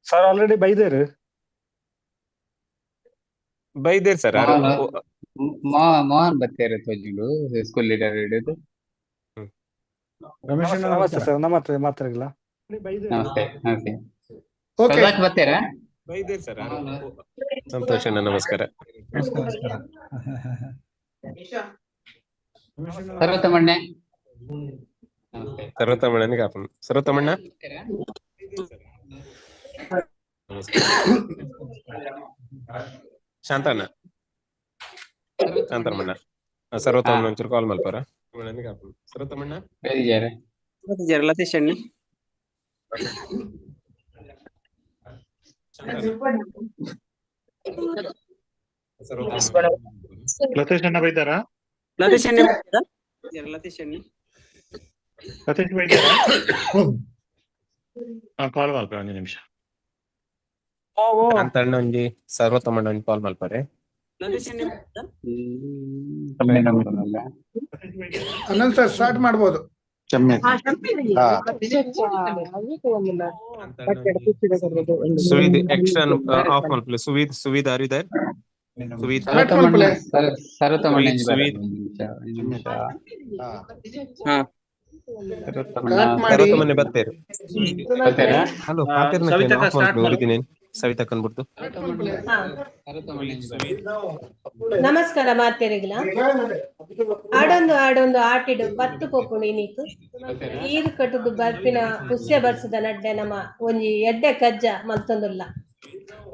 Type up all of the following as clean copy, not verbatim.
Sir already ಬೈದೇರು. ಬೈದೇರ್ sir. Mohan Mohan ಬತ್ತೇರು ತೋಜುಂಡು ಸ್ಕೂಲ್ ಲೀಡರ್ ಹಿಡಿದು. ರಮೇಶ್ ನಮಸ್ತೆ ಅಣ್ಣ. ನಮಸ್ತೆ. ನಮಸ್ಕಾರ. ಸರ್, ನಮಸ್ತೆ ಮಾತಾಡಿಲ್ಲ. ನಮಸ್ತೆ ನಮಸ್ತೆ. ಓಕೆ. ಪ್ರಕಾಶ್ ಬತ್ತೇರಾ? ಬೈದೇರ್ ಸರ್. ಸಂತೋಷ್ ಅಣ್ಣ, ನಮಸ್ಕಾರ. ನಮಸ್ಕಾರ ನಮಸ್ಕಾರ. ರಮೇಶ್ ಅಣ್ಣ. ಸರ್ವತಮಣ್ಣ, ನಮಸ್ತೆ. ಸರ್ವತಮಣ್ಣನಿಗೆ ಆಪನ್ ಸರ್ವತಮಣ್ಣ. ನಮಸ್ಕಾರ ಶಾಂತಣ್ಣ, ಶಾಂತರಮಣ್ಣ, ಸರ್ವತಮಣ್ಣ, ಒಂಚೂರು ಕಾಲ್ ಮಲ್ಪರ. ಸರ್ವತಮಣ್ಣ. ಬೇಜಾರ. ಲತೀಶ್ ಅಣ್ಣ. ಸರ್ವತಮಣ್ಣ. ಲತೇಶ್ ಅಣ್ಣ ಬೈದಾರಾ? ಲತೀಶ್ ಅಣ್ಣ, ಲತೀಶ್ ಅಣ್ಣ. ಲತೇಶ್ ಬೈದಾರಾ? ಹಾ, ಕಾಲ್ ಮಲ್ಪ ಒಂದು ನಿಮಿಷ. ಶಾಂತಣ್ಣ ಒಂಜಿ, ಸರ್ವತಮಣ್ಣ ಒಂಜಿ ಕಾಲ್ ಮಲ್ಪರೆ. ಲತೀಶ್ ಅಣ್ಣ. ಅನಂತ್ ಸರ್, ಸ್ಟಾರ್ಟ್ ಮಾಡ್ಬೋದು. ಸುವಿದ್, ಎಕ್ಸ್ಟ್ರಾ ಆಫ್ ಮಲ್ಪಲೆ. Suvid, Suvid, are you there Suvid? Start ಮಲ್ಪಲೆ. ಸರ್ವತಮಣ್ಣ. ಸುವೀದ್, ಸುವೀದ್. ಒಂದು ನಿಮಿಷ, ಒಂದು ನಿಮಿಷ. ಹಾ. ಸರ್ವತಮಣ್ಣ. ಸ್ಟಾರ್ಟ್ ಮಾಡಿ. ಸರ್ವತಮಣ್ಣ ಬತ್ತೇರು. ಬತ್ತೇರಾ? ಹಲೋ, ಪಾತೆರ್ನ ಸವಿತಕ್ಕ, ಆಫ್ start ಮಲ್ಪಲೆ. ಮಾಡು. ಉರಿದಿನೇನ್ ಸವಿತಕ್ಕನ್ ಬಿಡ್ತು. ನಮಸ್ಕಾರ ಮಾತೆರಿಗ್ಲ. ಆಡೊಂದು ಆಡೊಂದು ಆಟಿಡು ಪತ್ತು ಪೊಪ್ಪುಣಿ ನೀಕು ಈರು ಕಟ್ಟುದು ಬರ್ಪಿನ ಪುಸ್ಯ ಬರ್ಸದ ನಡ್ಡೆ ನಮ್ಮ ಒಂಜಿ ಎಡ್ಡೆ ಕಜ್ಜ ಮಲ್ತೊಂದುಲ್ಲ.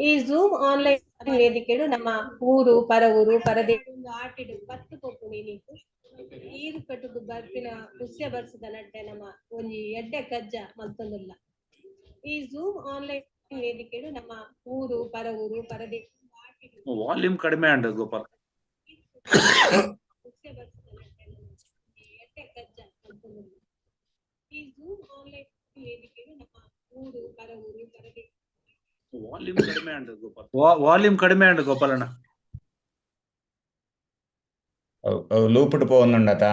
ಈ ಝೂಮ್ ಆನ್ಲೈನ್ ವೇದಿಕೆಡು ನಮ್ಮ ಊರು, ಪರ ಊರು, ಪರದೆ ಆಟಿಡು ಪತ್ತು ಪೊಪ್ಪುಣಿ ನೀಕು ಈರು ಕಟ್ಟುದು ಬರ್ಪಿನ ಪುಸ್ಯ ಬರ್ಸದ ನಡ್ಡೆ ನಮ್ಮ ಒಂಜಿ ಎಡ್ಡೆ ಕಜ್ಜ ಮಲ್ತೊಂದುಲ್ಲ. ಈ ಝೂಮ್ ಆನ್ಲೈನ್ ವೇದಿಕೆಡು ನಮ್ಮ ಊರು, ಪರ ಊರು, ಪರದೆ ವಾಲ್ಯೂಮ್ ಕಡಿಮೆ ಅಂಡ ಗೋಪಾಲ್. ಪುಸ್ಯ ಬರ್ಸದ ನಡ್ಡೆ ನಮ್ಮ ಒಂಜಿ ಎಡ್ಡೆ ಕಜ್ಜ ಮಲ್ತೊಂದುಲ್ಲ. ಈ ಝೂಮ್ ಆನ್ಲೈನ್ ವೇದಿಕೆಡು ನಮ್ಮ ಊರು, ಪರ ಊರು, ಪರದೆ ವಾಲ್ಯೂಮ್ ಕಡಿಮೆ ಅಂಡ ಗೋಪಾಲ್, ವಾಲ್ಯೂಮ್ ಕಡಿಮೆ ಅಂಡ ಗೋಪಾಲ್ ಅಣ್ಣ. ಲೂಪುಡು ಪೋವೊಂದುಂಡತ.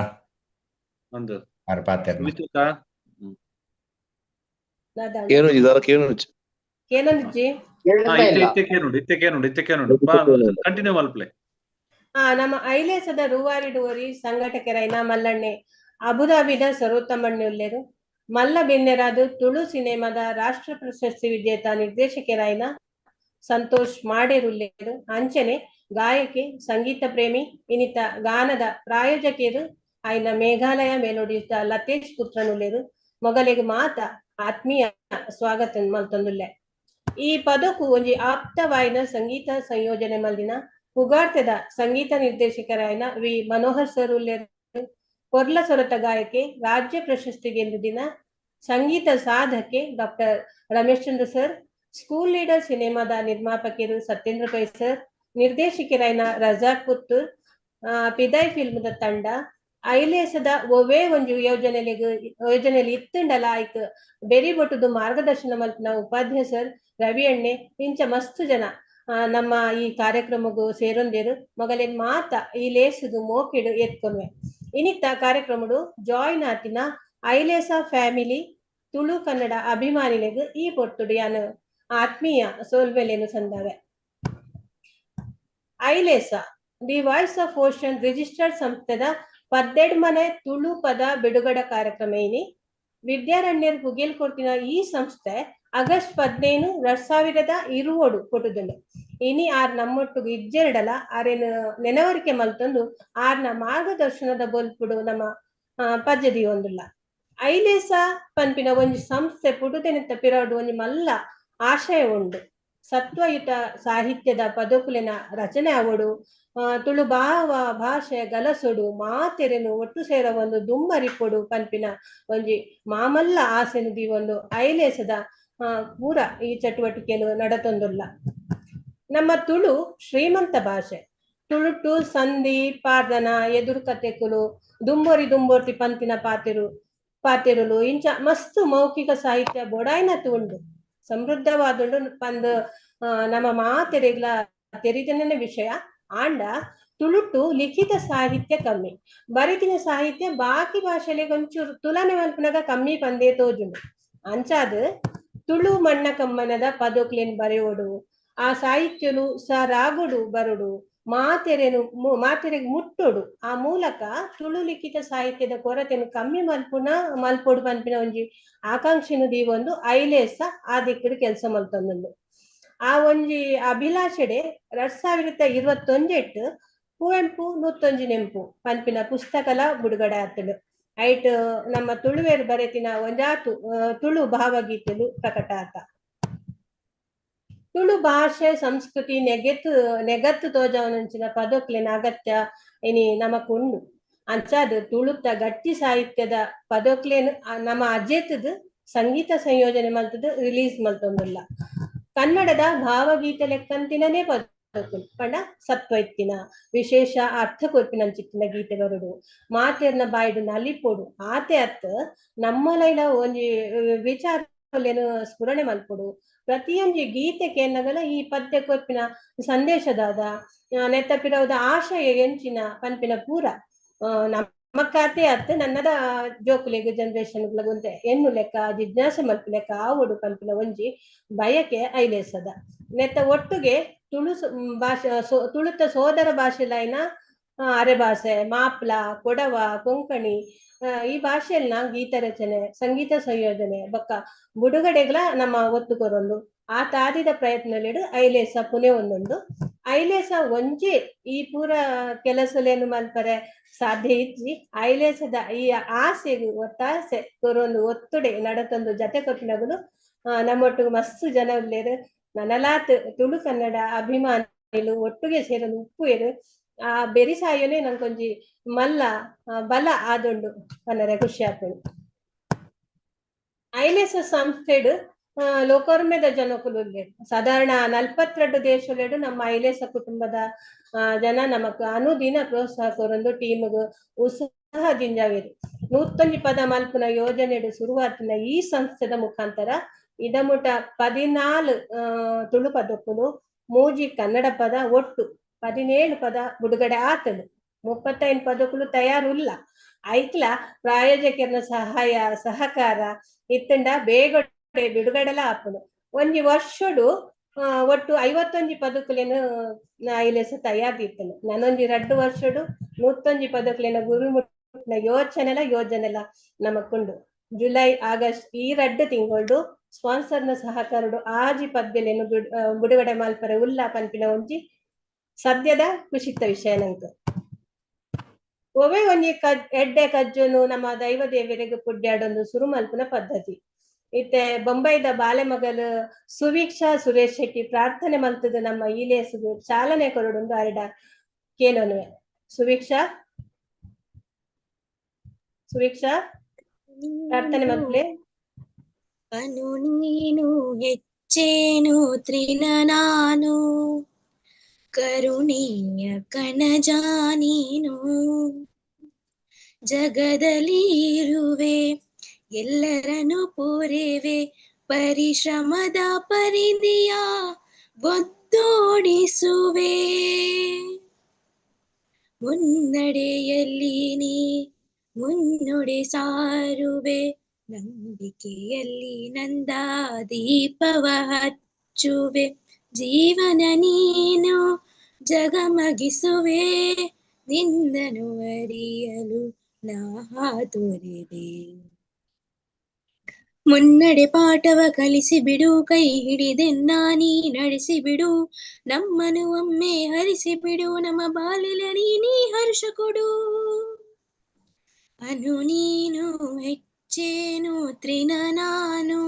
ಒಂದು ಆರ್ ಪಾತೆರ್ನ. ವಿದ್ಯುತ್. ಕೇನುಜಿ ದಾರ ಕೇನುಜಿ. ಕೇನೊಂದಿಜ್ಜಿ. ಇತ್ತೆ ಇತ್ತೆ ಕೇನುಂಡು, ಇತ್ತೆ ಕೇನುಂಡು, ಇತ್ತೆ ಕೇನುಂಡು. ಕಂಟಿನ್ಯೂ ಮಲ್ಪ್ಲೆ. ಆ ನಮ್ಮ ಐಲೇಸದ ರೂವಾರಿ ಡುವರಿ ಸಂಘಟಕರೈನ ಮಲ್ಲಣ್ಣೆ, ಅಬುಧಾಬಿದ ಸರ್ವೋತ್ತಮಣ್ಣೆ ಉಲ್ಲೇರು. ಮಲ್ಲ ಬೆನ್ನೆರಾದ ತುಳು ಸಿನಿಮಾದ ರಾಷ್ಟ್ರ ಪ್ರಶಸ್ತಿ ವಿಜೇತ ನಿರ್ದೇಶಕರಾಯ್ನ ಸಂತೋಷ್ ಮಾಡೇರುಲ್ಲೇರು. ಅಂಚನೆ ಗಾಯಕಿ, ಸಂಗೀತ ಪ್ರೇಮಿ, ಇನಿತ ಗಾನದ ಪ್ರಾಯೋಜಕಿಯರು ಆಯ್ನ ಮೇಘಾಲಯ ಮೆಲೋಡಿಸ್ದ ಲತೇಶ್ ಪುತ್ರನುಲ್ಲೇರು. ಮೊಗಲಿಗೆ ಮಾತ ಆತ್ಮೀಯ ಸ್ವಾಗತ ಮಲ್ತೊಂದುಲ್ಲೆ. ಈ ಪದಕ್ಕೂ ಒಂಜಿ ಆಪ್ತವಾಯಿನ ಸಂಗೀತ ಸಂಯೋಜನೆ ಮಲ್ದಿನ ಪುಗಾರ್ತೆದ ಸಂಗೀತ ನಿರ್ದೇಶಕರಾಯನ ವಿ ಮನೋಹರ್ ಸರ್ ಉಲ್ಲೇರು. ಕೊರ್ಲ ಸೊರತ ಗಾಯಕಿ, ರಾಜ್ಯ ಪ್ರಶಸ್ತಿ ಗೆಂದುದಿನ ಸಂಗೀತ ಸಾಧಕೆ doctor Ramesh Chandra sir, school leader ಸಿನಿಮಾದ ನಿರ್ಮಾಪಕರು ಸತ್ಯೇಂದ್ರ ಪೈ ಸರ್, ನಿರ್ದೇಶಕರಾಯನ ರಜಾಕ್ ಪುತ್ತೂರ್, ಪಿದಾಯ್ ಫಿಲ್ಮ್ದ ತಂಡ, ಐಲೇಸದ ಒವೇ ಒಂಜಿ ಯೋಜನೆಲಿಗ್ ಯೋಜನೆಯಲ್ಲಿ ಇತ್ತುಂಡಲ ಆಯ್ತು ಬೆರಿ ಬೊಟ್ಟುದು ಮಾರ್ಗದರ್ಶನ ಮಲ್ಪಿನ ಉಪಾಧ್ಯಾಯ ಸರ್, ರವಿ ಅಣ್ಣೆ, ಇಂಚ ಮಸ್ತು ಜನ ನಮ್ಮ ಈ ಕಾರ್ಯಕ್ರಮಗೂ ಸೇರೊಂದೇರು. ಮೊಗಲೇನ್ ಮಾತ ಈ ಲೇಸುಗು ಮೋಕಿಡು ಎತ್ಕೊನ್ವೆ. ಇನಿತ್ತ ಕಾರ್ಯಕ್ರಮಡು ಜಾಯ್ನ್ ಆತಿನ ಐಲೇಸ ಫ್ಯಾಮಿಲಿ, ತುಳು ಕನ್ನಡ ಅಭಿಮಾನಿಲೆಗ್ ಈ ಪೊರ್ತುಡು ಯಾನು ಆತ್ಮೀಯ ಸೋಲ್ವೆಲೇನು ಸಂದಾವೆ. Ailesa the voice of ocean registered ಸಂಸ್ಥೆದ ಪದ್ದೆಡ್ಮನೆ ತುಳು ಪದ ಬಿಡುಗಡೆ ಕಾರ್ಯಕ್ರಮ ಇನಿ. ವಿದ್ಯಾರಣ್ಯರ್ ಪುಗೇಲ್ ಕೊಡ್ತಿನ ಈ ಸಂಸ್ಥೆ ಆಗಸ್ಟ್ 15 2020 ಕೊಟ್ಟುದುಂಡು. ಇನಿ ಆರ್ ನಮ್ಮೊಟ್ಟುಗು ಇಜ್ಜೆರಡಲ ಆರೇನು ನೆನವರಿಕೆ ಮಲ್ತೊಂದು ಆರ್ನ ಮಾರ್ಗದರ್ಶನದ ಬೊಲ್ಪುಡು ನಮ್ಮ ಪಜ್ಜದಿ ಒಂದುಲ್ಲ. ಐಲೇಸ ಪನ್ಪಿನ ಒಂಜಿ ಸಂಸ್ಥೆ ಪುಡುದೆನೆತ್ತ ಪಿರವಡು ಒಂಜಿ ಮಲ್ಲ ಆಶಯ ಉಂಡು. ಸತ್ವಯುತ ಸಾಹಿತ್ಯದ ಪದಕುಲಿನ ರಚನೆ ಅವಡು, ತುಳು ಭಾವ ಭಾಷೆ ಗಲಸೊಡು, ಮಾತೆರೆನು ಒಟ್ಟು ಸೇರ ಒಂದು ದುಮ್ಮರಿಪೊಡು ಪನ್ಪಿನ ಒಂಜಿ ಮಾಮಲ್ಲ ಆಸೆನು ಒಂದು ಐಲೇಸದ ಪೂರ ಈ ಚಟುವಟಿಕೆಯನ್ನು ನಡತೊಂದುಲ್ಲ. ನಮ್ಮ ತುಳು ಶ್ರೀಮಂತ ಭಾಷೆ. ತುಳುಟು ಸಂಧಿ, ಪಾರ್ದನ, ಎದುರು ಕತೆಕುಲು, ದುಂಬೊರಿ ದುಂಬೊರ್ತಿ ಪಂತಿನ ಪಾತೆರು ಪಾತೆರುಲು ಇಂಚ ಮಸ್ತ್ ಮೌಖಿಕ ಸಾಹಿತ್ಯ ಬೊಡಾಯ್ನತು ಉಂಡು, ಸಮೃದ್ಧವಾದುಂಡು ಪಂದ್ ನಮ್ಮ ಮಾತೆರೆಗ್ಲ ತೆರಿದನೇ ವಿಷಯ. ಆಂಡ ತುಳುಟು ಲಿಖಿತ ಸಾಹಿತ್ಯ ಕಮ್ಮಿ, ಬರಿತಿನ ಸಾಹಿತ್ಯ ಬಾಕಿ ಭಾಷೆಲೆಗ್ ಒಂಚೂರು ತುಲನೆ ಮಲ್ಪುನಗ ಕಮ್ಮಿ ಪಂದೇ ತೋಜುಂಡು. ಅಂಚಾದ್ ತುಳು ಮಣ್ಣ ಕಮ್ಮನದ ಪದೊಕ್ಲೆನ್ ಬರೆಯೋಡು, ಆ ಸಾಹಿತ್ಯಲು ಸರಾಗೊಡು ಬರೊಡು, ಮಾತೆರೆನು ಮಾತೆರೆಗ್ ಮುಟ್ಟೊಡು. ಆ ಮೂಲಕ ತುಳು ಲಿಖಿತ ಸಾಹಿತ್ಯದ ಕೊರತೆನು ಕಮ್ಮಿ ಮಲ್ಪುನ ಮಲ್ಪೊಡು ಪನ್ಪಿನ ಒಂಜಿ ಆಕಾಂಕ್ಷೆನು ದೀವೊಂದು ಐಲೇಸ ಆ ದಿಕ್ಕಡ್ ಕೆಲಸ ಮಲ್ತೊಂದುಂಡು. ಆ ಒಂಜಿ ಅಭಿಲಾಷೆಡೆ 2021 ಕುವೆಂಪು 101 ನೆಂಪು ಪನ್ಪಿನ ಪುಸ್ತಕಲ ಬಿಡುಗಡೆ ಆತುಂಡು. ಐಟ್ ನಮ್ಮ ತುಳುವೆರ್ ಬರೆತಿನ ಒಂಜಾತು ತುಳು ಭಾವಗೀತೆಲು ಪ್ರಕಟ ಆತ. ತುಳು ಭಾಷೆ ಸಂಸ್ಕೃತಿ ನೆಗೆತ್ ನೆಗತ್ತು ತೋಜವನಂಚಿನ ಪದೊಕ್ಲೆನ ಅಗತ್ಯ ಇನಿ ನಮಕುಂಡು. ಅಂಚಾದ್ ತುಳುತ ಗಟ್ಟಿ ಸಾಹಿತ್ಯದ ಪದೊಕ್ಲೆನ್ ನಮ್ಮ ಅಜೇತದ ಸಂಗೀತ ಸಂಯೋಜನೆ ಮಲ್ತದ ರಿಲೀಸ್ ಮಲ್ತೊಂದುಲ್ಲ. ಕನ್ನಡದ ಭಾವಗೀತೆ ಲೆಕ್ಕಂತಿನನೇ ಪದೊಕುಲು ಪಂಡ ಸತ್ವ ಇತ್ತಿನ ವಿಶೇಷ ಅರ್ಥ ಕೊರ್ಪಿನಂಚಿತ್ತಿನ ಗೀತೆ ಬರಡು, ಮಾತೆರ್ನ ಬಾಯಿಡು ನಲಿಪೊಡು. ಆತೆ ಅತ್ ನಮ್ಮಲೈಲ ಒಂಜಿ ವಿಚಾರಲೇನು ಸ್ಫುರಣೆ ಮಲ್ಪೊಡು. ಪ್ರತಿಯೊಂಜಿ ಗೀತೆ ಕೇನ್ನಗಲ ಈ ಪದ್ಯ ಕೊರ್ಪಿನ ಸಂದೇಶದಾದ ನೆತ್ತಪಿರವುದ ಆಶಯ ಎಂಚಿನ ಪನ್ಪಿನ ಪೂರ ನಮ್ಮ ಖಾತೆ ಅತ್ ನನ್ನದ ಜೋಕುಲೆಗ್ ಜನರೇಷನ್ ಒಂತೆ ಎನ್ನು ಲೆಕ್ಕ ಜಿಜ್ಞಾಸೆ ಮಲ್ಪು ಲೆಕ್ಕ ಆವೊಡು ಪನ್ಪಿನ ಒಂಜಿ ಬಯಕೆ ಐಲೇಸದ. ನೆತ್ತ ಒಟ್ಟುಗೆ ತುಳು ಭಾಷೆ ತುಳುತ ಸೋದರ ಭಾಷೆಲೈನ ಅರೆಭಾಷೆ, ಮಾಪ್ಲ, ಕೊಡವ, ಕೊಂಕಣಿ ಈ ಭಾಷೆಯನ್ನ ಗೀತ ರಚನೆ, ಸಂಗೀತ ಸಂಯೋಜನೆ ಬೊಕ್ಕ ಬುಡುಗಡೆಗಳ ನಮ್ಮ ಒತ್ತು ಕೊರೊಂದು ಆ ತಾದಿದ ಪ್ರಯತ್ನಲಿಡು ಐಲೇಸ ಪುಣೆ ಒಂದುಂಡು. ಐಲೇಸ ಒಂಜಿ ಈ ಪೂರ ಕೆಲಸಲೇನು ಮಲ್ಪರೆ ಸಾಧ್ಯ ಇಜ್ಜಿ. ಐಲೇಸದ ಈ ಆಸೆಗು ಒತ್ತಾಸೆ ಕೊರೊಂದು ಒತ್ತುಡೆ ನಡತೊಂದು ಜತೆ ಕೊಟ್ಟಿನಗುಲು ನಮ್ಮೊಟ್ಟಿಗೆ ಮಸ್ತ್ ಜನ ಉಲ್ಲೇರು. ನನಲಾತ್ ತುಳು ಕನ್ನಡ ಅಭಿಮಾನಿಲು ಒಟ್ಟುಗೆ ಸೇರೊಂದು ಉಪ್ಪುವೆರು. ಆ ಬೆರಿಸಾಯನೇ ನಂಕೊಂಜಿ ಮಲ್ಲ ಬಲ ಆದುಂಡು ಪನರೆ ಖುಷಿ ಆಪುಂಡು. ಐಲೇಸ ಸಂಸ್ಥೆಡ್ ಲೋಕೋರ್ಮೆದ ಜನಕುಲು ಉಲ್ಲೆರ್. ಸಾಧಾರಣ 42 ದೇಶಲೆಡು ನಮ್ಮ ಐಲೇಸ ಕುಟುಂಬದ ಜನ ನಮಕ್ ಅನುದಿನ ಪ್ರೋತ್ಸಾಹ ಕೊರೊಂದು ಟೀಮ್ಗ್ ಉತ್ಸಾಹ ದಿಂಜಾವೆರ್. 101 ಪದ ಮಲ್ಪುನ ಯೋಜನೆಡು ಶುರುವಾತಿನ ಈ ಸಂಸ್ಥೆದ ಮುಖಾಂತರ ಇದಮುಟ 14 ತುಳು ಪದೊಕುಲು, 3 ಕನ್ನಡ ಪದ, ಒಟ್ಟು 17 ಪದ ಬಿಡುಗಡೆ ಆತುಂಡು. 35 ಪದಕುಲು ತಯಾರುಲ್ಲ. ಐಕ್ಲ ಪ್ರಾಯೋಜಕರ್ನ ಸಹಾಯ ಸಹಕಾರ ಇತ್ತಂಡ ಬೇಗ ಬಿಡುಗಡೆಲ ಆಪುಂಡು. ಒಂಜಿ ವರ್ಷಡು ಒಟ್ಟು 51 ಪದಕುಲೆನು ಐಲೇಸ ತಯಾರ್ದಿತ್ತುಂಡು. ನನೊಂಜಿ 2 ವರ್ಷಡು 101 ಪದಕುಲೆನ ಗುರು ಮುಟ್ಟಿನ ಯೋಜನೆಲ ನಮಕುಂಡು. ಜುಲೈ ಆಗಸ್ಟ್ ಈ 2 ತಿಂಗಳು ಸ್ಪಾನ್ಸರ್ನ ಸಹಕಾರಡು 6 ಪದ್ಯಲೆನು ಬಿಡುಗಡೆ ಮಲ್ಪರೆ ಉಲ್ಲ ಪನ್ಪಿನ ಒಂಜಿ ಸದ್ಯದ ಖುಷಿತ ವಿಷಯ ನಂಕ್. ಒವೆ ಒಂಜಿ ಎಡ್ಡೆ ಕಜ್ಜುನು ನಮ್ಮ ದೈವ ದೇವರಿಗೆ ಪುಡ್ಯಾಡೊಂದು ಸುರು ಮಲ್ಪುನ ಪದ್ಧತಿ. ಇತ್ತೆ ಬೊಂಬೈದ ಬಾಲೆಮಗಲ್ ಸುವೀಕ್ಷಾ ಸುರೇಶ್ ಶೆಟ್ಟಿ ಪ್ರಾರ್ಥನೆ ಮಲ್ತದ ನಮ್ಮ ಇಲೇಸುಗು ಚಾಲನೆ ಕೊರೊಡುಂದು ಅರೆಡ ಕೇನೊನುವೆ. ಸುವೀಕ್ಷಾ, ಸುವೀಕ್ಷಾ ಪ್ರಾರ್ಥನೆ ಮಲ್ಪಲೆ. ಅನು ನೀನು ಹೆಚ್ಚೇನು ತ್ರಿನ ನಾನು, ಕರುಣೆಯ ಕಣಜ ನೀನು, ಜಗದಲ್ಲಿ ಇರುವೆ ಎಲ್ಲರನ್ನು ಪೂರೆವೆ, ಪರಿಶ್ರಮದ ಪರಿಧಿಯ ಒದ್ದೋಡಿಸುವೆ, ಮುನ್ನಡೆಯಲ್ಲಿ ನೀ ಮುನ್ನುಡಿ ಸಾರುವೆ, ನಂಬಿಕೆಯಲ್ಲಿ ನಂದ ದೀಪವ ಹಚ್ಚುವೆ, ಜೀವನ ನೀನು ಜಗಮಗಿಸುವೆ, ನಿನ್ನನು ಅರಿಯಲು ನಾ ಹಾತೊರೆವೆ. ಮುನ್ನಡೆ ಪಾಠವ ಕಲಿಸಿ ಬಿಡು, ಕೈ ಹಿಡಿದೆನ್ನ ನೀ ನಡೆಸಿ ಬಿಡು, ನಮ್ಮನು ಒಮ್ಮೆ ಹರಿಸಿ ಬಿಡು, ನಮ್ಮ ಬಾಲಿಲ ನೀ ಹರ್ಷ ಕೊಡು. ಅನು ನೀನು ಹೆಚ್ಚೇನು ತ್ರಿನ ನಾನು,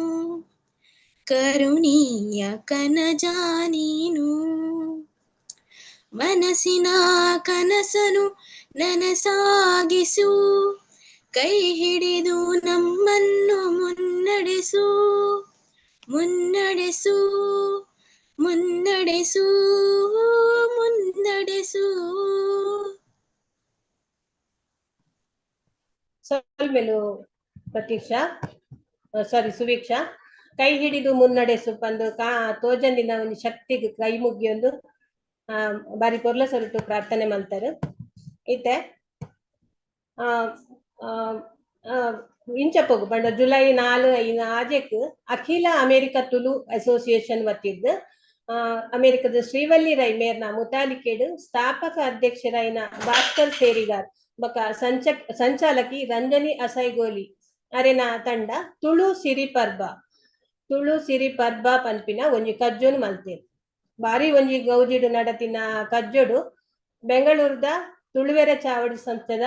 ಕರುಣೀಯ ಕನಜ ನೀನು, ಮನಸ್ಸಿನ ಕನಸನು ನನಸಾಗಿಸು, ಕೈ ಹಿಡಿದು ನಮ್ಮನ್ನು ಮುನ್ನಡೆಸು, ಮುನ್ನಡೆಸು, ಮುನ್ನಡೆಸು, ಮುನ್ನಡೆಸು. ಸೊಲ್ಮೆಲು ಪ್ರತೀಕ್ಷಾ, ಸಾರಿ ಸುವೀಕ್ಷಾ. ಕೈ ಹಿಡಿದು ಮುನ್ನಡೆಸು ಪಂದು ಕಾ ತೋಜಂದಿನ ಒಂದು ಶಕ್ತಿಗೆ ಕೈ ಮುಗಿಯೊಂದು ಬಾರಿ ಪೊರ್ಲ ಸೊರಟು ಪ್ರಾರ್ಥನೆ ಮಲ್ತಾರೆ. ಇತ್ತೆ ಇಂಚಪ್ಪೊಗು ಪಂಡ ಜುಲೈ 4, 5, 6ಕ್ ಅಖಿಲ ಅಮೆರಿಕ ತುಳು ಅಸೋಸಿಯೇಷನ್ ವತಿದ್ದು ಅಮೆರಿಕದ ಶ್ರೀವಲ್ಲಿ ರೈ ಮೇರ್ನ ಮುತಾಲಿಕೆಡು ಸ್ಥಾಪಕ ಅಧ್ಯಕ್ಷರಾಯಿನ ಭಾಸ್ಕರ್ ಸೇರಿಗಾರ್ ಬೊಕ ಸಂಚಾಲಕಿ ರಂಜನಿ ಅಸೈಗೋಲಿ ಅರೆನ ತಂಡ ತುಳು ಸಿರಿ ಪರ್ಬ, ತುಳು ಸಿರಿ ಪರ್ಬ ಪನ್ಪಿನ ಒಂಜಿ ಕಜ್ಜೊನು ಮಲ್ತೆರ್. ಬಾರಿ ಒಂಜಿ ಗೌಜಿಡು ನಡತಿನ ಕಜ್ಜೊಡು ಬೆಂಗಳೂರುದ ತುಳುವೆರ ಚಾವಡಿ ಸಂಸ್ಥೆದ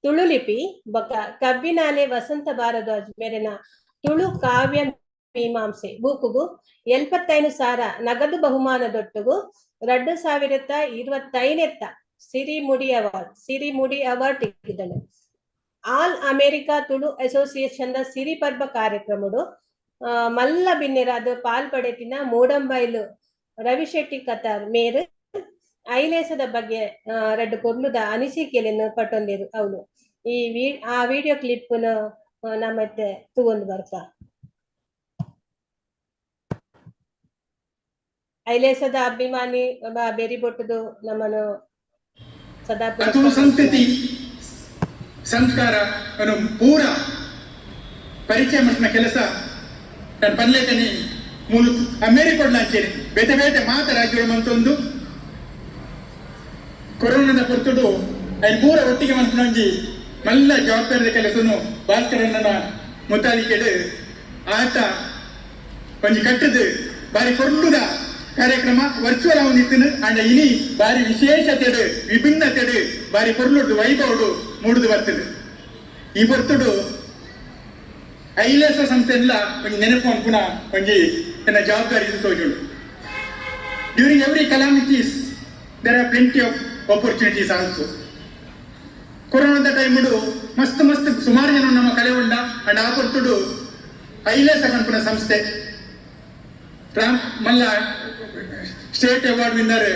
ತುಳು ಲಿಪಿ ಬೊಕ ಕಬ್ಬಿನಾಲೆ ವಸಂತ ಭಾರದ್ವಾಜ್ ಮೇರೆನ ತುಳು ಕಾವ್ಯ ಮೀಮಾಂಸೆ ಬೂಕುಗು 75,000 ನಗದು ಬಹುಮಾನದೊಟ್ಟುಗು 2025ನೇತ್ತ ಸಿರಿಮುಡಿ ಅವಾರ್ಡ್, ಸಿರಿಮುಡಿ ಅವಾರ್ಡ್ ತಿಕ್ಕಿದಳು. All America Tulu association the Siri Parba ಕಾರ್ಯಕ್ರಮಡು ಮಲ್ಲ ಬಿನ್ನೆರಾದ ಪಾಲ್ ಪಡೆತಿನ ಮೂಡಂಬೈಲು ರವಿಶೆಟ್ಟಿ ಕತಾರ್ ಮೇರು ಐಲೇಸದ ಬಗ್ಗೆ ರಡ್ಡು ಪೊರ್ಲುದ ಅನಿಸಿಕೆಯನ್ನು ಪಟ್ಟೊಂದಿರು. ಅವನು ಈ ಆ ವಿಡಿಯೋ ಕ್ಲಿಪ್ ನಮ್ಮತ್ತೆ ತಗೊಂಡು ಬರ್ಕ. ಐಲೇಸದ ಅಭಿಮಾನಿ ಬೆರಿ ಬೊಟ್ಟುದು ನಮ್ಮನು ಸದಾ ತುಳು ಸಂಸ್ಕೃತಿ ಸಂಸ್ಕಾರ ಅನ್ನು ಪೂರ ಪರಿಚಯ ಮಟ್ಟಿನ ಕೆಲಸ ನಾನು ಪನ್ಲೇಕನಿ ಮೂಲ ಅಮೇರಿಕೊಡ್ಲಾಂಚೇರಿ ಬೇತೆ ಬೇತೆ ಮಾತ ರಾಜ್ಯಗಳು ಮಂತೊಂದು ಕೊರೋನಾದ ಪೊರ್ತುಡು ಅಲ್ಲಿ ಪೂರ ಒಟ್ಟಿಗೆ ಮನ್ಪುನೊಂಜಿ ಮಲ್ಲ ಜವಾಬ್ದಾರಿದ ಕೆಲಸನು ಭಾಸ್ಕರಣ್ಣನ ಮುತಾಲಿಕೆಡು ಆತ ಒಂಜಿ ಕಟ್ಟದು ಬಾರಿ ಪೊರ್ಲುದ ಕಾರ್ಯಕ್ರಮ ವರ್ಚುವಲ್ ಅವನಿತ್ತನು. ಅಂಡ ಇನಿ ಬಾರಿ ವಿಶೇಷತೆಡು ವಿಭಿನ್ನತೆಡು ಬಾರಿ ಪೊರ್ಲುಡು ವೈಭವಡು ಮೂಡುದು ಬರ್ತದೆ. ಈ ಪೊರ್ತುಡು ಐಲೇಸ ಸಂಸ್ಥೆ ಒಂಜಿ ನೆನಪು ಅನ್ಪುನ ಒಂಜಿ ನನ್ನ ಜವಾಬ್ದಾರಿ ಇದು ತೋಜುಂಡು. During every calamities there are plenty of opportunities also. ಕೊರೋನಾದ ಟೈಮುಡು ಮಸ್ತ್ ಮಸ್ತ್ ಸುಮಾರು ಜನ ನಮ್ಮ ಕಲೆ ಉಂಡ. ಅಂಡ್ ಆ ಪೊರ್ತುಡು ಐಲೇಸ ಪನ್ಪುನ ಸಂಸ್ಥೆ ರಾಮ್ ಮಲ್ಲ ಸ್ಟೇಟ್ ಅವಾರ್ಡ್ ವಿನ್ನರ್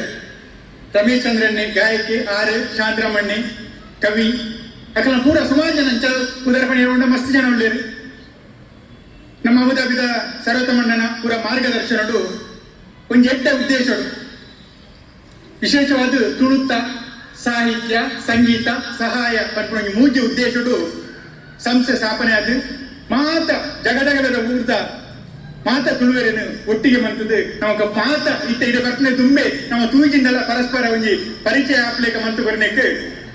ರಮೇಶ್ ಚಂದ್ರಣ್ಣೆ ಗಾಯಕಿ, ಆರ್ ಶಾಂತರಾಮಣ್ಣೆ ಕವಿ, ಅಕಲ ಪೂರ ಸುಮಾರು ಜನ ಅಂಚ ಉದರಪಣಿ ಉಂಡ ಮಸ್ತ್ ಜನ ಉಳ್ಳೇರು. ನಮ್ಮ ಅಬುದಾಬಿದ ಸರ್ವತಮಣ್ಣನ ಪೂರ ಮಾರ್ಗದರ್ಶನಡು ಒಂಜಿ ಎಡ್ಡ ಉದ್ದೇಶಡು ವಿಶೇಷವಾದ ತುಳುತ್ತ ಸಾಹಿತ್ಯ ಸಂಗೀತ ಸಹಾಯ ಪನ್ಪುನ ಒಂಜಿ ಮೂಜಿ ಉದ್ದೇಶಡು ಸಂಸ್ಥೆ ಸ್ಥಾಪನೆ ಆದ ಮಾತ ಜಗಡಗಡದ ಊರ್ದ ಮಾತ ತುಳುವೆರನ್ನು ಒಟ್ಟಿಗೆ ಮಂತದ್ದು ನಮಕ ಮಾತ ಇತ್ತ ಇಡ ಬರ್ತನೆ ತುಂಬೆ ನಮ್ಮ ತೂಜಿಂದಲ ಪರಸ್ಪರ ಒಂಜಿ ಪರಿಚಯ ಆಪ್ಲೇಕ ಮಂತು ಬರ್ನೆಕ್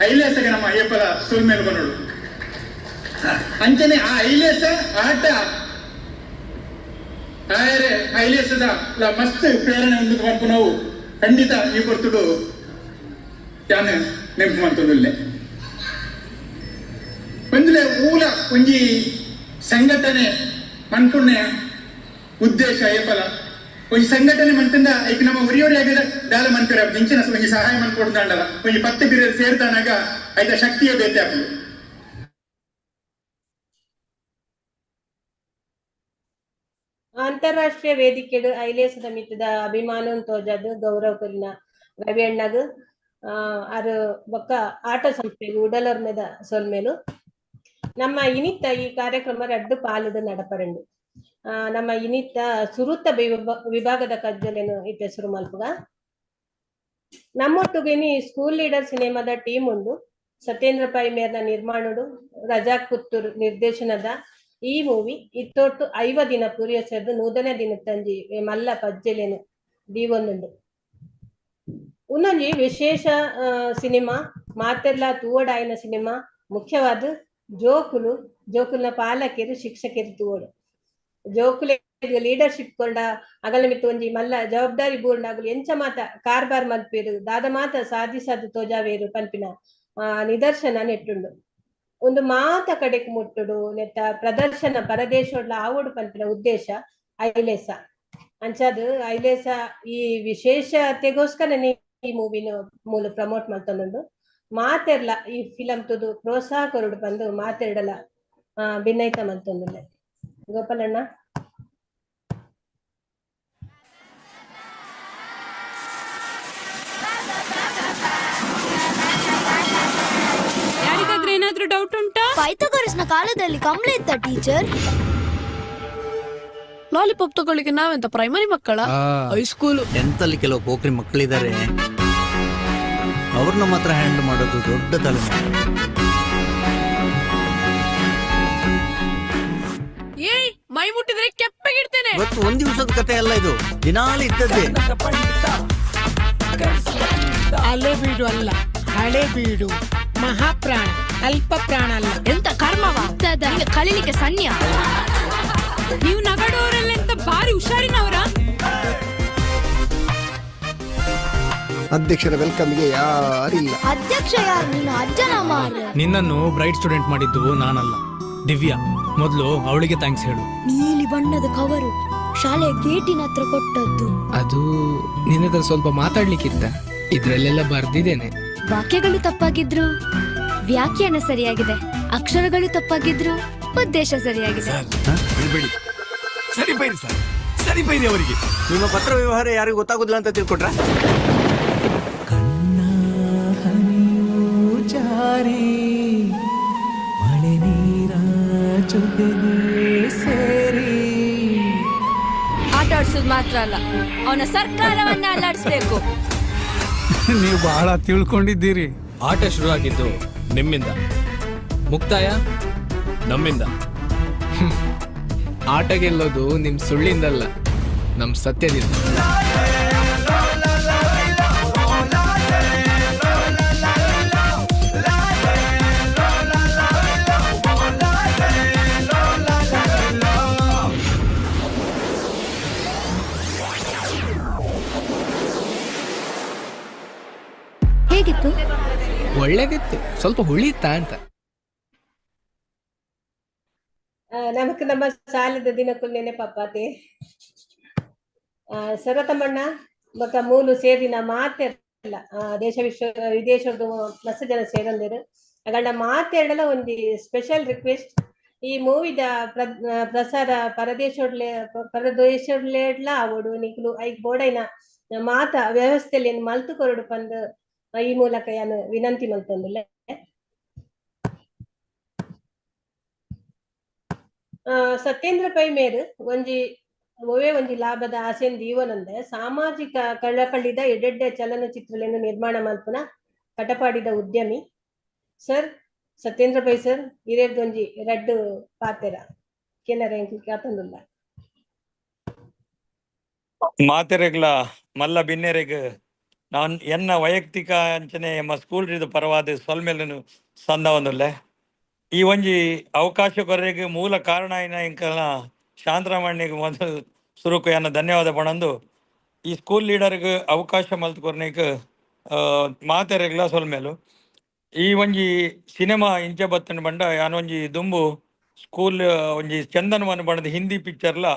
ಐಲೇಸಗ ನಮ್ಮ ಏಪಲ ಸೊಲ್ಮೇಲ್ ಬನ್ನೋಡು. ಅಂಚನೆ ಆ ಐಲೇಸ ಆಟ ಆಯರೆ ಐಲೇಸದ ಮಸ್ತ್ ಪ್ರೇರಣೆ ಉಂಡು ಪನ್ಪುನವು ಖಂಡಿತ ಈ ಪೊರ್ತುಡು ಯಾನ್ ನೆಂಪು ಮಂತೊಂದುಲ್ಲೆ. ಒಂದುಲೆ ಊಲ ಒಂಜಿ ಸಂಘಟನೆ ಮನ್ಪುಣ್ಣೆ ಉದ್ದೇಶ ಏಪಲ ಒಂಜಿ ಸಂಘಟನೆ ಮಂತಂದ ಐಕ್ ನಮ್ಮ ಒರಿಯೋರಿಯಾಗ ದಾಲ ಮನ್ಪೆರ ಇಂಚಿನ ಒಂಜಿ ಸಹಾಯ ಮನ್ಕೊಡ್ದಾಂಡಲ ಒಂಜಿ ಪತ್ತೆ ಬಿರ ಸೇರ್ದಾನಾಗ ಐತ ಶಕ್ತಿಯ ಬೇತೆ ಆಪುಂಡು. ಅಂತಾರಾಷ್ಟ್ರೀಯ ವೇದಿಕೆಡು ಐಲೇಸದ ಮಿತ್ತದ ಅಭಿಮಾನನ್ ತೋಜಾದು ಗೌರವ ಕೊರಿನ ರವಿ ಅಣ್ಣಗ್ ಅರು ಬೊಕ್ಕ ಆಟ ಸಂಸ್ಥೆಗ್ ಉಡಲರ್ ಮೇದ ಸೊಲ್ಮೇಲು. ನಮ್ಮ ಇನಿತ್ತ ಈ ಕಾರ್ಯಕ್ರಮ ರಡ್ಡು ಪಾಲುಡು ನಡಪರಂಡು. ನಮ್ಮ ಇನಿತ್ತ ಸುರುತ ವಿಭಾಗದ ಕಜ್ಜೊಲೆನು ಇತ್ತೆ ಶುರು ಮಲ್ಪುಗ. ನಮ್ಮೊಟ್ಟುಗೆನಿ ಸ್ಕೂಲ್ ಲೀಡರ್ ಸಿನಿಮಾದ ಟೀಮ್ ಉಂಡು. ಸತ್ಯೇಂದ್ರ ಪೈ ಮೇರ್ನ ನಿರ್ಮಾಣಡು, ರಜಾಕ್ ಪುತ್ತೂರ್ ನಿರ್ದೇಶನದ ಈ ಮೂವಿ ಇತ್ತೊಟ್ಟು 50 ದಿನ ಪೂರೈಸೆರ್ದ್ ನೂದನೇ ದಿನತ್ತಂಜಿ ಮಲ್ಲ ಪಜ್ಜೆಲೆನು ದೀವೊಂದುಂಡು. ಉನ್ನೊಂಜಿ ವಿಶೇಷ ಸಿನಿಮಾ ಮಾತೆರ್ಲಾ ತೂವೊಡಾಯಿನ ಸಿನಿಮಾ, ಮುಖ್ಯವಾದ ಜೋಕುಲು, ಜೋಕುಲ್ನ ಪಾಲಕೆರು ಶಿಕ್ಷಕೆರು ತೂವೊಡು. ಜೋಕುಲೆಗ್ ಲೀಡರ್ಶಿಪ್ ಕೊಂಡ ಅಗಲ ಮಿತ್ತ್ ಒಂಜಿ ಮಲ್ಲ ಜವಾಬ್ದಾರಿ ಬೂರ್ಂಡ ಎಂಚ ಮಾತ ಕಾರ್ಬಾರ್ ಮಲ್ಪೆರು ದಾದ ಮಾತ ಸಾಧಿಸದ್ ತೋಜಾವೇರು ಪನ್ಪಿನ ನಿದರ್ಶನ ನೆಟ್ಟುಂಡು. ಒಂದು ಮಾತ ಕಡೆಕ್ ಮುಟ್ಟುಡು ನೆತ್ತ ಪ್ರದರ್ಶನ ಪರದೇಶೊಡ್ಲ ಆವೊಡು ಪನ್ಪಿನ ಉದ್ದೇಶ ಐಲೇಸ. ಅಂಚಾದ್ ಐಲೇಸ ಈ ವಿಶೇಷತೆಗೋಸ್ಕರನೇ ಈ ಮೂವಿನ ಮೂಲ ಪ್ರಮೋಟ್ ಮಲ್ತೊಂದುಂಡು. ಮಾತೆರ್ಲ ಈ ಫಿಲಂ ತುದು ಪ್ರೋತ್ಸಾಹ ಕೊರೊಡು ಪಂದ್ ಮಾತೆರ್ಡಲ ಬಿನ್ನೈತ ಮಲ್ತೊಂದುಲ್ಲೆ. ಗೋಪಾಲಣ್ಣ. ಯಾರಿಗಾದ್ರೂ ಏನಾದ್ರೂ ಡೌಟ್ ಉಂಟಾ? ಪೈಥಾಗರಸ್ನ ಕಾಲದಲ್ಲಿ ಕಮಲ ಇತ್ತ ಟೀಚರ್? ಲಾಲಿಪಾಪ್ ತಗೊಳ್ಳಿಕ್ಕೆ ನಾವೆಂತ ಪ್ರೈಮರಿ ಮಕ್ಕಳ? ಹೈಸ್ಕೂಲ್. ಟೆಂತ್ ಅಲ್ಲಿ ಕೆಲವು ಪೋಖ್ರಿ ಮಕ್ಕಳಿದ್ದಾರೆ, ಅವ್ರನ್ನ ಮಾತ್ರ ಹ್ಯಾಂಡಲ್ ಮಾಡೋದು ದೊಡ್ಡ ತಲೆನೋವು. ಮೈ ಮುಟ್ಟಿದ್ರೆ ಕೆಪ್ಪಗಿಡ್ತೇನೆ. ಇವತ್ತು ಒಂದ್ ದಿವಸದ ಕತೆ ಅಲ್ಲ ಇದು, ದಿನಾಲು ಇದ್ದದ್ದೇ. ಅಲೆ ಬೀಡು ಅಲ್ಲ, ಹಳೆ ಬೀಡು. ಮಹಾಪ್ರಾಣ, ಅಲ್ಪ ಪ್ರಾಣ ಅಲ್ಲ. ಎಂತ ಕರ್ಮವ, ಕಲೀಲಿಕ್ಕೆ ಸನ್ಯ. ನೀವು ನಗಡೋರೆಲ್ಲ ಭಾರಿ ಹುಷಾರಿನವರ. ಅಧ್ಯಕ್ಷರ ವೆಲ್ಕಮ್ಗೆ ಯಾರಿಲ್ಲ. ಅಧ್ಯಕ್ಷ ಯಾರು? ನೀನು ಅಜ್ಜನ ಮಾರ್ರೆ. ನಿನ್ನನ್ನು ಬ್ರೈಟ್ ಸ್ಟೂಡೆಂಟ್ ಮಾಡಿದ್ದು ನಾನಲ್ಲ, ದಿವ್ಯಾ. ಮೊದಲು ಅವಳಿಗೆ thanks ಹೇಳು. ನೀಲಿ ಬಣ್ಣದ ಕವರು ಶಾಲೆಯ ಗೇಟಿನ ಹತ್ರ ಕೊಟ್ಟದ್ದು. ಅದು ನಿನ್ನ ಸ್ವಲ್ಪ ಮಾತಾಡ್ಲಿಕ್ಕಿತ್ತ, ಇದ್ರಲ್ಲೆಲ್ಲ ಬರ್ದಿದ್ದೇನೆ. ವಾಕ್ಯಗಳು ತಪ್ಪಾಗಿದ್ರು ವ್ಯಾಖ್ಯಾನ ಸರಿಯಾಗಿದೆ, ಅಕ್ಷರಗಳು ತಪ್ಪಾಗಿದ್ರು ಉದ್ದೇಶ ಸರಿಯಾಗಿದೆ. ಬಿಡಿ, ಸರಿ ಬೈರಿ ಸರ್, ಸರಿ ಬೈರಿ ಅವರಿಗೆ. ನಿಮ್ಮ ಪತ್ರ ವ್ಯವಹಾರ ಯಾರಿಗೂ ಗೊತ್ತಾಗುದಿಲ್ಲ ಅಂತ ತಿಳ್ಕೊಟ್ರ? ಮಳೆ ನೀರ ಜೊತೆಗೆ ಸೇರಿ ಆಟ ಆಡ್ಸೋದು ಮಾತ್ರ ಅಲ್ಲ, ಅವನ ಸರ್ಕಾರವನ್ನ ಅಲ್ಲಾಡಿಸ್ಬೇಕು. ನೀವು ಬಹಳ ತಿಳ್ಕೊಂಡಿದ್ದೀರಿ. ಆಟ ಶುರುವಾಗಿದ್ದು ನಿಮ್ಮಿಂದ, ಮುಕ್ತಾಯ ನಮ್ಮಿಂದ. ಆಟ ಗೆಲ್ಲೋದು ನಿಮ್ ಸುಳ್ಳಿಂದಲ್ಲ, ನಮ್ ಸತ್ಯದಿಂದ. ಹೇಗಿತ್ತು? ಒಳ್ಳೇದಿತ್ತು, ಸ್ವಲ್ಪ ಹುಳಿತಾ ಅಂತ. ನಮಕ್ ನಮ್ಮ ಸಾಲದ ದಿನಕ್ಕೂ ನೆನಪಾಪಾತೆ. ಸರತಮ್ಮಣ್ಣ ಬೊಕ ಮೂಲು ಸೇರಿನ ಮಾತೆರ್ಲ ದೇಶ ವಿಶ್ವ ವಿದೇಶದ ಮಸ್ತ್ ಜನ ಸೇರೊಂದೆರ್. ಅಗಂಡ ಮಾತೆರ್ಡಲ ಒಂಜಿ ಸ್ಪೆಷಲ್ ರಿಕ್ವೆಸ್ಟ್, ಈ ಮೂವಿದ ಪ್ರಸಾರ ಪರದೇಶೊಡ್ಲೆ ಪರದೇಶೊಡ್ಲೇಡ್ಲ ಆವೊಡು, ನಿಕ್ಲು ಐಕ್ ಬೋಡೈನ ಮಾತ ವ್ಯವಸ್ಥೆಲೆನ್ ಮಲ್ತ್ ಕೊರೊಡು ಪಂದ್ ಈ ಮೂಲಕ ಯಾನ್ ವಿನಂತಿ ಮಲ್ತೊಂದುಲ್ಲೆ. ಸತ್ಯೇಂದ್ರ ಪೈ ಮೇರ್ ಒಂಜಿ ಒವೇ ಒಂಜಿ ಲಾಭದ ಆಸೆನ್ ದೀವನಂದೆ ಸಾಮಾಜಿಕ ಕಳಕಳಿದ ಎಡೆಡ್ಡೆ ಚಲನಚಿತ್ರಲೆನ್ ನಿರ್ಮಾಣ ಮಲ್ಪುನ ಕಟಪಾಡಿದ ಉದ್ಯಮಿ ಸರ್ ಸತ್ಯೇಂದ್ರ ಪೈ ಸರ್ ಇರೆರ್ದ್ ಒಂಜಿ ರಡ್ಡ್ ಪಾತೆರ ಕೆನರೆ ಎಂಕುಲು ಕಾತೊಂದುಲ್ಲ. ಮಾತೆರೆಗ್ಲ ಮಲ್ಲ ಬಿನ್ನೆರೆಗ್ ನಾನ್ ಎನ್ನ ವೈಯಕ್ತಿಕ ಅಂಚನೆ ಎಮ್ಮ ಸ್ಕೂಲ್ ಪರವಾದ ಸೊಲ್ಮೆಲನು ಸಂದವೊಂದುಲ್ಲೆ. ಈ ಒಂಜಿ ಅವಕಾಶ ಕೊರ್ರೆಗ್ ಮೂಲ ಕಾರಣ ಆಯಿನ ಎಂಕಲ್ನ ಶಾಂತರಾಮಣ್ಣಿಗ್ ಮೊದಲು ಸುರುಕು ಎನ್ನ ಧನ್ಯವಾದ ಪಣೊಂದು, ಈ ಸ್ಕೂಲ್ ಲೀಡರ್ಗ್ ಅವಕಾಶ ಮಲ್ತ್ ಕೊರ್ನೆಕ್ ಮಾತೆರೆಗ್ಲ ಸೊಲ್ಮೆಲು. ಈ ಒಂಜಿ ಸಿನಿಮಾ ಇಂಚ ಬತ್ತಂಡ ಪಂಡ ಯಾನ್ ಒಂಜಿ ದುಂಬು ಸ್ಕೂಲ್ ಒಂಜಿ ಚಂದನವನ ಬಣ್ಣದ ಹಿಂದಿ ಪಿಕ್ಚರ್ಲ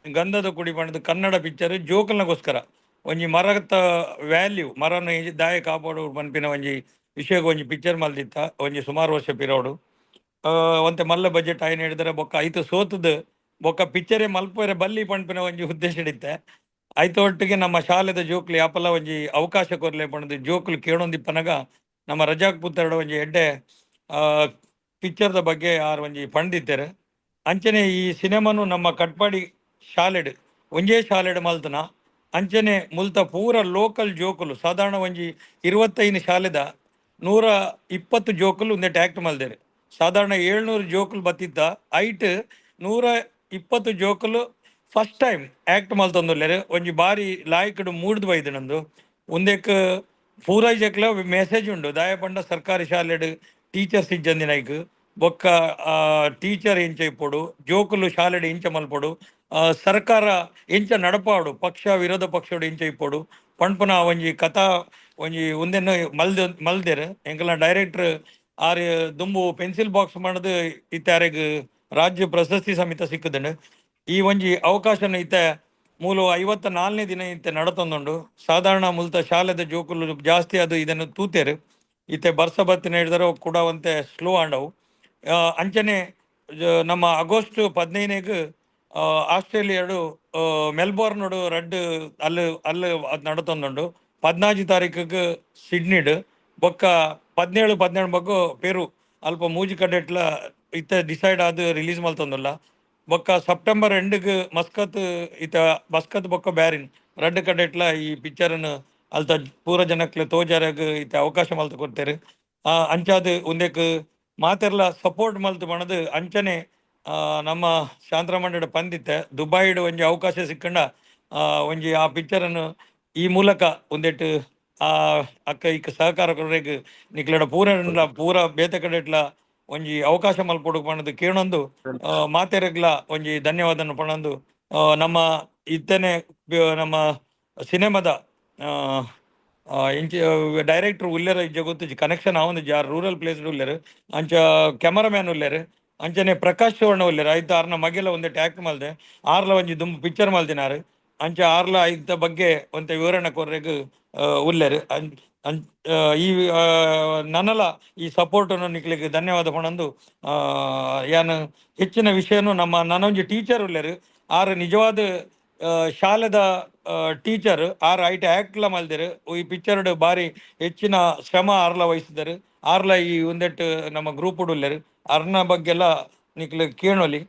ಗಂಧದ ಕುಡಿ ಬಣ್ಣದ ಕನ್ನಡ ಪಿಕ್ಚರ್ ಜೋಕಲ್ನಗೋಸ್ಕರ ಒಂಜಿ ಮರತ ವ್ಯಾಲ್ಯೂ, ಮರನು ದಾಯ ಕಾಪಾಡು ಪನ್ಪಿನ ಒಂಜಿ ವಿಷಯಗ್ ಒಂಜಿ ಪಿಕ್ಚರ್ ಮಲ್ದಿತ್ತ ಒಂಜಿ ಸುಮಾರು ವರ್ಷ ಪಿರೋಡು. ಒಂತೆ ಮಲ್ಲ ಬಜೆಟ್ ಆಯ್ನ ಹಿಡಿದರೆ ಬೊಕ್ಕ ಐತ ಸೋತದ ಬೊಕ್ಕ ಪಿಕ್ಚರೇ ಮಲ್ಪೆರೆ ಬಲ್ಲಿ ಪನ್ಪಿನ ಒಂಜಿ ಉದ್ದೇಶ ಇತ್ತೆ. ಐತ ಒಟ್ಟಿಗೆ ನಮ್ಮ ಶಾಲೆದ ಜೋಕ್ಲು ಯಾಪಲ ಒಂಜಿ ಅವಕಾಶ ಕೊರ್ಲೆ ಪಂಡ್ದ್ ಜೋಕ್ಲು ಕೇಳೊಂದಿಪ್ಪನಗ ನಮ್ಮ ರಜಾಕ್ ಪುತ್ತರ್ಡ ಒಂಜಿ ಎಡ್ಡೆ ಪಿಕ್ಚರ್ದ ಬಗ್ಗೆ ಆರ್ ಒಂಜಿ ಪಂಡಿತ್ತೆರ್. ಅಂಚನೆ ಈ ಸಿನಿಮಾನು ನಮ್ಮ ಕಟ್ಪಾಡಿ ಶಾಲೆಡ್ ಒಂಜೇ ಶಾಲೆಡ್ ಮಲ್ತನ. ಅಂಚನೆ ಮುಲ್ತ ಪೂರ ಲೋಕಲ್ ಜೋಕುಲು ಸಾಧಾರಣ ಒಂಜಿ 25 ಶಾಲೆದ 120 ಜೋಕುಲು ಉಂದೆಟ್ ಆಕ್ಟ್ ಮಲ್ದೆರ್. ಸಾಧಾರಣ 700 ಜೋಕುಲು ಬತ್ತಿತ್ತ, ಐಟ್ 120 ಜೋಕುಲು first time act ಮಲ್ತೊಂದುಲ್ಲೆರ್. ಒಂಜಿ ಬಾರಿ ಲಾಯ್ಕ್ಡ್ ಮೂಡ್ದು ಬೈದಿನಂದು. ಉಂದೆಕ್ ಪೂರ ಜಕ್ಲ ಮೆಸೇಜ್ ಉಂಡು, ದಾಯ ಪಂಡ ಸರ್ಕಾರಿ ಶಾಲೆಡ್ ಟೀಚರ್ಸ್ ಇಜ್ಜಂದಿನೈಕ್ ಬೊಕ್ಕ ಟೀಚರ್ ಎಂಚ ಇಪ್ಪೊಡು, ಜೋಕುಲು ಶಾಲೆಡ್ ಎಂಚ ಮಲ್ಪೊಡು, ಸರ್ಕಾರ ಎಂಚ ನಡಪಾಡು, ಪಕ್ಷ ವಿರೋಧ ಪಕ್ಷಡು ಎಂಚ ಇಪ್ಪೊಡು ಪನ್ಪುನ ಒಂಜಿ ಕಥಾ ಒಂಜಿ ಉಂದೆನ್ ಮಲ್ದೆರ್. ಎಂಕಲ್ನ ಡೈರೆಕ್ಟರ್ ಆರ್ ದುಂಬು ಪೆನ್ಸಿಲ್ ಬಾಕ್ಸ್ ಮಾಡದು ಇತ್ತೆ ಆರೆಗ್ ರಾಜ್ಯ ಪ್ರಶಸ್ತಿ ಸಮೇತ ಸಿಕ್ಕುದುಂಡು. ಈ ಒಂಜಿ ಅವಕಾಶನ ಇತ್ತೆ ಮೂಲು 54ನೇ ದಿನ ಇತ್ತೆ ನಡತೊಂದುಂಡು. ಸಾಧಾರಣ ಮುಲ್ತ ಶಾಲೆದ ಜೋಕುಲು ಜಾಸ್ತಿ ಅದು ಇದನ್ನು ತೂತೆರ್. ಇತ್ತೆ ಬರ್ಸ ಬತ್ತಿನ ಹಿಡಿದರೆ ಕೂಡ ಒಂತೆ ಸ್ಲೋ ಆಂಡವು. ಅಂಚನೆ ನಮ್ಮ ಆಗಸ್ಟ್ 15ಗ್ ಆಸ್ಟ್ರೇಲಿಯಾಡು ಮೆಲ್ಬೋರ್ನ್ ರಡ್ಡ್ ಅಲ್ಲು ಅಲ್ಲು ಅದು ನಡತೊಂದುಂಡು. 14 ತಾರೀಕಿಗ್ ಸಿಡ್ನಿಡ್ ಬೊಕ್ಕ 17 18 ಬೊಕ್ಕ ಪೆರು ಅಲ್ಪ ಮೂಜಿ ಕಡೆಟ್ಲ ಇತ್ತೆ ಡಿಸೈಡ್ ಆದ್ ರಿಲೀಸ್ ಮಲ್ತೊಂದುಲ್ಲ. ಬೊಕ್ಕ ಸೆಪ್ಟೆಂಬರ್ 2ಗ್ ಮಸ್ಕತ್ ಇತ್ತ ಮಸ್ಕತ್ ಬೊಕ್ಕ ಬ್ಯಾರಿನ್ ರಡ್ಡ್ ಕಡೆಟ್ಲ ಈ ಪಿಕ್ಚರ್ನ್ ಅಲ್ತ ಪೂರ ಜನಕ್ಲೆ ತೋಜಾರಗ್ ಇತ್ತೆ ಅವಕಾಶ ಮಲ್ತ್ ಕೊರ್ತೆರ್. ಅಂಚಾದ್ ಉಂದೆಕ್ ಮಾತೆರ್ಲ ಸಪೋರ್ಟ್ ಮಲ್ತ್ ಪಣದ್ ಅಂಚನೆ ನಮ್ಮ ಶಾಂತರಾಮಂಡಡ ಪಂದಿತ್ತೆ ದುಬೈಡ್ ಒಂಜಿ ಅವಕಾಶ ಸಿಕ್ಕಂಡ ಒಂಜಿ ಆ ಪಿಕ್ಚರನ್ನು ಈ ಮೂಲಕ ಒಂದೆಟ್ಟು ಆ ಅಕ್ಕ ಇಕ್ಕ ಸಹಕಾರ ಕೊರ್ರೆಗ್ ನಿಕ್ಲೆಡ ಪೂರ ಪೂರ ಬೇತೆ ಕಡೆಟ್ಲ ಒಂಜಿ ಅವಕಾಶ ಮಲ್ಪೊಡು ಪಂಡುದು ಕೇಣೊಂದು ಮಾತೆರೆಗ್ಲ ಒಂಜಿ ಧನ್ಯವಾದನ ಪಣೊಂದು ನಮ್ಮ ಇತ್ತನೆ ನಮ್ಮ ಸಿನಿಮಾದ ಇಂಚ ಡೈರೆಕ್ಟರ್ ಉಲ್ಲೆರ್ ಇಜ್ಜ ಗೊತ್ತುಜಿ ಕನೆಕ್ಷನ್ ಆವೊಂದಿಜ್ಜಿ ಆರ್ ರೂರಲ್ ಪ್ಲೇಸ್ ಉಲ್ಲೆರ್ ಅಂಚ ಕ್ಯಾಮರಾಮ್ಯಾನ್ ಉಲ್ಲೆರ್ ಅಂಚನೆ ಪ್ರಕಾಶ್ ಸುವರ್ಣ ಉಲ್ಲೆರ್ ಐತ ಆರ್ನ ಮಗೆಲ ಒಂದೆಟ್ ಆಕ್ಟ್ ಮಲ್ದೆ ಆರ್ಲ ಒಂಜಿ ದುಂಬು ಪಿಕ್ಚರ್ ಮಲ್ದಿನಾರ್ ಅಂಚ ಆರ್ಲ ಐತ ಬಗ್ಗೆ ಒಂತೆ ವಿವರಣೆ ಕೊರ್ರೆಗ್ ಉಲ್ಲೆರ್ ಈ ನನಲ ಈ ಸಪೋರ್ಟ್ ನಿಕ್ಲೆಗ್ ಧನ್ಯವಾದ ಪಣೊಂದು ಯಾನ್ ಹೆಚ್ಚಿನ ವಿಷಯನು ನಮ್ಮ ನನೊಂಜಿ ಟೀಚರ್ ಉಲ್ಲೆರ್ ಆರ್ ನಿಜವಾದ ಶಾಲೆದ ಟೀಚರ್ ಆರ್ ಐಟ್ ಆಕ್ಟ್ಲ ಮಲ್ದೆರ್ ಈ ಪಿಕ್ಚರ್ಡ್ ಬಾರಿ ಹೆಚ್ಚಿನ ಶ್ರಮ ಆರ್ಲ ವಹಿಸಿದರು ಆರ್ಲ ಈ ಒಂದೆಟ್ ನಮ್ಮ ಗ್ರೂಪ್ ಉಲ್ಲೆರ್ ಅರ್ನ ಬಗ್ಗೆ ಎಲ್ಲ ನಿಕ್ಲೆ ಕೇಳೊಲಿ.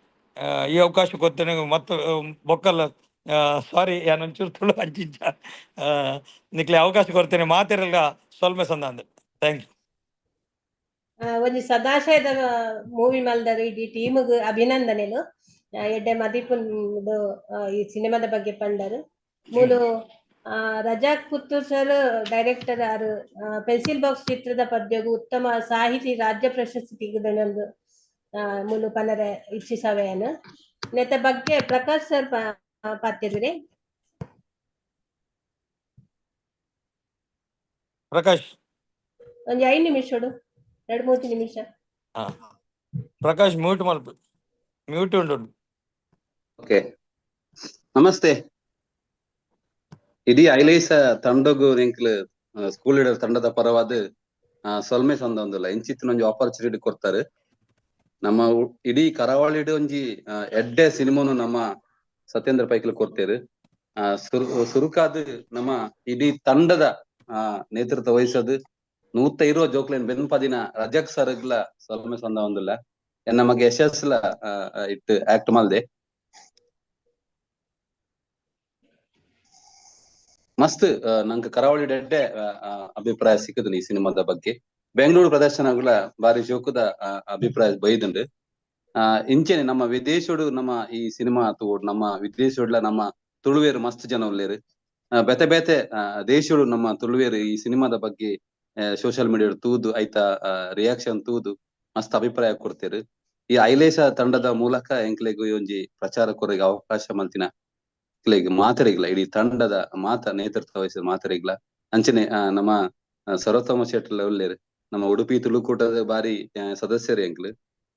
ಈ ಅವಕಾಶ ಕೊರ್ತೇನೆ ಮತ್ತು ಬೊಕ್ಕಲ್ಲ ಸಾರಿ ಯಾನ್ ಒಂಚೂರು ತುಳು ಅಂಚಿಂಚ ನಿಕ್ಲೆ ಅವಕಾಶ ಕೊರ್ತೇನೆ ಮಾತೆರೆಲ್ಲ ಸೊಲ್ಮೆ ಸಂದಾಂದ್. Thank you. ಒಂಜಿ ಸದಾಶಯದ ಮೂವಿ ಮಲ್ದರ್ ಇಡೀ ಟೀಮ್ಗ್ ಅಭಿನಂದನೆಲು. ಎಡ್ಡೆ ಮದಿಪುಂದು ಈ ಸಿನಿಮಾದ ಬಗ್ಗೆ ಪಂಡರ್. ಮೂಲು ರಜಾಕ್ ಪುತ್ತೂರ್ ಸರ್ ಡೈರೆಕ್ಟರ್ ಆರ್ ಪೆನ್ಸಿಲ್ ಬಾಕ್ಸ್ ಚಿತ್ರದ ಪದ್ಯಗು ಉತ್ತಮ ಸಾಹಿತಿ ರಾಜ್ಯ ಪ್ರಶಸ್ತಿ ತಿಕ್ಕುದೊಂದು ಮೂಲು ಪನರೆ ಇಚ್ಛಿಸವೆಯನ್. ನೆತ್ತ ಬಗ್ಗೆ ಪ್ರಕಾಶ್ ಸರ್ ಪಾತೆರ್ರೆ. ಪ್ರಕಾಶ್ ಒಂಜಿ 5 ನಿಮಿಷಡು 2-3 ನಿಮಿಷ. ಪ್ರಕಾಶ್ ಮ್ಯೂಟ್ ಮಲ್ಪ ಮ್ಯೂಟ್ ಉಂಡು. ಓಕೆ, ನಮಸ್ತೆ. ಇಡೀ ಐಲೇಸ ತಂಡಗು ಎಂಕ್ಲು ಸ್ಕೂಲ್ ಲೀಡರ್ ತಂಡದ ಪರವಾದ ಸೊಲ್ಮೆ ಸಂದೊಂದುಲ್ಲ ಇಂಚಿತ್ತಿನ ಒಂಜಿ ಆಪರ್ಚುನಿಟಿ ಕೊರ್ತಾರೆ. ನಮ್ಮ ಇಡೀ ಕರಾವಳಿಡ್ ಒಂಜಿ ಎಡ್ಡೆ ಸಿನಿಮಾನು ನಮ್ಮ ಸತ್ಯೇಂದ್ರ ಪೈಕ್ಲು ಕೊರ್ತೇರು. ಸುರುಕಾದ್ ನಮ್ಮ ಇಡೀ ತಂಡದ ನೇತೃತ್ವ ವಹಿಸೋದು 120 ಜೋಕ್ಲೆನ್ ಬೆನ್ಪದಿನ ರಜಕ್ ಸರ್ಗ್ಲ ಸೊಲ್ಮೆ ಸಂದೊಂದುಲ್ಲ. ನಮಗೆ ಯಶಸ್ಲ ಇಟ್ಟು ಆಕ್ಟ್ ಮಲ್ದೆ ಮಸ್ತ್ ನಂಗೆ ಕರಾವಳಿ ಎಡ್ಡೆ ಅಭಿಪ್ರಾಯ ಸಿಕ್ಕುದು ಈ ಸಿನಿಮಾದ ಬಗ್ಗೆ. ಬೆಂಗಳೂರು ಪ್ರದರ್ಶನಗಳ ಬಾರಿ ಜೋಕುದ ಅಭಿಪ್ರಾಯ ಬೈದುಂಡು. ಇಂಚೆನೆ ನಮ್ಮ ವಿದೇಶೋಡು ನಮ್ಮ ಈ ಸಿನಿಮಾ ತೂವೊಡು, ನಮ್ಮ ವಿದೇಶೋಡ್ಲ ನಮ್ಮ ತುಳುವೇರು ಮಸ್ತ್ ಜನ ಉಲ್ಲೇರು. ಬೇತೆ ಬೇತೆ ದೇಶೋಡು ನಮ್ಮ ತುಳುವೇರು ಈ ಸಿನಿಮಾದ ಬಗ್ಗೆ ಸೋಷಿಯಲ್ ಮೀಡಿಯಾ ತೂದು ಐತ ರಿಯಾಕ್ಷನ್ ತೂದು ಮಸ್ತ್ ಅಭಿಪ್ರಾಯ ಕೊಡ್ತೇರು. ಈ ಐಲೇಶ ತಂಡದ ಮೂಲಕ ಎಂಕ್ಲೆಗ್ ಒಂಜಿ ಪ್ರಚಾರ ಕೊರಗೆ ಅವಕಾಶ ಮಲ್ತಿನ ಎಂಕ್ಲೆಗ್ ಮಾತರಿಗ್ಲ ಇಡೀ ತಂಡದ ಮಾತ ನೇತೃತ್ವ ವಹಿಸಿದ ಮಾತರಿಗ್ಲ. ಅಂಚನೆ ನಮ್ಮ ಸರ್ವೋತ್ತಮ ಶೆಟ್ಲ ಉಲ್ಲೇರು, ನಮ್ಮ ಉಡುಪಿ ತುಳುಕೂಟದ ಬಾರಿ ಸದಸ್ಯರು ಎಂಕ್ಲು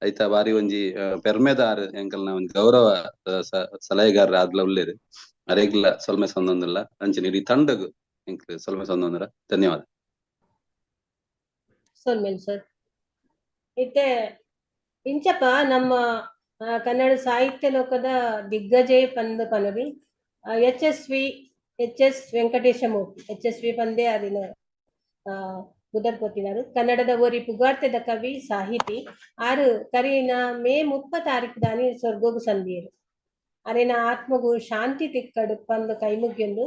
ಐತ ಬಾರಿ ಒಂಜಿ ಪೆರ್ಮೆದಾರ್ ಎಂಕಲ್ನ ಒಂಜಿ ಗೌರವ ಸಲಹೆಗಾರರು ಆದ್ಲ ಉಲ್ಲೇರು. ಅರೆಗ್ಲ ಸೊಲ್ಮೆ ಸಂದೊಂದಿಲ್ಲ. ಅಂಚನೆ ಇಡೀ ತಂಡಗ್ ಎಂಕ್ಲು ಸೊಲ್ಮೆ ಸಂದೊಂದಿಲ್ಲ. ಧನ್ಯವಾದ. ಸೊಲ್ಮೆಲ್ ಸರ್. ಇತ್ತೆ ಇಂಚಪ್ಪ ನಮ್ಮ ಕನ್ನಡ ಸಾಹಿತ್ಯ ಲೋಕದ ದಿಗ್ಗಜೇ ಪಂದ್ ಪನವಿ H S V H S Venkatesha Murthy H S V ಪಂದೇ ಅರಿನ ಬುದರ್ ಕೊತ್ತಿನಾರು. ಕನ್ನಡದ ಓರಿ ಪುಗಾರ್ತೆದ ಕವಿ ಸಾಹಿತಿ ಆರು ಕರಿನ ಮೇ 30 ತಾರೀಕು ದಾನಿ ಸ್ವರ್ಗೋಗು ಸಂದಿಯರು. ಅರೆನ ಆತ್ಮಗು ಶಾಂತಿ ತಿಕ್ಕಡು ಪಂದು ಕೈಮುಗ್ಗೆಂದು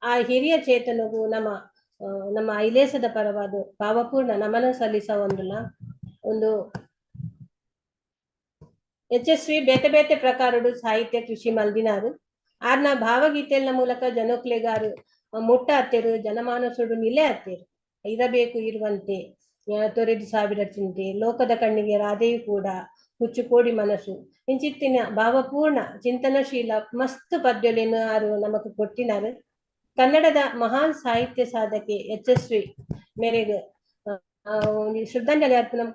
ಆ ಹಿರಿಯ ಚೇತನಗು ನಮ್ಮ ನಮ್ಮ ಐಲೇಸದ ಪರವಾದ ಭಾವಪೂರ್ಣ ನಮನ ಸಲ್ಲಿಸ ಒಂದುಲ ಒಂದು ಎಚ್ ಎಸ್ ವಿ ಬೇತೆ ಬೇತೆ ಪ್ರಕಾರಡು ಸಾಹಿತ್ಯ ಕೃಷಿ ಮಲ್ದಿನಾರು. ಆರ್ನ ಭಾವಗೀತೆಯನ್ನ ಮೂಲಕ ಜನೋಕ್ಲೆಗಾರು ಮುಟ್ಟ ಹತ್ತೇರು, ಜನಮಾನಸುಡು ನಿಲೆ ಹತ್ತೇರು. ಇರಬೇಕು ಇರುವಂತೆ ತೊರೆದು ಸಾವಿರ ಚಿಂತೆ, ಲೋಕದ ಕಣ್ಣಿಗೆ ರಾಧೆಯು ಕೂಡ, ಹುಚ್ಚುಕೋಡಿ ಮನಸ್ಸು ಇಂಚಿತ್ತಿನ ಭಾವಪೂರ್ಣ ಚಿಂತನಶೀಲ ಮಸ್ತ್ ಪದ್ಯಲೇನು ಆರು ನಮಕ್ ಕೊಟ್ಟಿನಾರು. ಕನ್ನಡದ ಮಹಾನ್ ಸಾಹಿತ್ಯ ಸಾಧಕಿ ಎಚ್ ಎಸ್ ವಿ ಮೇರೆಗೆ ಶ್ರದ್ಧಾಂಜಲಿ ಅರ್ಪಣೆ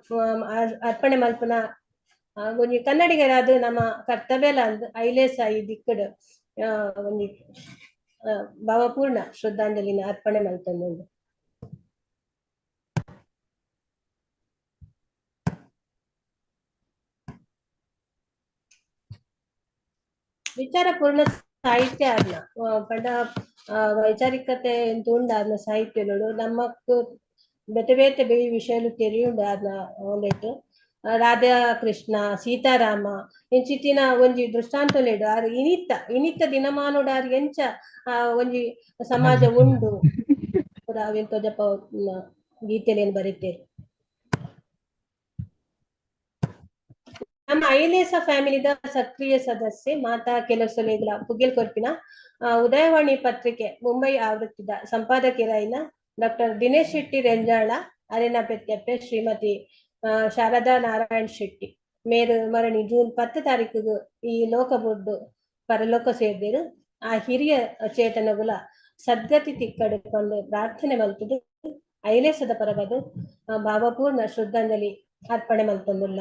ಅರ್ಪಣೆ ಮಲ್ಪನ ಒಂಜಿ ಕನ್ನಡಿಗರಾದ ನಮ್ಮ ಕರ್ತವ್ಯ ಅಂದ್ ಐಲೇಸ ಈ ದಿಕ್ಕಡ್ ಒಂಜಿ ಭಾವಪೂರ್ಣ ಶ್ರದ್ಧಾಂಜಲಿನ ಅರ್ಪಣೆ ಮಲ್ತೊಂದುಂಡು. ವಿಚಾರಪೂರ್ಣ ಸಾಹಿತ್ಯ ಆದ್ನ ಪಂಡ ವೈಚಾರಿಕತೆ ಉಂಡು ಆದ್ನ ಸಾಹಿತ್ಯಗಳು ನಮಕ್ ಬೇತೆ ಬೇತೆ ಬೇರೆ ವಿಷಯಲು ತೆರಿಯುಂಡು ಆದ್ನ ಒಂದೆಟ್ಟು ರಾಧಾ ಕೃಷ್ಣ ಸೀತಾರಾಮ ಇಂಚಿತ್ತಿನ ಒಂಜಿ ದೃಷ್ಟಾಂತೊಲೆಡು ಆರ್ ಇನಿತ್ತ ಇನಿತ್ತ ದಿನಮಾನೋಡು ಆರ್ ಎಂಚ ಒಂಜಿ ಸಮಾಜ ಉಂಡು ಪೂರ ಅವೆನ್ ತೋಜಪ್ಪ ಗೀತೆಲೇನ್ ಬರೀತೇರು. ನಮ್ಮ ಐಲೇಸ ಫ್ಯಾಮಿಲಿದ ಸಕ್ರಿಯ ಸದಸ್ಯೆ ಮಾತಾ ಕೆಲಸೊಲೆಗ್ಲ ಪುಗೆಲ್ ಕೊರ್ಪಿನ ಉದಯವಾಣಿ ಪತ್ರಿಕೆ ಮುಂಬೈ ಆವೃತ್ತಿದ ಸಂಪಾದಕಿರಾಯಿನ ಡಾಕ್ಟರ್ ದಿನೇಶ್ ಶೆಟ್ಟಿ ರೆಂಜಾಳ ಅರೆನ ಪೆತ್ಯಪ್ಪೆ ಶ್ರೀಮತಿ ಶಾರದಾ ನಾರಾಯಣ್ ಶೆಟ್ಟಿ ಮೇರು ಮರಣಿ ಜೂನ್ 10 ತಾರೀಕಿಗೆ ಈ ಲೋಕ ಬುಡ್ಡು ಪರಲೋಕ ಸೇರ್ದಿರು. ಆ ಹಿರಿಯ ಚೇತನಗುಲ ಸದ್ಗತಿ ತಿಕ್ಕಡು ಪಂದ್ ಪ್ರಾರ್ಥನೆ ಮಲ್ತುದು ಐಲೇಸದ ಪರಬದು ಭಾವಪೂರ್ಣ ಶ್ರದ್ಧಾಂಜಲಿ ಅರ್ಪಣೆ ಮಲ್ತೊಂದುಲ್ಲ.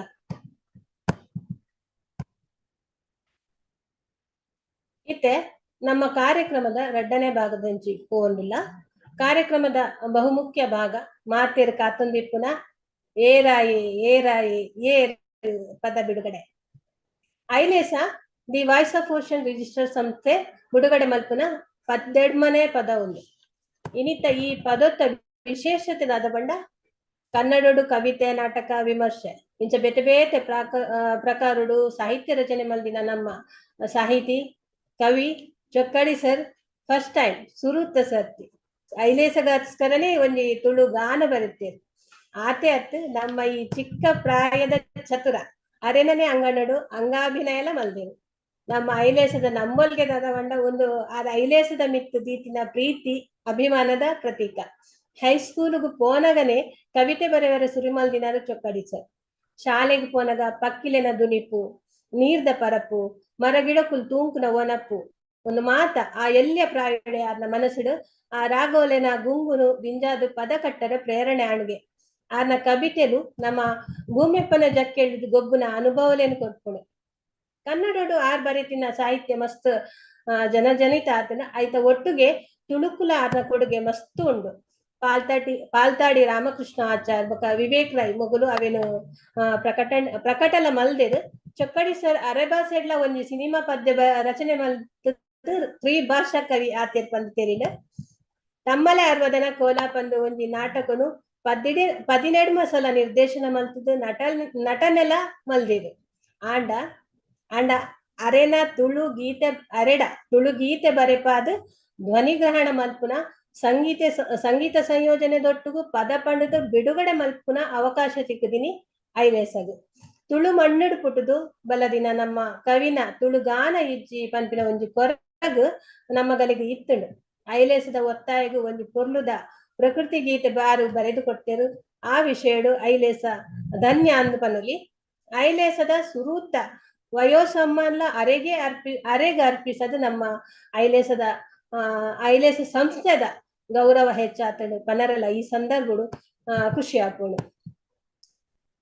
ಇತ್ತೆ ನಮ್ಮ ಕಾರ್ಯಕ್ರಮದ ರಡ್ಡನೇ ಭಾಗದಂಚಿ ಪೋವೊಂದುಲ್ಲ. ಕಾರ್ಯಕ್ರಮದ ಬಹುಮುಖ್ಯ ಭಾಗ ಮಾತೇರು ಕಾತೊಂದಿಪ್ಪುನ ಏರಾಯಿ ಏರಾಯಿ ಏರ್ ಪದ ಬಿಡುಗಡೆ. Ailesa the voice of ocean register ಸಂಸ್ಥೆ ಬಿಡುಗಡೆ ಮಲ್ಪುನ ಪದ್ದೆಡ್ಮನೆ ಪದ ಒಂದು. ಇನಿತ ಈ ಪದೊತ್ತ ವಿಶೇಷತೆ ದಾದ ಬಂಡ ಕನ್ನಡಡು ಕವಿತೆ, ನಾಟಕ, ವಿಮರ್ಶೆ ಇಂಚ ಬೇತೆ ಬೇತೆ ಪ್ರಕಾರಡು ಸಾಹಿತ್ಯ ರಚನೆ ಮಲ್ದಿನ ನಮ್ಮ ಸಾಹಿತಿ ಕವಿ ಚೊಕ್ಕಡಿ ಸರ್ ಫಸ್ಟ್ ಟೈಮ್ ಸುರುತ್ತ ಸರ್ತಿ ಐಲೇಸಗೋಸ್ಕರನೇ ಒಂಜಿ ತುಳು ಗಾನ ಬರುತ್ತೆ. ಆತೆ ಅತ್ ನಮ್ಮ ಈ ಚಿಕ್ಕ ಪ್ರಾಯದ ಚತುರ ಅರೆನನೆ ಅಂಗನಡು ಅಂಗಾಭಿನಯಲ ಮಲ್ದೆವು. ನಮ್ಮ ಐಲೇಸದ ನಮ್ಮೊಲ್ಗೆ ದಾದ ಒಂದು ಆ ಐಲೇಸದ ಮಿತ್ತು ದೀತಿನ ಪ್ರೀತಿ ಅಭಿಮಾನದ ಪ್ರತೀಕ. ಹೈಸ್ಕೂಲ್ಗು ಪೋನಗನೆ ಕವಿತೆ ಬರೆವರ ಸುರಿಮಲ್ ದಿನಾರು ಚೊಕ್ಕಡಿ ಸರ್. ಶಾಲೆಗೆ ಪೋನಗ ಪಕ್ಕಿಲೆನ ದುನಿಪು, ನೀರ್ದ ಪರಪು, ಮರಗಿಡಕುಲ್ ತೂಂಕುನ ಒನಪ್ಪು ಒಂದು ಮಾತ ಆ ಎಲ್ಲಿಯ ಪ್ರಾಯಡೆ ಆದ್ನ ಮನಸ್ಸುಡು ಆ ರಾಗೋಲೆನ ಗುಂಗುನು ದಿಂಜಾದು ಪದ ಕಟ್ಟರ ಪ್ರೇರಣೆ ಆಣ್ಗೆ. ಆರ್ನ ಕವಿತೆಲು ನಮ್ಮ ಭೂಮ್ಯಪ್ಪನ ಜಕ್ಕೆಳಿದು ಗೊಬ್ಬುನ ಅನುಭವಲೇನು ಕೊಟ್ಕೊಡು. ಕನ್ನಡೋಡು ಆರ್ ಬರೀತಿನ ಸಾಹಿತ್ಯ ಮಸ್ತ್ ಜನಜನಿತ ಆತನ ಆಯ್ತ ಒಟ್ಟುಗೆ ತುಳುಕುಲ ಆರ್ನ ಕೊಡುಗೆ ಮಸ್ತ್ ಉಂಡು. ಪಾಲ್ತಾಡಿ ರಾಮಕೃಷ್ಣ ಆಚಾರ್ ಬೊಕ ವಿವೇಕ್ ರೈ ಮೊಗಲು ಅವೇನು ಪ್ರಕಟಲ ಮಲ್ದೆರ್. ಚೊಕ್ಕಡಿ ಸರ್ ಅರೆಬಾಸೆಡ್ಲ ಒಂಜಿ ಸಿನಿಮಾ ಪದ್ಯ ರಚನೆ ಮಲ್ತ್ ತ್ರಿಭಾಷಾ ಕವಿ ಆತೇರ್ ಪಂದ್ ತೆರಿನ. ತಮ್ಮಲೆ ಅರ್ವದನ ಕೋಲಾ ಪಂದು ಒಂಜಿ ನಾಟಕನು 17 ಸಲ ನಿರ್ದೇಶನ ಮಲ್ತದು ನಟನೆಲ ಮಲ್ದಿರು. ಆಂಡ ಆಂಡ ಅರೆನ ತುಳು ಗೀತೆ ಅರೆಡ ತುಳು ಗೀತೆ ಬರೆಪಾದ ಧ್ವನಿಗ್ರಹಣ ಮಲ್ಪುನ ಸಂಗೀತ ಸಂಗೀತ ಸಂಯೋಜನೆ ದೊಟ್ಟುಗು ಪದ ಪಂಡದ ಬಿಡುಗಡೆ ಮಲ್ಪುನ ಅವಕಾಶ ಸಿಕ್ಕುದಿನಿ ಐಲೇಸಗು. ತುಳು ಮಣ್ಣುಡು ಪುಟ್ಟುದು ಬಲದಿನ ನಮ್ಮ ಕವಿನ ತುಳು ಗಾನ ಇಜ್ಜಿ ಪನ್ಪಿನ ಒಂಜಿ ಕೊರಗು ನಮ್ಮ ಗಲಿಗೆ ಇತ್ತುಂಡು. ಐಲೇಸದ ಒತ್ತಾಯಗು ಒಂಜಿ ಪೊರ್ಲುದ ಪ್ರಕೃತಿ ಗೀತೆ ಬಾರು ಬರೆದು ಕೊಟ್ಟೆರು. ಆ ವಿಷಯಡು ಐಲೇಸ ಧನ್ಯ ಅಂದು ಪನುಲಿ. ಐಲೇಸದ ಸುರೂತ ವಯೋಸಮ್ಮಾನ್ಲ ಅರೆಗೆ ಅರ್ಪಿಸದು ನಮ್ಮ ಐಲೇಸದ ಐಲೇಸ ಸಂಸ್ಥೆದ ಗೌರವ ಹೆಚ್ಚಾತಡು ಪನರಲ ಈ ಸಂದರ್ಭಡು ಖುಷಿ ಆಪುಂಡು.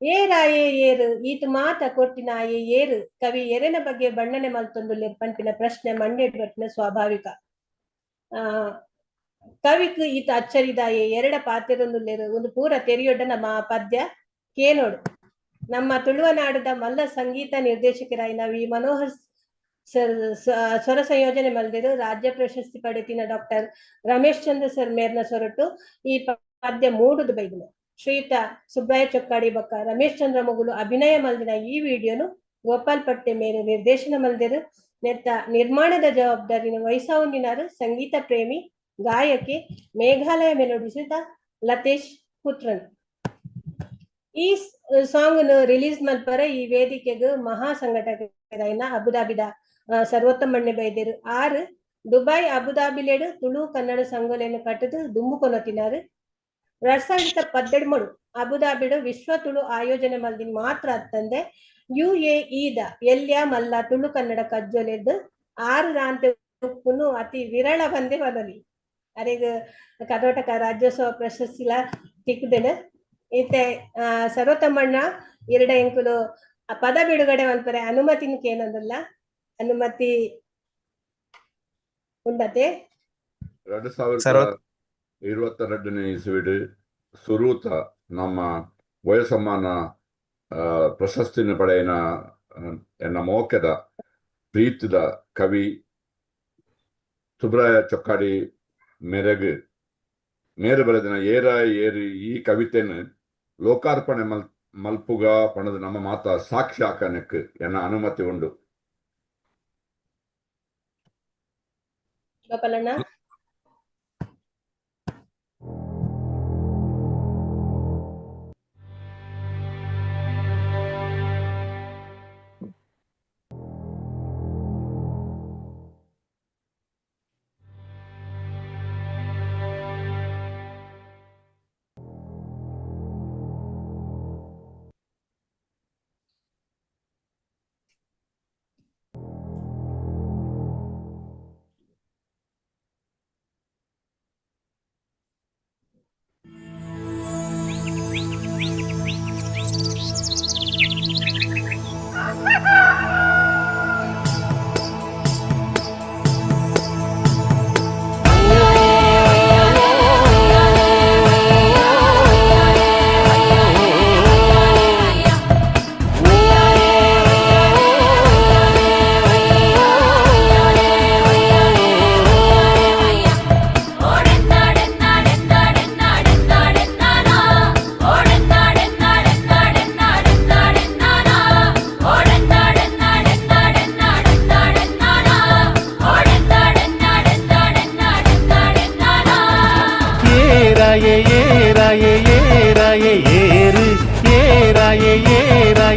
ಏರಾಯೇ ಏರು ಈತ ಮಾತ ಕೊಟ್ಟಿನಾಯೇ ಏರು ಕವಿ ಎರೆನ ಬಗ್ಗೆ ಬಣ್ಣನೆ ಮಲ್ತೊಂದು ಪನ್ಪಿನ ಪ್ರಶ್ನೆ ಮಂಡೆಡ್ ಬಟ್ಟಿನ ಸ್ವಾಭಾವಿಕ. ಕವಿಕ್ ಈತ ಅಚ್ಚರಿದಾಯೆ ಎರಡ ಪಾತೆರೊಂದುಲ್ಲೆರು ಒಂದು ಪೂರ ತೆರಿಯೊಡ್ಡ ನಮ್ಮ ಪದ್ಯ ಕೇನೋಡು. ನಮ್ಮ ತುಳುವನಾಡದ ಮಲ್ಲ ಸಂಗೀತ ನಿರ್ದೇಶಕರಾಯಿನ ವಿ ಮನೋಹರ್ ಸರ್ ಸ್ವರ ಸಂಯೋಜನೆ ಮಲ್ದಿರು. ರಾಜ್ಯ ಪ್ರಶಸ್ತಿ ಪಡೆತಿನ ಡಾಕ್ಟರ್ ರಮೇಶ್ ಚಂದ್ರ ಸರ್ ಮೇರ್ನ ಸೊರಟು ಈ ಪದ್ಯ ಮೂಡುದು ಬೈದನು. ಶ್ರೀಯುತ ಸುಬ್ರಾಯ ಚೊಕ್ಕಾಡಿ ಬಕ್ಕ ರಮೇಶ್ ಚಂದ್ರ ಮೊಗುಲು ಅಭಿನಯ ಮಲ್ದಿನ ಈ ವಿಡಿಯೋನು ಗೋಪಾಲ್ ಪಟ್ಟೆ ಮೇರು ನಿರ್ದೇಶನ ಮಲ್ದಿರು. ನೆತ್ತ ನಿರ್ಮಾಣದ ಜವಾಬ್ದಾರಿನ ವಹಿಸಾವುಂದಿನಾರು ಸಂಗೀತ ಪ್ರೇಮಿ ಗಾಯಕಿ ಮೇಘಾಲಯ ಮೆಲೋಡಿಸಿದ ಲತೇಶ್ ಪುತ್ರನ್. ಈ ಸಾಂಗ್ ರಿಲೀಸ್ ಮಲ್ಪರ ಈ ವೇದಿಕೆಗೆ ಮಹಾ ಸಂಘಟಕರಾಯಿನ ಅಬುದಾಬಿದ ಸರ್ವೋತ್ತಮಣ್ಣೆ ಬೈದೇರು. ಆರು ದುಬೈ ಅಬುದಾಬಿಲೇಡು ತುಳು ಕನ್ನಡ ಸಂಘಲೇನು ಕಟ್ಟದು ದುಂಬು ಕೊನತಿನಾರು. 2013 ಅಬುದಾಬಿಡು ವಿಶ್ವ ತುಳು ಆಯೋಜನೆ ಮಲ್ದಿನ ಮಾತ್ರ ಅತ್ತಂದೆ ಯುಎಇದ ಎಲ್ಯ ಮಲ್ಲ ತುಳು ಕನ್ನಡ ಕಜ್ಜೊಲೆದ್ದು 6 ರಾಂತೆ ಉಪ್ಪುನು ಅತಿ ವಿರಳ ಬಂದೆ ಬದಲಿ ಅರೆಗ್ ಕರ್ನಾಟಕ ರಾಜ್ಯೋತ್ಸವ ಪ್ರಶಸ್ತಿಲ ತಿಕ್ಕುದೆನು. ಇತ್ತೆ ಸರ್ವೋತ್ತಮಣ್ಣ ಎರಡ ಎಂಕುಲು ಪದ ಬಿಡುಗಡೆ ಮಲ್ಪರೆ ಅನುಮತಿನ ಕೇನೊಂದುಲ್ಲ, ಅನುಮತಿ ಉಂಡತೆ. 2022ನೇ ಇಸುವಿಡು ಸುರೂತ ನಮ್ಮ ವಯಸ್ಸಮ್ಮಾನ ಪ್ರಶಸ್ತಿನ ಪಡೆಯನ ಎನ್ನ ಮೋಕೆದ ಪ್ರೀತಿದ ಕವಿ ಸುಬ್ರಾಯ ಚೊಕ್ಕಾಡಿ ಮೆರಗು ಮೇರು ಬರೆದಿನ ಏರ ಏರಿ ಈ ಕವಿತೆನು ಲೋಕಾರ್ಪಣೆ ಮಲ್ಪುಗ ಪಣದು ನಮ್ಮ ಮಾತ ಸಾಕ್ಷಿ ಆಕನಕ್ಕೆ ಎನ್ನ ಅನುಮತಿ ಉಂಡು. ಗೋಪಾಲಣ್ಣ.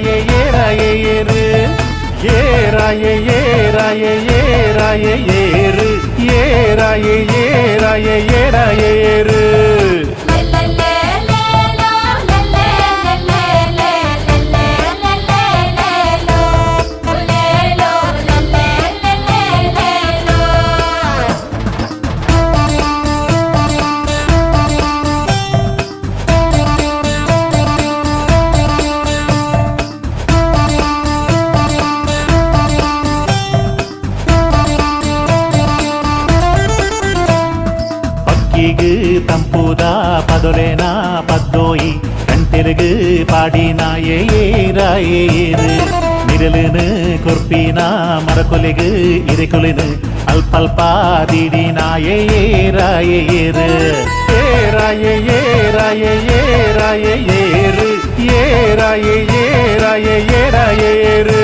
ಏರಾಯೆ ಏರಾಯೆ ಏರು ಏರಾಯೆ ಏರಾಯೆ ಏರಾಯೆ ಏರು ಏರಾಯೆ ಏರಾಯೆ ಏರಾಯೆ ಏರು. ಪಕ್ಕಿಗು ತಂಪುದ ಪದೊಲೆನ ಪದ್ದೋಯಿ ಕಣ್ತೆರುಗು ಪಾಡಿನಾಯೇ ಏರಾಯೇ ಏರು ನಿರಲಿನು ಕೊರ್ಪಿನ ಮರಕೊಲೆಗು ಇರೆಕೊಲೆನು ಅಲ್ಪಲ್ಪ ದಿಡಿನಾಯೇ ಏರಾಯೇ ಏರು ಏರಾಯೇ ಏರಾಯೇ ಏರಾಯೇ ಏರು ಏರಾಯೇ ಏರಾಯೇ ಏರಾಯೇ ಏರು.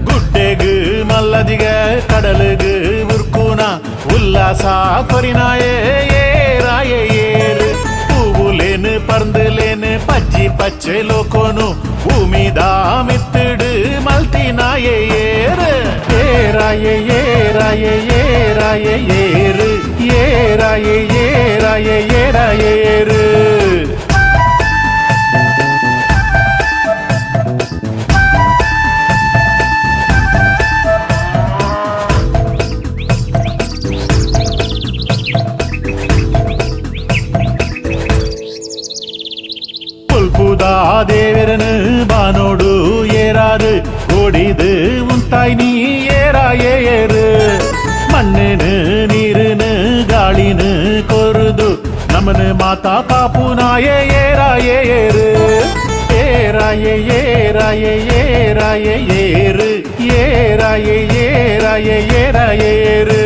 ಗುಡ್ಡೆಗು ಮಲ್ಲದಿಗ ಕಡಲುಗು ಉರ್ಕುನ ಉಲ್ಲಾಸ ಕೊರಿನಾಯೇ ಏರಾಯೇ ಏರು பூவுலேனு பருந்துலேனு பச்சி பச்சை லோகோனு பூமிதா மித்திடு மல்தினாயே ஏறு ஏராயே ஏராயே ஏராயே ஏறு ஏராயே ஏராயே ஏராயே ஏறு. ಪುಲ್ಪುದಾ ದೇವರನು ಬಾನೋಡು ಏರಾರು ಓಡಿದು ಉಂತಾಯ್ ನೀ ಏರಾಯೇ ಏರು ಮಣ್ಣಿನು ನೀರುನು ಗಾಳಿನು ಕೊರುದು ನಮನು ಮಾತಾ ಪಾಪುನಾಯೇ ಏರಾಯೇ ಏರು ಏರಾಯೇ ಏರಾಯೇ ಏರಾಯೇ ಏರು ಏರಾಯೇ ಏರಾಯೇ ಏರಾಯೇ ಏರು.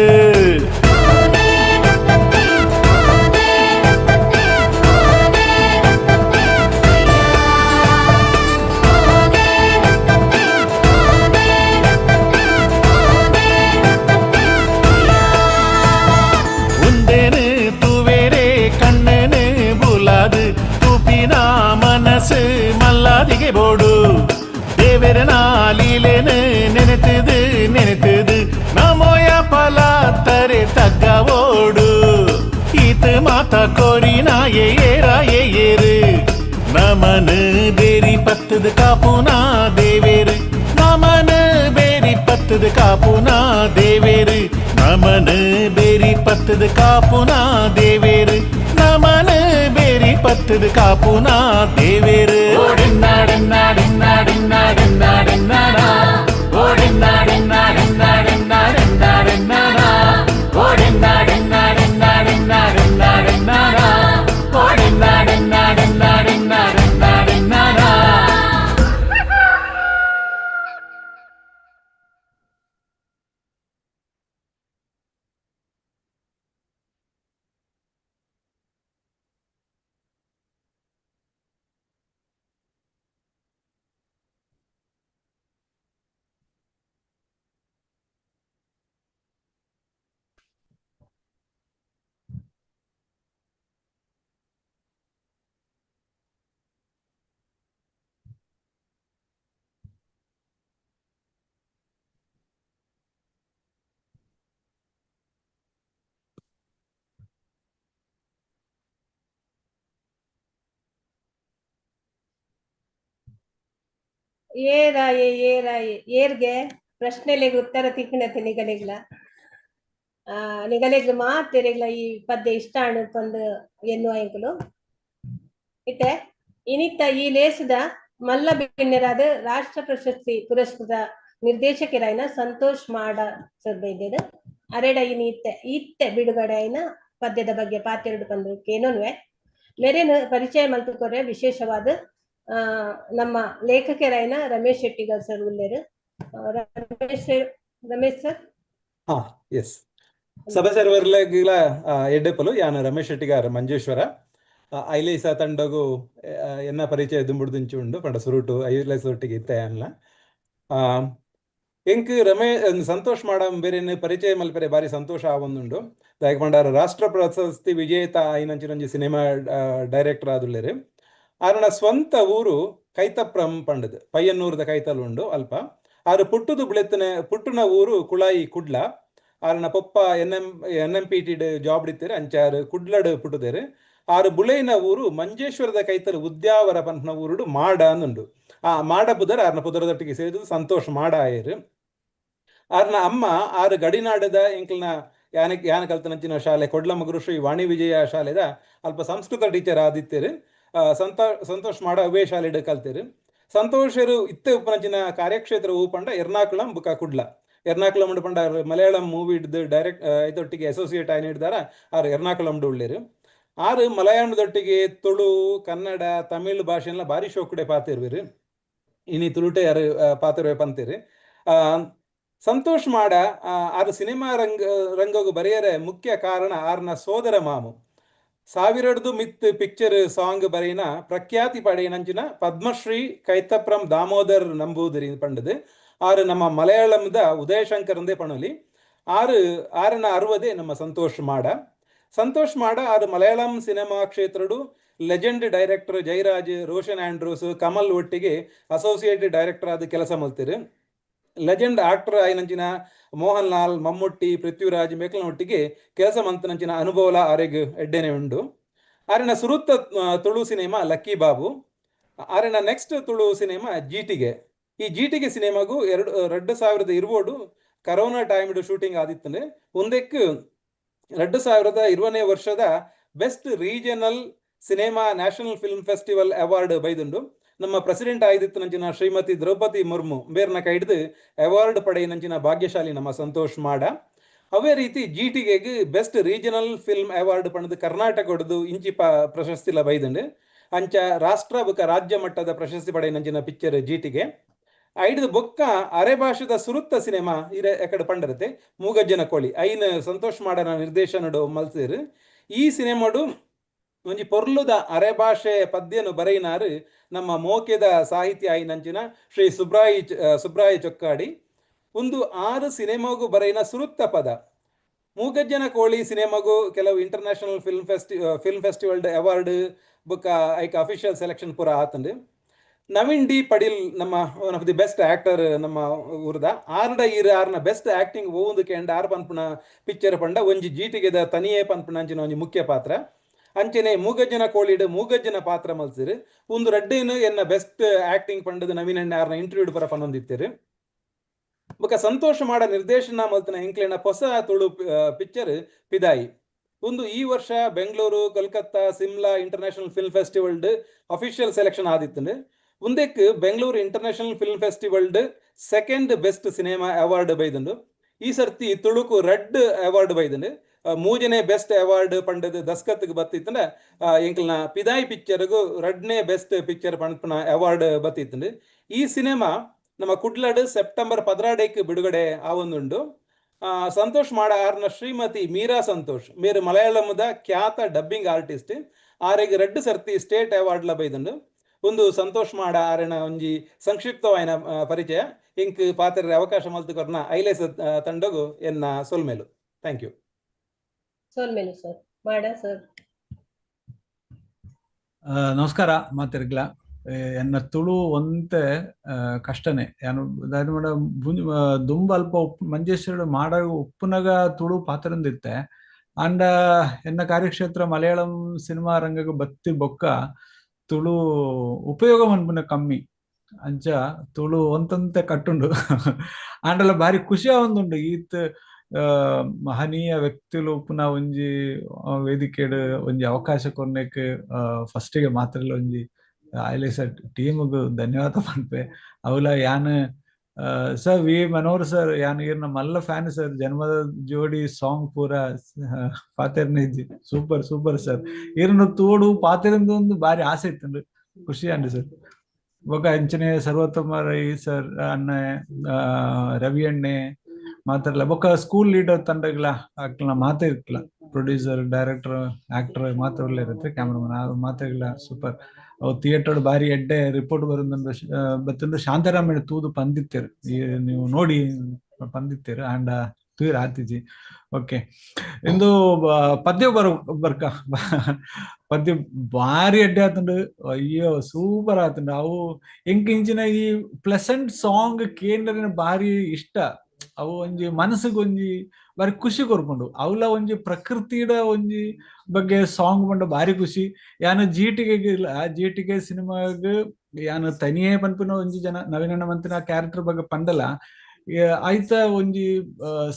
ಉಂದೇನು ತೂವೇರೆ ಕಣ್ಣನು ಬುಲಾದು ತೂಪಿನ ಮನಸ್ಸು ಮಲ್ಲಾದಿಗೆ ಬೋಡು ದೇವರನ ಲೀಲೆನು ನೆನೆತದು ನೆನೆತದು ನಮೋಯ ಫಲ ತರೆ ತಗ್ಗ ಓಡು ಈತ ಮಾತ ಕೋರಿನಾಯೇ ಏರಾಯೇ ಏರು ನಮನು ಬೇರಿ ಪತ್ತದ ಕಾಪುನಾ ದೇವೇರು ನಮನು ಬೇರಿ ಪತ್ತದ ಕಾಪುನಾ ದೇವೇರು ನಮನು ಬೇರಿ ಪತ್ತದ ಕಾಪುನಾ ದೇವೇರು ನಮನು ಬೇರಿ ಪತ್ತದ ಕಾಪುನಾ ದೇವೇರು. ಏರಾಯೆ ಏರಾಯೆ ಏರ್ಗೆ ಪ್ರಶ್ನೆಲೆಗ್ ಉತ್ತರ ತಿಕ್ಕಿನತೆ ನಿಗಲೆಗ್ಲ ನಿಗಲೆಗ್ಲ ಮಾತೆರೆಗ್ಲ ಈ ಪದ್ಯ ಇಷ್ಟ ಅಣುಪಂದು ಎನ್ನುವ ಎಂಕುಲು ಇತ್ತೆ ಇನಿತ್ತ ಈ ಲೇಸದ ಮಲ್ಲ ಬಿನ್ನೆರಾದ ರಾಷ್ಟ್ರ ಪ್ರಶಸ್ತಿ ಪುರಸ್ಕೃತ ನಿರ್ದೇಶಕರಾಯಿನ ಸಂತೋಷ್ ಮಾಡ ಸರ್ ಬೈದೇನು ಅರೆಡ ಇನಿ ಇತ್ತೆ ಇತ್ತೆ ಬಿಡುಗಡೆ ಆಯ್ನ ಪದ್ಯದ ಬಗ್ಗೆ ಪಾತೆರಡು ಪಂದು ಕೇನೋನ್ವೆ ಮೇರೇನು ಪರಿಚಯ ಮಲ್ತುಕೊರೆ ವಿಶೇಷವಾದ ನಮ್ಮ ಲೇಖಕರಾಯ್ನ ರಮೇಶ್ ಶೆಟ್ಟಿಗರ್ ಸರ್ ಉಲ್ಲೇರು. Ramesh sir, Ramesh sir. ಹಾ, ಎಸ್. ಸಭೆ ಸರ್ವರ್ಲೆಗ್ಲ ಎಡ್ಡೆಪಲು. ಯಾನ್ ರಮೇಶ್ ಶೆಟ್ಟಿಗಾರ್ ಮಂಜೇಶ್ವರ. ಐಲೇಸ ತಂಡಗು ಎನ್ನ ಪರಿಚಯ ದುಂಬುಡ್ದುಂಚಿ ಉಂಡು. ಪಂಡ ಸುರುಟು ಐಲೇಸ ಒಟ್ಟಿಗೆ ಇತ್ತೆ ಅನ್ಲ. ಎಂಕ್ ಸಂತೋಷ್ ಮಾಡಂ ಬೇರೆನ್ ಪರಿಚಯ ಮಲ್ಪೆರೆ ಬಾರಿ ಸಂತೋಷ ಆವೊಂದುಂಡು. ದಾಯೆಗ್ ಪಂಡ ರಾಷ್ಟ್ರ ಪ್ರಶಸ್ತಿ ವಿಜೇತ ಆಯಿನಂಚಿನ ಸಿನಿಮಾ ಡೈರೆಕ್ಟರ್ ಆದುಲ್ಲೆರ್. ಆರನ ಸ್ವಂತ ಊರು ಕೈತಪ್ರಂ ಪಂಡದ್, ಪಯ್ಯನ್ನೂರದ ಕೈತಲ್ ಉಂಡು ಅಲ್ಪ. ಆರು ಪುಟ್ಟುದು ಬುಳೆತ್ತನೆ ಪುಟ್ಟುನ ಊರು ಕುಳಾಯಿ ಕುಡ್ಲ. ಆರನ ಪೊಪ್ಪ ಎನ್ ಎಂ ಪಿ ಟಿ ಜಾಬ್ ಇತ್ತೇರು, ಅಂಚ ಆರು ಕುಡ್ಲಡ್ ಪುಟ್ಟುದೇರು. ಆರು ಬುಳೆಯಿನ ಊರು ಮಂಜೇಶ್ವರದ ಕೈತಲ್ ಉದ್ಯಾವರ ಪನ್ಪುನ ಊರುಡು ಮಾಡ ಅಂದುಂಡು. ಆ ಮಾಡ ಪುದರ್ ಆರ್ನ ಪುದರದೊಟ್ಟಿಗೆ ಸೇರಿದು ಸಂತೋಷ್ ಮಾಡ ಆಯೆರ್. ಆರ್ನ ಅಮ್ಮ ಆರು ಗಡಿನಾಡದ ಎಂಕಲ್ನ ಯಾನ ಯಾನ ಕಲ್ತನಂಚಿನ ಶಾಲೆ ಕೊಡ್ಲಮಗುರು ಶ್ರೀ ವಾಣಿ ವಿಜಯ ಶಾಲೆದ ಅಲ್ಪ ಸಂಸ್ಕೃತ ಟೀಚರ್ ಆದಿತ್ತೇರು. ಸಂತೋಷ್ ಮಾಡ ಅವೇ ಶಾಲೆಡ್ ಕಲ್ತೇರು. ಸಂತೋಷರು ಇತ್ತೆ ಉಪ್ಪನಂಚಿನ ಕಾರ್ಯಕ್ಷೇತ್ರ ಊ ಪಂಡ ಎರ್ನಾಕುಳಂ ಬುಕ ಕುಡ್ಲ. ಎರ್ನಾಕುಳಂ ಪಂಡ ಮಲಯಾಳಂ ಮೂವಿ ಡೈರೆಕ್ಟ್ ಐತೊಟ್ಟಿಗೆ ಅಸೋಸಿಯೇಟ್ ಆಗಿ ನೀಡಿದಾರ. ಆರು ಎರ್ನಾಕುಳಂ ಉಳ್ಳೇರು. ಆರು ಮಲಯಾಳದೊಟ್ಟಿಗೆ ತುಳು, ಕನ್ನಡ, ತಮಿಳ್ ಭಾಷೆಲ್ಲ ಬಾರಿ ಶೋಕುಡೆ ಪಾತಿರ್ವಿರು. ಇನಿ ತುಳುಟೆ ಯಾರು ಪಾತಿರುವೆ ಪಂತೀರು. ಸಂತೋಷ್ ಮಾಡ ಆರು ಸಿನಿಮಾ ರಂಗಗು ಬರೆಯರೆ ಮುಖ್ಯ ಕಾರಣ ಆರ್ನ ಸೋದರ ಮಾಮು, ಸಾವಿರಡ್ದು ಮಿತ್ ಪಿಕ್ಚರ್ ಸಾಂಗ್ ಬರೆಯಿನ ಪ್ರಖ್ಯಾತಿ ಪಡೆಯಿನಂಚಿನ ಪದ್ಮಶ್ರೀ ಕೈತಪ್ರಂ ದಾಮೋದರ್ ನಂಬೂದಿರಿ ಪಂಡದು. ಆರು ನಮ್ಮ ಮಲಯಾಳಂದ ಉದಯಶಂಕರ್ ಅಂದೇ ಪಣೋಲಿ. ಆರು ಆರನ ಅರುವದೇ ನಮ್ಮ ಸಂತೋಷ್ ಮಾಡ. ಸಂತೋಷ್ ಮಾಡ ಆರು ಮಲಯಾಳಂ ಸಿನಿಮಾ ಕ್ಷೇತ್ರಡು ಲೆಜೆಂಡ್ ಡೈರೆಕ್ಟರ್ ಜೈರಾಜ್, ರೋಷನ್ ಆಂಡ್ರೂಸ್, ಕಮಲ್ ಒಟ್ಟಿಗೆ ಅಸೋಸಿಯೇಟೆಡ್ ಡೈರೆಕ್ಟರ್ ಆದ ಕೆಲಸ ಮಲ್ತಿರು. ಲೆಜೆಂಡ್ ಆಕ್ಟರ್ ಆಯಿನಂಚಿನ ಮೋಹನ್ ಲಾಲ್, ಮಮ್ಮುಟ್ಟಿ, ಪೃಥ್ವಿರಾಜ್ ಮೇಕ್ಲನ ಒಟ್ಟಿಗೆ ಕೆಲಸ ಮಂತನಂಚಿನ ಅನುಭವಲ ಆರೆಗ್ ಎಡ್ಡೆನೆ ಉಂಡು. ಆರಿನ ಸುರುತ್ತ ತುಳು ಸಿನಿಮಾ ಲಕ್ಕಿ ಬಾಬು. ಆರಿನ ನೆಕ್ಸ್ಟ್ ತುಳು ಸಿನಿಮಾ ಜೀಟಿಗೆ. ಈ ಜೀಟಿಗೆ ಸಿನಿಮಾಗು 2020 ಕರೋನಾ ಟೈಮ್ ಶೂಟಿಂಗ್ ಆದಿತ್ತಂದ್ರೆ. ಒಂದಕ್ಕೆ 2020ನೇ ವರ್ಷದ Best Regional Cinema National Film Festival Award ಬೈದುಂಡು. ನಮ್ಮ ಪ್ರೆಸಿಡೆಂಟ್ ಆಯ್ದಿತ್ತು ಶ್ರೀಮತಿ ದ್ರೌಪದಿ ಮುರ್ಮು ಬೇರ್ನ ಕೈಡ್ದು ಅವಾರ್ಡ್ ಪಡೆಯಿನಂಚಿನ ಭಾಗ್ಯಶಾಲಿ ನಮ್ಮ ಸಂತೋಷ್ ಮಾಡ. ಅವೇ ರೀತಿ ಜಿಟಿಗೆಗೆ ಬೆಸ್ಟ್ ರೀಜನಲ್ ಫಿಲ್ಮ್ ಅವಾರ್ಡ್ ಪಣದು ಕರ್ನಾಟಕ ಹೊಡೆದು ಇಂಚಿ ಪ್ರಶಸ್ತಿಲ ಬೈದುಂಡು. ಅಂಚ ರಾಷ್ಟ್ರ ಬುಕ್ಕ ರಾಜ್ಯ ಮಟ್ಟದ ಪ್ರಶಸ್ತಿ ಪಡೆಯಿನಂಚಿನ ಪಿಕ್ಚರ್ ಜೀಟಿಗೆ. ಐಡ್ದು ಬೊಕ್ಕ ಅರೆ ಭಾಷೆದ ಸುರುತ್ತ ಸಿನಿಮಾ ಇರೆ ಎಕಡೆ ಪಂಡರತೆ ಮೂಗಜ್ಜನ ಕೋಳಿ. ಐನ್ ಸಂತೋಷ್ ಮಾಡನ ನಿರ್ದೇಶನಡು ಮಲ್ಸಿರು. ಈ ಸಿನಿಮಾಡು ಒಂಜಿ ಪೊರ್ಲುದ ಅರೆ ಭಾಷೆ ಪದ್ಯನು ಬರೆಯಿನಾರು ನಮ್ಮ ಮೋಕೆದ ಸಾಹಿತ್ಯ ಆಯಿನಂಚಿನ ಶ್ರೀ ಸುಬ್ರಾಯಿ ಸುಬ್ರಾಯ ಚೊಕ್ಕಾಡಿ. ಒಂದು ಆರು ಸಿನಿಮಾಗೂ ಬರೆಯಿನ ಸುರುತ್ತ ಪದ. ಮೂಗಜ್ಜನ ಕೋಳಿ ಸಿನಿಮಾಗೂ ಕೆಲವು ಇಂಟರ್ನ್ಯಾಷನಲ್ ಫಿಲ್ಮ್ ಫೆಸ್ಟಿವಲ್ ಅವಾರ್ಡ್ ಬುಕ್ಕ ಐಕ್ ಅಫಿಷಿಯಲ್ ಸೆಲೆಕ್ಷನ್ ಪೂರ ಆತಂಡು. ನವೀನ್ ಡಿ ಪಡಿಲ್ ನಮ್ಮ one of the best actor ನಮ್ಮ ಊರ್ದ. ಆರ್ಡ ಈರ್ ಆರ್ನ ಬೆಸ್ಟ್ ಆಕ್ಟಿಂಗ್ ಓಂದು ಕೆಂಡ ಆರ್ ಪನ್ಪುನ ಪಿಕ್ಚರ್ ಪಂಡ ಒಂಜಿ ಜೀಟಿಗೆದ ತನಿಯೇ ಪನ್ಪುನ ಅಂಚಿನ ಒಂಜಿ ಮುಖ್ಯ ಪಾತ್ರ. ಅಂಚನೆ ಮೂಗಜ್ಜನ ಕೋಳಿಡ್ ಮೂಗಜ್ಜನ ಪಾತ್ರ ಮಲ್ಸಿರು. ಒಂದು ರಡ್ಡೇನು ಎನ್ನ ಬೆಸ್ಟ್ ಆಕ್ಟಿಂಗ್ ಪಂಡದು ನವೀನ್ ಅಣ್ಣ ಆರ್ನ ಇಂಟರ್ವ್ಯೂ ಪರ ಪನ್ನೊಂದಿತ್ತೇರು. ಬೊಕ ಸಂತೋಷ ಮಾಡ ನಿರ್ದೇಶನ ಮಲ್ತನ ಎಂಕ್ಲೆನ ಹೊಸ ತುಳು ಪಿಕ್ಚರ್ ಪಿದಾಯಿ. ಒಂದು ಈ ವರ್ಷ Bengaluru, Kolkata, Simla international film festival official selection ಆದಿತ್ತಂಡು. ಉಂದೆಕ್ Bengaluru international film festival second best cinema award ಬೈದುಂಡು. ಈ ಸರ್ತಿ Tuluku red award ಬೈದುಂಡು. ಮೂಜನೇ best award ಪಂಡದು ದಸ್ಕತ್ಗೆ ಬತ್ತಿತ್ತಂಡ, ಎಂಕಲ್ನ ಪಿದಾಯಿ ಪಿಕ್ಚರ್ಗು ರಡ್ನೇ ಬೆಸ್ಟ್ ಪಿಕ್ಚರ್ ಪನ್ಪುನ ಅವಾರ್ಡ್ ಬತ್ತಿತ್ತಂಡು. ಈ ಸಿನಿಮಾ ನಮ್ಮ ಕುಡ್ಲಡ್ ಸೆಪ್ಟೆಂಬರ್ 12ಕ್ಕೆ ಬಿಡುಗಡೆ ಆವೊಂದುಂಡು. ಸಂತೋಷ್ ಮಾಡ ಆರ್ನ ಶ್ರೀಮತಿ ಮೀರಾ ಸಂತೋಷ್ ಮೇರು ಮಲಯಾಳಂದ ಖ್ಯಾತ ಡಬ್ಬಿಂಗ್ ಆರ್ಟಿಸ್ಟ್. ಆರೆಗ್ ರಡ್ಡು ಸರ್ತಿ ಸ್ಟೇಟ್ ಅವಾರ್ಡ್ ಬೈದುಂಡು. ಒಂದು ಸಂತೋಷ್ ಮಾಡ ಆರೆನ ಒಂಜಿ ಸಂಕ್ಷಿಪ್ತವಾಯಿನ ಪರಿಚಯ. ಇಂಕ್ ಪಾತ್ರ ಅವಕಾಶ ಮಲ್ತು ಕೊರ್ನ ಐಲೇಸ ತಂಡಗು ಎನ್ನ ಸೊಲ್ಮೇಲು. Thank you. ಸೊಲ್ಮೆಲು ಸರ್. ಮಾಡ ಸರ್. ನಮಸ್ಕಾರ ಮಾತೆರ್ಗ್ಲ. ಎನ್ನ ತುಳು ಒಂತೆ ಕಷ್ಟನೇ. ಯಾನು ದಾದ ದುಂಬ ಅಲ್ಪ ಉಪ್ಪು ಮಂಜೇಶ್ವರ ಮಾಡ ಉಪ್ಪುನಗ ತುಳು ಪಾತ್ರಂದಿತ್ತೆ. ಅಂಡ ಎನ್ನ ಕಾರ್ಯಕ್ಷೇತ್ರ ಮಲಯಾಳಂ ಸಿನಿಮಾ ರಂಗಕ್ಕೆ ಬತ್ತಿ ಬೊಕ್ಕ ತುಳು ಉಪಯೋಗ ಮನ್ಪುನ ಕಮ್ಮಿ. ಅಂಚ ತುಳು ಒಂತಂತೆ ಕಟ್ಟುಂಡು. ಆಂಡಲ ಬಾರಿ ಖುಷಿ ಆವೊಂದುಂಡು ಈತ್ ಮಹನೀಯ ವ್ಯಕ್ತಿಲು ಉಪ್ಪುನ ಒಂಜಿ ವೇದಿಕೆಡ್ ಒಂಜಿ ಅವಕಾಶ ಕೊರ್ನೆಕ್. ಫಸ್ಟಿಗೆ ಮಾತ್ರ ಒಂಜಿ ಐಲೇಸ ಟೀಮ್ಗ್ ಧನ್ಯವಾದ ಪನ್ಪೆ. ಅವಲ ಯಾನ್ ಸರ್ ವಿ ಮನೋಹರ್ ಸರ್, ಯಾನ್ ಈರ್ನ ಮಲ್ಲ ಫ್ಯಾನ್ ಸರ್. ಜನ್ಮದ ಜೋಡಿ ಸಾಂಗ್ ಪೂರ ಪಾತೆರ್ನಿಜ್ಜಿ. Super super sir. ಈರ್ನ ತೋಡು ಪಾತೆರಿಂದ ಒಂದು ಬಾರಿ ಆಸೆ ಇತ್ತುಂಡು. ಖುಷಿ ಅಂಡ್ ಸರ್. ಬೊಕ ಅಂಚನೆ ಸರ್ವೋತ್ತಮ ರೈ ಸರ್, ಅಣ್ಣೆ, ರವಿ ಅಣ್ಣೆ. ಮಾತಾಡ್ಲ ಬೊಕ್ಕ ಸ್ಕೂಲ್ ಲೀಡರ್ ತಂಡಗ್ಲ ಅಕ್ಲ ಮಾತೆ ಇರ್ಕ್ಲ ಪ್ರೊಡ್ಯೂಸರ್, ಡೈರೆಕ್ಟರ್, ಆಕ್ಟರ್ ಮಾತಾಡ್ಲ ಇರುತ್ತೆ, ಕ್ಯಾಮ್ರಾಮನ್ ಮಾತೆಗ್ಲ ಸೂಪರ್. ಅವು ಥಿಯೇಟರ್ ಬಾರಿ ಎಡ್ಡೆ ರಿಪೋರ್ಟ್ ಬರೋದಂದ್ರೆ ಬತ್ತಂದ್ರೆ ಶಾಂತಾರಾಮಣ್ಣ ತೂದು ಪಂದಿತ್ತೇರು, ನೀವು ನೋಡಿ ಪಂದಿತ್ತೇರು ಅಂಡ ತೂರ್ ಆತಿಜಿ. ಓಕೆ, ಇಂದು ಪದ್ಯ ಬರ್ಕ ಪದ್ಯ ಬಾರಿ ಎಡ್ಡೆ ಆತುಂಡು, ಅಯ್ಯೋ ಸೂಪರ್ ಆತುಂಡು. ಅವು ಎಂಕ್ ಇಂಚಿನ ಈ ಪ್ಲೆಸೆಂಟ್ ಸಾಂಗ್ ಕೇಂದ್ರ ಬಾರಿ ಇಷ್ಟ. ಅವು ಒಂಜಿ ಮನಸ್ಸಿಗೆ ಒಂಜಿ ಬಾರಿ ಖುಷಿ ಕೊರ್ಪುಂಡು. ಅವಲ ಒಂಜಿ ಪ್ರಕೃತಿಡ ಒಂಜಿ ಬಗ್ಗೆ ಸಾಂಗ್ ಪಂಡ ಬಾರಿ ಖುಷಿ. ಯಾನ ಜೀಟಿಗೆ ಜೀಟಿಗೆ ಸಿನಿಮಾಗ್ ಯಾನ ತನಿಯೇ ಪನ್ಪಿನ ಒಂಜಿ ಜನ ನವೀನಣ್ಣ ಮಂತಿನ ಕ್ಯಾರೆಕ್ಟರ್ ಬಗ್ಗೆ ಪಂಡಲ ಆಯ್ತ ಒಂಜಿ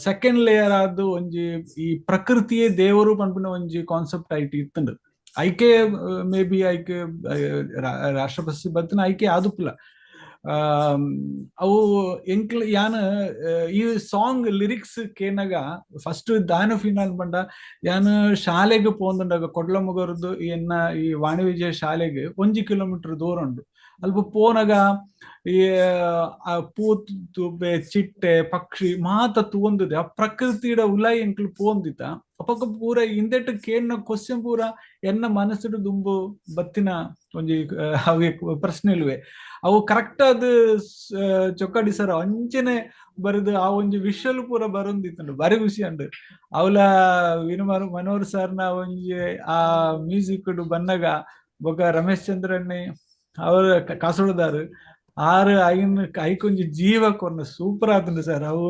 ಸೆಕೆಂಡ್ ಲೇಯರ್ ಆದ್ ಒಂಜಿ ಈ ಪ್ರಕೃತಿಯೇ ದೇವರು ಪನ್ಪಿನ ಒಂಜಿ ಕಾನ್ಸೆಪ್ಟ್ ಐಟ್ ಇತ್ತುಂಡು. ಐಕೆ ಮೇ ಬಿ ಐಕೆ ರಾಷ್ಟ್ರ ಪ್ರಶಸ್ತಿ ಬತ್ತಿನ ಐಕೆ ಆದುಪ್ಪುಲ. ಅವು ಎಂಕ್ಲ ಯಾನ ಈ ಸಾಂಗ್ ಲಿರಿಕ್ಸ್ ಕೇನಗ ಫಸ್ಟ್ ದಾನ ಫಿನಾಲ್ ಪಂಡ ಯಾನ ಶಾಲೆಗ್ ಪೋಂದುಂಡಾಗ ಕೊಡ್ಲಮುಗರ್ದು ಎನ್ನ ಈ ವಾಣಿ ವಿಜಯ ಶಾಲೆಗ್ 1 ಕಿಲೋಮೀಟರ್ ದೂರ ಉಂಡು. ಅಲ್ಪ ಪೋನಗ ಈ ಪೂ ತುಬ್ಬೆ ಚಿಟ್ಟೆ ಪಕ್ಷಿ ಮಾತ ತೂವೊಂದಿದೆ, ಆ ಪ್ರಕೃತಿಡ ಉಲಾಯಿ ಎಂಕ್ಲು ಪೋಂದಿತ್ತ. ಅಪಕ ಪೂರ ಇಂದೆಟ್ ಕೇನ್ನ ಕ್ವಶನ್ ಪೂರ ಎನ್ನ ಮನಸ್ಸುಡು ದುಂಬು ಬತ್ತಿನ ಒಂಜಿ ಅವೆ ಪ್ರಶ್ನೆ ಇಲ್ವೆ. ಅವು ಕರೆಕ್ಟ್ ಆದ್ ಚೊಕ್ಕಡಿ ಸರ್ ಅಂಚನೆ ಬರೆದು ಆ ಒಂಜಿ ವಿಷಲ್ ಪೂರ ಬರೊಂದಿತ್ತುಂಡು, ಬಾರಿ ಖುಷಿ ಅಂಡು. ಅವಲ ವಿನುಮಾರು ಮನೋಹರ್ ಸರ್ನ ಒಂಜಿ ಆ ಮ್ಯೂಸಿಕ್ ಬನ್ನಗ ಬೊಕ ರಮೇಶ್ ಚಂದ್ರಣ್ಣೆ ಅವರು ಕಾಸರಗೋಡುದಾರು ಆರು ಐನ್ ಐಕೊಂಜಿ ಜೀವ ಕೊರ್ನ ಸೂಪರ್ ಆತುಂಡು ಸರ್. ಅವು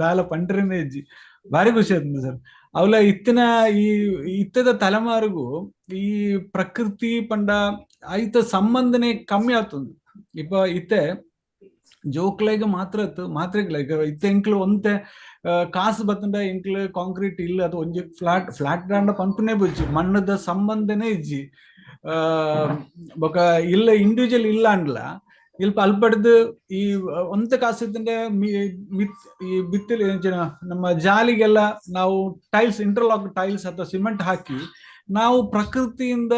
ದಾಲ ಪಂಡ್ರೆನೆ ಇಜ್ಜಿ, ಬಾರಿ ಖುಷಿ ಆತುಂಡು ಸರ್. ಅವಲ ಇತ್ತಿನ ಈ ಇತ್ತದ ತಲೆಮಾರುಗು ಈ ಪ್ರಕೃತಿ ಪಂಡ ಐತ ಸಂಬಂಧನೆ ಕಮ್ಮಿ ಆತುಂಡು. ಇಪ್ಪ ಇತ್ತೆ ಜೋಕ್ಲೆಗ್ ಮಾತ್ರ ಮಾತ್ರೆಗ್ಲ ಇತ್ತೆ ಎಂಕ್ಲು ಒಂತೆ ಕಾಸು ಬತ್ತಂಡ ಎಂಕ್ಲು ಕಾಂಕ್ರೀಟ್ ಇಲ್ಲ ಅದು ಒಂಜಿ ಫ್ಲಾಟ್ ಫ್ಲಾಟ್ ದಾಂಡ ಪನ್ಪುನೇ ಬುಜ್ಜಿ, ಮಣ್ಣದ ಸಂಬಂಧನೇ ಇಜ್ಜಿ. ಬೊಕ ಇಲ್ಲ ಇಂಡಿವಿಜುವಲ್ ಇಲ್ಲ ಅಂಡ್ಲ ಇಲ್ಪ ಅಲ್ಪಡ್ದು ಈ ಒಂತೆ ಕಾಸು ಇತ್ತಂಡೆ ಈ ಬಿತ್ತಿಲ್ ನಮ್ಮ ಜಾಲಿಗೆಲ್ಲ ನಾವು ಟೈಲ್ಸ್ ಇಂಟರ್ಲಾಕ್ ಟೈಲ್ಸ್ ಅಥವಾ ಸಿಮೆಂಟ್ ಹಾಕಿ ನಾವು ಪ್ರಕೃತಿಯಿಂದ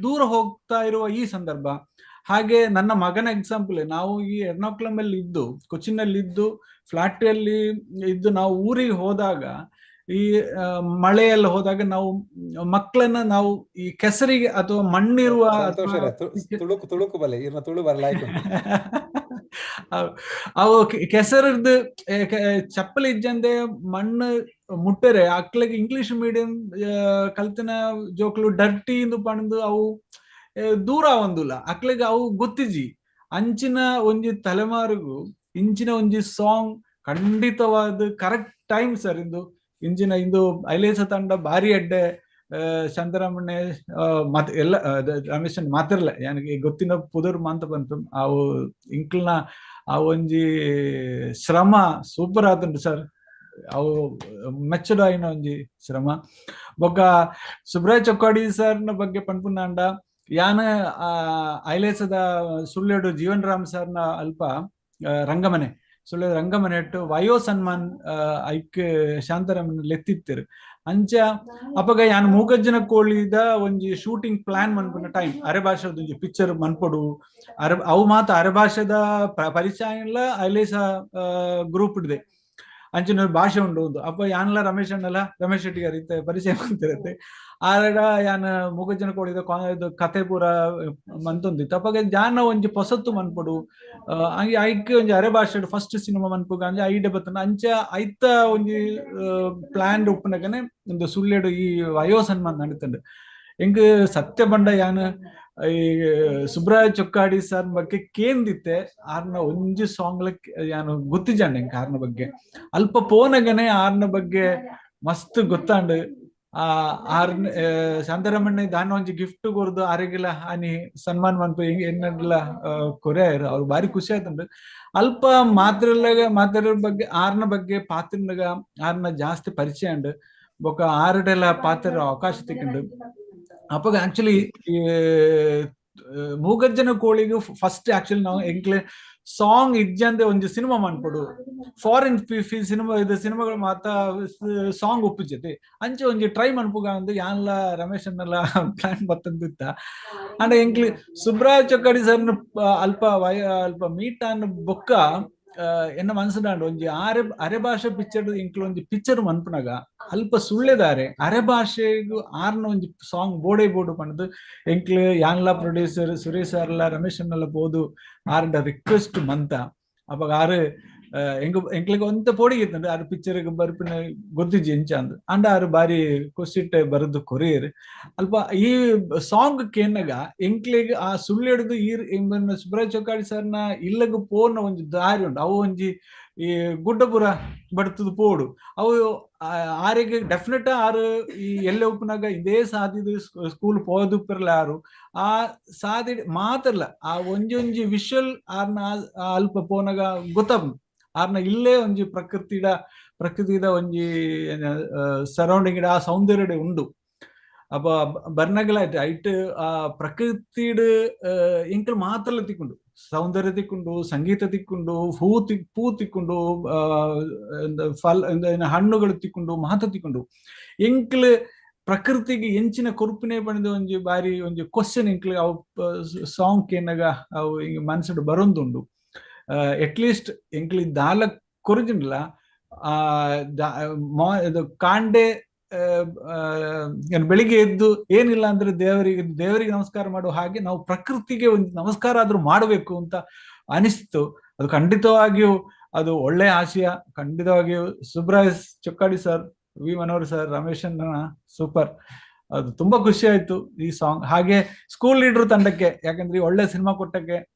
ದೂರ ಹೋಗ್ತಾ ಇರುವ ಈ ಸಂದರ್ಭ. ಹಾಗೆ ನನ್ನ ಮಗನ ಎಕ್ಸಾಂಪಲ್, ನಾವು ಈ ಎರ್ನಾಕುಲಮಲ್ಲಿ ಇದ್ದು ಕೊಚ್ಚಿನಲ್ಲಿ ಇದ್ದು ಫ್ಲಾಟ್ ಅಲ್ಲಿ ಇದ್ದು ನಾವು ಊರಿಗೆ ಹೋದಾಗ ಈ ಮಳೆಯಲ್ಲಿ ಹೋದಾಗ ನಾವು ಮಕ್ಕಳನ್ನ ನಾವು ಈ ಕೆಸರಿಗೆ ಅಥವಾ ಮಣ್ಣಿರುವ ತುಳುಕು ತುಳುಕು ಬಲೆ ಇರ್ನ ತುಳು ಬರಲ ಅವು ಕೆಸರದ್ದು ಚಪ್ಪಲಿ ಇಜ್ಜಂದೆ ಮಣ್ಣು ಮುಟ್ಟರೆ ಅಕ್ಳಿಗೆ ಇಂಗ್ಲಿಷ್ ಮೀಡಿಯಂ ಕಲ್ತಿನ ಜೋಕ್ಲು ಡರ್ಟಿ ಇಂದು ಪಂದು ಅವು ದೂರ ಒಂದುಲ್ಲ, ಅಕ್ಳಿಗೆ ಅವು ಗೊತ್ತಿಜಿ. ಅಂಚಿನ ಒಂಜಿ ತಲೆಮಾರುಗು ಇಂಚಿನ ಒಂಜಿ ಸಾಂಗ್ ಖಂಡಿತವಾದ ಕರೆಕ್ಟ್ ಟೈಮ್ ಸರ್. ಇಂದು ಇಂಚಿನ ಇಂದು ಐಲೇಸ ತಂಡ ಬಾರಿ ಎಡ್ಡೆ ಶಾಂತರಾಮಣ್ಣೆ ಮತ್ ಎಲ್ಲ ರಮೇಶ್ ಮಾತಿರ್ಲ ಯಾನಿಗೆ ಗೊತ್ತಿನ ಪುದರ್ ಮಾಂತ ಬಂತು. ಅವು ಇಂಕ್ಲ್ನ ಆ ಒಂಜಿ ಶ್ರಮ ಸೂಪರ್ ಆತುಂಡು ಸರ್. ಅವು ಮೆಚ್ಚುಡಾಯಿನ ಒಂಜಿ ಶ್ರಮ. ಬೊಕ್ಕ ಸುಬ್ರಾಯ್ ಚೊಕ್ಕಾಡಿ ಸರ್ನ ಬಗ್ಗೆ ಪನ್ಪುನಾಂಡ ಯಾನ ಐಲೇಸದ ಸುಳ್ಳೆಡು ಜೀವನ್ ರಾಮ್ ಸರ್ನ ಅಲ್ಪ ರಂಗಮನೆ ಸುಳ್ಳೆ ರಂಗಮನೆ ಇಟ್ಟು ವಯೋ ಸನ್ಮಾನ್ ಐಕ್ ಶಾಂತರಾಮನ್ ಲೆತ್ತಿತ್ತರು. ಅಂಚ ಅಪಗ ಯಾನ್ ಮೂಗಜ್ಜನ ಕೋಳಿದ ಒಂಜಿ ಶೂಟಿಂಗ್ ಪ್ಲಾನ್ ಮನ್ಪುನ ಟೈಮ್ ಅರೆ ಭಾಷೆದ ಒಂಜಿ ಪಿಕ್ಚರ್ ಮನ್ಪೊಡು ಅರೆ ಅವು ಮಾತ ಅರೆ ಭಾಷೆದ ಪರಿಚಯ ಇಲ್ಲ ಐಲೇಸ ಗ್ರೂಪ್ ಇದೆ ಅಂಚಿನ ಭಾಷೆ ಉಂಡು ಒಂದು. ಅಪ್ಪ ಯಾನ್ಲ ರಮೇಶ್ ಅಣ್ಣಲ ರಮೇಶ್ ಶೆಟ್ಟಿಗಾರ್ ಇತ್ತೆ ಪರಿಚಯ ಅಂತಿರುತ್ತೆ ಆರಡ ಯಾನ್ ಮೂಗಜ್ಜನ ಕೋಳಿದ ಕತೆ ಪೂರ ಮಂತೊಂದಿತ್ತು. ಅಪಗ ಜಾನ ಒಂಜಿ ಪೊಸತ್ತು ಮನ್ಪೊಡು ಐಕ್ ಒಂಜಿ ಅರೆ ಭಾಷೆ ಫಸ್ಟ್ ಸಿನಿಮಾ ಮನ್ಪುಗ ಅಂಚ ಐಡೆ ಬತ್ತನ ಅಂಚ ಐತ ಒಂಜಿ ಪ್ಲಾನ್ ಉಪ್ಪುನಗನೆ ಒಂದು ಸುಳ್ಳೆಡು ಈ ವಯೋ ಸನ್ಮಾನ ನಡೀತಂಡು. ಎಂಕ್ ಸತ್ಯ ಬಂಡ ಯಾನ್ ಈ ಸುಬ್ರಾಯ ಚೊಕ್ಕಾಡಿ ಸರ್ ಬಗ್ಗೆ ಕೇಂದಿತ್ತೆ ಆರ್ನ ಒಂಜಿ ಸಾಂಗ್ ಯಾನು ಗೊತ್ತಿಜಾಂಡೆ ಎಂಕ್ ಆರ್ನ ಬಗ್ಗೆ ಅಲ್ಪ ಪೋನಗನೆ ಆರ್ನ ಬಗ್ಗೆ ಮಸ್ತ್ ಗೊತ್ತಾಂಡು. ಆ ಆರ್ನ ಶಾಂತರಾಮಣ್ಣ ದಾನ ಒಂಜಿ ಗಿಫ್ಟ್ ಕೊರ್ದು ಆರೆಗೆಲ್ಲ ಆನಿ ಸನ್ಮಾನ ಮನ್ಪು ಎನ್ನೆಲ್ಲ ಕೊರೆ ಅವ್ರು ಬಾರಿ ಖುಷಿ ಆಯ್ತಂಡು. ಅಲ್ಪ ಮಾತ್ರ ಬಗ್ಗೆ ಆರ್ನ ಬಗ್ಗೆ ಪಾತ್ರನಾಗ ಆರ್ನ ಜಾಸ್ತಿ ಪರಿಚಯ ಅಂಡು ಬೊಕ್ಕ ಆರಡೆಲ್ಲ ಪಾತ್ರ ಅವಕಾಶ ತಿಕ್ಕೊಂಡು. ಅಪ್ಪಗ ಆಕ್ಚುಲಿ ಈ ಮೂಗಜ್ಜನ ಕೋಳಿಗೂ ಫಸ್ಟ್ ಆಕ್ಚುಲಿ ನಾವು ಎಂಕ್ಲೆ ಸಾಂಗ್ ಇಜ್ಜಂದೆ ಒಂಜಿ ಸಿನಿಮಾ ಮನ್ಪೊಡು ಫಾರಿನ್ ಸಿನಿಮಾ ಇದು ಸಿನಿಮಾಗಳು ಮಾತ ಸಾಂಗ್ ಒಪ್ಪುಜತೆ ಅಂಚೆ ಒಂಜಿ ಟ್ರೈ ಮನ್ಪುಗ ಅಂದು ಯಾನ್ಲ ರಮೇಶ್ ಅನ್ನೆಲ್ಲ ಪ್ಲಾನ್ ಬತ್ತಂದಿತ್ತ. ಅಂಡ ಎಂಕ್ಲಿ ಸುಬ್ರಾಯ ಚೊಕ್ಕಡಿ ಸರ್ ಅಲ್ಪ ಅಲ್ಪ ಮೀಟ್ ಅನ್ ಬೊಕ್ಕ ಎನ್ನ ಮನಸ್ಸುಡಾಂಡ್ ಒಂಜಿ ಆರೆ ಅರೆ ಭಾಷೆ ಪಿಕ್ಚರ್ ಇಂಕ್ಲ ಒಂಜಿ ಪಿಕ್ಚರ್ ಮನ್ಪುನಗ ಅಲ್ಪ ಸುಳ್ಳೆದಾರೆ ಅರೆ ಭಾಷೆಗ್ ಆರ್ನ ಒಂಜಿ ಸಾಂಗ್ ಬೋಡೆ ಬೋಡು ಪಂಡ್ದು ಎಂಕ್ಲು ಯಾನ್ಲಾ ಪ್ರೊಡ್ಯೂಸರ್ ಸುರೇಶ್ ಸರ್ಲ ರಮೇಶ್ ಅಣ್ಣಲ ಪೋದು ಆರ್ಡ ರಿಕ್ವೆಸ್ಟ್ ಮಂತ. ಅಪಗ ಆರು ಎಂಕ್ ಎಂಕ್ಲೆಗ್ ಒಂತೆ ಪೋಡಿಗೆ ಇತ್ತುಂಡು ಆರ್ ಪಿಕ್ಚರ್ ಬರ್ಪಿನ ಗೊತ್ತಿಜ್ಜಿ ಎಂಚ ಅಂದ್ ಅಂಡ ಆರು ಬಾರಿ ಕೊಸಿಟ್ಟೆ ಬರೆದು ಕೊರಿಯರ್. ಅಲ್ಪ ಈ ಸಾಂಗ್ ಕೇನ್ನಗ ಎಂಕ್ಲೆಗ್ ಆ ಸುಳ್ಳೆಡ್ದು ಈ ಸುಬ್ರಾಯ್ ಚೊಕ್ಕಾಡಿ ಸರ್ನ ಇಲ್ಲಗ್ ಪೋನ ಒಂಜಿ ದಾರಿ ಉಂಡು, ಅವು ಒಂಜಿ ಈ ಗುಡ್ಡಪುರ ಬಡ್ತದ ಪೋಡು ಅವು ಆರೆಗ್ ಡೆಫಿನೆಟ್ ಆರು ಈ ಎಲ್ಲೆ ಉಪ್ಪುನಾಗ ಇದೇ ಸಾದಿದ ಸ್ಕೂಲ್ ಪೋದುಪ್ಪೆರ್ಲ ಆರು ಆ ಸಾದಿ ಮಾತ್ರಲ್ಲ ಆ ಒಂಜೊಂಜಿ ವಿಷುವಲ್ ಆರ್ನ ಅಲ್ಪ ಪೋನಗ ಗೊತ್ತಾಪುಂಡು. ಆರ್ನ ಇಲ್ಲೇ ಒಂಜಿ ಪ್ರಕೃತಿದ ಪ್ರಕೃತಿದ ಒಂಜಿ ಸರೌಂಡಿಂಗ್ ಆ ಸೌಂದರ್ಯ ಉಂಡು. ಅಪ್ಪ ಬರ್ನಗಲ ಐಟ್ ಆ ಪ್ರಕೃತಿಡ್ ಎಂಕಲ್ ಮಾತ್ರಲ್ಲ ತಿಕ್ಕೊಂಡು ಸೌಂದರ್ಯ ತಿಕ್ಕೊಂಡು ಸಂಗೀತ ತಿಕ್ಕೊಂಡು ಹೂ ಪೂ ತಿಕ್ಕೊಂಡು ಫಲ ಹಣ್ಣುಗಳು ತಿಕ್ಕೊಂಡು ಮಾತ್ರ ತಿಕ್ಕೊಂಡು ಎಂಕ್ಲು ಪ್ರಕೃತಿಗೆ ಎಂಚಿನ ಕೊರ್ಪಿನೇ ಪಂಡ ಒಂಜಿ ಬಾರಿ ಒಂಜಿ ಕ್ವಶನ್ ಎಂಕ್ಲು ಅವು ಸಾಂಗ್ ಕೇನಗ ಅವು ಹಿಂಗ ಮನಸ್ಸುಡು ಬರೊಂದುಂಡು. ಅಟ್ಲೀಸ್ಟ್ ಎಂಕ್ಲು ದಾಲ ಕೊರಜಿಂಡ್ಲ ಕಾಂಡೆ ಬೆಳಿಗ್ಗೆ ಎದ್ದು ಏನಿಲ್ಲ ಅಂದ್ರೆ ದೇವರಿಗೆ ದೇವರಿಗೆ ನಮಸ್ಕಾರ ಮಾಡುವ ಹಾಗೆ ನಾವು ಪ್ರಕೃತಿಗೆ ಒಂದು ನಮಸ್ಕಾರ ಆದ್ರೂ ಮಾಡಬೇಕು ಅಂತ ಅನಿಸ್ತು. ಅದು ಖಂಡಿತವಾಗಿಯೂ ಅದು ಒಳ್ಳೆ ಆಶಯ. ಖಂಡಿತವಾಗಿಯೂ Subraya Chokkadi sir, V Manohar sir, Ramesh ಅಣ್ಣ ಸೂಪರ್. ಅದು ತುಂಬಾ ಖುಷಿ ಆಯ್ತು ಈ ಸಾಂಗ್. ಹಾಗೆ ಸ್ಕೂಲ್ ಲೀಡರ್ ತಂಡಕ್ಕೆ, ಯಾಕಂದ್ರೆ ಒಳ್ಳೆ ಸಿನಿಮಾ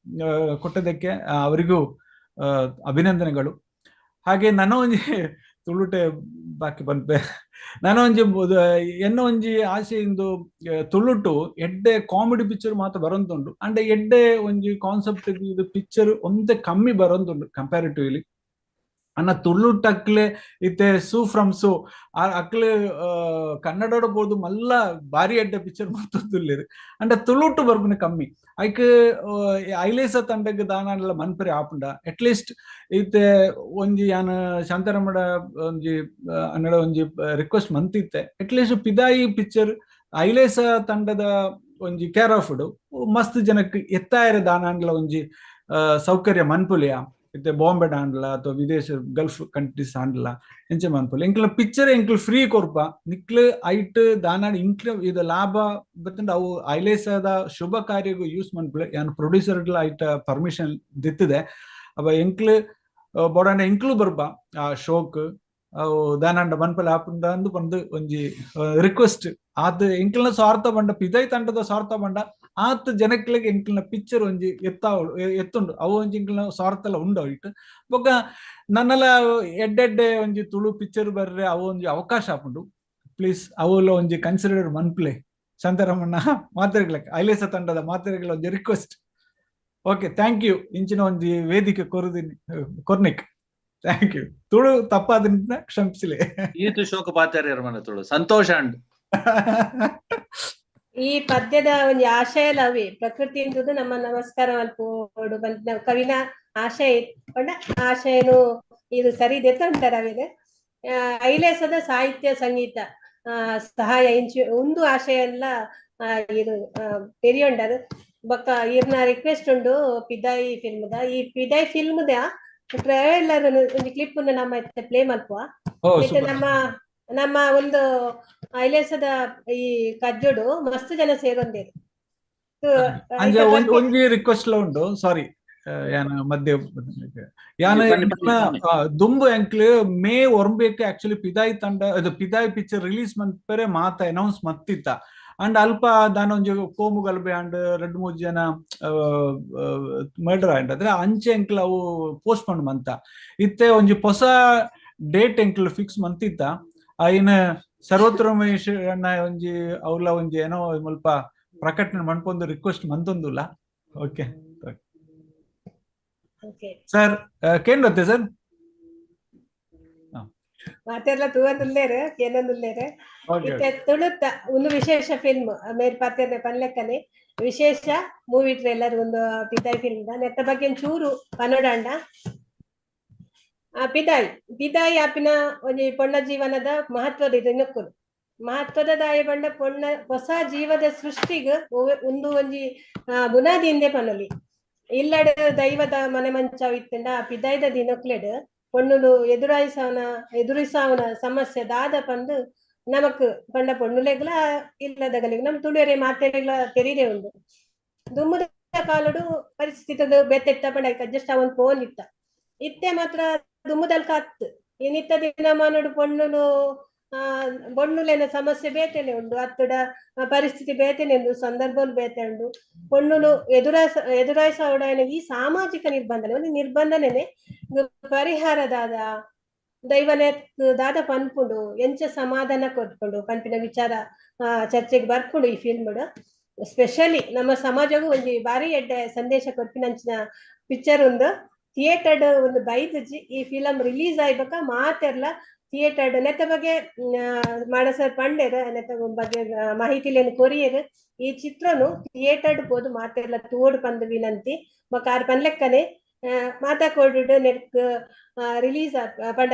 ಕೊಟ್ಟದಕ್ಕೆ ಅವರಿಗೂ ಅಭಿನಂದನೆಗಳು. ಹಾಗೆ ನನ್ನ ಒಂಜಿ ತುಳುಟೆ ಬಾಕಿ ಬಂತೆ ನಾನು ಒಂಜಿ ಎನ್ನ ಒಂಜಿ ಆಸೆ ಇಂದು ತುಳುಟು ಎಡ್ಡೆ ಕಾಮಿಡಿ ಪಿಕ್ಚರ್ ಮಾತ್ರ ಬರೋಂತುಂಡು. ಅಂಡ್ ಎಡ್ಡೆ ಒಂಜಿ ಕಾನ್ಸೆಪ್ಟ್ ಇದು ಪಿಕ್ಚರ್ ಒಂದೇ ಕಮ್ಮಿ ಬರೋಂತುಂಡು ಕಂಪ್ಯಾರಿಟಿವ್ಲಿ. ಅನ್ನ ತುಳುಟಕ್ಲೆ ಇತ್ತೆ ಸು ಫ್ರಮ್ ಸು ಅಕ್ಲೆ ಕನ್ನಡೋಡ ಬೋದು ಮಲ್ಲ ಬಾರಿ ಎಡ್ಡೆ ಪಿಕ್ಚರ್ ಮತ್ತೊಂದುಲ್ಲೇರು. ಅಂಡ ತುಳುಟು ಬರ್ಪುನ ಕಮ್ಮಿ ಐಕ್ ಐಲೇಸ ತಂಡಗ್ ದಾನಾಂಡಲ ಮನ್ಪರೆ ಆಪುಂಡ ಅಟ್ಲೀಸ್ಟ್ ಇತ್ತೆ ಒಂಜಿ ಯಾನ್ ಶಾಂತಾರಮಡ ಒಂಜಿ ಅನ್ನಡ ಒಂಜಿ ರಿಕ್ವೆಸ್ಟ್ ಮಂತಿತ್ತೆ ಅಟ್ಲೀಸ್ಟ್ ಪಿದಾಯಿ ಪಿಕ್ಚರ್ ಐಲೇಸ ತಂಡದ ಒಂಜಿ ಕೇರ್ ಆಫ್ ಮಸ್ತ್ ಜನಕ್ಕೆ ಎತ್ತಾಯರ ದಾನಾಂಡಲ ಒಂಜಿ ಸೌಕರ್ಯ ಮನ್ಪುಲಿಯ ಇತ್ತೆ ಬಾಂಬೆ ಆಂಡ್ಲ ಅಥವಾ ವಿದೇಶ ಗಲ್ಫ್ ಕಂಟ್ರೀಸ್ ಆಂಡ್ಲ ಎಂಚ ಮನ್ಪುಲಿ ಎಂಕ್ಲ ಪಿಕ್ಚರ್ ಎಂಕ್ಲ ಫ್ರೀ ಕೊರ್ಪ ನಿಕ್ಲು ಐಟ್ ದಾನಾಡ್ ಇಂಕ್ಲ ಇದು ಲಾಭ ಬತ್ತಂಡ ಅವು ಐಲೇಸದ ಶುಭ ಕಾರ್ಯಗೂ ಯೂಸ್ ಮನ್ಪುಲೆ. ಯಾನ್ ಪ್ರೊಡ್ಯೂಸರ್ ಐಟ ಪರ್ಮಿಷನ್ ದಿತ್ತಿದೆ. ಅವ ಎಂಕ್ಲು ಬೋಡಾಂಡ ಎಂಕ್ಲು ಬರ್ಪ ಆ ಶೋಕ್ ಅವು ದಾನಾಂಡ ಮನ್ಪಲೆ ಆಪುಂಡ ಅಂದು ಬಂದು ಒಂಜಿ ರಿಕ್ವೆಸ್ಟ್. ಆತ ಎಂಕ್ಲನ ಸ್ವಾರ್ಥ ಬಂಡ ಪಿದೈ ತಂಡದ ಸ್ವಾರ್ಥ ಬಂಡ ಆತ ಜನಕ್ಲೆಗ್ ಎಂಕ್ಲನ ಪಿಕ್ಚರ್ ಒಂಜಿ ಎತ್ತುಂಡು ಅವು ಒಂಜಿ ಎಂಕ್ಲನ ಸ್ವಾರ್ಥಲ ಉಂಡು ಇಟ್ಟು ಬೊಕ್ಕ ನನ್ನಲ ಎಡ್ಡೆಡ್ಡೆ ಒಂಜಿ ತುಳು ಪಿಕ್ಚರ್ ಬರ್ರೆ ಅವು ಒಂಜಿ ಅವಕಾಶ ಆಪುಂಡು. ಪ್ಲೀಸ್ ಅವುಲ ಒಂಜಿ ಕನ್ಸಿಡರ್ ಮನ್ಪ್ಲೆ ಶಾಂತಾರಾಮಣ್ಣ ಮಾತೆರ್ಗ್ಲಕ್ ಐಲೇಸ ತಂಡದ ಮಾತೆರ್ಗ್ಲ ಒಂಜಿ ರಿಕ್ವೆಸ್ಟ್. ಓಕೆ, thank you ಇಂಚಿನ ಒಂಜಿ ವೇದಿಕೆ ಕೊರುದಿನಿ ಕೊರ್ನಿಕ್. Thank you. Tulu ತಪ್ಪಾದ್ರಿಂದ ಕ್ಷಮಿಸಲಿ. ಈತು ಶೋಕ ಪಾಚಾರ್ಯರ ಮನೆ ತುಳು ಸಂತೋಷ ಅಂಡ್ ಈ ಪದ್ಯದ ಒಂಜಿ ಆಶಯ ಲವಿ ಪ್ರಕೃತಿ ಎಂಬುದು ನಮ್ಮ ನಮಸ್ಕಾರ ಮಲ್ಪೋಡು ಬಂದ ಕವಿನ ಆಶಯ ಪಂಡ ಆಶಯನು ಇದು ಸರಿ ದೆತ್ತುಂಟಾರ ಅವೇನು ಐಲೇಸದ ಸಾಹಿತ್ಯ ಸಂಗೀತ ಸಹಾಯ ಇಂಚು ಒಂದು ಆಶಯ ಎಲ್ಲ ಇದು ತೆರಿಯೊಂಡದು ಬೊಕ್ಕ ಇರ್ನ ರಿಕ್ವೆಸ್ಟ್ ಉಂಡು ಪಿದಾಯಿ ಫಿಲ್ಮ್ದ ಈ ಪಿದಾಯಿ ಫಿಲ್ಮ್ದ ಟ್ರೈಲರ್ ಒಂಜಿ ಕ್ಲಿಪ್ ನಮ್ಮ ಪ್ಲೇ ಮಲ್ಪುವ. ಮತ್ತೆ ನಮ್ಮ ನಮ್ಮ ಒಂದು ಐಲೇಸದ ಈ ಕಜ್ಜೋಡು ಮಸ್ತ್ ಜನ ಸೇರೊಂದೇರು. ಒಂಜಿ ರಿಕ್ವೆಸ್ಟ್ ಉಂಡು, ಸಾರಿ ಯಾನ ಮಧ್ಯ ಯಾನ ದುಂಬು ಎಂಕ್ಲು ಮೇ ಒರ್ಂಬೇಕ್ ಆಕ್ಚುಲಿ ಪಿದಾಯಿ ತಂಡ ಅದು ಪಿದಾಯಿ ಪಿಕ್ಚರ್ ರಿಲೀಸ್ ಮನ್ಪೆರೆ ಮಾತ ಅನೌನ್ಸ್ ಮತ್ತಿತ್ತ. ಅಂಡ್ ಅಲ್ಪ ದಾನ ಒಂಜಿ ಕೋಮು ಗಲಭೆ ಅಂಡ್ ರಡ್ಡ್ ಮೂಜಿ ಜನ ಮರ್ಡರ್ ಆಂಡ್ ಅಂದ್ರೆ ಅಂಚೆ ಎಂಕ್ಲು ಅವು ಪೋಸ್ಟ್ ಪೋನ್ ಮಂತ ಇತ್ತೆ ಒಂಜಿ ಹೊಸ ಡೇಟ್ ಎಂಕ್ಲು ಫಿಕ್ಸ್ ಮಂತಿತ್ತ. ಐನ ಸರ್ವೋತ್ತರಮೇಶ್ ಅಣ್ಣ ಒಂಜಿ ಅವ್ಲ ಒಂಜಿ ಏನೋ ಮುಲ್ಪ ಪ್ರಕಟಣೆ ಮನ್ಪೊಂದು ರಿಕ್ವೆಸ್ಟ್ ಮಂತೊಂದುಲ್ಲ. ಓಕೆ ಸರ್, ಕೇಂದ್ರತ್ತೆ ಸರ್ ಮಾತೆರ್ಲ ತೂವೊಂದುಲ್ಲೆರ್ ಕೇನೊಂದುಲ್ಲೆರ್. ಇತ್ತೆ ತುಳುತ್ತ ಒಂದು ವಿಶೇಷ ಫಿಲ್ಮ್ ಮೇರ್ ಪಾತೆರ್ನ ಪನ್ಲೆಕ್ಕನೆ ವಿಶೇಷ ಮೂವಿ ಟ್ರೇಲರ್ ಒಂದು ಪಿದಾಯಿ ಫಿಲ್ಮ್ ನೆತ್ತ ಬಗ್ಗೆ ಚೂರು ಪನೊಡಾಂಡ. ಪಿದಾಯಿ ಪಿದಾಯಿ ಆಪಿನ ಒಂಜಿ ಪೊಣ್ಣ ಜೀವನದ ಮಹತ್ವದ ಇದು ಮಹತ್ವದ ದಾಯ ಪಂಡ ಪೊಣ್ಣ ಹೊಸ ಜೀವದ ಸೃಷ್ಟಿಗ್ ಒಂದು ಒಂಜಿ ಬುನಾದಿ ಇಂದೆ ಪನೊಲಿ. ಇಲ್ಲಡ್ ದೈವದ ಮನೆ ಮಂಚಾವ್ ಇತ್ತಂಡ ಆ ಪಿದಾಯ್ದ ದಿನಕ್ಲೆಡ್ ಪೊಣ್ಣುಲು ಎದುರಿಸಾವನ ಸಮಸ್ಯೆ ದಾದ ಪಂದ್ ನಮಕ್ ಪಂಡ ಪೊಣ್ಣುಲೆಗ್ಲ ಇಲ್ಲದಗಲಿಗ್ ನಮ್ ತುಳುವೆರೆ ಮಾತೆರೆಗ್ಲ ತೆರಿದೆ ಉಂಡು. ದುಂಬುದ ಕಾಲಡು ಪರಿಸ್ಥಿತಿ ಬೇತೆತ್ತ ಪಂಡ ಅಡ್ಜಸ್ಟ್ ಅವನ್ ಫೋನ್ ಇತ್ತ ಇತ್ತೆ ಮಾತ್ರ ದುಂಬುದಲ್ಕ ಅತ್. ಇನ್ನಿತ್ತ ದಿನಮಾನಡು ಪೊಣ್ಣುಲು ಬೊಣ್ಣುಲೆನ ಸಮಸ್ಯೆ ಬೇತೆನೆ ಉಂಡು, ಅತ್ತಡ ಪರಿಸ್ಥಿತಿ ಬೇತೆನೆ ಉಂಡು, ಸಂದರ್ಭలు ಬೇತೆ ಉಂಡು. ಪೊಣ್ಣುಲು ಎದುರಾಯಿಸವಡಾಯಿನ ಈ ಸಾಮಾಜಿಕ ನಿರ್ಬಂಧನೆ ಒಂದು ನಿರ್ಬಂಧನೆ ಪರಿಹಾರದಾದ ದೈವನೆ ದಾದ ಪನ್ಪುಂಡು ಎಂಚ ಸಮಾಧಾನ ಕೊರ್ಪುಂಡು ಪನ್ಪಿನ ವಿಚಾರ ಚರ್ಚೆಗೆ ಬರ್ಪುಂಡು ಈ ಫಿಲ್ಮ್. ಸ್ಪೆಷಲಿ ನಮ್ಮ ಸಮಾಜಗೂ ಒಂಜಿ ಬಾರಿ ಎಡ್ಡೆ ಸಂದೇಶ ಕೊರ್ಪಿನಂಚಿನ ಪಿಕ್ಚರ್ ಉಂದು. ಥಿಯೇಟರ್ಡ್ ಒಂದು ಬೈದುಜಿ ಈ ಫಿಲಂ ರಿಲೀಸ್ ಆಯ್ಬೇಕ ಮಾತೆರ್ಲ ಥಿಯೇಟರ್ಡ್ ನೆತ್ತ ಬಗ್ಗೆ ಮಾಡ ಸರ್ ಪಂಡೇರ್ ನೆತ್ತ ಬಗ್ಗೆ ಮಾಹಿತಿಲೇನು ಕೊರಿಯರ್. ಈ ಚಿತ್ರನು ಥಿಯೇಟರ್ಡ್ ಪೋದು ಮಾತೆರ್ಲ ತೋಡು ಪಂದ್ ವಿನಂತಿ. ಬೊಕ ಆರ್ ಪನ್ಲೆಕ್ಕನೆ ಮಾತಾ ಕೋಡಿಡ್ ನೆಕ್ ರಿಲೀಸ್ ಪಂಡ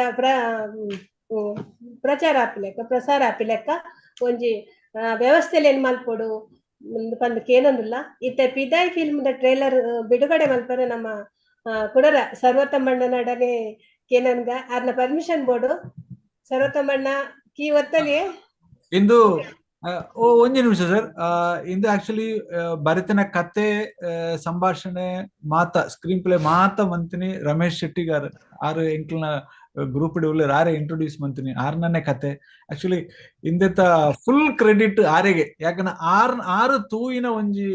ಪ್ರಚಾರ ಆಪಿಲೆಕ್ಕ ಪ್ರಸಾರ ಆಪಿಲೆಕ್ಕ ಒಂಜಿ ವ್ಯವಸ್ಥೆಲೇನ್ ಮಲ್ಪೊಡು ಪಂದ್ ಕೇನೊಂದುಲ್ಲ. ಇತ್ತೆ ಪಿದಾಯ್ ಫಿಲ್ಮ್ ದ ಟ್ರೇಲರ್ ಬಿಡುಗಡೆ ಮಲ್ಪರೆ ನಮ್ಮ ಕುಡರ ಸರ್ವತಮ್ಮಣ್ಣನಡನೆ ಕೇನನ್ಗ ಆರ್ನ ಪರ್ಮಿಷನ್ ಬೋರ್ಡು. ಸರ್ವತಮ್ಮಣ್ಣ ಕೀ ಒತ್ತಲಿ ಇಂದು ಒಂಜಿ ನಿಮಿಷ ಸರ್. ಇಂದು ಆಕ್ಚುಲಿ ಭರತನ ಕತೆ, ಸಂಭಾಷಣೆ ಮಾತ ಸ್ಕ್ರೀನ್ ಪ್ಲೇ ಮಾತ ಮಂತಿನಿ ರಮೇಶ್ ಶೆಟ್ಟಿಗಾರ್ ಆರು ಎಂಕ್ಲ್ನ ಗ್ರೂಪ್ ಉಲ್ಲೆರ್ ಆರೆ ಇಂಟ್ರೊಡ್ಯೂಸ್ ಮಂತಿನಿ ಆರ್ನನ್ನೇ ಕತೆ. ಆಕ್ಚುಲಿ ಇಂದೆತ ಫುಲ್ ಕ್ರೆಡಿಟ್ ಆರೆಗೆ, ಯಾಕಂದ್ರೆ ಆರ್ ಆರು ತೂಯಿನ ಒಂಜಿ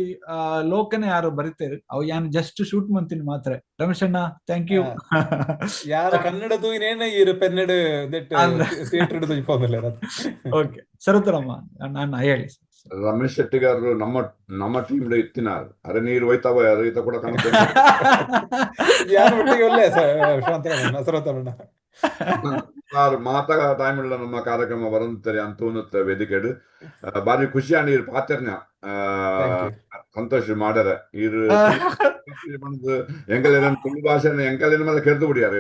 ಲೋಕನೆ ಆರು ಬರಿತೇರು. ಅವು ಯಾನ್ ಜಸ್ಟ್ ಶೂಟ್ ಮಂತಿನಿ ಮಾತ್ರ. ರಮೇಶ್ ಅಣ್ಣ thank you. ಯಾರ ಕನ್ನಡ ತೂಯಿನೇನ ಈರು ಪೆನ್ನಡ್ ಥಿಯೇಟರ್ ತೂಯಿ. ಓಕೆ ಸರತರಮ್ಮ ನಾನು ಹೇಳಿ. ರಮೇಶ್ ಶೆಟ್ಟಿಗಾರರು ನಮ್ಮ ನಮ್ಮ ಟೀಮ್ ಇತ್ತಿನಾರ್ ಅರೆ ನೀರು ಹೋಯ್ತಾವ ಈತ ಕೂಡ ಕನ್ನಡ ಯಾರು ಒಟ್ಟಿಗೆ ಒಳ್ಳೆ ಸರ್ವತಮ್ಮಣ್ಣ ಮಾತಾ ಟೈಮ್ ಇಲ್ಲ ನಮ್ಮ ಕಾರ್ಯಕ್ರಮ ಬರಂತಾರೆ ಅಂತ ಉನ್ನುತ್ತೆ ವೇದಿಕೆಡು. ಬಾರಿ ಖುಷಿ ಆಂಡ್ ಈರ್ ಪಾತೆರ್ನ ಸಂತೋಷ ಮಾಡ್ಯಾರ ಈರ್ ಎಂಕಲ್ ತುಳು ಭಾಷೆ ಎಂಕಲ್ ಮೇಲೆ ಕೆರ್ದು ಬಿಡಿಯಾರ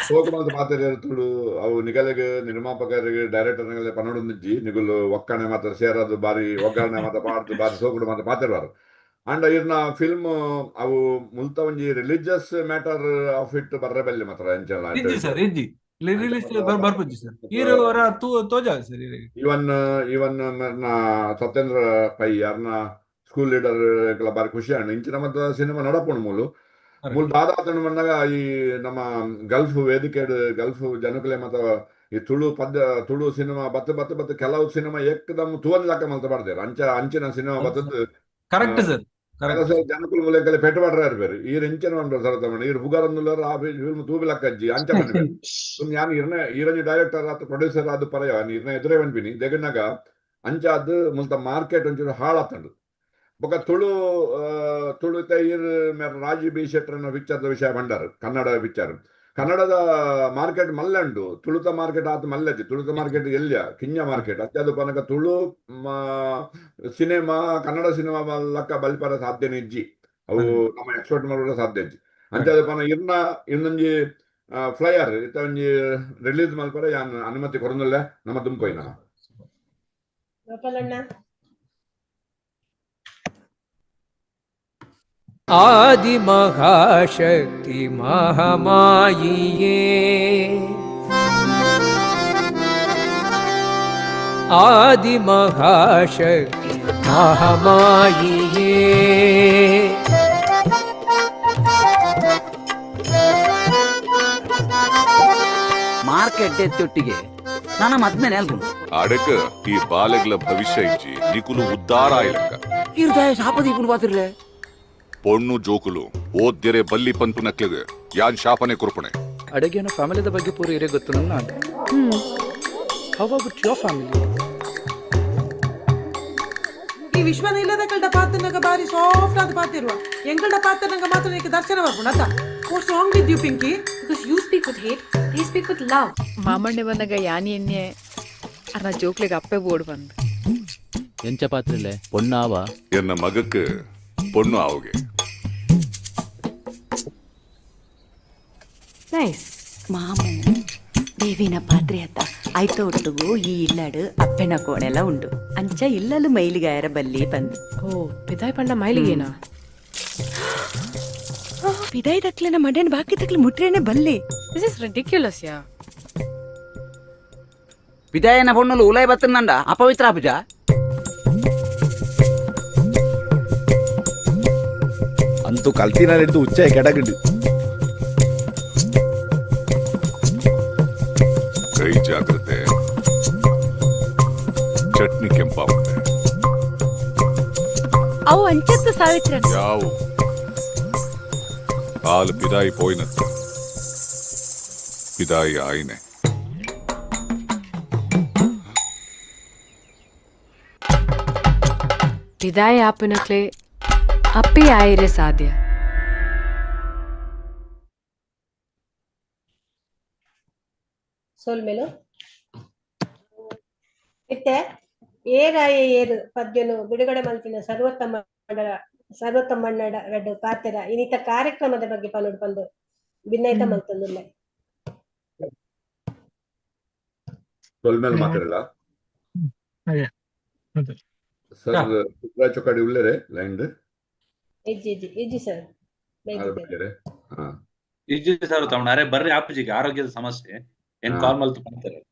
ಸೋಕು ಪಾತೆರ ತುಳು ಅವು ನಿಗಲಿಗೆ ನಿರ್ಮಾಪಕರಿಗೆ ಡೈರೆಕ್ಟರ್ ನಿಗಲೆ ಪನ್ನೊಂದು ನಿಗುಲು ಒಕ್ಕಣೆ ಮಾತ್ರ ಸೇರದು ಬಾರಿ ಒಗ್ಗರಣೆ ಮಾತ್ರ ಪಾಡ್ದು ಬಾರಿ ಸೋಕುಡು ಮಾತ್ರ ಪಾತೆರ್ವಾರು. ಅಂಡ್ ಇರ್ನ ಫಿಲ್ಮ್ ಅವು ಮುಲ್ತ ಒಂಜಿ ರಿಲಿಜಿಯಸ್ ಮ್ಯಾಟರ್ ಆಫ್ it ಬರ್ರೆ ಬೆಲ್ಲಿ ಮಾತ್ರ ಎಂಚಲ ಇಜ್ಜಿ ಸರ್, ಇಜ್ಜಿ ರಿಲೀಸ್ ಬರ್ಪುಜಿ ಸರ್. ಈರು ಅವರ ತೋಜ ಸರ್. ಇವನ್ ಇವನ್ ಮೆರ್ನ ಸತ್ಯೇಂದ್ರ ಪೈ ಅರ್ನ ಸ್ಕೂಲ್ ಲೀಡರ್ ಬಾರಿ ಖುಷಿ ಆಂಡ್ ಇಂಚಿನ ಮತ್ತ ಸಿನಿಮಾ ನಡಪುಂಡು ಮೂಲು ಮೂಲು ದಾದಾತನ ಬಂದಾಗ ಈ ನಮ್ಮ ಗಲ್ಫ್ ವೇದಿಕೆ ಗಲ್ಫ್ ಜನಕುಲೆ ಮತ್ತ ಈ ತುಳು ಪದ್ಯ ತುಳು ಸಿನಿಮಾ ಬತ್ತ ಬತ್ತ ಬತ್ತ ಕೆಲವು ಸಿನಿಮಾ ಏಕದಮ್ ತೂವನ್ ಲೆಕ್ಕ ಮಲ್ತ ಬಾರ್ದೇರ್ ಅಂಚ ಅಂಚಿನ ಸಿನಿಮಾ ಬತ್ತದ್ದು. Correct sir. ಜನಕುಲು ಮೂಲಕಲೆ ಪೆಟ್ಟು ಪಾಡ್ರ ಬೇರೆ ಈರ್ ಇಂಚನ ಪಂಡ್ರ ಸರತಮ್ಮಣ್ಣ ಈರ್ ಪುಗಾರಂದುಲ್ಲರ್ ಆ ಫಿಲ್ಮ್ ತೂಬಿ ಲಕ್ಕಜ್ಜಿ ಅಂಚ ಬಂದ್ಬೇರು. ಯಾನ್ ಇರ್ನ ಈರಂಜಿ ಡೈರೆಕ್ಟರ್ ಆತ ಪ್ರೊಡ್ಯೂಸರ್ ಆದ್ ಪರಯ ಇರ್ನ ಎದುರೇ ಬಂದ್ಬಿನಿ ದೆಗನಾಗ ಅಂಚಾದ್ ಮುಲ್ತ ಮಾರ್ಕೆಟ್ ಒಂಚೂರು ಹಾಳಾತಂಡು. ಬೊಕ ತುಳು ತುಳು ಈರ್ ಮೇರ್ ರಾಜಿ ಬಿ ಶೆಟ್ಟರ್ನ ಪಿಕ್ಚರ್ದ ವಿಷಯ ಬಂಡಾರ್ ಕನ್ನಡ ಪಿಕ್ಚರ್ ಕನ್ನಡದ ಮಾರ್ಕೆಟ್ ಮಲ್ಲಂಡು ತುಳುತ ಮಾರ್ಕೆಟ್ ಆತ ಮಲ್ಲಜ್ಜಿ ತುಳುತ ಮಾರ್ಕೆಟ್ ಎಲ್ಲಿಯ ಕಿಂಜ ಮಾರ್ಕೆಟ್ ಅತ್ಯದು ಪನಕ ತುಳು ಸಿನಿಮಾ ಕನ್ನಡ ಸಿನಿಮಾ ಲಕ್ಕ ಬಲ್ಪರ ಸಾಧ್ಯನೇ ಇಜ್ಜಿ ಅವು ನಮ್ಮ ಎಕ್ಸ್ಪೋರ್ಟ್ ಮಾಡುವ ಸಾಧ್ಯ ಇಜ್ಜಿ ಅಂಚಾದ ಪನ ಇರ್ನ ಇನ್ನೊಂಜಿ ಫ್ಲೈಯರ್ ಇತ್ತ ಒಂಜಿ ರಿಲೀಸ್ ಮಲ್ಪರ ಯಾನ್ ಅನುಮತಿ ಕೊರೊಂದುಲ್ಲೆ ನಮ್ಮ ದುಂಪೋಯ್ನ. ಗೋಪಾಲಣ್ಣ. ಆದಿ ಮಹಾಶಕ್ತಿ ಮಹಾಮಾಯಿಯೇ, ಆದಿ ಮಹಾಶಕ್ತಿ ಮಹಾಮಾಯಿಯೇ. ಮಾರ್ಕೆಟ್ ಎತ್ತೊಟ್ಟಿಗೆ ನನ್ನ ಮದ್ಮೇಲೆ ಅಲ್ರು ಅಡಕ ಈ ಬಾಲೆಗ್ಲ ಭವಿಷ್ಯ ಇಜ್ಜಿ ನಿಕುಲು ಉದ್ದಾರ ಆಯ್ಲಕ್ಕ ಇರ್ದಾಯ ಶಾಪದೀಪುಲು ಬಾತಿರ್ಲೆ ಪೊಣ್ಣು ಜೋಕುಲು ಓದ್ದಿರೆ ಬಲ್ಲಿ ಪಂತು ನಕ್ಲಿಗೆ ಯಾನ್ ಶಾಪನೆ ಕುರ್ಪಣೆ. ಅಡಗೆನ ಫ್ಯಾಮಿಲಿದ ಬಗ್ಗೆ ಪೂರ ಇರೇ ಗೊತ್ತು ನನ್ನ. How about your family? ಈ ವಿಶ್ವನ ಇಲ್ಲದ ಕಲ್ಡ ಪಾತ್ರನಾಗ ಬಾರಿ ಸಾಫ್ಟ್ ಆದ ಪಾತಿರುವ ಎಂಕಲ್ಡ ಪಾತ್ರನಾಗ ಮಾತ್ರ ನಿಕ್ಕೆ ದರ್ಶನ ಬರ್ಪುಂಡು ಅತ್ತ. What's wrong with you Pinky? Because you speak with hate, they speak with love. ಮಾಮಣ್ಣೆ ಬಂದಾಗ ಯಾನಿ ಎನ್ನೆ ಅರ್ನ ಜೋಕ್ಲೆಗ್ ಅಪ್ಪೆ ಬೋರ್ಡ್ ಬಂದು ಎಂಚ ಪಾತ್ರಿಲೆ ಪೊಣ್ಣಾವ ಎನ್ನ ಮಗಕ್ಕೆ ಪೊಣ್ಣು ಆವುಗೆ. ನೈಸ್. ಮಾಮು ದೇವಿನ ಪಾತ್ರೆ ಅತ್ತ ಆಯ್ತ ಒಟ್ಟುಗು ಈ ಇಲ್ಲಡು ಅಪ್ಪೆನ ಕೋಣೆಲ ಉಂಡು ಅಂಚ ಇಲ್ಲಲು ಮೈಲಿಗಾಯರ ಬಲ್ಲಿ ಬಂದು. ಓ ಪಿದಾಯ್ ಪಂಡ ಮೈಲಿಗೇನಾ? ಪಿದಾಯ್ದಕ್ಲೆನ ಮಡೆನ್ ಬಾಕಿ ತಕ್ಲೆ ಮುಟ್ರೇನೆ ಬಲ್ಲೆ. This is ridiculous yeah. ಪಿದಾಯನ ಪೊಣ್ಣುಲು ಉಲಾಯ್ ಬತ್ತಂದ ಅಪವಿತ್ರ ಆಪುಜ. ಅಂತೂ ಕಲ್ತಿನ ಹಿಡಿದು ಉಚ್ಚ ಕೆಡಗಿಡು. ಕೈ ಜಾಗ್ರತೆ, ಚಟ್ನಿ ಕೆಂಪಾಗುತ್ತೆ. ಅವು ಅಂಚತ್ತು ಸಾವಿತ್ರ. ಯಾವು ಹಾಲು ಪಿದಾಯಿ ಪೋಯಿನತ್ತು ಪಿದಾಯಿ ಆಯಿನೆ. ಪಿದಾಯಿ ಆಪಿನಕ್ಲೆ ಅಪ್ಪಿ ಆಯಿರೆ ಸಾಧ್ಯ. ಸೊಲ್ಮೆಲು. ಇತ್ತೆ ಏರಾಯ ಏರು ಪದ್ಯನು ಬಿಡುಗಡೆ ಮಲ್ತಿನ ಸರ್ವೋತ್ತಮ ಸರ್ವೋತ್ತಮಣ್ಣಡ ರಡ್ಡು ಪಾತೆರ ಇನ್ನಿತ ಕಾರ್ಯಕ್ರಮದ ಬಗ್ಗೆ ಪನೊಡು ಪಂದು ಬಿನ್ನೈತ ಮಲ್ತೊಂದುಲ್ಲೆ. ಸೊಲ್ಮೆಲ್ ಮಾತಾಡಲ್ಲ ಸರ್. ಸುಬ್ರಾಯ್ ಚೊಕ್ಕಾಡಿ ಉಳ್ಳೇರೆ ಲೈನ್? ಇಜ್ಜಿ ಇಜ್ಜಿ ಇಜ್ಜಿ ಸರ್. ಹಾ. ಇಜ್ಜಿ ಸರ್, ತಮ್ಮ ಅರೆ ಬರ್ರಿ ಆಪುಜಿಗೆ ಆರೋಗ್ಯದ ಸಮಸ್ಯೆ ಏನ್ ಕಾಲ್ ಮಲ್ತು ಪಂತಾರೆ.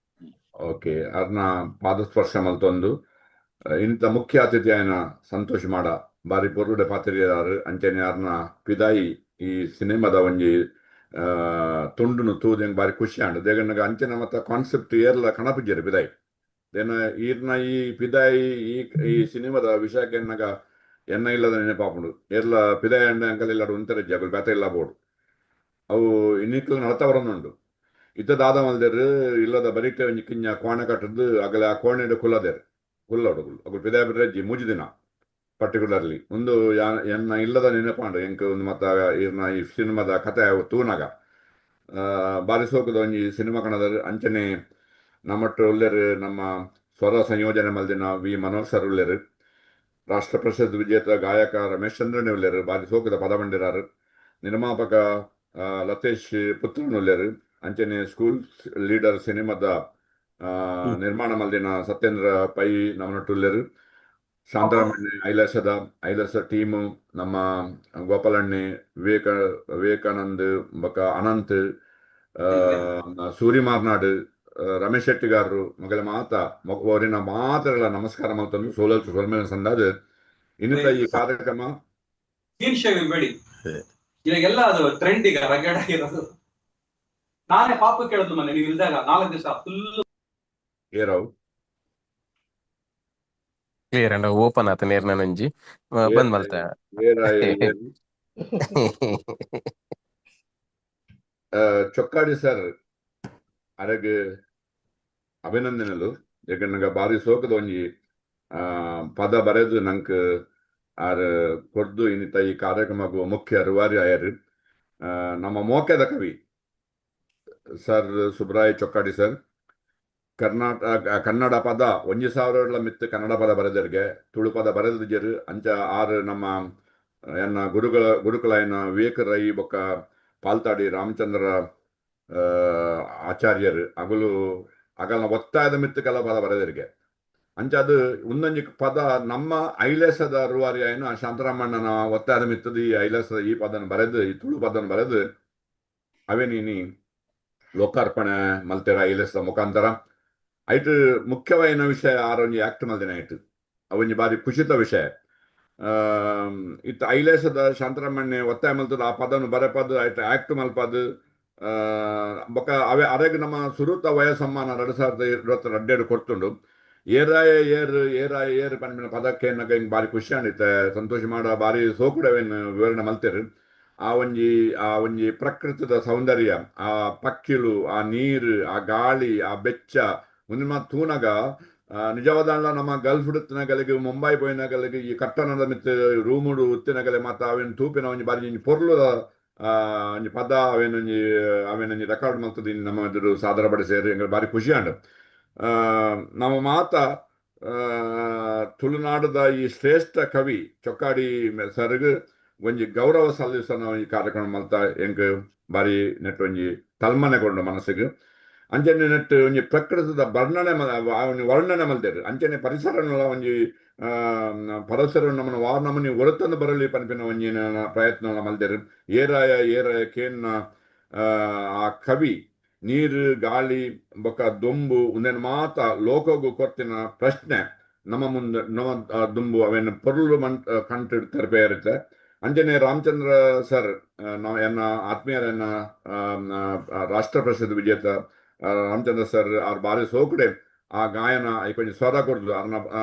ಓಕೆ, ಅರ್ನ ಪಾದಸ್ಪರ್ಶ ಮಲ್ತೊಂದು ಇಂಥ ಮುಖ್ಯ ಅತಿಥಿ ಆಯ್ನ ಸಂತೋಷ್ ಮಾಡ ಬಾರಿ ಪೊರ್ಲುಡೆ ಪಾತೆರಿಯಾರು. ಅಂಚನೆ ಅರ್ನ ಪಿದಾಯಿ ಈ ಸಿನಿಮಾದ ಒಂಜಿ ತುಂಡುನು ತೂದೆಂಗ್ ಬಾರಿ ಖುಷಿ ಆಂಡ್. ದೇಗಣ್ಣಗ ಅಂಚನೆ ಮತ್ತ ಕಾನ್ಸೆಪ್ಟ್ ಏರ್ಲ ಕಣಪುಜ್ಜೆರ್ ಪಿದಾಯಿ ದೇನ ಈರ್ನ ಈ ಪಿದಾಯಿ ಈ ಈ ಸಿನಿಮಾದ ವಿಷಯಕ್ಕೆ ಎನ್ನಗ ಎನ್ನ ಇಲ್ಲದ ನೆನಪಾಪುಂಡು. ಏರ್ಲ ಪಿದಾಯಿ ಅಂಡ ಅಂಕಲ್ ಇಲ್ಲಾಡು ಉಂತರೆ ಜಗುಲ್ ಬೇತೆ ಇಲ್ಲ ಬೋಡು ಅವು ಇನ್ನಿಕ್ಲು ನಡತ ಬರೊಂದುಂಡು. ಇತ್ತ ದಾದ ಮಲ್ದೆರ್ ಇಲ್ಲದ ಬರಿಟೆ ಒಂಜಿ ಕಿಂಜ ಕೋಣೆ ಕಟ್ಟದ್ದು ಅಗಲ ಆ ಕೋಣೆಡ್ ಕುಲ್ಲದೆರ್ ಕುಲ್ಲೋಡು ಅಗುಲ್ ಪಿದಾಯಿ ಬಿಡ್ರೆ ಮೂಜಿ ದಿನ ಪರ್ಟಿಕ್ಯುಲರ್ಲಿ ಒಂದು ಎನ್ನ ಇಲ್ಲದ ನೆನಪಾಂಡು ಎಂಕ್ ಒಂದು ಮತ್ತ ಈರ್ನ ಈ ಸಿನಿಮಾದ ಕತೆ ತೂನಗ ಬಾರಿ ಸೋಕುದ ಒಂಜಿ ಸಿನಿಮಾ ಕಣದರ್. ಅಂಚನೆ ನಮ್ಮಟ್ಟು ಉಲ್ಲೆರ್ ನಮ್ಮ ಸ್ವರ ಸಂಯೋಜನೆ ಮಲ್ದಿನ ವಿ ಮನೋಹರ್ ಸರ್ ಉಲ್ಲೆರ್, ರಾಷ್ಟ್ರ ಪ್ರಶಸ್ತಿ ವಿಜೇತ ಗಾಯಕ ರಮೇಶ್ ಚಂದ್ರನ್ ಉಲ್ಲೆರ್, ಬಾರಿ ಸೋಕುದ ಪದ ಬಂಡಿರಾರು, ನಿರ್ಮಾಪಕ ಲತೇಶ್ ಪುತ್ರನ್ ಉಲ್ಲೆರ್, ಅಂಚನೆ ಸ್ಕೂಲ್ ಲೀಡರ್ ಸಿನಿಮಾದ ನಿರ್ಮಾಣ ಮಲ್ದಿನ ಸತ್ಯೇಂದ್ರ ಪೈ ನಮ್ಮನೊಟ್ಟು ಶಾಂತರಾಮಣ್ಣೆ ಐಲಸದ ಐಲಸ ಟೀಮು, ನಮ್ಮ ಗೋಪಾಲಣ್ಣೆ, ವಿವೇಕಾನಂದ್ ಬೊಕ ಅನಂತ್, ಸೂರಿ ಮಾರ್ನಾಡ್, ರಮೇಶ್ ಶೆಟ್ಟಿಗಾರರು ಮೊಗಲ ಮಾತ ಅವರಿನ ಮಾತೆರೆಲ ನಮಸ್ಕಾರ ಮಲ್ತೊಂದು ಸೋಲಲ್ ಸೊಲ್ಮೆಲ ಸಂದಾದ್ ಇನ್ನಿತ ಈ ಕಾರ್ಯಕ್ರಮ. ಸ್ಕ್ರೀನ್ ಶೇವಿಂಗ್ ಬೇಡಿ, ಇವಾಗೆಲ್ಲ ಅದು ಟ್ರೆಂಡ್ ಈಗ ರಗಡ್ ಆಗಿರೋದು. ನಾನೇ ಪಾಪ ಕೇಳಿದ್ನು ಮೊನ್ನೆ ನೀವು ಇಲ್ದಾಗ 4 ದಿವಸ ಫುಲ್. ಏರಾವ್ ಕ್ಲಿಯರ್ ಅಂಡ ಓಪನ್ ಆತ ನೇರ್ನ ಒಂಜಿ ಬಂದ್ ಮಲ್ತ. ಏರಾಯ ಏರು. ಚೊಕ್ಕಾಡಿ ಸರ್ ಅರೆಗ್ ಅಭಿನಂದನೆಲು. ಯಾಕಂದ್ರೆ ಬಾರಿ ಸೋಕದ ಒಂಜಿ ಪದ ಬರೆದು ನಂಕ್ ಆರ್ ಕೊರ್ದು ಇನ್ನಿತ ಈ ಕಾರ್ಯಕ್ರಮಕ್ಕೂ ಮುಖ್ಯ ರೂವಾರಿ ಆಯರ್. ನಮ್ಮ ಮೋಕೆದ ಕವಿ ಸರ್ ಸುಬ್ರಾಯ್ ಚೊಕ್ಕಾಡಿ ಸರ್ ಕರ್ನಾಟಕ ಕನ್ನಡ ಪದ 1000 ಮಿತ್ತು ಕನ್ನಡ ಪದ ಬರೆದರಿಗೆ ತುಳು ಪದ ಬರೆದಿಜರು. ಅಂಚ ಆರ್ ನಮ್ಮ ಎನ್ನ ಗುರುಕುಲಾಯನ ವಿವೇಕ ರೈ ಬೊಕ್ಕ ಪಾಲ್ತಾಡಿ ರಾಮಚಂದ್ರ ಆಚಾರ್ಯರು ಅಗಲು ಅಗಲ್ನ ಒತ್ತಾಯದ ಮಿತ್ತು ಕೆಲ ಪದ ಬರೆದರಿಗೆ. ಅಂಚ ಅದು ಒಂದೊಂಜಿ ಪದ ನಮ್ಮ ಐಲೇಸದ ರೂವಾರಿ ಆಯ್ನ ಶಾಂತರಾಮಣ್ಣನ ಒತ್ತಾಯದ ಮಿತ್ತದ ಈ ಐಲೇಸದ ಈ ಪದನ ಬರೆದು ಈ ತುಳು ಪದನ ಬರೆದು ಅವೇ ನೀನಿ ಲೋಕಾರ್ಪಣೆ ಮಲ್ತೆರ ಐಲೇಸದ ಮುಖಾಂತರ. ಐಟ್ ಮುಖ್ಯವಾಯಿನ ವಿಷಯ ಆರೊಂಜಿ ಆಕ್ಟ್ ಮಲ್ದಿನ ಐಟ್ ಅವೊಂಜಿ ಬಾರಿ ಖುಷಿತ ವಿಷಯ. ಇತ್ತ ಐಲೇಸದ ಶಾಂತರಾಮಣ್ಣೆ ಒತ್ತಾಯ ಮಲ್ತದ ಆ ಪದನು ಬರೆಪದು ಐಟ್ ಆಕ್ಟ್ ಮಲ್ಪದು ಬೊಕ ಅವೆ ಅರೆಗ್ ನಮ್ಮ ಸುರುತ ವಯಸ್ಸಮ್ಮಾನ 2022 ಕೊಡ್ತುಂಡು. ಏರಾಯ ಏರ್ ಏರಾಯ ಏರ್ ಪನ್ಪಿನ ಪದಕ್ಕೆ ಹಿಂಗ್ ಬಾರಿ ಖುಷಿ ಆಂಡಿತ್ತೆ. ಸಂತೋಷ ಮಾಡ ಬಾರಿ ಸೋಕುಡವೇನ್ ವಿವರಣೆ ಮಲ್ತೆರ್. ಆ ಒಂಜಿ ಪ್ರಕೃತಿದ ಸೌಂದರ್ಯ, ಆ ಪಕ್ಕಿಲು, ಆ ನೀರು, ಆ ಗಾಳಿ, ಆ ಬೆಚ್ಚ ಉಂದು ಮಾತ ತೂನಗ ನಿಜವಾದ ನಮ್ಮ ಗಲ್ಫ್ ಉತ್ತಿನಗಲಿಗೆ ಮುಂಬೈ ಪೋಯಿನಗಲಿಗೆ ಈ ಕಟ್ಟಣದ ಮಿತ್ತ್ ರೂಮುಡು ಉತ್ತಿನಗಲೆ ಮಾತ ಅವೇನ್ ತೂಪಿನ ಒಂಜಿ ಬಾರಿ ಒಂಜಿ ಪೊರ್ಲುದ ಒಂಜಿ ಪದ ಅವೇನೊಂಜಿ ರೆಕಾರ್ಡ್ ಮಲ್ತುದು ನಮ್ಮ ಎದುರು ಸಾದರ ಪಡಿಸೇರು ಎಂಕ್ ಬಾರಿ ಖುಷಿ ಆಂಡ್. ನಮ್ಮ ಮಾತ ತುಳುನಾಡದ ಈ ಶ್ರೇಷ್ಠ ಕವಿ ಚೊಕ್ಕಾಡಿ ಸರ್ಗ್ ಒಂಜಿ ಗೌರವ ಸಲ್ಲಿಸನ ಈ ಕಾರ್ಯಕ್ರಮ ಮಲ್ತ ಎಂಕ್ ಬಾರಿ ನೆಟ್ ಒಂಜಿ ತಲ್ಮನೆ ಕೊಂಡು ಮನಸ್ಸಿಗೆ. ಅಂಚನೆ ನೆಟ್ ಒಂಜಿ ಪ್ರಕೃತದ ವರ್ಣನೆ, ಒಂಜಿ ವರ್ಣನೆ ಮಲ್ದೆರ್. ಅಂಚನೆ ಪರಿಸರನ ಒಂಜಿ ಪರಿಸರ ನಮ್ಮನ ವಾ ನಮನಿ ಒರತನ್ನು ಬರಲಿ ಪನ್ಪಿನ ಒಂಜಿ ಪ್ರಯತ್ನ ಮಲ್ದೆರ್. ಏರಾಯ ಏರಾಯ ಕೇನ್ನ ಆ ಕವಿ ನೀರು, ಗಾಳಿ ಬೊಕ್ಕ ದೊಂಬು ಉಂದೆನ್ ಮಾತ ಲೋಕಗು ಕೊರ್ತಿನ ಪ್ರಶ್ನೆ ನಮ್ಮ ಮುಂದೆ ನಮ್ಮ ದುಂಬು ಅವೇನು ಪೊರ್ಲು ಮನ್ ಕಂಟು ತೆರಪೇರುತ್ತೆ. ಅಂಚನೆ ರಾಮಚಂದ್ರ ಸರ್, ನಾವು ಎನ್ನ ಆತ್ಮೀಯರನ್ನ ರಾಷ್ಟ್ರ ಪ್ರಶಸ್ತಿ ವಿಜೇತ ರಾಮಚಂದ್ರ ಸರ್ ಅವ್ರ ಬಾರಿ ಸೋಕುಡೆ ಆ ಗಾಯನ ಕೊಂಚ ಸ್ವರ ಕೊಡ್ದು ಅರ್ನ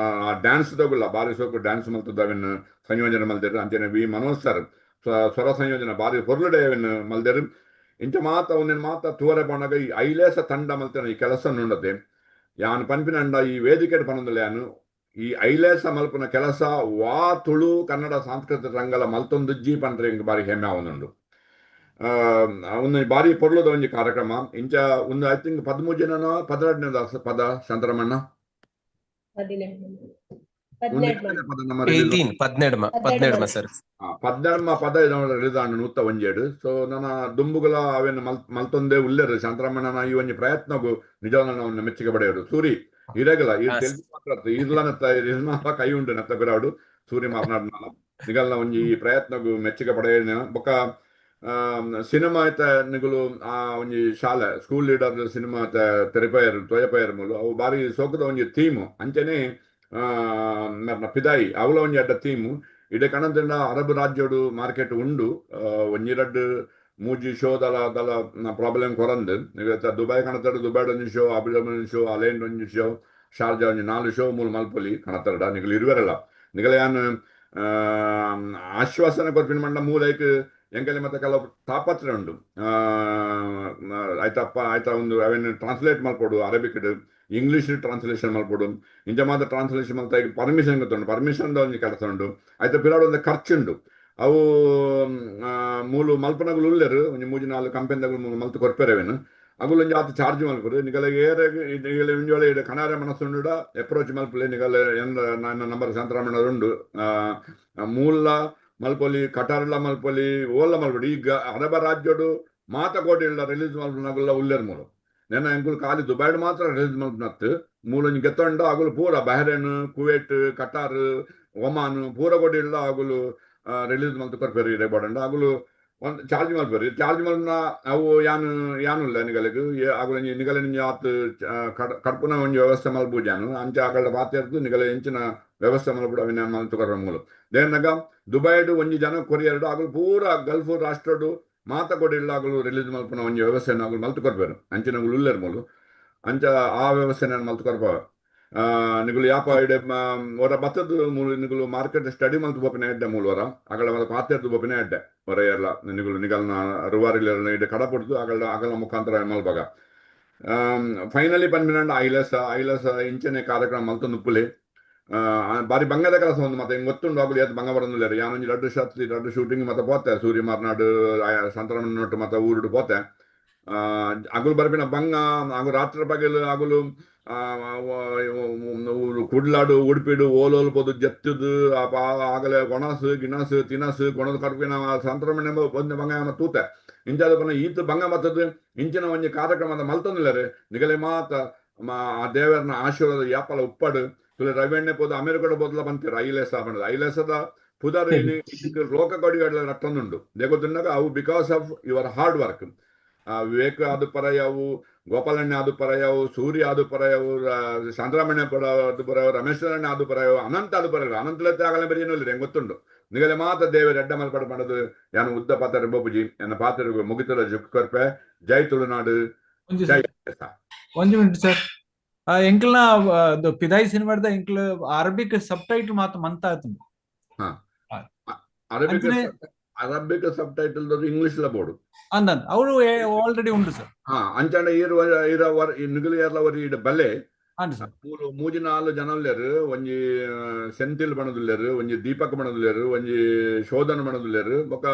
ಆ ಡ್ಯಾನ್ಸ್ ತಗುಲ್ಲ ಬಾರಿ ಸೋಕು ಡ್ಯಾನ್ಸ್ ಮಲ್ತದ್ದು ಅವೆನ್ ಸಂಯೋಜನೆ ಮಲ್ದೆರ್. ಅಂಚನೆ ವಿ ಮನೋಜ್ ಸರ್ ಸ್ವರ ಸಂಯೋಜನೆ ಬಾರಿ ಪೊರ್ಲುಡೆ ಅವೆನ್ ಮಲ್ದೆರ್. ಇಂಚ ಮಾತ ಒಂದಿನ ಮಾತ ತೂವರೆ ಪೋನಾಗ ಈ ಐಲೇಸ ತಂಡ ಮಲ್ತೇನೆ ಈ ಕೆಲಸ ನುಂಡತೆ ಯಾನ್ ಪನ್ಪಿನಂಡ ಈ ವೇದಿಕೆ ಪನೊಂದುಲ್ಲ. ಯಾನು ಈ ಐಲೇಸ ಮಲ್ಪುನ ಕೆಲಸ ವಾ ತುಳು ಕನ್ನಡ ಸಾಂಸ್ಕೃತಿಕ ರಂಗಲ ಮಲ್ತೊಂದುಜ್ಜಿ ಪಂಡ್ರೆ ಇಂಕ್ ಬಾರಿ ಹೆಮ್ಮೆ ಆವೊಂದುಂಡು. ಒಂದು ಬಾರಿ ಪೊರ್ಲುದ ಒಂಜಿ ಕಾರ್ಯಕ್ರಮ. ಇಂಚ ಒಂದು I think 13 ಜನನ 12ನೇ ಪದ ಶಾಂತರಮಣ್ಣ. 18. ಒಂದು 18. ಎಷ್ಟನೇ ಪದ ನಮ್ಮ release? 18, ಪದ್ನೆಡ್ಮ, ಪದ್ನೆಡ್ಮ ಸರ್. ಪದ್ನೆಡ್ಮ ಪದ ರಿಲೀಸ್ ಆಂಡ್ ನೂತ ಒಂಜೇಡು. ಸೊ ನನ್ನ ದುಂಬುಗಳ ಅವೇನು ಮಲ್ತೊಂದೇ ಉಲ್ಲೆರು. ಶಾಂತರಮಣ್ಣನ ಈ ಒಂಜಿ ಪ್ರಯತ್ನಗು ನಿಜವಾದ ನಾವು ಮೆಚ್ಚುಗೆ ಪಡೆಯೋಡು. ಸೂರಿ ಇರೆಗಲ ಈ ತೆಲುಗು ಮಾತ್ರ ಇರ್ಲನ ಇರ್ನ ಕೈ ಉಂಡು ನತ್ತ ಬಿರಾಡು ಸೂರಿ ಮಾತನಾಡಿನ ನಿಗಲ್ನ ಒಂಜಿ ಈ ಪ್ರಯತ್ನಗು ಮೆಚ್ಚುಗೆ ಪಡೆಯ. ಬೊಕ್ಕ ಸಿನಿಮಾ ಐತ ನಿಗುಲು ಆ ಒಂಜಿ ಶಾಲೆ ಸ್ಕೂಲ್ ಲೀಡರ್ ಸಿನಿಮಾ ತೆರಿಪಯರ್ ತೋಯಪಯರ್ ಮೂಲು ಅವು ಬಾರಿ ಸೋಕದ ಒಂಜಿ ಥೀಮು. ಅಂಚನೆ ಮೆರ್ನ ಪಿದಾಯಿ ಅವಲ ಒಂಜಿ ಅಡ್ಡ ಥೀಮು. ಇಡೆ ಕಣದಂಡ ಅರಬ್ ರಾಜ್ಯೋಡು ಮಾರ್ಕೆಟ್ ಉಂಡು. ಒಂಜಿ ರಡ್ಡು ಮೂಜಿ ಶೋ ದಲ ದಲ ಪ್ರಾಬ್ಲಮ್ ಕೊರಂದು ದುಬೈ ಕಣತಡ ದುಬೈ ಒಂಜಿ ಶೋ, ಅಬುದಾಬಿ ಒಂಜಿ ಶೋ, ಅಲೈನ್ ಒಂಜಿ ಶೋ, ಶಾರ್ಜಾ ಒಂಜಿ ನಾಲು ಶೋ ಮೂಲು ಮಲ್ಪೊಲಿ ಕಣತಡ ನಿಗಲು ಇರುವೆರಲ್ಲ. ನಿಗಲ ಯಾನ್ ಆಶ್ವಾಸನೆ ಕೊರ್ಪಿನ ಮಂಡ ಮೂಲೈಕ್ ಎಂಕಲೆ ಮತ್ತೆ ಕೆಲವು ತಾಪತ್ರ ಉಂಡು. ಆಯ್ತಪ್ಪ ಆಯ್ತಾ ಒಂದು ಅವೇನು ಟ್ರಾನ್ಸ್ಲೇಟ್ ಮಲ್ಪೊಡು, ಅರಬಿಕ್ ಇಂಗ್ಲೀಷ್ ಟ್ರಾನ್ಸ್ಲೇಷನ್ ಮಲ್ಪೊಡು. ಇಂಚ ಮಾತ್ರ ಟ್ರಾನ್ಸ್ಲೇಷನ್ ಮಲ್ತ ಪರ್ಮಿಷನ್ ಗೊತ್ತುಂಡು, ಪರ್ಮಿಷನ್ ಒಂಜಿ ಕೆಲಸ ಉಂಡು. ಆಯ್ತಾ ಪಿರಾಡು ಒಂದು ಖರ್ಚುಂಡು. ಅವು ಮೂಲು ಮಲ್ಪನಗುಲು ಉಲ್ಲೆರು ಒಂಜಿ ಮೂಜಿ ನಾಲ್ ಕಂಪೆನಿದಗುಲು ಮೂಲು ಮಲ್ತು ಕೊರ್ಪೆರವೇನು ಅಗುಲು ಒಂಜಿ ಆತ ಚಾರ್ಜ್ ಮಲ್ಪರು. ನಿಗಲ ಏರೆಗ್ ನಿಗಲ ಒಂಜಿ ವೇಳೆ ಇಡೆ ಕಣಾರೆ ಮನಸ್ಸುಂಡುಡ ಅಪ್ರೋಚ್ ಮಲ್ಪಲೆ. ನಿಗಲ ಎಂದ ನನ್ನ ನಂಬರ್ ಶಾಂತರಾಮಣ್ಣ ಉಂಡು. ಮೂಲ ಮಲ್ಪೊಲಿ, ಕಟಾರ್ಲ ಮಲ್ಪೊಲಿ, ಓಲ್ಲ ಮಲ್ಪೊಲಿ. ಈಗ ಅರಬ ರಾಜ್ಯೋಡು ಮಾತ ಕೋಟಿ ಇಲ್ಲ ರಿಲೀಸ್ ಮಲ್ಪನಗುಲ್ಲ ಉಲ್ಲೆರ್ ಮೂಲು. ನೆನ್ನ ಎಂಕುಲು ಖಾಲಿ ದುಬೈಡ್ ಮಾತ್ರ ರಿಲೀಸ್ ಮಲ್ಪನತ್ತು ಮೂಲು ಒಂಜಿ ಗೆತ್ತೊಂಡ ಅಗುಲು ಪೂರ ಬಹರೇನ್, ಕುವೈಟ್, ಕಟಾರ್, ಒಮಾನ್ ಪೂರ ಕೋಟಿ ಇಲ್ಲ ಅಗುಲು ರಿಲೀಸ್ ಮಲ್ತು ಕೊರ್ಪೆರು. ಇಡೆ ಬೋಡಂಡ ಅಗುಲು ಒಂದು ಚಾರ್ಜ್ ಮಲ್ಪೆರು. ಚಾರ್ಜ್ ಮಲ್ಪನ ಅವು ಯಾನು ಯಾನುಲ್ಲ ನಿಗಲಿಗ್ ಅಗುಲು ಒಂಜಿ ನಿಗಲ ಒಂಜಿ ಆತ್ ಕಡ್ಪುನ ಒಂಜಿ ವ್ಯವಸ್ಥೆ ಮಲ್ಪುಜಾನು. ಅಂಚ ಅಗಲ ಪಾತೆರ್ದು ನಿಗಲ ಎಂಚಿನ ವ್ಯವಸ್ಥೆ ಮಲ್ಪುಡು ಅವಿನ ಮಲ್ತು ಕೊರ್ರ ಮೂಲು. ದೇನಗ ದುಬೈಡ್ ಒಂಜಿ ಜನ ಕೊರಿಯರ್ಡು ಅಗುಲು ಪೂರ ಗಲ್ಫ್ ರಾಷ್ಟ್ರಡು ಮಾತ ಕೊಡಿಲ್ಲ ಅಗುಲು ರಿಲೀಸ್ ಮಲ್ಪುನ ಒಂಜಿ ವ್ಯವಸ್ಥೆ ಅಗುಲು ಮಲ್ತು ಕೊರ್ಪೆರು. ಅಂಚಿನ ಅಗುಲು ಉಲ್ಲೆರ್ ಮೂಲು. ಅಂಚ ಆ ವ್ಯವಸ್ಥೆ ನಾನು ಮಲ್ತು ಕೊರ್ಪ. ನಿಗುಲು ಯಾಪ ಇಡೆ ಹೊರ ಬತ್ತದ ಮೂಲು ನಿಗುಲು ಮಾರ್ಕೆಟ್ ಸ್ಟಡಿ ಮಲ್ತು ಬೋಪಿನ ಎಡ್ಡೆ ಮೂಲು ಹೊರ ಅಗಳ ಮಲ್ಲ ಪಾತೆರ್ದು ಬೋಪಿನ ಎಡ್ಡೆ ಹೊರ ಎಲ್ಲ ನಿಗುಲು ನಿಗಲ್ನ ರುವಾರಿಲ ಇಡೆ ಕಡಪುಡ್ದು ಅಗಳ ಅಗಲ ಮುಖಾಂತರ ಮಲ್ಬಾಗ. ಫೈನಲಿ ಪನ್ಪಿನಂಡ ಐಲಸ ಐಲಸ ಇಂಚನೆ ಕಾರ್ಯಕ್ರಮ ಮಲ್ತೊಂದು ಉಪ್ಪುಲೆ. ಬಾರಿ ಬಂಗದ ಕೆಲಸ ಒಂದು ಮತ್ತೆ ಹಿಂಗ್ ಗೊತ್ತುಂಡು ಅಗುಲು ಏತ್ ಬಂಗ ಬರೊಂದುಲ್ಲೆರ್. ಯಾನೊಂಜಿ ರಡ್ಡು ಶಾತ್ ರಡ್ಡು ಶೂಟಿಂಗ್ ಮತ್ತೆ ಪೋತೆ ಸೂರ್ಯ ಮಾರ್ನಾಡು ಸಂತರಮಣ್ಣ ನೊಟ್ಟು ಮತ್ತೆ ಊರುಡು ಪೋತೆ. ಅಗುಲು ಬರ್ಪಿನ ಬಂಗ ಅಗು ರಾತ್ರಿ ಪಗಲು ಅಗುಲು ಕುಡ್ಲಾಡು ಉಡುಪಿಡು ಓಲೋಲು ಪೋದು ಜತ್ತುದು ಆಗಲೆ ಒಣಸು ಗಿಣಸು ತಿನಸು ಕೊಣದು ಕಡ್ಪಿನ ಸಂತರಮಣ್ಣ ಬಂದ ಬಂಗ ತೂತೆ. ಇಂಚಾದ ಪನ ಈತ್ ಬಂಗ ಮತ್ತದು ಇಂಚಿನ ಒಂಜಿ ಕಾರ್ಯಕ್ರಮದ ಮಲ್ತೊಂದುಲ್ಲೆರ್. ನಿಗಲೆ ಮಾತ ಆ ದೇವರನ ಆಶೀರ್ವಾದ ಯಾಪಲ ಉಪ್ಪಡು. ತುಲೆ ರವಿಯಣ್ಣೆ ಪೋದು ಅಮೆರಿಕದ ಬೋದ್ಲ ಬಂತೀರ ಐಲೇಸ ಪಂಡದು ಐಲೇಸದ ಪುದರ್ ಲೋಕ ಕೊಡಿಗಡಲ ರಟ್ಟೊಂದುಂಡು ದೇಗೊತ್ತುಂಡಾಗ ಅವು because of your hard work. Vivek ಆದು ಪರಯವು, ಗೋಪಾಲಣ್ಣ ಆದು ಪರಯವು, ಸೂರ್ಯ ಆದು ಪರಯವು, ಶಾಂತರಾಮಣ್ಣ ಆದು ಪರಯವು, ರಮೇಶ್ವರಣ್ಣ ಆದು ಪರಯವು, ಅನಂತ ಆದು ಪರಯವು. ಅನಂತಲತ್ತೆ ಆಗಲೇ ಬರೀ ಏನೂ ಇಲ್ಲ ಗೊತ್ತುಂಡು. ನಿಗಲೆ ಮಾತ ದೇವರ ಎಡ್ಡ ಮಲ್ಪಡ ಪಂಡದು ಯಾನು ಉದ್ದ ಪಾತ್ರ ಬೋಪುಜಿ ಎನ್ನ ಪಾತ್ರ ಮುಗಿತದ ಜುಕ್ ಕೊರ್ಪೆ. ಜೈ ತುಳುನಾಡು, ಜೈ. ಒಂಜಿ ಮಿನಿಟ್ ಸರ್. ಎಂಕಲ್ನ ಪಿದಾಯಿ ಸಿನಿಮಾದ ಎಂಕ್ಲ ಅರಬಿಕ್ ಸಬ್ ಟೈಟಲ್ ಮಾತ್ರ ಮಂತ ಆತುಂಡು. Arabic Arabic subtitle English ಲ ಬೋಡು. ಅಂದಂದ್ ಅವರು ಆಲ್ರೆಡಿ ಉಂಡು ಸರ್. ಹಾ ಅಂಚಾಂಡ ಈರ್ ಈರ ವರ್ ನಿಗುಲು ಏರ್ಲ ವರಿ ಇಡ ಬಲೆ ಅಂಡ್ ಸರ್. ಮೂಲು ಮೂಜಿ ನಾಲ್ ಜನ ಉಲ್ಲೆರ್. ಒಂಜಿ ಸೆಂತಿಲ್ ಬಣದುಲ್ಲೆರ್, ಒಂಜಿ ದೀಪಕ್ ಬಣದುಲ್ಲೆರ್, ಒಂಜಿ ಶೋಧನ ಬಣದುಲ್ಲೆರ್, ಬೊಕ್ಕ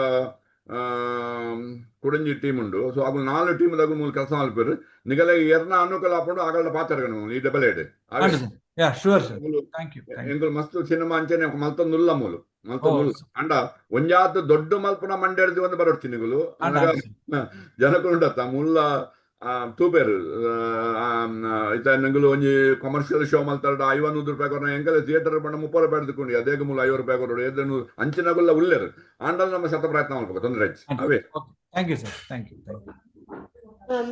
ಕುಡಂಜಿ ಟೀಮ್ ಉಂಡು. ಸೊ ಅಗುಲು ನಾಲ್ ಟೀಮ್ ದಗುಲು ಮೂಲು ಕೆಲಸ ಮಲ್ಪೆರ್. ನಿಗಲೆ ಎರ್ನ ಅನುಕೂಲ ಆಪುಂಡು ಅಗಲ್ಡ ಪಾತೆರಗನು ಈ ಡಬಲ್ ಏಡ್. ಅಂಡ್ sir. Yeah sure sir, thank you. ಎಂಕುಲು ಮಸ್ತ್ ಸಿನಿಮಾ ಅಂಚನೆ ಮಲ್ತೊಂದುಲ್ಲ ಮೂಲು ಮಲ್ತೊಂದುಲ್ಲ. ಅಂಡ ಒಂಜಾತ್ ದೊಡ್ಡ ಮಲ್ಪುನ ಮಂಡೆಡ್ದು ಒಂದು ಬರೊಡ್ಚಿ ನಿಗುಲು ಜನಕುಲು ಉಂಡತ್ತ ಮುಲ್ಲ. ತೂಪೆರ್. ಇತ್ತೆ ಎಂಕುಲು ಒಂಜಿ ಕಮರ್ಷಿಯಲ್ ಶೋ ಮಲ್ತಾರ್ಡ 50 100 ರೂಪಾಯಿ ಕೊರ್ನ, ಎಂಕಲೆ ಥಿಯೇಟರ್ ಪಂಡ 30 ರೂಪಾಯಿ ತಿಕ್ಕೊಂಡು, ಅದೇಗ ಮೂಲ 50 ರೂಪಾಯಿ ಕೊರೊಡು ಏದನು ಅಂಚಿನಗುಲ್ಲ ಉಲ್ಲೆರ್. ಆಂಡಲ ನಮ್ಮ ಶತ ಪ್ರಯತ್ನ ಮಲ್ಪಕ, ತೊಂದರೆ ಇಜ್ಜಿ ಅವೇ. Thank you sir, thank you, thank you.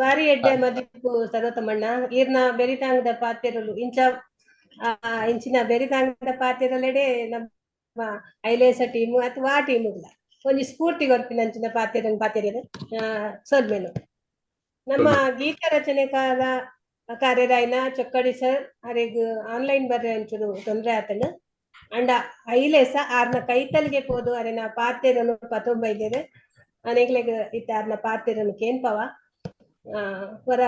ಬಾರಿ ಎಡ್ಡೆ ಮದಿಪು ಸರ್ವತಮಣ್ಣ. ಈರ್ನ ಬೆರಿತಾಂಗದ ಪಾತೆರಲು ಇಂಚ ಇಂಚಿನ ಬೆರಿತಾಂಗದ ಪಾತೆರಲೆಡೆ ನಮ್ಮ ಐಲೇಸ ಟೀಮು ಅಥವಾ ಆ ಟೀಮುಗ್ಲ ಒಂಜಿ ಸ್ಫೂರ್ತಿ ಕೊರ್ಪಿನ ಅಂಚಿನ ಪಾತೆರನ್ ಪಾತೆರಿಯರು, ಸೊಲ್ಮೆಲು. ನಮ್ಮ ಗೀತ ರಚನೆಕಾರ ಕಾರ್ಯರಾಯನ ಚೊಕ್ಕಡಿ ಸರ್ ಅರೆಗ್ ಆನ್ಲೈನ್ ಬರ್ರೆ ಅಂಚೂರು ತೊಂದ್ರೆ ಆತಂಡ್. ಅಂಡ ಐಲೇಸ ಆರ್ನ ಕೈತಲ್ಗೆ ಪೋದು ಅರೆನ ಪಾತೆರನು ಪತೊಂಬೈದೆರ್. ಅನೆಗ್ಲೆಗ್ ಇತ್ತೆ ಆರ್ನ ಪಾತೆರನು ಕೇನ್ಪವ. ವರ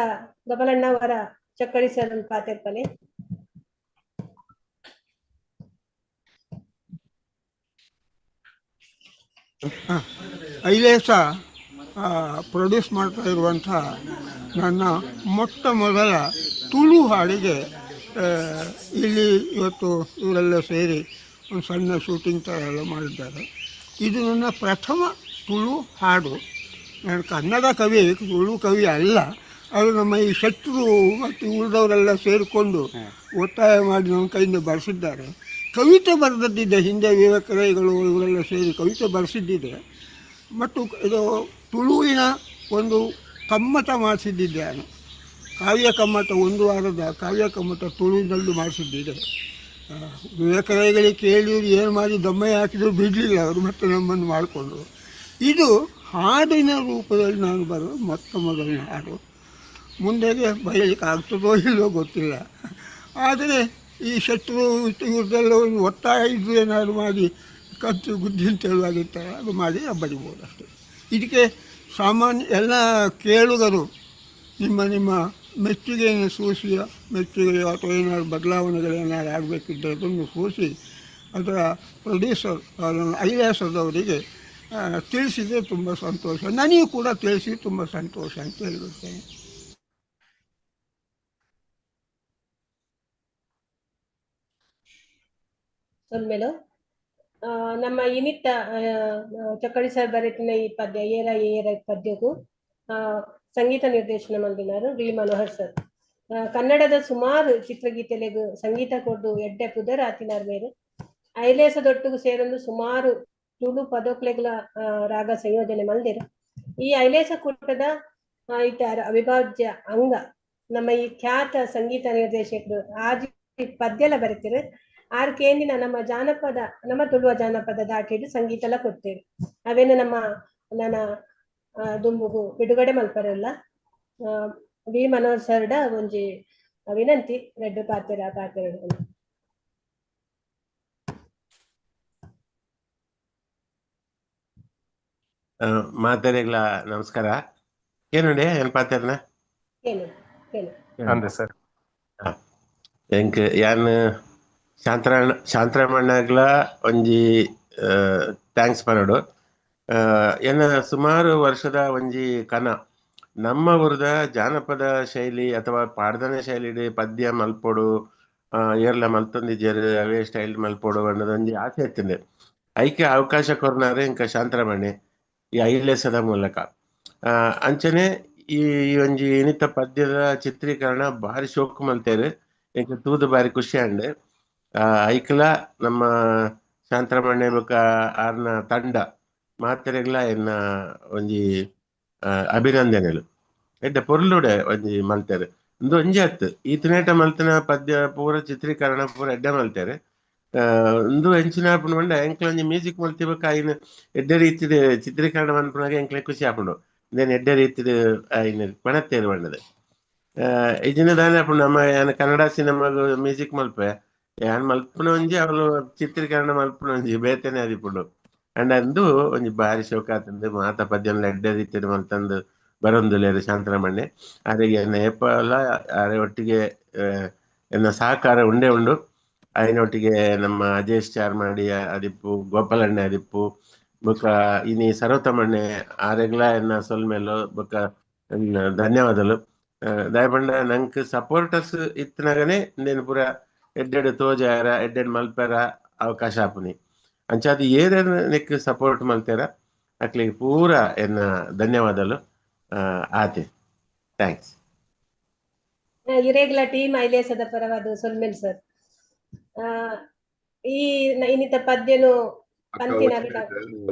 ಗೋಪಾಲಣ್ಣ, ವರ ಚೊಕ್ಕಡಿ ಸರ್ ಪಾತೆರ್ಪನೆ. ಐಲೇಸ ಪ್ರೊಡ್ಯೂಸ್ ಮಾಡ್ತಾ ಇರುವಂಥ ನನ್ನ ಮೊಟ್ಟ ಮೊದಲ ತುಳು ಹಾಡಿಗೆ ಇಲ್ಲಿ ಇವತ್ತು ಇವರೆಲ್ಲ ಸೇರಿ ಒಂದು ಸಣ್ಣ ಶೂಟಿಂಗ್ ಥರ ಎಲ್ಲ ಮಾಡಿದ್ದಾರೆ. ಇದು ನನ್ನ ಪ್ರಥಮ ತುಳು ಹಾಡು. ನಾನು ಕನ್ನಡ ಕವಿ, ತುಳು ಕವಿ ಅಲ್ಲ. ಅದು ನಮ್ಮ ಈ ಶತ್ರು ಮತ್ತು ಉಳಿದವರೆಲ್ಲ ಸೇರಿಕೊಂಡು ಒತ್ತಾಯ ಮಾಡಿ ನನ್ನ ಕೈಯಿಂದ ಬರೆಸಿದ್ದಾರೆ. ಕವಿತೆ ಬರೆದದ್ದಿದೆ ಹಿಂದೆ, ವಿವೇಕ ರೈಗಳು ಇವರೆಲ್ಲ ಸೇರಿ ಕವಿತೆ ಬರೆಸಿದ್ದಿದೆ. ಮತ್ತು ಇದು ತುಳುವಿನ ಒಂದು ಕಮ್ಮಟ ಮಾಡಿಸಿದ್ದಿದ್ದೆ ನಾನು. ಕಾವ್ಯ ಕಮ್ಮಟ, ಒಂದು ವಾರದ ಕಾವ್ಯ ಕಮ್ಮಟ ತುಳುವಿನಲ್ಲಿ ಮಾಡಿಸಿದ್ದಿದೆ. ವಿವೇಕ ರೈಗಳಿಗೆ ಕೇಳಿ ಏನು ಮಾಡಿ ದಮ್ಮಯ್ಯ ಹಾಕಿದ್ರು, ಬಿಡಲಿಲ್ಲ ಅವರು. ಮತ್ತು ನಮ್ಮನ್ನು ಮಾಡಿಕೊಂಡ್ರು. ಇದು ಹಾಡಿನ ರೂಪದಲ್ಲಿ ನಾನು ಬರೋ ಮೊಟ್ಟ ಮೊದಲನೇ ಹಾಡು. ಮುಂದೆಗೆ ಬರೆಯಲಿಕ್ಕೆ ಆಗ್ತದೋ ಇಲ್ಲೋ ಗೊತ್ತಿಲ್ಲ. ಆದರೆ ಈ ಶತ್ರು ಇವ್ರದ್ದೆಲ್ಲ ಒಂದು ಒತ್ತಾಯ ಇದ್ದು ಏನಾದ್ರು ಮಾಡಿ ಕತ್ತು ಬುದ್ಧಿ ಅಂತ ಹೇಳುವಾಗಿರ್ತಾರೆ, ಅದು ಮಾಡಿ ಬರಿಬೋದು ಅಷ್ಟೇ. ಇದಕ್ಕೆ ಸಾಮಾನ್ಯ ಎಲ್ಲ ಕೇಳುಗರು ನಿಮ್ಮ ನಿಮ್ಮ ಮೆಚ್ಚುಗೆಯನ್ನು ಸೂಚಿಸಿ, ಮೆಚ್ಚುಗೆ ಅಥವಾ ಏನಾದ್ರು ಬದಲಾವಣೆಗಳೇನಾದ್ರು ಆಗಬೇಕಿದ್ದರೆ ಅದನ್ನು ಸೂಚಿಸಿ, ಅದರ ಪ್ರೊಡ್ಯೂಸರ್ ಅದನ್ನು ಐಲೇಸದವರಿಗೆ ತಿಳಿಸಿದರೆ ತುಂಬ ಸಂತೋಷ. ನನಗೂ ಕೂಡ ತಿಳಿಸಿ ತುಂಬ ಸಂತೋಷ ಅಂತ ಹೇಳಿಬಿಡ್ತೇನೆ. ಸೊಲ್ಮೆಲು. ನಮ್ಮ ಇನಿತ್ತ ಚೊಕ್ಕಡಿ ಸರ್ ಬರೆತಿನ ಈ ಪದ್ಯ ಏರ ಏರ ಪದ್ಯಗೂ ಸಂಗೀತ ನಿರ್ದೇಶನ ಮಲ್ದಿನಾರು ವಿ ಮನೋಹರ್ ಸರ್. ಕನ್ನಡದ ಸುಮಾರು ಚಿತ್ರಗೀತೆಲೆಗು ಸಂಗೀತ ಕೊಡ್ದು ಎಡ್ಡೆ ಪುದರ್ ಆತಿನಾರ್ ಮೇರು. ಐಲೇಸದೊಟ್ಟುಗು ಸೇರೊಂದು ಸುಮಾರು ತುಳು ಪದೋಕ್ಲೆಗ್ಲ ರಾಗ ಸಂಯೋಜನೆ ಮಲ್ದಿರು. ಈ ಐಲೇಸ ಕೂಟದ ಇತರ ಅವಿಭಾಜ್ಯ ಅಂಗ ನಮ್ಮ ಈ ಖ್ಯಾತ ಸಂಗೀತ ನಿರ್ದೇಶಕರು ಆಜಿ ಪದ್ಯಲ ಬರೀತಿರು. ಆರ್ ಕೇಂದಿನ ನಮ್ಮ ಜಾನಪದ, ನಮ್ಮ ತುಳುವ ಜಾನಪದ ದಾಟಿಡು ಸಂಗೀತ ಎಲ್ಲ ಕೊಡ್ತೇವೆ. ಅವೇನು ನಮ್ಮ ನನ್ನ ದುಂಬುಗು ಬಿಡುಗಡೆ ಮಲ್ಪರಲ್ಲ. ವಿ ಮನೋಹರ್ ಸರ್ಡ ಒಂಜಿ ವಿನಂತಿ, ರೆಡ್ ಪಾತೆರ ಪಾತೆರ. ಮಾತೆರೆಗ್ಲ ನಮಸ್ಕಾರ. ಏನುಂಡೆ ಏನ್ ಪಾತೆರ್ನ? ಏನು ಏನು? ಅಂದೆ ಸರ್. ಎಂಕ್ ಯಾನ್ ಶಾಂತರಾಮಣ್ಣಗ್ಲ ಒಂಜಿ thanks ಪನೊಡು. ಎನ್ನ ಸುಮಾರು ವರ್ಷದ ಒಂಜಿ ಕನ, ನಮ್ಮ ಊರದ ಜಾನಪದ ಶೈಲಿ ಅಥವಾ ಪಾಡ್ದನ ಶೈಲಿ ಪದ್ಯ ಮಲ್ಪೊಡು, ಏರ್ಲ ಮಲ್ತೊಂದಿಜ್ಜೆರ್, ಅವೇ ಸ್ಟೈಲ್ ಮಲ್ಪೊಡು ಅನ್ನೋದು ಒಂಜಿ ಆಸೆ ಇತ್ತಿಂದೆ. ಐಕೆ ಅವಕಾಶ ಕೊರ್ನಾರೆ ಇಂಕ ಶಾಂತರಾಮಣ್ಣೆ ಈ ಐಲೇಸದ ಮೂಲಕ. ಅಂಚನೆ ಈ ಒಂಜಿ ಇನಿತ ಪದ್ಯದ ಚಿತ್ರೀಕರಣ ಬಾರಿ ಶೋಕು ಮಲ್ತೇರು. ಎಂಕ್ ತೂದು ಬಾರಿ ಖುಷಿ ಆಂಡ್. ಐಕ್ಲ ನಮ್ಮ ಶಾಂತರಾಮಣ್ಣೆ ಬೊಕ ಆರ್ನ ತಂಡ ಮಾತೆರೆಗ್ಲ ಎನ್ನ ಒಂಜಿ ಅಭಿನಂದನೆಲು. ಎಡ್ಡೆ ಪೊರ್ಲುಡೆ ಒಂಜಿ ಮಲ್ತೆರ್. ಉಂದು ಒಂಜಿ ಅತ್ತ್, ಈತನೇಟ ಮಲ್ತಿನ ಪದ್ಯ ಪೂರ ಚಿತ್ರೀಕರಣ ಪೂರ ಎಡ್ಡೆ ಮಲ್ತೆರ್. ಉಂದು ಎಂಚಿನ ಆಪುಂಡು ಪಂಡ, ಎಂಕ್ಲ ಒಂಜಿ ಮ್ಯೂಸಿಕ್ ಮಲ್ತಿ ಬೊಕ ಐನ್ ಎಡ್ಡೆ ರೀತಿಡ್ ಚಿತ್ರೀಕರಣ ಮನ್ಪುನಗ ಎಂಕ್ಲೆ ಖುಷಿ ಆಪುಂಡು, ಇಂದೆನ್ ಎಡ್ಡೆ ರೀತಿಡ್ ಐನ್ ಪಣತ್ತೇರ್ ಪಂಡದ್. ಇಜಿನ ದಾನೆ ಆಪುಂಡು, ನಮ್ಮ ಯಾನ್ ಕನ್ನಡ ಸಿನಿಮಾಗ್ ಮ್ಯೂಸಿಕ್ ಮಲ್ಪೆ, ಯಾನ್ ಮಲ್ಪುನ ಒಂಜಿ, ಅವ್ಲು ಚಿತ್ರೀಕರಣ ಮಲ್ಪುನ ಒಂಜಿ ಬೇತೆನೆ ಆದಿಪ್ಪುಂಡು. ಅಂಡ್ ಅಂದು ಒಂಜಿ ಬಾರಿ ಶೋಕ ಆತಂದು. ಮಾತ ಪದ್ಯನ್ಲ ಎಡ್ಡೆ ರೀತಿಡ್ ಮಲ್ತಂದು ಬರೊಂದುಲ್ಲೆರ್ ಶಾಂತರಾಮಣ್ಣೆ. ಆರೆಗ್ ಎನ್ನ ಏಪಲ ಆರೆ ಒಟ್ಟಿಗೆ ಎನ್ನ ಸಹಕಾರ ಉಂಡೆ ಉಂಡು. ಐನೊಟ್ಟಿಗೆ ನಮ್ಮ ಅಜೇಶ್ ಚಾರ್ಮಾಡಿ ಅದಿಪ್ಪು, ಗೋಪಾಲಣ್ಣೆ ಅದಿಪ್ಪು, ಬೊಕ ಇನಿ ಸರ್ವತಮಣ್ಣೆ, ಆರೆಗ್ಲ ಎನ್ನ ಸೊಲ್ಮೆಲು ಬೊಕ ಧನ್ಯವಾದಲು. ದಾಯೆ ನಂಕ್ ಸಪೋರ್ಟರ್ಸ್ ಇತ್ತಿನಗನೆ ಇಂದೆನ್ ಪೂರ ಎಡ್ಡೆಡ್ ತೋಜಾಯರ, ಎಡ್ಡೆಡ್ ಮಲ್ಪೆರ ಅವಕಾಶ ಆಪುನಿ. ಅಂಚಾದ್ ಏರೇರ್ ನೆಕ್ ಸಪೋರ್ಟ್ ಮಲ್ತೆರ ಅಕ್ಲೆಗ್ ಪೂರ ಎನ್ನ ಧನ್ಯವಾದಲು. ಆತೆ. Thanks. ಇರೆಗ್ಲ ಟೀಮ್ ಐಲೇಸದ ಪರವಾದ ಸೊಲ್ಮೆಲ್ ಸರ್. ಈ ಇನ್ನಿತ ಪದ್ಯನು ಅಕ್ಕ ಪಂತಿನ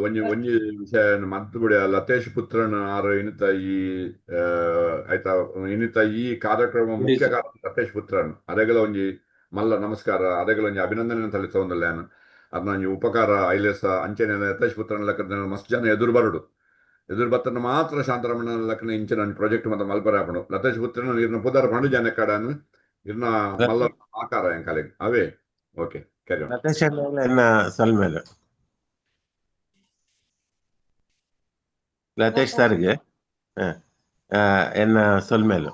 ಒಂಜಿ ಒಂಜಿ ವಿಷಯ ಮದ್ದು ಬಿಡಿ. ಲತೇಶ್ ಪುತ್ರನ್ ಆರು ಇನ್ನಿತ ಈ ಆಯ್ತಾ, ಇನ್ನಿತ ಈ ಕಾರ್ಯಕ್ರಮ ಮುಖ್ಯ ಕಾರಣ ಲತೇಶ್ ಪುತ್ರನ್. ಅರೆಗಲ ಒಂಜಿ ಮಲ್ಲ ನಮಸ್ಕಾರ, ಅರೆಗಲ ಒಂಜಿ ಅಭಿನಂದನೆ ಸಲ್ಲಿಸೊಂದುಲ್ಲ ಯಾನ್. ಅರ್ನ ಒಂಜಿ ಉಪಕಾರ ಐಲೇಸ ಅಂಚನೆ ಲತೇಶ್ ಪುತ್ರನ್ ಲೆಕ್ಕ ಮಸ್ತ್ ಜನ ಎದುರು ಬರಡು, ಎದುರು ಬತ್ತನ ಮಾತ್ರ ಶಾಂತರಮಣ ಲೆಕ್ಕನ ಇಂಚಿನ ಒಂಜಿ ಪ್ರಾಜೆಕ್ಟ್ ಮತ್ತೆ ಮಲ್ಪರೆ ಆಪುಂಡು. ಲತೇಶ್ ಪುತ್ರನ್ ಇರ್ನ ಪುದರ್ ಪಂಡು ಜನ ಕಾಡನ್ ಇರ್ನ ಮಲ್ಲ ಆಕಾರ ಎಂಕಾಲೆಗ್ ಅವೇ. Okay, carry on. Latesh ಎನ್ನ ಸೊಲ್ಮೆಲು. ಲತೇಶ್ ಸರ್ಗ್ ಎನ್ನ ಸೊಲ್ಮೆಲು.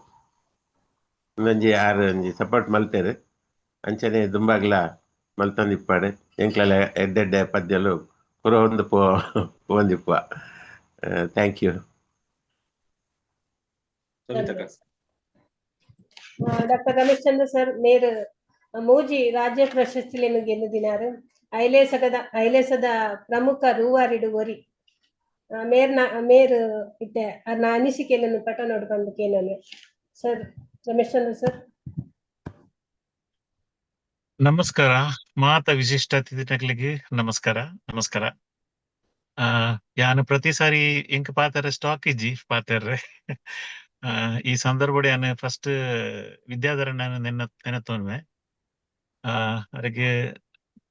ಒಂಜಿ ಆರು ಒಂಜಿ ಸಪೋರ್ಟ್ ಮಲ್ತೇರು. ಅಂಚನೆ ದುಂಬಾಗ್ಲ ಮಲ್ತೊಂದಿಪ್ಪಾಡು. ಎಂಕ್ಲಲ ಎಡ್ಡೆಡ್ಡೆ ಪದ್ಯಲು ಪುರ ಒಂದು ಪೋಂದಿಪ್ಪ. Thank you. Doctor Ramesh Chandra sir ಮೇರ್ ಮೂಜಿ ರಾಜ್ಯ ಪ್ರಶಸ್ತಿలను ಗೆಲ್ಲುದಿನಾರು. ಐಲೇಸದ ಪ್ರಮುಖ ರೂವಾರಿಡು ಒರಿ ಮೇರ್ನ ಮೇರ್ ಇತ್ತೆ ಅರ್ನ ಅನಿಸಿಕೆಯನ್ನು ಪಟ ನೋಡ್ಕೊಂಡು ಕೇನೋನೆ ಸರ್. ರಮೇಶ್ ಚಂದ್ರ ಸರ್. ನಮಸ್ಕಾರ ಮಾತ ವಿಶಿಷ್ಟ ಅತಿಥಿಗಳಿಗೆ ನಮಸ್ಕಾರ ನಮಸ್ಕಾರ. ಯಾನು ಪ್ರತಿ ಸಾರಿ ಎಂಕ್ ಪಾತೆರ ಸ್ಟಾಕ್ ಇಜ್ಜಿ ಪಾತೆರ್ರೆ. ಈ ಸಂದರ್ಭಡ್ ಯಾನ್ ಫಸ್ಟ್ ವಿದ್ಯಾಧರಣ್ಣ ನೆನ್ನ ನೆನತೊನ್ವೆ. ಅರೆಗ್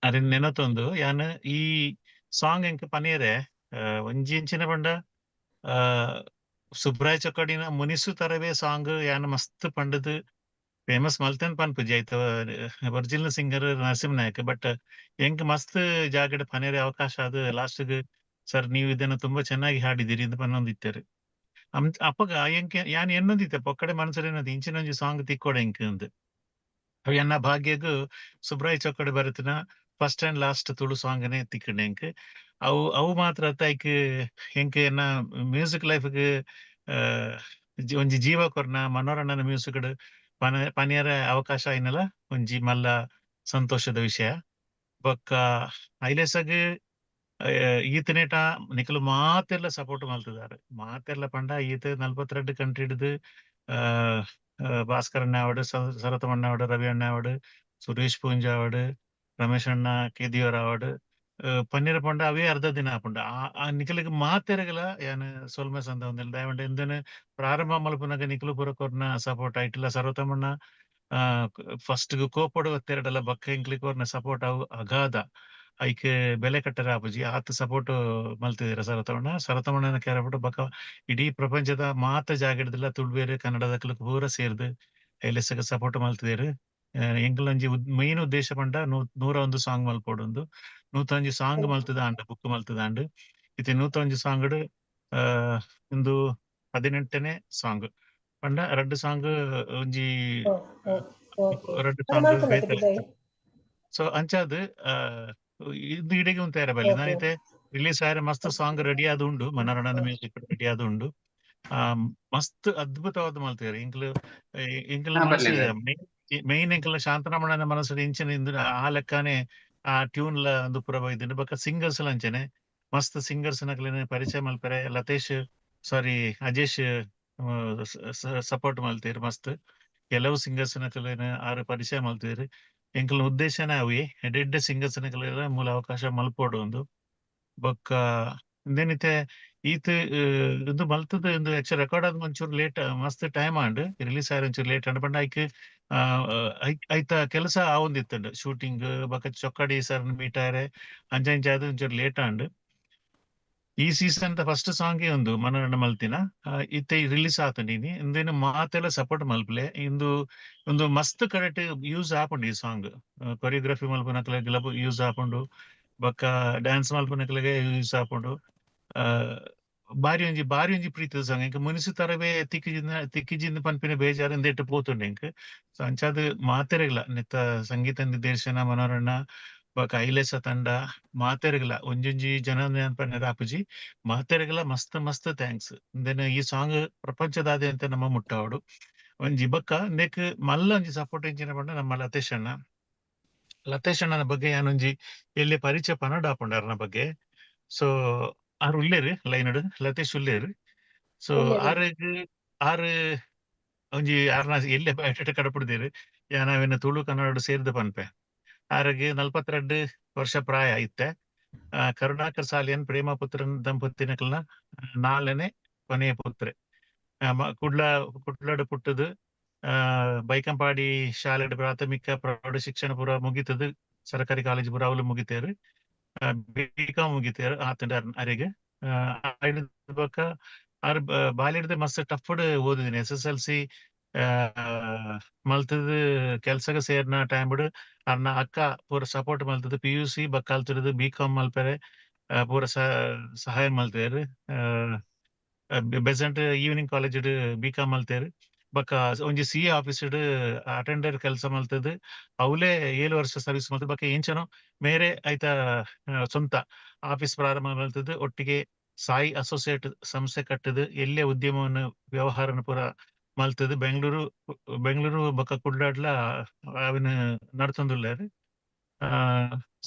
ಅರೆನ್ ನೆನತೊಂದು ಯಾನ್ ಈ ಸಾಂಗ್ ಎಂಕ್ ಪನಿಯರೆ ಒಂಜಿ ಇಂಚಿನ ಪಂಡ ಸುಬ್ರಾಯ ಚೊಕ್ಕಡಿನ ಮುನಿಸು ತರವೇ ಸಾಂಗ್ ಯಾನ್ ಮಸ್ತ್ ಪಂಡದ್ ಫೇಮಸ್ ಮಲ್ತೆನ್ ಪನ್ಪುಜಿ. ಐತ original singer Narasimha Nayak, but ಎಂಕ್ ಮಸ್ತ್ ಜಾಗಡ್ ಪನೇರೆ ಅವಕಾಶ ಅದು ಲಾಸ್ಟ್ ಸರ್ ನೀವು ಇದನ್ನ ತುಂಬಾ ಚೆನ್ನಾಗಿ ಹಾಡಿದಿರಿ ಅಂತ ಪನ್ನೊಂದಿತ್ತೆರ್. ಅಪಗ ಎಂಕ್ ಯಾನ್ ಎನ್ನೊಂದಿತ್ತೆ ಪೊಕ್ಕಡೆ ಮನಸ್ಸು ಏನದು ಇಂಚಿನೊಂಜಿ ಸಾಂಗ್ ತಿಕ್ಕೋಡೆ ಎಂಕ್ ಅಂದ್. ಅವು ಎನ್ನ ಭಾಗ್ಯಗ್ ಸುಬ್ರಾಯ ಚೊಕ್ಕಡೆ ಬರೆತಿನ ಫಸ್ಟ್ ಅಂಡ್ ಲಾಸ್ಟ್ ತುಳು ಸಾಂಗ್ ನೇ ತಿಕ್ಕಂಡ್ ಎಂಕ್. ಅವು ಅವು ಮಾತ್ರ ಅತ್ತ, ಐಕ್ ಎಂಕ್ ಎನ್ನ ಮ್ಯೂಸಿಕ್ ಲೈಫ್ ಗ್ ಒಂಜಿ ಜೀವ ಕೊರ್ನ ಮನೋರಣ್ಣನ ಮ್ಯೂಸಿಕ್ ಪನ ಪನಿಯರ ಅವಕಾಶ ಆಯ್ನಲ ಒಂಜಿ ಮಲ್ಲ ಸಂತೋಷದ ವಿಷಯ. ಬೊಕ್ಕ ಐಲೇಸಗ್ ಈತನೇಟ ನಿಕುಲು ಮಾತೆರ್ಲ ಸಪೋರ್ಟ್ ಮಲ್ತಿದ್ದಾರೆ. ಮಾತೆರ್ಲ ಪಂಡ ಈತ 42 ಕಂಟ್ರಿ ಹಿಡಿದು ಭಾಸ್ಕರ್ ಅಣ್ಣ ಆವಡ್, ಸರತಮಣ್ಣ ಆವಡ್, ರವಿ ಅಣ್ಣ ಆವಡ್, ಸುರೇಶ್ ಪೂಂಜಾ ಆವಡ್, ರಮೇಶ್ ಅಣ್ಣ ಕೇದಿಯವರ್ ಆವಡ್, ಪನ್ನೀರ ಪಂಡ ಅವೇ ಅರ್ಧ ದಿನ ಆಪುಂಡು. ಆ ನಿಕಲಿಗೆ ಮಾತೆರೆಗಲ ಯಾನ್ ಸೊಲ್ಮೆ ಸಂದವಂದಿಲ್ಲ. ದಯವಂಡ ಇಂದನ್ ಪ್ರಾರಂಭ ಮಲ್ಪುನಗ ನಿಕಲು ಪೂರ ಕೊರ್ನ ಸಪೋರ್ಟ್ ಐಟ್ಲ ಸರ್ವತಮಣ್ಣ ಫಸ್ಟ್ ಕೋಪಡು ಒತ್ತೆರಡಲ ಬಕ್ಕ ಎಂಕ್ಲಿ ಕೊರ್ನ ಸಪೋರ್ಟ್ ಅವು ಅಗಾಧ, ಐಕ್ ಬೆಲೆ ಕಟ್ಟರೆ ಆಪುಜಿ. ಆತ್ ಸಪೋರ್ಟ್ ಮಲ್ತಿದ್ದೀರ ಸರತಮಣ್ಣ. ಸರತಮಣ್ಣನ ಕೇರಪುಡು ಬಕ್ಕ ಇಡೀ ಪ್ರಪಂಚದ ಮಾತ ಜಾಗಡ್ದಿಲ್ಲ ತುಳುವೇರು ಕನ್ನಡದಕ್ಲು ಪೂರ ಸೇರ್ದು ಐಲೆಸಗ್ ಸಪೋರ್ಟ್ ಮಲ್ತಿದ್ದೀರು. ಎಂಕಲೊಂಜಿ ಮೈನ್ ಉದ್ದೇಶ ಪಂಡ 101 ಸಾಂಗ್ ಮಲ್ಪೊಡುಂದು. 101 ಸಾಂಗ್ ಮಲ್ತದಾಂಡ್, ಬುಕ್ ಮಲ್ತದಾಂಡ್. ಇತ್ತೆ 101 ಸಾಂಗ್ ಇಂದು 18ನೇ ಸಾಂಗ್ ಪಂಡ ರಡ್ಡ್ ಸಾಂಗ್ ಒಂಜಿ ರಡ್ಡ್ ಸಾಂಗ್ ಬೇತೆ. ಸೊ ಅಂಚಾದ್ ಇದು ಇಡೆಗೆ ಉಂತಾರ ಬಲ್ಲಿ ನಾನಿತ್ತೆ ರಿಲೀಸ್ ಆಯರೆ ಮಸ್ತ್ ಸಾಂಗ್ ರೆಡಿ ಆದ್ ಉಂಡು, ಮನೋರಣ್ಣನ ಮ್ಯೂಸಿಕ್ ರೆಡಿ ಆದ್ ಉಂಡು. ಮಸ್ತ್ ಅದ್ಭುತವಾದ ಮಲ್ತೇರು ಎಂಕ್ಲು. ಎಂಕ್ಲ ಮನಸ್ಸು ಮೇನ್ ಎಂಕ್ಲ ಶಾಂತರಮಣನ ಮನಸ್ಸು ಇಂಚಿನ ಇಂದು ಆ ಲೆಕ್ಕನೆ ಆ ಟ್ಯೂನ್ ಲ ಒಂದು ಪೂರ ಬೈದಿಂಡು. ಬೊಕ್ಕ ಸಿಂಗರ್ಸ್ ಲ ಅಂಚನೆ ಮಸ್ತ್ ಸಿಂಗರ್ಸ್ ನಕ್ಲೆನ ಪರಿಚಯ ಮಲ್ಪೆರೆ ಲತೇಶ್ ಸಾರಿ ಅಜೇಶ್ ಸಪೋರ್ಟ್ ಮಲ್ತೇರು. ಮಸ್ತ್ ಕೆಲವು ಸಿಂಗರ್ಸ್ ನಕ್ಲೆನ ಆರು ಪರಿಚಯ ಮಲ್ತೇರು. ಎಂಕಲ್ನ ಉದ್ದೇಶನ ಅವೇ ಎಡ್ಡೆಡ್ಡೆ ಸಿಂಗರ್ಸ್ ನಕ್ಲೆನ ಮೂಲ ಅವಕಾಶ ಮಲ್ಪೊಡು ಒಂದು. ಬೊಕ್ಕ ಇಂದೇನಿತೆ ಈತ್ ಇಂದು ಮಲ್ತದ ಇಂದು ಆಕ್ಚುಲಿ ರೆಕಾರ್ಡ್ ಆದ್ ಒಂಚೂರು ಲೇಟ್, ಮಸ್ತ್ ಟೈಮ್ ಆಂಡ್, ರಿಲೀಸ್ ಆಯ್ ಒಂಚೂರು ಲೇಟ್ ಆಂಡ್. ಪಂಡ ಐಕ್ ಐತ ಕೆಲಸ ಆವೊಂದಿತ್ತಂಡ್ ಶೂಟಿಂಗ್ ಬೊಕ್ಕ ಚೊಕ್ಕಡಿ ಸರ್ ಮೀಟ್ ಆಯರೆ ಅಂಚ ಇಂಚ ಆದ್ ಒಂಚೂರು ಲೇಟ್ ಆಂಡ್. ಈ ಸೀಸನ್ the first song ಒಂದು ಮನೋರಣ್ಣ ಮಲ್ತಿನ ಇತ್ತೆ ರಿಲೀಸ್ ಆತುಂಡು ಇನಿ. ಇಂದೇನು ಮಾತೆಲ್ಲ ಸಪೋರ್ಟ್ ಮಲ್ಪಲೆ. ಇಂದು ಒಂದು ಮಸ್ತ್ ಕರೆಕ್ಟ್ ಯೂಸ್ ಆಪುಂಡು ಈ ಸಾಂಗ್. ಕೊರಿಯೋಗ್ರಫಿ ಮಲ್ಪುನಕ್ಲೆಗ್ ಯೂಸ್ ಆಪುಂಡು, ಬೊಕ್ಕ ಡ್ಯಾನ್ಸ್ ಮಲ್ಪುನಕ್ಲೆಗೆ ಯೂಸ್ ಆಪುಂಡು. ಬಾರಿ ಒಂಜಿ ಬಾರಿ ಒಂಜಿ ಪ್ರೀತಿದ ಸಾಂಗ್. ಎಂಕ್ ಮುನಿಸು ತರವೇ ತಿಕ್ಕಿಜಿಂದ ತಿಕ್ಕಿಜಿಂದ ಪನ್ಪಿನ ಬೇಜಾರ್ ಇಂದೆಟ್ ಪೋತುಂಡು ಎಂಕ್. ಸೊ ಅಂಚಾದ್ ಮಾತೆರೆಗ್ಲ ನೆತ್ತ ಸಂಗೀತ ನಿರ್ದೇಶನ ಮನೋರಣ್ಣ ಬೊಕ್ಕ ಐಲೇಸ ತಂಡ ಮಾತೆರೆಗ್ಲ ಒಂಜೊಂಜಿ ಜನ ಪನ್ನೆರ ಆಪುಜಿ, ಮಾತೆರೆಗ್ಲ ಮಸ್ತ್ ಮಸ್ತ್ thanks. ಇಂದೆನ್ ಈ ಸಾಂಗ್ ಪ್ರಪಂಚದಾದ್ಯಂತ ನಮ್ಮ ಮುಟ್ಟಾವಡು ಒಂಜಿ. ಬೊಕ್ಕ ನೆಕ್ ಮಲ್ಲ ಒಂಜಿ ಸಪೋರ್ಟ್ ಇಂಚಿನ ಪಂಡ ನಮ್ಮ ಲತೇಶ್ ಅಣ್ಣ. ಲತೇಶ್ ಅಣ್ಣನ ಬಗ್ಗೆ ಯಾನೊಂಜಿ ಎಲ್ಲಿ ಪರಿಚಯ ಪನಡ ಆಪುಂಡು ಅರ್ನ ಬಗ್ಗೆ. ಸೊ ಆರ್ ಉಲ್ಲೇರು ಲೈನ್ ಲತೇಶ್ ಉಲ್ಲೇರು. ಸೊ ಆರು ಆರು ಒಂಜಿ ಆರ್ನ ಎಲ್ಲೆ ಬಯೋಡಾಟಾ ಕಡಪುಡ್ದೇರು ಯಾನ್ ಅವೆನ್ ತುಳು ಕನ್ನಡ ಸೇರ್ದ್ ಪನ್ಪೆ. ಆರೆಗ್ 42 ವರ್ಷ ಪ್ರಾಯ ಇತ್ತೆ. ಕರುಣಾಕರ್ ಸಾಲಿಯನ್ ಪ್ರೇಮ ಪುತ್ರನ್ ದಂಪತಿನಕಲ್ನ ನಾಲ್ನೇ ಕೊನೆಯ ಪುತ್ರೆ. ಕುಡ್ಲಡ್ ಪುಟ್ಟುದು ಬೈಕಂಪಾಡಿ ಶಾಲೆಡ್ ಪ್ರಾಥಮಿಕ ಪ್ರೌಢ ಶಿಕ್ಷಣ ಪೂರ ಮುಗಿತದು, ಸರ್ಕಾರಿ ಕಾಲೇಜ್ ಪೂರ ಅವ್ಲು ಮುಗಿತೇರು, ಬಿ.ಕಾಂ ಮುಗಿತೇರು ಆತಂಡ ಅರೆಗ್. ಬೊಕ್ಕ ಆರ್ ಬಾಲ್ಯದ ಮಸ್ತ್ ಟಫ್ ಓದಿದ್ದೀನಿ. SSLC ಮಲ್ತದ ಕೆಲ್ಸಗ ಸೇರ್ನ ಟೈಮ್ ಅರ್ನ ಅಕ್ಕ ಪೂರ ಸಪೋರ್ಟ್ ಮಲ್ತದ PUC ಬೊಕ್ಕ ಬಿ.ಕಾಂ ಮಲ್ಪೆರೆ ಪೂರ ಸಹಾಯ ಮಲ್ತೇರು. ಬೆಸೆಂಟ್ ಈವ್ನಿಂಗ್ ಕಾಲೇಜ್ ಬಿ.ಕಾಂ ಮಲ್ತೇರು. ಬೊಕ್ಕ ಒಂಜಿ ಸಿ ಆಫೀಸ್ ಅಟೆಂಡರ್ ಕೆಲಸ ಮಲ್ತದ, ಅವಲೇ 7 ವರ್ಷ ಸರ್ವಿಸ್ ಮಲ್ತದ. ಬೊಕ್ಕ ಎಂಚನೋ ಮೇರೆ ಐತ ಸ್ವಂತ ಆಫೀಸ್ ಪ್ರಾರಂಭ ಮಲ್ತದ, ಒಟ್ಟಿಗೆ ಸಾಯಿ ಅಸೋಸಿಯೇಟ್ ಸಂಸ್ಥೆ ಕಟ್ಟದ, ಎಲ್ಲೇ ಉದ್ಯಮವನ್ನು ವ್ಯವಹಾರನ ಪೂರ ಮಲ್ತದ. ಬೆಂಗಳೂರು ಬೆಂಗಳೂರು ಬೊಕ್ಕ ಕುಡ್ಲಾಡ್ಲ ಅವಿನ ನಡ್ತೊಂದುಲ್ಲೆರ್.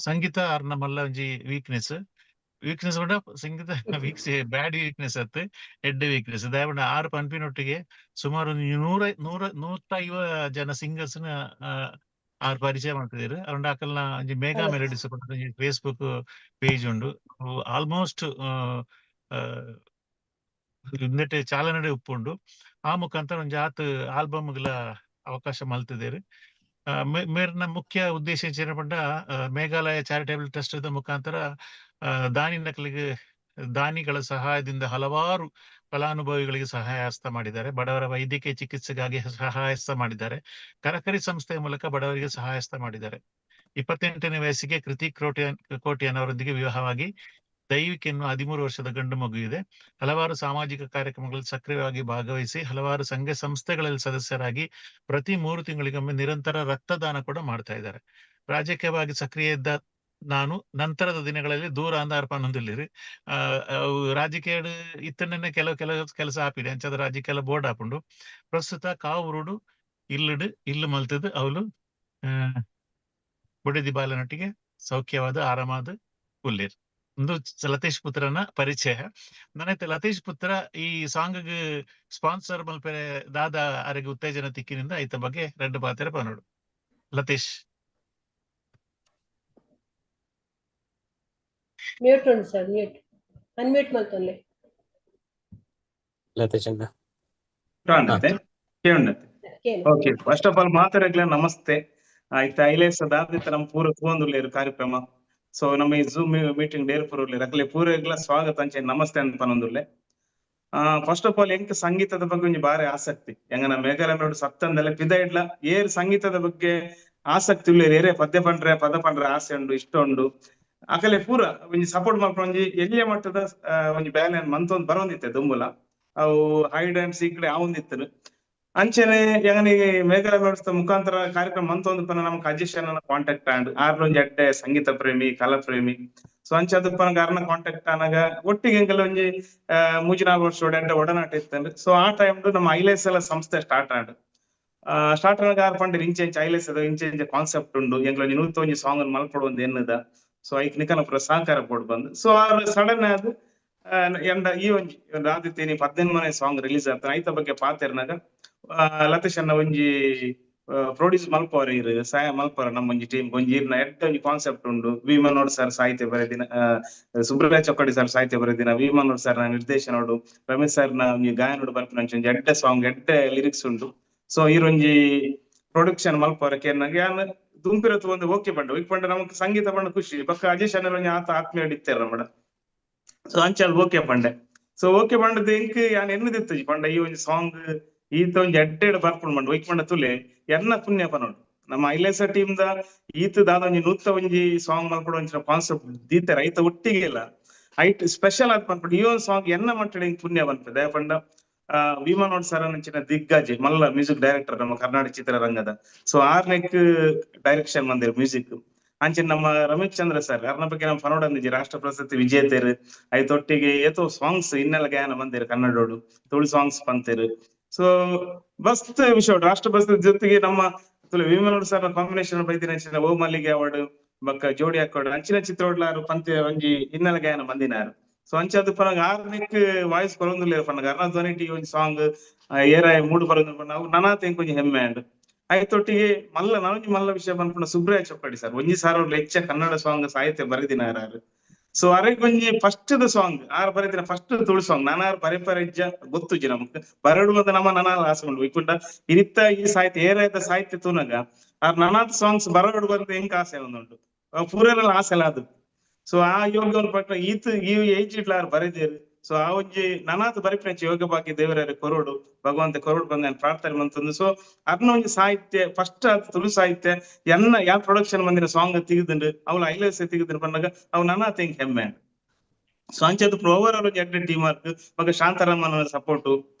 ಸಂಗೀತ ಅರ್ನ ಮಲ್ಲ ಒಂಜಿ ವೀಕ್ನೆಸ್ ವೀಕ್ನೆಸ್ ಪಂಡ ಸಂಗೀತ ವೀಕ್ಸ್ ಬ್ಯಾಡ್ ವೀಕ್ನೆಸ್ ಅತ್, ಎಡ್ಡೆ ವೀಕ್ನೆಸ್. ದಾಯೆ ಆರು ಪನ್ಪಿನೊಟ್ಟಿಗೆ ಸುಮಾರು 150 ಜನ ಸಿಂಗರ್ಸ್ ನ ಆರು ಪರಿಚಯ ಮಾಡ್ತಿದ್ರು. ಅವಂಡ ಅಕಲ್ನ ಒಂಜಿ ಮೇಘಾ ಮೆಲೋಡಿಸ್ ಒಂಜಿ ಫೇಸ್ಬುಕ್ ಪೇಜ್ ಉಂಡು. ಆಲ್ಮೋಸ್ಟ್ ಇಂದೆಟ್ ಚಾಲನೆ ಉಪ್ಪುಂಡು. ಆ ಮುಖಾಂತರ ಒಂಜಿ ಆತ್ ಆಲ್ಬಮ್ಗಳ ಅವಕಾಶ ಮಲ್ತಿದ್ದೇರು. ಮೇರ್ನ ಮುಖ್ಯ ಉದ್ದೇಶ ಏನ ಪಂಡ ಮೇಘಾಲಯ ಚಾರಿಟೇಬಲ್ ಟ್ರಸ್ಟ್ ಮುಖಾಂತರ ದಾನಿನಕಲಿಗೆ ದಾನಿಗಳ ಸಹಾಯದಿಂದ ಹಲವಾರು ಫಲಾನುಭವಿಗಳಿಗೆ ಸಹಾಯ ಹಸ್ತ ಮಾಡಿದ್ದಾರೆ. ಬಡವರ ವೈದ್ಯಕೀಯ ಚಿಕಿತ್ಸೆಗಾಗಿ ಸಹಾಯ ಹಸ್ತ ಮಾಡಿದ್ದಾರೆ. ಕರಕರಿ ಸಂಸ್ಥೆಯ ಮೂಲಕ ಬಡವರಿಗೆ ಸಹಾಯ ಹಸ್ತ ಮಾಡಿದ್ದಾರೆ. 28ನೇ ವಯಸ್ಸಿಗೆ ಕೃತಿಕ್ ಕೋಟಿಯನ್ ಅವರೊಂದಿಗೆ ವಿವಾಹವಾಗಿ ದೈವಿಕ್ ಎನ್ನುವ 13 ವರ್ಷದ ಗಂಡು ಮಗು ಇದೆ. ಹಲವಾರು ಸಾಮಾಜಿಕ ಕಾರ್ಯಕ್ರಮಗಳಲ್ಲಿ ಸಕ್ರಿಯವಾಗಿ ಭಾಗವಹಿಸಿ ಹಲವಾರು ಸಂಘ ಸಂಸ್ಥೆಗಳಲ್ಲಿ ಸದಸ್ಯರಾಗಿ ಪ್ರತಿ 3 ತಿಂಗಳಿಗೊಮ್ಮೆ ನಿರಂತರ ರಕ್ತದಾನ ಕೂಡ ಮಾಡ್ತಾ ಇದ್ದಾರೆ. ರಾಜಕೀಯವಾಗಿ ಸಕ್ರಿಯ ಇದ್ದ ನಾನು ನಂತರದ ದಿನಗಳಲ್ಲಿ ದೂರ ಅಂದಾರ್ಪ ಅನ್ನೊಂದಿಲ್ಲಿರಿ. ರಾಜಕೀಯ ಇತ್ತನೇ ಕೆಲವು ಕೆಲವು ಕೆಲಸ ಆಪಿದೆ ಅಂಚಾದ ರಾಜಕೀಯ ಬೋರ್ಡ್ ಆಪುಂಡು. ಪ್ರಸ್ತುತ ಕಾವೂರುಡು ಇಲ್ಲಡು ಇಲ್ಲು ಮಲ್ತದು ಅವಳು ಬುಡದಿ ಬಾಲನೊಟ್ಟಿಗೆ ಸೌಖ್ಯವಾದ ಆರಾಮಾದ ಉಲ್ಲೇರ್. ಒಂದು ಲತೇಶ್ ಪುತ್ರನ ಪರಿಚಯ. ನನೈತೆ ಲತೇಶ್ ಪುತ್ರ ಈ ಸಾಂಗ್ ಸ್ಪಾನ್ಸರ್ ಮಲ್ಪೆರೆ ದಾದಾ ಅರೆಗೆ ಉತ್ತೇಜನ ತಿಕ್ಕಿನಿಂದ ಐತ ಬಗ್ಗೆ ರೆಡ್ ಪಾತ್ರೆ ಪನೋಡು. ಲತೇಶ್ ಮ್ಯೂಟ್ ಉಂಟು ಸರ್, ಮ್ಯೂಟ್ ಅನ್ಮ್ಯೂಟ್ ಮಲ್ತೊನ್ಲೆ. ಲತೇಶ್ ಅಣ್ಣ. ಓಕೆ, ಫಸ್ಟ್ ಆಫ್ ಆಲ್ ಮಾತಾಡಗ್ಲ ನಮಸ್ತೆ. ಆಯ್ತಾ, ಐಲೇಸ ದಾದಿತ್ತ ನಮ್ಮ ಪೂರ ತೂವೊಂದುಲ್ಲೇರು ಕಾರ್ಯಕ್ರಮ. ಸೊ ನಮ್ಮ ಈ ಝೂಮ್ ಮೀಟಿಂಗ್ ಡೇರ್ ಪೂರ್ಲೆ ಅಕಲೆ ಪೂರೆಗ್ಲ ಸ್ವಾಗತ ಅಂಚೆ ನಮಸ್ತೆ ಅಂತ ಪನೊಂದುಲ್ಲೆ. ಫಸ್ಟ್ ಆಫ್ ಆಲ್ ಎಂಕ್ ಸಂಗೀತದ ಬಗ್ಗೆ ಒಂಜಿ ಬಾರಿ ಆಸಕ್ತಿ. ಎಂಗನ ಮೇಘಾಲಯ ನೋಡು ಸತ್ತಂದೆಲ್ಲ ಪಿದ ಇಡ್ಲ ಏರ್ ಸಂಗೀತದ ಬಗ್ಗೆ ಆಸಕ್ತಿ ಉಲ್ಲೇರು, ಏರೇ ಪದ್ಯ ಪಂಡ್ರೆ ಪದ ಪಂಡ್ರೆ ಆಸೆ ಉಂಡು ಇಷ್ಟ ಉಂಡು. ಅಕಲೆ ಪೂರ ಒಂಜಿ ಸಪೋರ್ಟ್ ಮಾಡ್ಕೊಂಡು ಒಂಜಿ ಎಲ್ಲಿಯ ಮಟ್ಟದ ಒಂಜಿ ಬ್ಯಾಲೆನ್ಸ್ ಮಂತೊಂದು ಬರೋಂದಿತ್ತೆ ದುಂಬುಲ ಅವು ಹೈಡ್ ಅಂಡ್ ಸೀಕ್ರೆ ಆವೊಂದಿತ್ತು. ಅಂಚೆನೆ ಯಂಗನಿಗೆ ಮೇಘಾಲಯ ವ್ಯವಸ್ಥೆ ಮುಖಾಂತರ ಕಾರ್ಯಕ್ರಮ ಮಂತೊಂದು ಪನ ನಮಕ್ ಅಜೇಶ್ ಅಣ್ಣನ ಕಾಂಟ್ಯಾಕ್ಟ್ ಆಂಡ್ ಆರ್ಲ ಒಂಜಿ ಎಡ್ಡೆ ಸಂಗೀತ ಪ್ರೇಮಿ ಕಲಾ ಪ್ರೇಮಿ. ಸೊ ಅಂಚೆ ಅದು ಪನಗ ಅರ್ನ ಕಾಂಟ್ಯಾಕ್ಟ್ ಆನಾಗ ಒಟ್ಟಿಗೆ ಎಂಕಲ್ ಒಂಜಿ 3-4 ವರ್ಷ ಎಡ್ಡೆ ಒಡನಾಟ ಇತ್ತಂದ್ರೆ. ಸೊ ಆ ಟೈಮ್ ನಮ್ಮ ಐಲೇಸ್ ಎಲ್ಲ ಸಂಸ್ಥೆ ಸ್ಟಾರ್ಟ್ ಆಂಡ್ ಸ್ಟಾರ್ಟ್ ಆನಾಗ ಆರ್ ಪಂಡಿರ್ ಇಂಚೆ ಇಂಚೆ ಐಲೇಸ್ ಅದ ಇಂಚೆ ಇಂಚೆ ಕಾನ್ಸೆಪ್ಟ್ ಉಂಡು ಎಂಕಲ್ ಒಂಜಿ ನೂತ ಒಂಜಿ ಸಾಂಗ್ ಅನ್ನು ಮಲ್ಪೊಡು ಒಂದು ಎನ್ನದ. ಸೊ ಐಕ್ ನಿಕನ ಪೂರ ಸಹಕಾರ ಕೊಡ್ ಬಂದು. ಸೊ ಆರ್ ಸಡನ್ ಅದು ಎಂಡ ಈ ಒಂಜಿ ಆದಿತ್ಯ 15 ಮನೆ ಸಾಂಗ್ ರಿಲೀಸ್ ಆಗ್ತಾನೆ ಐತ ಬಗ್ಗೆ ಪಾತೆರ್ನಾಗ ಲತೇಶ್ ಅಣ್ಣ ಒಂಜಿ ಪ್ರೊಡ್ಯೂಸ್ ಮಲ್ಪವರ ಇರು ಸಹಾಯ ಮಲ್ಪವರ ನಮ್ಮ ಒಂಜಿ ಟೀಮ್ ಒಂಜಿ ಇರ್ನ ಎಡ್ಡೆ ಒಂಜಿ ಕಾನ್ಸೆಪ್ಟ್ ಉಂಡು. ವಿ ಮನೋಡ್ ಸರ್ ಸಾಹಿತ್ಯ ಬರೆದಿನ, ಸುಬ್ರರಾಜ್ ಚೊಕ್ಕಡಿ ಸರ್ ಸಾಹಿತ್ಯ ಬರೆದಿನ, ವಿ ಮನೋಡ್ ಸರ್ ನ ನಿರ್ದೇಶನೋಡು, ರಮೇಶ್ ಸರ್ ನ ಒಂಜಿ ಗಾಯನೋಡು ಬರ್ಪಿನ ಒಂಜಿ ಎಡ್ಡೆ ಸಾಂಗ್ ಎಡ್ಡೆ ಲಿರಿಕ್ಸ್ ಉಂಡು. ಸೊ ಈರೊಂಜಿ ಪ್ರೊಡಕ್ಷನ್ ಮಲ್ಪವರ ಕೇರ್ನಾಗ ಯಾನ್ ದುಂಪಿರತ್ತು ಒಂದು ಓಕೆ ಪಂಡ ಒಯ್ಕ್ ಪಂಡ ನಮಕ್ ಸಂಗೀತ ಪಂಡ ಖುಷಿ ಬೊಕ್ಕ ಅಜೇಶ್ ಅಣ್ಣ ಒಂಜಿ ಆತ ಆತ್ಮೀಯ ಇತ್ತೇರ ನಮ್ಮಡ. ಸೊ ಅಂಚಾಲ್ ಓಕೆ ಪಂಡೆ. ಸೊ ಓಕೆ ಪಂಡದ ಇಂಕ್ ಯಾನ್ ಎನ್ನದಿತ್ತು ಪಂಡ ಈ ಒಂಜಿ ಸಾಂಗ್ ಈತ ಒಂಜಿ ಎಡ್ಡೆಡ್ ಬರ್ಪುಂಡು ಪಂಡ ಒಯ್ಕ್ ಪಂಡ ತುಲೆ ಎನ್ನ ಪುಣ್ಯ ಪನೋಡು ನಮ್ಮ ಐಲೇಸ ಟೀಮ್ ದ ಈತ ದಾದ ಒಂಜಿ ನೂತ ಒಂಜಿ ಸಾಂಗ್ ಮಲ್ಪಡು ಒಂಚಿನ ಕಾನ್ಸೆಪ್ಟ್ ದೀತೆರ್ ಐತ ಒಟ್ಟಿಗೆ ಇಲ್ಲ ಐಟ್ ಸ್ಪೆಷಲ್ ಆದ್ ಪನ್ಪುಂಡು ಈ ಒಂಜಿ ಸಾಂಗ್ ಎನ್ನ ಮಟ್ಟಡ್ ಇಂಕ್ ಪುಣ್ಯ ಪನ್ಪೆ. ದಯ ಪಂಡ ಭೀಮನೋಡ್ ಸರ್ ಅಂಚಿನ ದಿಗ್ಗಜ ಮಲ್ಲ ಮ್ಯೂಸಿಕ್ ಡೈರೆಕ್ಟರ್ ನಮ್ಮ ಕರ್ನಾಟಕ ಚಿತ್ರರಂಗದ. ಸೊ ಆರ್ನೆಕ್ ಡೈರೆಕ್ಷನ್ ಮಂದಿರ್ ಮ್ಯೂಸಿಕ್. ಅಂಚಿನ ನಮ್ಮ ರಮೇಶ್ ಚಂದ್ರ ಸರ್ ಅರ್ನ ಬಗ್ಗೆ ನಮ್ಮ ಫನೋಡ್ ಅಂದಿಜಿ ರಾಷ್ಟ್ರ ಪ್ರಶಸ್ತಿ ವಿಜೇತರು ಐತೊಟ್ಟಿಗೆ ಏತೋ ಸಾಂಗ್ಸ್ ಇನ್ನೆಲ್ಲ ಗಾಯನ ಬಂದಿರು ಕನ್ನಡೋಡು ತುಳು ಸಾಂಗ್ಸ್ ಬಂತಿರು. ಸೊ ಮಸ್ತ್ ವಿಷಯ ರಾಷ್ಟ್ರ ಪ್ರಶಸ್ತಿ ಜೊತೆಗೆ ನಮ್ಮ ಭೀಮನೋಡ್ ಸರ್ ಕಾಂಬಿನೇಷನ್ ಬೈದಿನ ಅಂಚಿನ ಓ ಮಲ್ಲಿಗೆ ಅವಾರ್ಡ್ ಬೊಕ್ಕ ಜೋಡಿ ಅಕ್ಕೋಡು ಅಂಚಿನ ಚಿತ್ರೋಡ್ಲಾರು ಪಂತೆ ಒಂಜಿ ಹಿನ್ನೆಲೆ ಗಾಯನ ಬಂದಿನಾರು. ಸೊ ಅಂಚಾದ್ ಪನಗ ಆರ್ನಿಕ್ ವಾಯ್ಸ್ ಕೊರೊಂದುಲ್ಲೆರ್ ಪನ್ನಗ ಅರ್ನ ಧ್ವನಿಟ್ ಈ ಒಂಜಿ ಸಾಂಗ್ ಏರಾಯ ಮೂಡು ಬರೊಂದು ಪಂಡ ಅವು ನನಾತ್ ಎಂಕ್ ಒಂಜಿ ಹೆಮ್ಮೆ ಆಂಡ್. ಐತೊಟ್ಟಿಗೆ ಮಲ್ಲ ನನೊಂಜಿ ಮಲ್ಲ ವಿಷಯ ಪನ್ಪುಂಡ ಸುಬ್ರಾಯ ಚೊಕ್ಕಡಿ ಸರ್ ಒಂಜಿ ಸಾರ ಹೆಚ್ಚ ಕನ್ನಡ ಸಾಂಗ್ ಸಾಹಿತ್ಯ ಬರೆದಿನಾರ್ ಆರ್. ಸೊ ಅರೆಗ್ ಒಂಜಿ ಫಸ್ಟ್ ದ ಸಾಂಗ್ ಆರ್ ಬರೆದಿನ ಫಸ್ಟ್ ತುಳು ಸಾಂಗ್ ನಾನಾರ್ ಬರೆಪರೆಜ್ಜ ಗೊತ್ತುಜಿ ನಮಕ್ ಬರಡು ಅಂತ ನಮ್ಮ ನನಾಲ್ ಆಸೆ ಉಂಡು ಇಕ್ಕುಂಡ ಇನಿತ್ತ ಈ ಸಾಹಿತ್ಯ ಏರಾಯ್ತ ಸಾಹಿತ್ಯ ತೂನಗ ಆರ್ ನನಾತ್ ಸಾಂಗ್ಸ್ ಬರಡು ಬಂದು ಎಂಕ್ ಆಸೆ ಒಂದುಂಟು ಪೂರೆಲ್ಲ ಆಸೆ ಅಲ್ಲ ಅದು. ಸೊ ಆ ಯೋಗವನ್ನು ಪಟ್ಟ ಈತ್ ಈ ಏಜ್ ಇಟ್ಲ ಆರ್ ಬರೆದೇರು. ಸೊ ಆ ಒಂಜಿ ನನಾತ್ ಬರಿಪಿನಂಚ ಯೋಗ ಬಾಕಿ ದೇವರ ಕೊರೋಡು ಭಗವಂತ ಕೊರೋಡು ಬಂದ ನಾನು ಪ್ರಾರ್ಥನೆ ಮಂತಂದು. ಸೊ ಅರ್ನ ಒಂಜಿ ಸಾಹಿತ್ಯ ಫಸ್ಟ್ ಅದು ತುಳು ಸಾಹಿತ್ಯ ಎನ್ನ ಯಾವ ಪ್ರೊಡಕ್ಷನ್ ಬಂದಿನ ಸಾಂಗ್ ತೆಗೆದುಂಡು ಅವಳು ಐಲಸ್ ತೆಗೆದು ಬಂದಾಗ ಅವು ನನಾತ್ ಎಂಕ್ ಹೆಮ್ಮೆ. ಸೊ ಅಂಚದ ಓವರ್ ಆಲ್ ಒಂಜಿ ಎಡ್ಡೆ ಟೀಮ್ ವರ್ಕ್ ಬೊಕ ಶಾಂತಾರಾಮನ ಸಪೋರ್ಟ್,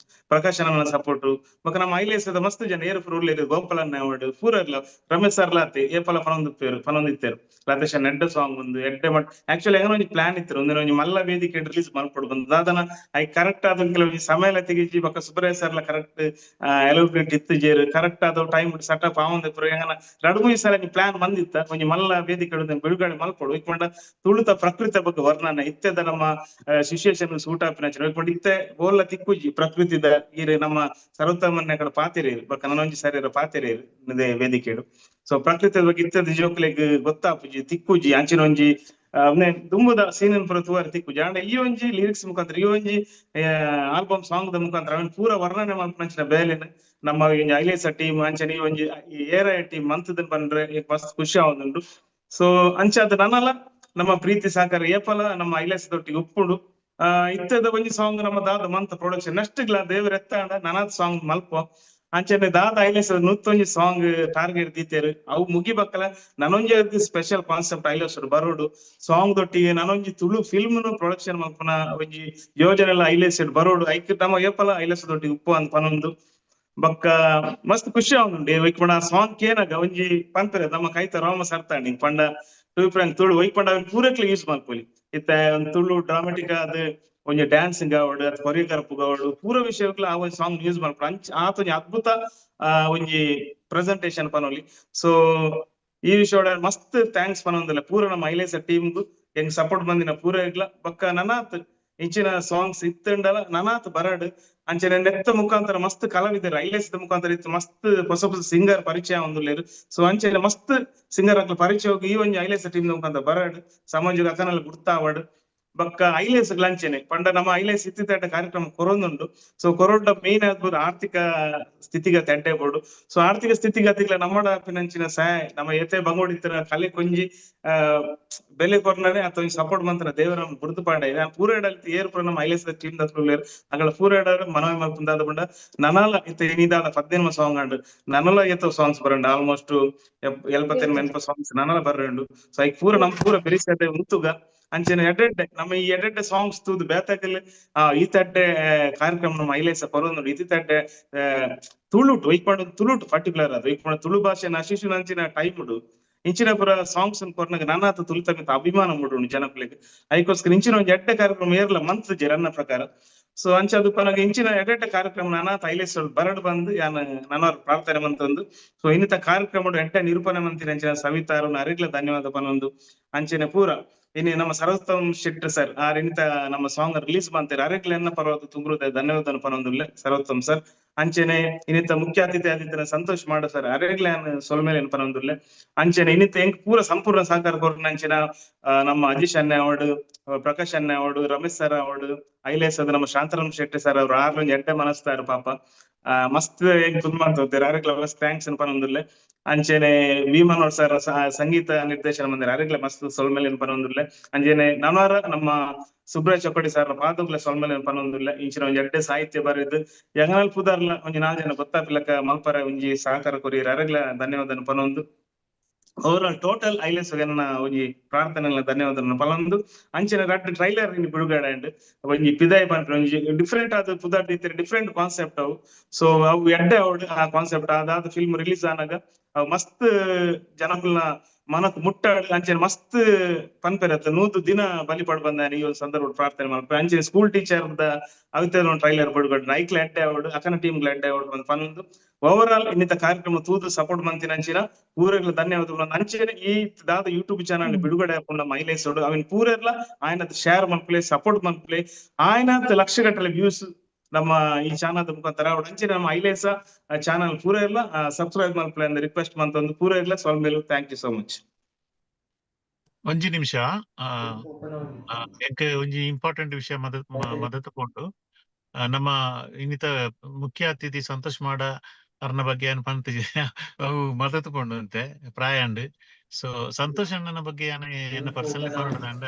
ಪ್ರಕಾಶನನ ಸಪೋರ್ಟ್, ಬೊಕ ನಮ್ಮ ಐಲೇಸದ ಮಸ್ತ್ ಜನ ಏರು ಪೂರ ಗೋಪಾಲನ್ನ ಅವಾರ್ಡ್ ಪೂರ ಇಲ್ಲ ರಮೇಶ್ ಸರ್ ಲಾತೆ ಏಪಲ ಪನೊಂದು ಪನೊಂದಿತ್ತೇರು ಲತೇಶ ಎಡ್ಡೆ ಸಾಂಗ್ ಒಂದು ಎಡ್ಡೆ ಮಟ್ ಆಕ್ಚುಲಿ ಹೆಂಗ ಒಂಜಿ ಪ್ಲಾನ್ ಇತ್ತು ಒಂದಿನ ಒಂಜಿ ಮಲ್ಲ ವೇದಿಕೆ ರಿಲೀಸ್ ಮಲ್ಪೊಡು ಬಂದು ದಾದನ I correct ಆದ ಕೆಲವೊಂಜಿ ಸಮಯ ಎಲ್ಲ ತೆಗಿಜಿ ಬೊಕ ಸುಬ್ರಾಯ ಸರ್ ಲ ಕರೆಕ್ಟ್ ಎಲೋಬ್ರೇಟ್ ಇತ್ತು ಜೇರು ಕರೆಕ್ಟ್ ಆದ ಟೈಮ್ ಸೆಟಪ್ ಆವಂದೆ ಪೂರ ಹೆಂಗನ ರಡು ಮೂಜಿ ಸಲ ಒಂಜಿ ಪ್ಲಾನ್ ಬಂದಿತ್ತ ಒಂಜಿ ಮಲ್ಲ ವೇದಿಕೆ ಬಿಡುಗಡೆ ಮಲ್ಪೊಡು ಇಕ್ಕೊಂಡ ತುಳುತ ಪ್ರಕೃತಿ ಬಗ್ಗೆ ವರ್ಣನೆ ಇತ್ತೆದ ನಮ್ಮ ಸಿಚುಯೇಷನ್ ಸೂಟ್ ಆಪಿನ ಇಕ್ಕೊಂಡ ಇತ್ತೆ ಬೋಲ್ಲ ತಿಕ್ಕುಜಿ ಪ್ರಕೃತಿದ ಈರು ನಮ್ಮ ಸರ್ವೋತ್ತಮನ ಕಡೆ ಪಾತಿರಿ ಬೊಕ ನನೊಂಜಿ ಸರಿ ಪಾತಿರಿ ವೇದಿಕೆಡು. ಸೊ ಪ್ರಕೃತಿದ ಬಗ್ಗೆ ಇತ್ತದ ಜೋಕ್ಲೆಗ್ ಗೊತ್ತಾಪುಜಿ ತಿಕ್ಕುಜಿ ಅಂಚಿನ ಒಂಜಿ ದುಂಬುದ ಸೀನನ್ ಪೂರ ತೂವರೆ ತಿಕ್ಕುಜಿ. ಆಂಡ ಈ ಒಂಜಿ ಲಿರಿಕ್ಸ್ ಮುಖಾಂತರ ಈ ಒಂಜಿ ಆಲ್ಬಮ್ ಸಾಂಗ್ ದ ಮುಖಾಂತರ ಅವನ್ ಪೂರ ವರ್ಣನೆ ಮಲ್ಪುನಂಚಿನ ಬೇಲೆನ್ ನಮ್ಮ ಒಂಜಿ ಐಲೇಸ ಟೀಮ್ ಅಂಚನೆ ಈ ಒಂಜಿ ಏರ ಟೀಮ್ ಮಂತದನ್ ಪಂಡ್ರೆ ಮಸ್ತ್ ಖುಷಿ ಆವೊಂದುಂಡು. ಸೊ ಅಂಚಾದ ನನಲ ನಮ್ಮ ಪ್ರೀತಿ ಸಹಕಾರ ಏಪಲ ನಮ್ಮ ಐಲೇಸದೊಟ್ಟಿಗೆ ಉಪ್ಪುಂಡು. ಇತ್ತದ ಒಂಜಿ ಸಾಂಗ್ ನಮ್ಮ ದಾದ ಮಂತ್ ಪ್ರೊಡಕ್ಷನ್ ನೆಕ್ಸ್ಟ್ ಗ್ಲಾ ದೇವರ ಎತ್ತಾಂಡ ನನಾದ್ ಸಾಂಗ್ ಮಲ್ಪೋ ಅಂಚನೆ ದಾದ ಐಲೇಸ ನೂತ್ತೊಂಜಿ ಸಾಂಗ್ ಟಾರ್ಗೆಟ್ ದೀತೇರು ಅವು ಮುಗಿಬಕ್ಕಲ ನನೊಂಜಿ ಸ್ಪೆಷಲ್ ಕಾನ್ಸೆಪ್ಟ್ ಐಲೇಸ್ ಬರೋಡು ಸಾಂಗ್ ದೊಟ್ಟಿಗೆ ನನೊಂಜಿ ತುಳು ಫಿಲ್ಮ್ ಪ್ರೊಡಕ್ಷನ್ ಮಲ್ಪುನ ಒಂಜಿ ಯೋಜನೆ ಎಲ್ಲ ಐಲೇಸ್ ಬರೋಡು ಐಕ್ ನಮ್ಮ ಏಪಲ ಐಲೇಸ್ ದೊಟ್ಟಿಗೆ ಉಪ್ಪು ಅಂತ ಪನೊಂದು ಬೊಕ್ಕ ಮಸ್ತ್ ಖುಷಿ ಆವೊಂದುಂಡು. ಇಕ್ಪಂಡ ಸಾಂಗ್ ಕೇನಗ ಒಂಜಿ ಪನ್ಪೆರ್ ನಮ್ಮ ಕೈತ ರೋಮ ಸರ್ತಾಂಡ್ ಪಂಡ ಟು ತುಳು ಒಯ್ಪಂಡ ಅವೆನ್ ಪೂರಕ್ಲೆ ಯೂಸ್ ಮಲ್ಪೊಲಿ ಇತ್ತೆ ಒಂದ್ ತುಳು ಡ್ರಾಮಾಟಿಕ್ ಆದ್ ಒಂಜಿ ಡ್ಯಾನ್ಸಿಂಗ್ ಆವಡ್ ಅತ್ ಕೊರಿಯೋಗ್ರಾಫ್ ಆವಡ್ ಪೂರ ವಿಷಯಕ್ಲ ಆ ಒಂಜಿ ಸಾಂಗ್ ಯೂಸ್ ಮಲ್ಪೊಡು ಅಂಚ ಆತ ಒಂಜಿ ಅದ್ಭುತ ಒಂಜಿ ಪ್ರೆಸೆಂಟೇಶನ್ ಪನೊಲಿ. ಸೊ ಈ ವಿಷಯ ಮಸ್ತ್ thanks ಪನೊಂದುಲ್ಲ ಪೂರ ನಮ್ಮ ಐಲೇಸ ಟೀಮ್ ಹೆಂಗ್ ಸಪೋರ್ಟ್ ಬಂದಿನ ಪೂರ ಇಗ್ಲ ಬೊಕ್ಕ ನನಾತ್ ಇಂಚಿನ ಸಾಂಗ್ಸ್ ಇತ್ತಂಡಲ ನನಾತ್ ಬರಡ್ ಅಂಚನೆ ನೆತ್ತ ಮುಖಾಂತರ ಮಸ್ತ್ ಕಲಾವಿದರು ಐಲೇಸದ ಮುಖಾಂತರ ಇತ್ತು ಮಸ್ತ್ ಹೊಸ ಹೊಸ ಸಿಂಗರ್ ಪರಿಚಯ ಒಂದುಲ್ಲೆರ್. ಸೊ ಅಂಚನೆ ಮಸ್ತ್ ಸಿಂಗರ್ ಅಕ್ಲ ಪರಿಚಯ ಈ ಒಂಜಿ ಐಲೇಸ ಟೀಮ್ ಮುಖಾಂತರ ಬರಡ್ ಸಮಾಜದ ಅಕನಲ್ ಗುರ್ತಾವಡ್ ಬೊಕ್ಕ ಐಲೇಸ್ ಅಂಚನೆ ಪಂಡ ನಮ್ಮ ಐಲೇಸ್ ಇತ್ತಿತ್ತ ಕಾರ್ಯಕ್ರಮ ಕೊರೊಂದುಂಡು. ಸೊ ಕೊರೋಡ ಮೇನ್ ಆದ್ಬೋದು ಆರ್ಥಿಕ ಸ್ಥಿತಿಗತಿ ಅಡ್ಡೆ ಬೋಡು. ಸೊ ಆರ್ಥಿಕ ಸ್ಥಿತಿಗತಿಗಳ ನಮ್ಮಡ ಪಿನಂಚಿನ ಸಹಾಯ ನಮ್ಮ ಏತೆ ಬಂಗೋಡಿತ್ತರ ಕಲೆ ಕೊಂಜಿ ಬೆಲೆ ಕೊರ್ನನೆ ಅಥವಾ ಸಪೋರ್ಟ್ ಮಂತ್ರ ದೇವರ ಬುರ್ದು ಪಾಡ ಪೂರ ಏರ್ ಪೂರ ನಮ್ಮ ಐಲೇಸ್ ಟೀಮ್ ದತ್ರುಲ್ಲೆರ್ ಅಗಳ ಪೂರ ಮನವಿ ಮಲ್ಪುಂದಾದ ಪಂಡ ನನಲ ಇತ್ತೆ ಇನಿದಾದ 15 ಸಾಂಗ್ ಅಂಡ್ ನನಲ ಏತೋ ಸಾಂಗ್ಸ್ ಬರಂಡು ಆಲ್ಮೋಸ್ಟ್ 80 ಸಾಂಗ್ಸ್ ನನಲ ಬರ್ರಂಡು. ಸೊ ಐಕ್ ಪೂರ ನಮ್ ಪೂರ ಬೆರಿಸದೆ ಉಂತುಗ ಅಂಚನೆ ಎಡೆಡ್ಡೆ ನಮ್ಮ ಈ ಎಡೆಡ್ಡೆ ಸಾಂಗ್ಸ್ ತೂದು ಬೇತಕಲ್ ಈ ತಡ್ಡೆ ಕಾರ್ಯಕ್ರಮ ನಮ್ಮ ಐಲೇಸ ಕೊರೊಂದುಂಡು ಇತಿ ತಡ್ಡೆ ತುಳುಟು ಒಯ್ಪಂಡ ತುಳುಟು ಪರ್ಟಿಕ್ಯುಲರ್ ಅದು ಒಯ್ಪಂಡ ತುಳು ಭಾಷೆ ನಶಿಸುನ ಅಂಚಿನ ಟೈಮ್ ಉಂಡು ಇಂಚಿನ ಪೂರ ಸಾಂಗ್ಸ್ ಕೊರ್ನಗ ನಾನಾತ ತುಳು ತಮಿತ ಅಭಿಮಾನ ಮೂಡುಂಡು ಜನಕುಲೆಗ್ ಐಕೋಸ್ಕರ ಇಂಚಿನ ಒಂಜಿ ಎಡ್ಡೆ ಕಾರ್ಯಕ್ರಮ ಏರ್ಲ ಮಂತ್ ಜೆ ನನ್ನ ಪ್ರಕಾರ. ಸೊ ಅಂಚ ಅದು ಪನಗ ಇಂಚಿನ ಎಡೆಡ್ಡೆ ಕಾರ್ಯಕ್ರಮ ನಾನಾತ ಐಲೇಸ ಬರಡ್ ಬಂದು ಯಾನ್ ನನ್ನವ್ರ ಪ್ರಾರ್ಥನೆ ಮಂತಂದು. ಸೊ ಇನ್ನಿತ ಕಾರ್ಯಕ್ರಮ ಎಡ್ಡೆ ನಿರೂಪಣೆ ಮಂತಿನ ಅಂಚಿನ ಸವಿತಾರು ಅರಿಗ್ಲ ಧನ್ಯವಾದ ಪನೊಂದು. ಅಂಚಿನ ಪೂರ ಇನ್ನು ನಮ್ಮ ಸರ್ವೋತ್ತಮ್ ಶೆಟ್ಟರ್ ಸರ್ ಆರ್ ಇನ್ನಿತ ನಮ್ಮ ಸಾಂಗ್ ರಿಲೀಸ್ ಮಾಡ್ತಾರೆ ಅರೆಗ್ಲ ಎನ್ನ ಪರ್ವತ ತುಂಬುದ ಧನ್ಯವಾದ ಪನೊಂದುಲ್ಲೆ ಸರ್ವೋತ್ತಮ್ ಸರ್. ಅಂಚನೆ ಇನ್ನಿತ ಮುಖ್ಯ ಅತಿಥಿ ಆದಿತ್ಯನ ಸಂತೋಷ್ ಮಾಡ ಸರ್ ಅರೆಗ್ಲ ಸೊಲ್ಮೇಲೆ ಪನೊಂದುಲ್ಲೆ. ಅಂಚನೆ ಇನ್ನಿತ ಹೆಂಗ್ ಪೂರ ಸಂಪೂರ್ಣ ಸಹಕಾರ ಕೊರ್ನ ಅಂಚಿನ ನಮ್ಮ ಅಜೀಶ್ ಅಣ್ಣೆ ಅವಾರ್ಡ್, ಪ್ರಕಾಶ್ ಅಣ್ಣೆ ಅವಾರ್ಡ್, ರಮೇಶ್ ಸರ್ ಅವಾರ್ಡ್, ಐಲೇಸ್ ಅದ ನಮ್ಮ ಶಾಂತರಾಮ್ ಶೆಟ್ಟಿ ಸರ್ ಅವ್ರು ಆರ್ ಒಂಜಿ ಎಡ್ಡೆ ಮನಸ್ತಾರ ಪಾಪ ಮಸ್ತ್ ಹೆಂಗ್ ತುಂಬ ಅಂತ ಅರೆಗ್ಲ ಮಸ್ತ್ thanks ಪನೊಂದುಲ್ಲೆ. ಅಂಚನೆ ವಿ ಮನೋಹರ್ ಸರ್ ಸಂಗೀತ ನಿರ್ದೇಶನ ಮಂದಿರ ಅರೆಗ್ಲ ಮಸ್ತ್ ಸೊಲ್ಮೇಲೆ ಪನೊಂದುಲ್ಲೆ. ಅಂಚನೆ ನನಾರ ನಮ್ಮ ಸುಬ್ರಾಯ್ ಚೊಕ್ಕಡಿ ಸರ್ ಪಾದಗ್ಲ ಸೊಲ್ಮೇಲೆ ಪನೊಂದುಲ್ಲೆ. ಇಂಚಿನ ಒಂಜಿ ಎಡ್ಡೆ ಸಾಹಿತ್ಯ ಬರೆದು ಯಂಗನಲ್ ಪುದಾರ್ಲ ಒಂಜಿ 4 ಜನ ಗೊತ್ತಾಪಿಲಕ್ಕ ಮಲ್ಪರ ಒಂಜಿ ಸಹಕಾರ ಕೊರಿಯರ್ ಅರೆಗ್ಲ ಧನ್ಯವಾದ ಪನೊಂದು. ಓವರ್ ಆಲ್ ಟೋಟಲ್ ಐಲೇಸ್ ಒಂಜಿ ಪ್ರಾರ್ಥನೆ ಧನ್ಯವಾದ ಪಲೊಂದು. ಅಂಚಿನ ರಡ್ಡ್ ಟ್ರೈಲರ್ ಇನಿ ಬಿಡುಗಡೆ ಅಂಡ್ ಒಂಜಿ ಪಿದಾಯಿ ಪನ್ಪಿನ ಒಂಜಿ ಡಿಫ್ರೆಂಟ್ ಆದ ಪುದಾರ್ ರೀತಿಯ ಡಿಫ್ರೆಂಟ್ ಕಾನ್ಸೆಪ್ಟ್ ಅವು. ಸೊ ಅವು ಎಡ್ಡೆ ಅವಡ್ ಆ ಕಾನ್ಸೆಪ್ಟ್ ಅದಾದ ಫಿಲ್ಮ್ ರಿಲೀಸ್ ಆನಾಗ ಮಸ್ತ್ ಜನಕುಲ್ನ ಮನಕ್ ಮುಟ್ಟಾಡ್ ಅಂಚನೆ ಮಸ್ತ್ ಪನ್ಪೆರತ್ತ 100 ದಿನ ಬಲಿಪಾಡ್ ಬಂದಾನೆ ಈ ಒಂದು ಸಂದರ್ಭ ಪ್ರಾರ್ಥನೆ ಮಲ್ಪೆ. ಅಂಚನೆ ಸ್ಕೂಲ್ ಟೀಚರ್ ದ ಅವಿತ ಟ್ರೈಲರ್ ಬಿಡುಗಡೆ ಐಕ್ಲ ಎಡ್ಡೆ ಆವಡ್ ಅಕನ ಟೀಮ್ ಎಡ್ಡೆ ಆವಡ್ ಬಂದ್ ಪನೊಂದು ಓವರ್ ಆಲ್ ಇನ್ನಿತ ಕಾರ್ಯಕ್ರಮ ತೂದು ಸಪೋರ್ಟ್ ಮಂತಿನ ಅಂಚಿನ ಪೂರೆಗ್ಲ ಧನ್ಯವಾದ. ಅಂಚನೆ ಈ ದಾದ ಯೂಟ್ಯೂಬ್ ಚಾನಲ್ ಬಿಡುಗಡೆ ಆಪುಂಡ ಮೈಲೇಸೋಡು ಅವಿನ ಪೂರೆರ್ಲ ಆಯನ ಶೇರ್ ಮಲ್ಪಲೆ ಸಪೋರ್ಟ್ ಮಲ್ಪಲೆ ಆಯನ ಲಕ್ಷಗಟ್ಟಲೆ ವ್ಯೂಸ್ ನಮ್ಮ ಈ ಚಾನಲ್ ಮುಖಾಂತರ ಅಂಚನೆ ನಮ್ಮ ಐಲೇಸ ಚಾನಲ್ ಪೂರ ಎಲ್ಲ ಸಬ್ಸ್ಕ್ರೈಬ್ ಮಲ್ಪಲೆ ಅಂದ್ ರಿಕ್ವೆಸ್ಟ್ ಮಂತೊಂದು ಪೂರ ಎಲ್ಲ ಸೊಲ್ಮೆಲು. Thank you so much. ಒಂಜಿ ನಿಮಿಷ, ಎಂಕ್ ಒಂಜಿ ಇಂಪಾರ್ಟೆಂಟ್ ವಿಷಯ ಮದತ್ ಪೋಂಡು. ನಮ್ಮ ಇನ್ನಿತ ಮುಖ್ಯ ಅತಿಥಿ ಸಂತೋಷ್ ಮಾಡ ಅರ್ನ ಬಗ್ಗೆ ಏನ್ ಪಂತಿಜಿ, ಅವು ಮದತ್ ಪೋಂಡು ಅಂತೆ ಪ್ರಾಯಾಂಡ್. ಸೊ ಸಂತೋಷ್ ಅಣ್ಣನ ಬಗ್ಗೆ ಯಾನ್ ಎನ್ನ ಪರ್ಸನಲಿ ಪನೊಡುದಾಂಡ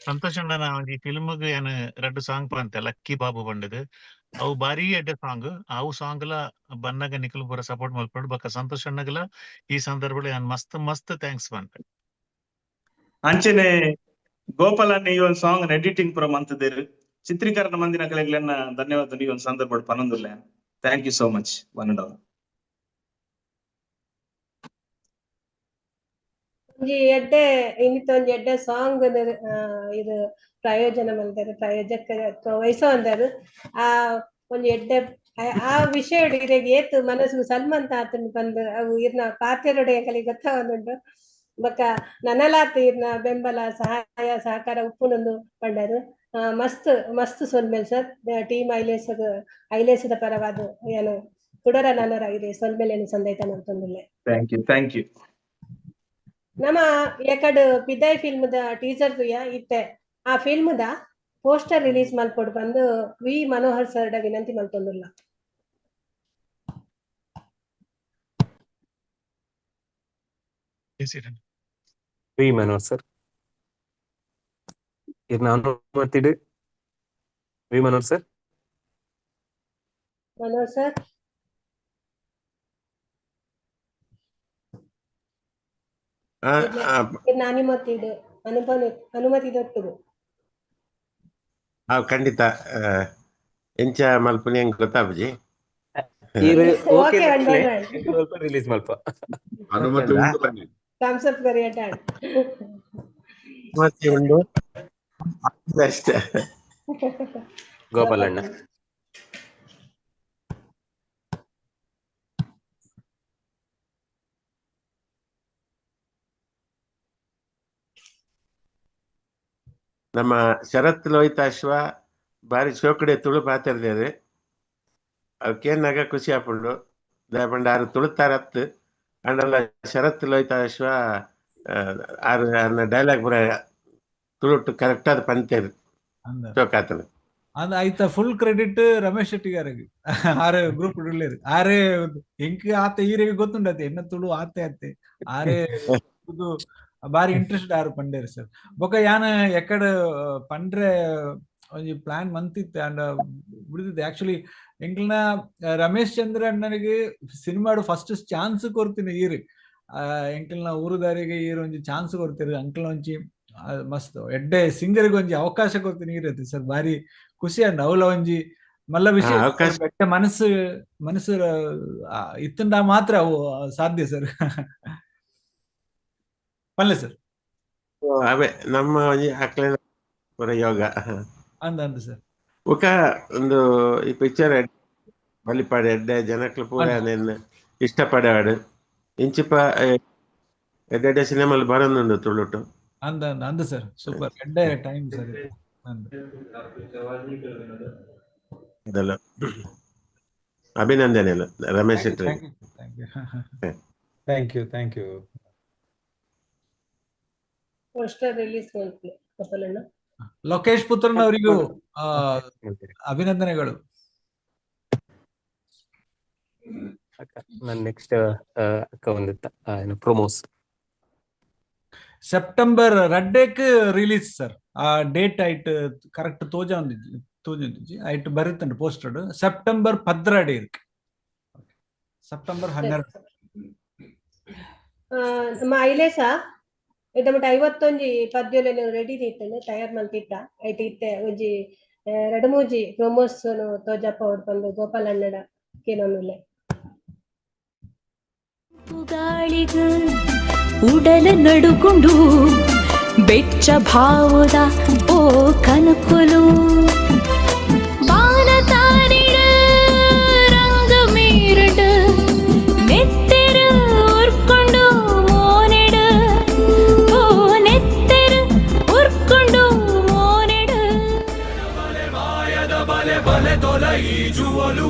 ಸಂತೋಷ್ ಅಣ್ಣನ ಒಂಜಿ ಫಿಲ್ಮ್ ಯಾನ್ ರಡ್ಡ್ ಸಾಂಗ್ ಪಂತೆ, ಲಕ್ಕಿ ಬಾಬು ಪಂಡದು, ಅವು ಬಾರಿ ಎಡ್ಡೆ ಸಾಂಗ್. ಅವು ಸಾಂಗ್ ಲ ಬನ್ನಗ ನಿಕುಲು ಪೂರ ಸಪೋರ್ಟ್ ಮಲ್ಪೊಡು. ಬೊಕ್ಕ ಸಂತೋಷ್ ಅಣ್ಣಗಲ ಈ ಸಂದರ್ಭಡ್ ಯಾನ್ ಮಸ್ತ್ ಮಸ್ತ್ thanks ಪನ್ಪೆ. ಅಂಚನೆ ಗೋಪಾಲ್ ಅಣ್ಣ ಈ ಒಂದು ಸಾಂಗ್ ಎಡಿಟಿಂಗ್ ಪೂರ ಮಂತದೇರು, ಚಿತ್ರೀಕರಣ ಮಂದಿನ ಕಲೆಗ್ಲೆನ್ನ ಧನ್ಯವಾದ ಈ ಒಂದು ಸಂದರ್ಭಡ್ ಪನೊಂದುಲ್ಲೆ. Thank you so much one and all. ಒಂಜಿ ಎಡ್ಡೆ ಇನ್ನಿತ ಒಂಜಿ ಎಡ್ಡೆ ಸಾಂಗ್ ಇದು ಪ್ರಾಯೋಜನ ಮಂದೆರ್, ಪ್ರಾಯೋಜಕ ವಹಿಸೊಂದೆರ್. ಆ ಒಂಜಿ ಎಡ್ಡೆ ಆ ವಿಷಯ ಇರೆಗ್ ಏತ್ ಮನಸ್ಸು ಸಲ್ಮಂತ ಆತನ್ ಪಂದ್ ಅವು ಇರ್ನ ಪಾತೆರೊಡೆ ಎಂಕಲಿಗ್ ಗೊತ್ತಾವೊಂದುಂಡು. ಬೊಕ್ಕ ನನಲಾತ್ ಇರ್ನ ಬೆಂಬಲ ಸಹಾಯ ಸಹಕಾರ ಉಪ್ಪುನೊಂದು ಪಂಡರು. ಮಸ್ತ್ ಮಸ್ತ್ ಸೊಲ್ಮೆಲ್ ಸರ್. ಟೀಮ್ ಐಲೇಸದ ಐಲೇಸದ ಪರವಾದ ಏನು ಕುಡರ ನನರ ಇದೆ ಸೊಲ್ಮೆಲೇನು ಸಂದೈತ ಮಲ್ತೊಂದುಲ್ಲೆ. Thank you, thank you. ನಮ್ಮ ಎಕಡ್ ಪಿದಾಯ್ ಫಿಲ್ಮ್ the teaser ತುಯ ಇತ್ತೆ ಆ ಫಿಲ್ಮ್ the poster release ಮಲ್ಪೊಡು ಬಂದು ವಿ ಮನೋಹರ್ ಸರ್ ಡ ವಿನಂತಿ ಮಲ್ತೊಂದುಲ್ಲ. ವಿ ಮನೋಹರ್ ಸರ್ ಇರ್ನ ಅನುಮತಿಡ್ V Manohar sir. Manohar sir ಇರ್ನ ಅನುಮತಿ ಅನುಮತಿ ದೊಟ್ಟುಗು. ಖಂಡಿತ ಎಂಚ ಮಲ್ಪುನಿ ಎಂಕ್ ಗೊತ್ತಾಪುಜಿ. ಓಕೆ ರಿಲೀಸ್ ಮಲ್ಪ ಅನುಮತಿ ಉಂಟು ಬನ್ನಿ. ಥಮ್ಸ್ ಅಪ್ ಕೊರಿಯಟ. ಅನುಮತಿ ಉಂಟು ಅಷ್ಟೇ. ಗೋಪಾಲಣ್ಣ ನಮ್ಮ ಶರತ್ ಲೋಹಿತಾಶ್ವ ಬಾರಿ ಚೋಕಡೆ ತುಳು ಪಾತೆರ್ದೇರು, ಅವು ಕೇನ್ನಾಗ ಖುಷಿ ಆಪುಂಡು. ದಾಯೆ ಆರು ತುಳುತಾರ ಅತ್ತು ಅಂಡಲ ಶರತ್ ಲೋಹಿತಾಶ್ವ ಆರು ಅನ್ನ ಡೈಲಾಗ್ ಪೂರ ತುಳುಟು ಕರೆಕ್ಟ್ ಆದ್ ಪಂತೇರು ಚೋಕಾತನ. ಅಂದ್ ಐತ ಫುಲ್ ಕ್ರೆಡಿಟ್ ರಮೇಶ್ ಶೆಟ್ಟಿಗಾರಿಗೆ. ಆರೆ ಗ್ರೂಪ್ ಉಳ್ಳೇರು ಆರೆ ಎಂಕ್ ಆತ ಈರೆಗೆ ಗೊತ್ತುಂಡತೆ ಎನ್ನ ತುಳು ಆತೆ ಆತೆ ಆರೆ ಬಾರಿ ಇಂಟ್ರೆಸ್ಟ್ ಆರು ಪಂಡೇರು ಸರ್. ಬೊಕ ಯಾನ್ ಎಕಡ್ ಪಂಡ್ರೆ ಒಂಜಿ ಪ್ಲಾನ್ ಮಂತಿತ್ತೆ ಅಂಡ ಬಿಡ್ದಿತ್ತೆ. ಆಕ್ಚುಲಿ ಎಂಕ್ಲನ ರಮೇಶ್ ಚಂದ್ರ ಅಣ್ಣನಿಗೆ ಸಿನಿಮಾಡು ಫಸ್ಟ್ ಚಾನ್ಸ್ ಕೊರ್ತೀನಿ ಈರು, ಎಂಕ್ಲನ ಊರುದಾರಿಗೆ ಈರು ಒಂಜಿ ಚಾನ್ಸ್ ಕೊರ್ತೀರಿ ಅಂಕ್ಲ ಒಂಜಿ ಮಸ್ತ್ ಎಡ್ಡೆ ಸಿಂಗರ್ಗೆ ಒಂಜಿ ಅವಕಾಶ ಕೊರ್ತೀನಿ ಈರತ್ತೆ ಸರ್. ಬಾರಿ ಖುಷಿ ಅಂಡ ಅವಲ ಒಂಜಿ ಮಲ್ಲ ವಿಷಯ ಎಡ್ಡೆ ಮನಸ್ಸು ಮನಸ್ಸು ಇತ್ತಂಡ ಮಾತ್ರ ಅವು ಸಾಧ್ಯ ಸರ್. ಪಲ್ಲೆ ಸರ್ ಅವೇ ನಮ್ಮ ಅಕ್ಲೆನ ಪೂರ ಯೋಗ ಅಂದ ಅಂದ ಸರ್. ಬೊಕ ಒಂದು ಈ ಪಿಕ್ಚರ್ ಬಲಿಪಾಡೆ ಎಡ್ಡೆ ಜನಕ್ಲು ಪೂರ ನೆನ್ ಇಷ್ಟಪಡವಾಡು ಇಂಚಿಪ ಎಡ್ಡೆ ಸಿನಿಮಾಲ್ ಬರೊಂದುಂಡು ತುಳುಟು. ಅಂದ ಅಂದ ಅಂದ ಸರ್ ಸೂಪರ್ ಎಡ್ಡೆ ಟೈಮ್ ಸರ್. ಅದಲ್ಲ ಅಭಿನಂದನೆಗಳು Ramesh Shetty. Thank you, thank you. Poster release ಮಲ್ಪಲೆ ಗೋಪಾಲಣ್ಣ. Lokesh Puthran ಅವರಿಗೂ ಅಭಿನಂದನೆಗಳು. ನನ್ನ ನೆಕ್ಸ್ಟ್ ಅಕ್ಕ ಒಂದಿತ್ತ ಏನು ಪ್ರೊಮೋಸ್ ಸೆಪ್ಟೆಂಬರ್ ರಡ್ಡೇಕ್ ರಿಲೀಸ್ ಸರ್. ಆ ಡೇಟ್ ಐಟ್ ಕರೆಕ್ಟ್ ತೋಜ ತೋಜೊಂದಿಜ್ಜಿ ಐಟ್ ಬರುತ್ತಂಡು ಪೋಸ್ಟರ್ಡ್ ಸೆಪ್ಟೆಂಬರ್ 12 ಇರ್ಕ್ ಸೆಪ್ಟೆಂಬರ್ 12. ನಮ್ಮ ಐಲೇಸ ಇದಮಟ 51 ಪದ್ಯೊಲೆನ್ ರೆಡಿ ದೀತಂಡ್ ತಯಾರ್ ಮಲ್ತಿತ್ತ ಐಟ್ ಇತ್ತೆ ಒಂಜಿ ರಡ್ಡ್ ಮೂಜಿ ಪ್ರೊಮೋಸ್ ತೋಜಪ್ಪ ಪಂದ್ ಗೋಪಾಲ್ ಅಣ್ಣಡ ಕೇನೊಂದುಲ್ಲೆ. ಗಾಳಿಗ ಉಡಲ ನಡುಕೊಂಡು ಬೆಚ್ಚ ಭಾವದ ಓ ಕನಕುಲು ಬಾನ ತಾರಿಡ ರಂಗ ಮೀರಡ ನೆತ್ತೆರ ಉರ್ಕೊಂಡು ಮೋನೆಡ ಓ ನೆತ್ತೆರ ಉರ್ಕೊಂಡು ಮೋನೆಡ. ಮಾಯದ ಬಲೆ ಬಲೆ ತೊಲೈಜುವಲು,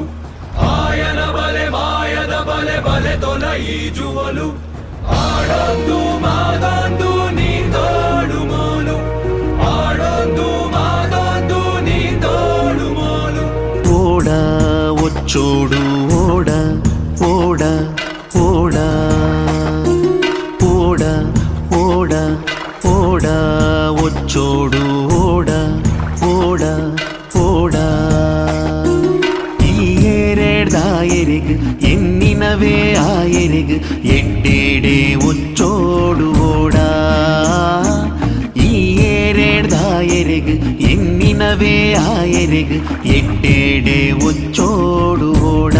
ಆಯನ ಬಲೆ ಮಾಯದ ಬಲೆ ಬಲೆ ತೊಲೈಜುವಲು. ಆಡೊಂದು ಮಾದೊಂದು ನೀಂದೋಡು ಮೋಲು, ಆಡೊಂದು ಮಾದೊಂದು ನೀಂದೋಡು ಮೋಲು. ಓಡ ಒಚ್ಚೋಡು ಓಡ ಓಡ ಓಡ ಓಡ ಓಡ ಓಡ ಒಚ್ಚೋಡು ಓಡ ಓಡ ಓಡ. ಈ ಏರೆಡ್ದಾಯರಿಗ್ ಎನ್ನಿನವೇ ಆಯರಿಗ್ ಎಡ್ಡೇಡೆ ಒಚ್ಚೋಡು ಓಡ. ಈ ಏರೆಡ್ದಾಯರಿಗ್ ಎನ್ನಿನವೇ ಆಯರಿಗ್ ಎಡ್ಡೇಡೆ ಒಚ್ಚೋಡು ಓಡ.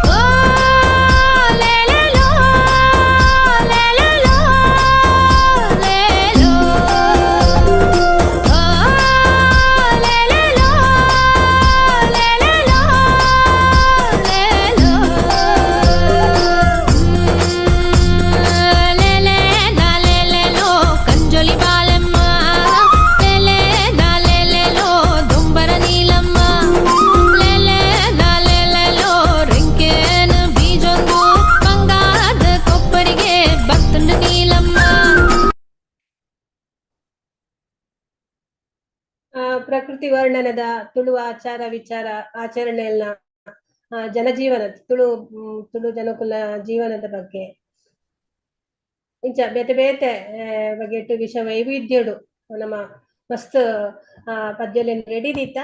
ಓ ಲೇಲೇಲೋ ಲೇಲೇಲೋ ಲೇಲೋ, ಓ ಲೇಲೇಲೋ ಲೇಲೇಲೋ ಲೇಲೋ, ಲೇಲೇ ನಾ ಲೇಲೇಲೋ ಕಂಜೊಲಿ ಬಾಲಮ್ಮ, ಲೇಲೇ ನಾ ಲೇಲೇಲೋ ದುಂಬರ ನೀಲಮ್ಮ, ಲೇಲೇ ನಾ ಲೇಲೇಲೋ ರಿಂಕೇನ ಬೀಜೊಂದು ಬಂಗಾರದ ಕೊಪ್ಪರಿಗೆ ಭಕ್ತುಂಡು ನೀಲಮ್ಮ. ಪ್ರಕೃತಿ ವರ್ಣನದ ತುಳು ಆಚಾರ ವಿಚಾರ ಆಚರಣೆಯನ್ನ, ಜನಜೀವನ ತುಳು ತುಳು ಜನಕುಲ ಜೀವನದ ಬಗ್ಗೆ ಇಂಚ ಬೇತೆ ಬೇತೆ ಬಗೆಟ್ ವಿಷ ವೈವಿಧ್ಯಡು ನಮ್ಮ ಮಸ್ತ್ ಪದ್ಯಲೆನ್ ರೆಡಿ ದೀತ.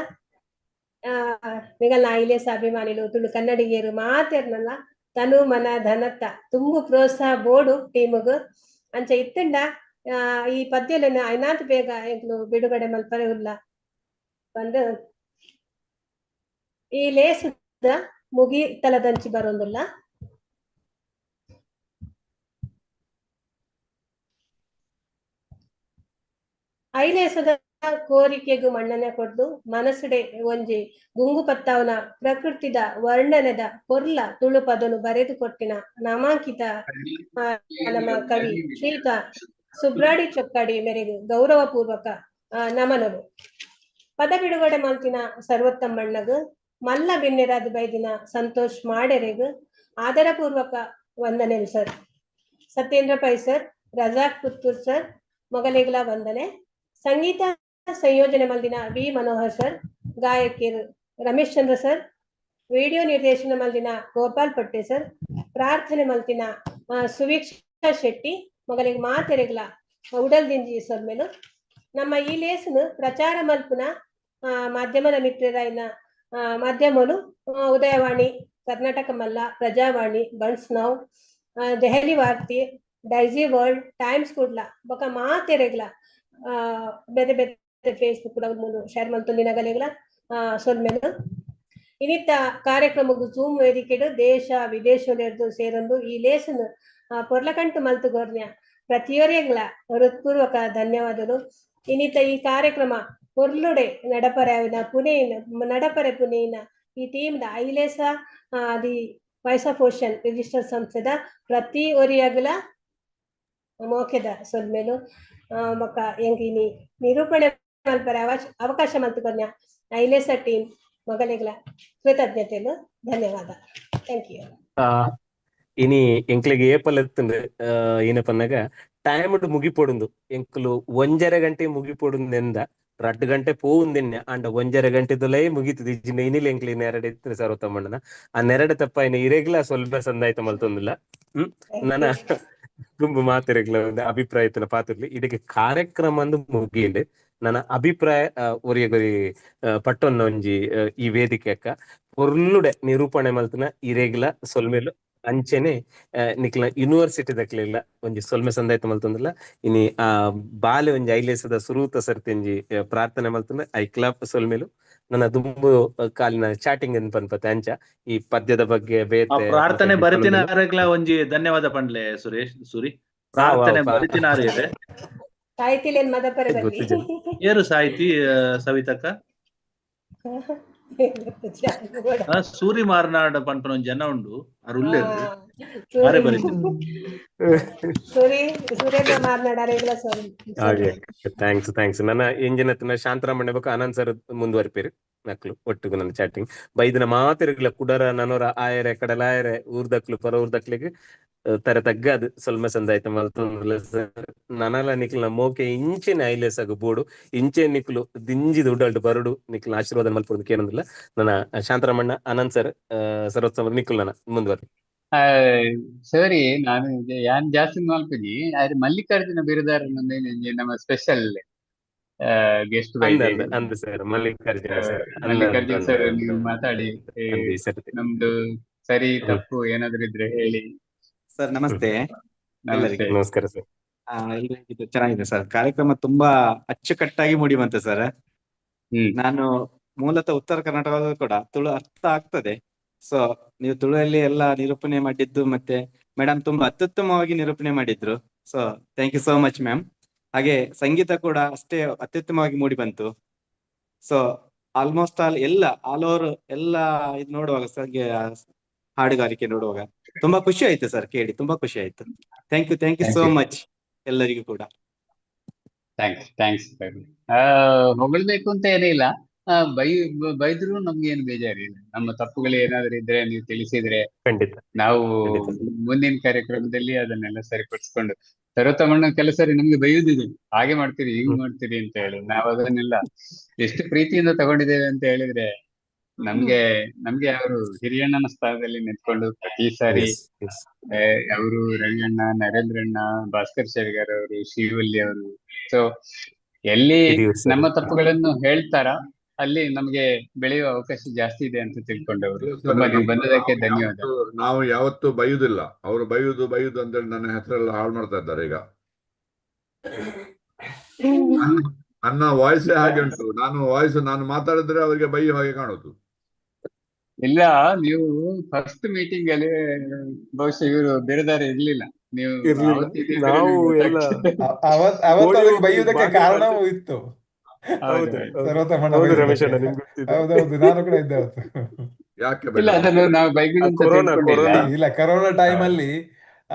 ನಿಗಲ್ನ ಐಲೇಸ ಅಭಿಮಾನಿಲು ತುಳು ಕನ್ನಡಿಗರು ಮಾತೆರ್ನಲ್ಲ ತನು ಮನ ಧನತ್ತ ತುಂಬು ಪ್ರೋತ್ಸಾಹ ಬೋಡು ಟೀಮುಗು. ಅಂಚ ಇತ್ತಂಡ ಈ ಪದ್ಯಲೆನ್ ಐನಾತ್ ಬೇಗ ಎಂಕ್ಲು ಬಿಡುಗಡೆ ಮಲ್ಪರೆ ಉಲ್ಲ ಬಂದು ಈ ಲೇಸದ ಮುಗಿ ತಲದಂಚಿ ಬರೋದಿಲ್ಲ. ಐಲೇಸದ ಕೋರಿಕೆಗು ಮಣ್ಣನೆ ಕೊಡ್ದು ಮನಸ್ಸುಡೆ ಒಂಜಿ ಗುಂಗು ಪತ್ತಾವನ ಪ್ರಕೃತಿದ ವರ್ಣನೆದ ಕೊರ್ಲ ತುಳು ಪದನು ಬರೆದು ಕೊಟ್ಟಿನ ನಾಮಾಂಕಿತ ನಮ್ಮ ಕವಿ ಶ್ರೀಯುತ ಸುಬ್ರಾಡಿ ಚೊಕ್ಕಾಡಿ ಮೇರೆಗೆ ಗೌರವಪೂರ್ವಕ ನಮನವು. ಪದ ಬಿಡುಗಡೆ ಮಲ್ತಿನ ಸರ್ವೋತ್ತಮಣ್ಣಗ್, ಮಲ್ಲ ಬಿನ್ನೆರಾದ ಬೈದಿನ ಸಂತೋಷ್ ಮಾಡೆರೆಗ್ ಆದರಪೂರ್ವಕ ವಂದನೆ sir. Satyendra Pai sir, Razak Puttur sir ಮೊಗಲಿಗಳ ವಂದನೆ. ಸಂಗೀತ ಸಂಯೋಜನೆ ಮಲ್ದಿನ ವಿ ಮನೋಹರ್ ಸರ್, ಗಾಯಕಿಯರು ರಮೇಶ್ ಚಂದ್ರ ಸರ್, ವಿಡಿಯೋ ನಿರ್ದೇಶನ ಮಲ್ದಿನ ಗೋಪಾಲ್ ಪಟ್ಟೆ ಸರ್, ಪ್ರಾರ್ಥನೆ ಮಲ್ತಿನ ಸುವೀಕ್ಷಾ ಶೆಟ್ಟಿ ಮೊಗಲಿಗೆ ಮಾತೆರೆಗ್ಲ ಉಡಲ್ ದಿಂಜಿ ಸೊಲ್ಮೆಲು. ನಮ್ಮ ಈ ಲೇಸನು ಪ್ರಚಾರ ಮಲ್ಪುನ ಮಾಧ್ಯಮದ ಮಿತ್ರರಾಯಿನ ಮಾಧ್ಯಮನು ಉದಯವಾಣಿ, ಕರ್ನಾಟಕ ಮಲ್ಲ, ಪ್ರಜಾವಾಣಿ, ಬನ್ಸ್ now, Delhi ವಾರ್ತಿ, ಡೈಜಿ ವರ್ಲ್ಡ್, ಟೈಮ್ಸ್ ಕೂಡ್ಲ ಬೊಕ ಮಾತೆರೆಗ್ಲ ಬೇತೆ ಬೇತೆ ಫೇಸ್ಬುಕ್ ಮೂಲು ಶೇರ್ ಮಲ್ತೊಂದಿನಗಲೆಗ್ಲ ಸೊಲ್ಮೆಲು. ಇನ್ನಿತ್ತ ಕಾರ್ಯಕ್ರಮಕ್ಕೆ ಜೂಮ್ ವೇದಿಕೆಡು ದೇಶ ವಿದೇಶದೆರ್ದು ಸೇರೊಂದು ಈ ಲೇಸನ್ ಪೊರ್ಲಕಂಟು ಮಲ್ತು ಗೊರ್ನ್ಯ ಪ್ರತಿಯೊರಿಗ್ಲ ಹೃತ್ಪೂರ್ವಕ ಧನ್ಯವಾದಗಳು. ಇನ್ನಿತ ಈ ಕಾರ್ಯಕ್ರಮ ಪೊರ್ಲುಡೆ ನಡಪರೆ ಪುಣೆಯಿನ ನಡಪರೆ ಪುಣೆಯಿನ ಈ team the ಐಲೇಸ the voice of ocean register ಸಂಸ್ಥೆದ ಪ್ರತಿ ಒರಿಯಾಗಲ ಮೋಕೆದ ಸೊಲ್ಮೆಲು. ಬೊಕ್ಕ ಎಂಕ್ ಇನಿ ನಿರೂಪಣೆ ಮಲ್ಪರೆ ಅವಕಾಶ ಮಲ್ತು ಐಲೇಸ ಟೀಮ್ ಮೊಗಲಿಗಳ ಕೃತಜ್ಞತೆಲು. ಧನ್ಯವಾದ. Thank you. ಇನಿ ಎಂಕ್ಲೆಗ್ ಏಪಲ್ ಎತ್ತುಂಡು ಏನ ಪನ್ನಗ ಟೈಮ್ ಮುಗಿಪೊಡುಂದು ಎಂಕುಲು 1.5 ಗಂಟೆ ಮುಗಿಪೊಡುಂದೆಂದ 2 ಗಂಟೆ ಪೋವುಂದೆನ್ನೆ ಅಂಡ 1.5 ಗಂಟೆದೊಲೇ ಮುಗಿತದ ಇಜ್ಜಿಂಡ ಇನಿಲ್ ಎಂಕ್ಲೆ ನೆರಡೆ ಇತ್ತು ಸರ್ವೋತ್ತಮಣ್ಣನ ಆ ನೆರಡೆ ತಪ್ಪಾಯಿನ ಇರೆಗ್ಲ ಸ್ವಲ್ಪ ಸಂದಾಯ್ತ ಮಲ್ತೊಂದಿಲ್ಲ. ನನ ತುಂಬು ಮಾತೆರೆಗ್ಲ ಒಂದು ಅಭಿಪ್ರಾಯ ಇತ್ತಿನ ಪಾತಿರ್ಲಿ ಇದಕ್ಕೆ ಕಾರ್ಯಕ್ರಮ ಅಂದು ಮುಗಿಂಡು ನನ್ನ ಅಭಿಪ್ರಾಯ ಒರಿಯಗೊರಿ ಪಟ್ಟೊನ್ನ ಒಂಜಿ ಈ ವೇದಿಕೆ ಅಕ್ಕ ಪೊರ್ಲುಡೆ ನಿರೂಪಣೆ ಮಲ್ತನ ಇರೆಗ್ಲ ಸೊಲ್ಮೆಲು. ಅಂಚೆನೆ ನಿಕ್ಲ ಯೂನಿವರ್ಸಿಟಿ ದಕ್ಲೆಗ್ಲ ಒಂಜಿ ಸೊಲ್ಮೆ ಸಂದಾಯ್ತ ಮಲ್ತೊಂದುಲ್ಲ. ಇನಿ ಆ ಬಾಲೆ ಒಂಜಿ ಐಲೇಸದ ಸುರೂತ ಸರ್ತಿ ಒಂಜಿ ಪ್ರಾರ್ಥನೆ ಮಲ್ತೊಂದು ಐಕ್ಲ ಸೊಲ್ಮೆಲು. ನನ್ನ ದುಂಬು ಕಾಲಿನ ಚಾಟಿಂಗ್ ಅಂತ ಪನ್ಪತೆ ಅಂಚ ಈ ಪದ್ಯದ ಬಗ್ಗೆ ಆ ಬೇತೆ ಪ್ರಾರ್ಥನೆ ಮತ್ತೆ ಬರಿತಿನ ಸೊಲ್ಮೆಲು. ಅರೆಗ್ಲ ಒಂಜಿ ಧನ್ಯವಾದ ಪಂಡ್ಲೆ ಸುರೇಶ್ ಸುರಿ. ವಾ ವಾ ಪ್ರಾರ್ಥನೆ ವಾ. ಬರಿತಿನಾರು ಇದೆ. ಸಾಹಿತಿಲೇನ್ ಮದಪರೆ ಬಲ್ಲಿ. ಗೊತ್ತಿದೆ. ಏರು ಸಾಹಿತಿ ಸವಿತಕ್ಕ? ಸೂರಿ ಮಾರ್ನಾಡ್ ಪನ್ಪನ ಒಂಜಿ ಜನ ಉಂಡು, ಅರ್ ಉಲ್ಲೇರು ಆರೆ ಬರಿತಿನ. ಸೂರಿ ಸುರೇಂದ್ರ ಮಾರ್ನಾಡ್ ಅರೆಗ್ಲ ಸೊಲ್ ಹಾಗೆ thanks thanks. ನನ್ನ ಎಂಜಿನ ಶಾಂತರಾಮಣ್ಣ ಬೊಕ ಆನಂದ್ ಸರ್ ಮುಂದುವರಿಪೇರು ನಕ್ಲು ಒಟ್ಟಿಗೆ ನನ್ನ ಚಾಟಿಂಗ್ ಬೈದಿನ ಮಾತಿರ್ಗ್ಲ ಕುಡರ ನನೋರ ಆಯರೆ ಕಡಲಾಯರೆ ಊರ್ದಕ್ಲು ಪರ ಊರ್ದಕ್ಲಿಗೆ ತರ ತಗ್ಗಾದು ಸೊಲ್ಮೆ ಸಂದಾಯ್ತ ಮಲ್ತೊಂದುಲ್ಲ ಸರ್. ನನಲ ನಿಕ್ಲ್ನ ಮೋಕೆ ಇಂಚಿನ ಐಲೇಸಗು ಬೋಡು ಇಂಚೆ ನಿಕ್ಲು ದಿಂಜಿದ ಉಡಲ್ಡ್ ಬರಡು ನಿಕ್ಲ ಆಶೀರ್ವಾದ ಮಲ್ಪೊಂದು ಕೇನೊಂದಿಲ್ಲ. ನನ್ನ ಶಾಂತರಾಮಣ್ಣ ಆನಂದ್ ಸರ್ ಸರ್ವೋತ್ತಮ ನಿಕ್ಲು ನನ್ನ ಮುಂದುವರಿ. ಸರಿ, ನಾನು ಯಾನ್ ಜಾಸ್ತಿ ಮಲ್ಪುಜಿ. ಆದ್ರೆ ಮಲ್ಲಿಕಾರ್ಜುನ ಬಿರುದಾರ್ ನಮ್ಮ ಸ್ಪೆಷಲ್ ಗೆಸ್ಟ್ ಅಂದ ಬೈದೇರು. ಅಂದ ಅಂದ ಸರ್, ಮಲ್ಲಿಕಾರ್ಜುನ ಸರ್ ಅಂದ ಅಂದ ಮಲ್ಲಿಕಾರ್ಜುನ್ ಅಂದ ಸರ್ ಅಂದ ನೀವು ಮಾತಾಡಿ, ಅಂದ ಈ ಸರ್ತಿ. ನಮ್ದು ಸರಿ ತಪ್ಪು ಏನಾದ್ರೂ ಇದ್ರೆ ಹೇಳಿ. ಸರ್ ನಮಸ್ತೆ ನಮಸ್ತೆ. ಎಲ್ಲರಿಗೂ. ನಮಸ್ಕಾರ ಸರ್. ಎಲ್ಲರೂ ಹೇಗಿದ್ದೀರಾ? ಚೆನ್ನಾಗಿದೆ ಸರ್ ಕಾರ್ಯಕ್ರಮ, ತುಂಬಾ ಅಚ್ಚುಕಟ್ಟಾಗಿ ಮೂಡಿ ಬಂತು ಸರ್. ನಾನು ಮೂಲತಃ ಉತ್ತರ ಕರ್ನಾಟಕದ ಕೂಡ ತುಳು ಅರ್ಥ ಆಗ್ತದೆ. ಸೊ ನೀವು ತುಳುವಲ್ಲಿ ಎಲ್ಲ ನಿರೂಪಣೆ ಮಾಡಿದ್ದು ಮತ್ತೆ ಮೇಡಮ್ ತುಂಬಾ ಅತ್ಯುತ್ತಮವಾಗಿ ನಿರೂಪಣೆ ಮಾಡಿದ್ರು. So thank you so much ma'am. ಹಾಗೆ ಸಂಗೀತ ಕೂಡ ಅಷ್ಟೇ ಅತ್ಯುತ್ತಮವಾಗಿ ಮೂಡಿ ಬಂತು. ಸೊ ಆಲ್ಮೋಸ್ಟ್ ಆಲ್ ಎಲ್ಲ ಆಲ್ ಓವರ್ ಎಲ್ಲ ಇದು ನೋಡುವಾಗ ಹಾಡುಗಾರಿಕೆ ನೋಡುವಾಗ ತುಂಬಾ ಖುಷಿ ಆಯ್ತು ಸರ್, ಕೇಳಿ ತುಂಬಾ ಖುಷಿ ಆಯ್ತು. Thank you, thank you thank so you. Much ಎಲ್ಲರಿಗೂ ಕೂಡ. Thanks thanks. ಹೊಗಳಬೇಕು ಅಂತ ಏನಿಲ್ಲ, ಬೈದ್ರು ನಮ್ಗೆ ಏನು ಬೇಜಾರಿಲ್ಲ. ನಮ್ಮ ತಪ್ಪುಗಳು ಏನಾದ್ರೂ ಇದ್ರೆ ನೀವು ತಿಳಿಸಿದ್ರೆ ಖಂಡಿತ ನಾವು ಖಂಡಿತ. ಮುಂದಿನ ಕಾರ್ಯಕ್ರಮದಲ್ಲಿ ಅದನ್ನೆಲ್ಲ ಸರಿಪಡಿಸ್ಕೊಂಡು, ಸರ್ವೋತ್ತಮಣ್ಣ ಕೆಲಸ ಸರಿ ನಮ್ಗೆ ಬೈಯುದಿದೆ, ಹಾಗೆ ಮಾಡ್ತೀರಿ ಹಿಂಗ್ ಮಾಡ್ತೀರಿ ಅಂತ ಹೇಳಿ. ನಾವು ಅದನ್ನೆಲ್ಲ ಎಷ್ಟು ಪ್ರೀತಿಯಿಂದ ತಗೊಂಡಿದ್ದೇವೆ ಅಂತ ಹೇಳಿದ್ರೆ ನಮ್ಗೆ ನಮ್ಗೆ ಅವರು ಹಿರಿಯಣ್ಣನ ಸ್ಥಾನದಲ್ಲಿ ನಿಂತ್ಕೊಂಡು ಪ್ರತಿ ಸಾರಿ ಎಸ್ ಎಸ್ ಅವರು ರವಿಯಣ್ಣ, ನರೇಂದ್ರಣ್ಣ, ಭಾಸ್ಕರ್ ಶೆಟ್ಗಾರ್ ಅವರು, ಶ್ರೀವಲ್ಲಿ ಅವರು, ಸೊ ಎಲ್ಲಿ ಹಿರಿಯೂರು ಸರ್. ನಮ್ಮ ತಪ್ಪುಗಳನ್ನು ಹೇಳ್ತಾರ ಅಲ್ಲಿ ನಮ್ಗೆ ಬೆಳೆಯುವ ಅವಕಾಶ ಜಾಸ್ತಿ ಇದೆ ಅಂತ ತಿಳ್ಕೊಂಡವರು. ಇಲ್ಲ ಸರ್, ತುಂಬಾ ನೀವು ನಮ್ಮ ಬಂದದಕ್ಕೆ ನಾವು ಧನ್ಯವಾದ. ಯಾವತ್ತೂ ನಾವು ಯಾವತ್ತೂ ಬೈಯುದಿಲ್ಲ. ಅವರು ಬೈಯುದು ಬೈಯುದು ಅಂತೇಳಿ ನನ್ನ ಹೆಸರೆಲ್ಲ ಹಾಳು ಮಾಡ್ತಾ ಇದ್ದಾರೆ ಈಗ. ನನ್ನ ವಾಯ್ಸೇ ಹಾಗೆ ಉಂಟು. ನಾನು ವಾಯ್ಸ್ ನಾನು ಮಾತಾಡಿದ್ರೆ ಅವರಿಗೆ ಬೈಯುವ ಹಾಗೆ ಕಾಣುದು. ಇಲ್ಲ, ನೀವು ಫಸ್ಟ್ ಮೀಟಿಂಗ್ ಅಲ್ಲಿ ಬಹುಶಃ ಇವರು ಬೇರೆದಾರ ಇರ್ಲಿಲ್ಲ, ನೀವು ಇರ್ಲಿಲ್ಲ ಅವತ್ತಿದ್ರೆ ನಾವು ನಿಮ್ಗೆ ಎಲ್ಲ ಗೊತ್ತಾಗ್ತಿತ್ತು. ಅವತ್ ಅವತ್ತು ಓಡಿ ಅದಕ್ಕೆ ಹೋಗಿ ಬೈಯುವುದಕ್ಕೆ ಬಾಗಿಲು ಕಾರಣವೂ ಇತ್ತು. ಹೌದು ಹೌದು ಹೌದು ಸರ್ವೋತ್ತಮಣ್ಣ ಹೌದು ರಮೇಶ್ ಬೈಯುವುದಕ್ಕೆ. ಅಣ್ಣ ನಿಮ್ಗೆ ಗೊತ್ತಿದೆ. ಹೌದೌದು, ನಾನು ಕೂಡ ಇದ್ದೆ ಅವತ್ತು. ಯಾಕೆ ಇಲ್ಲ, ಬೈಯುದು? ಅದನ್ನು ನಾವು ಬೈಗುದು ಆ ಅಂತ ಕೊರೋನಾ ತಿಳ್ಕೊಂಡಿಲ್ಲ. ಕೊರೋನಾ ಇಲ್ಲ, ಕರೋನಾ ಟೈಮ್ ಅಲ್ಲಿ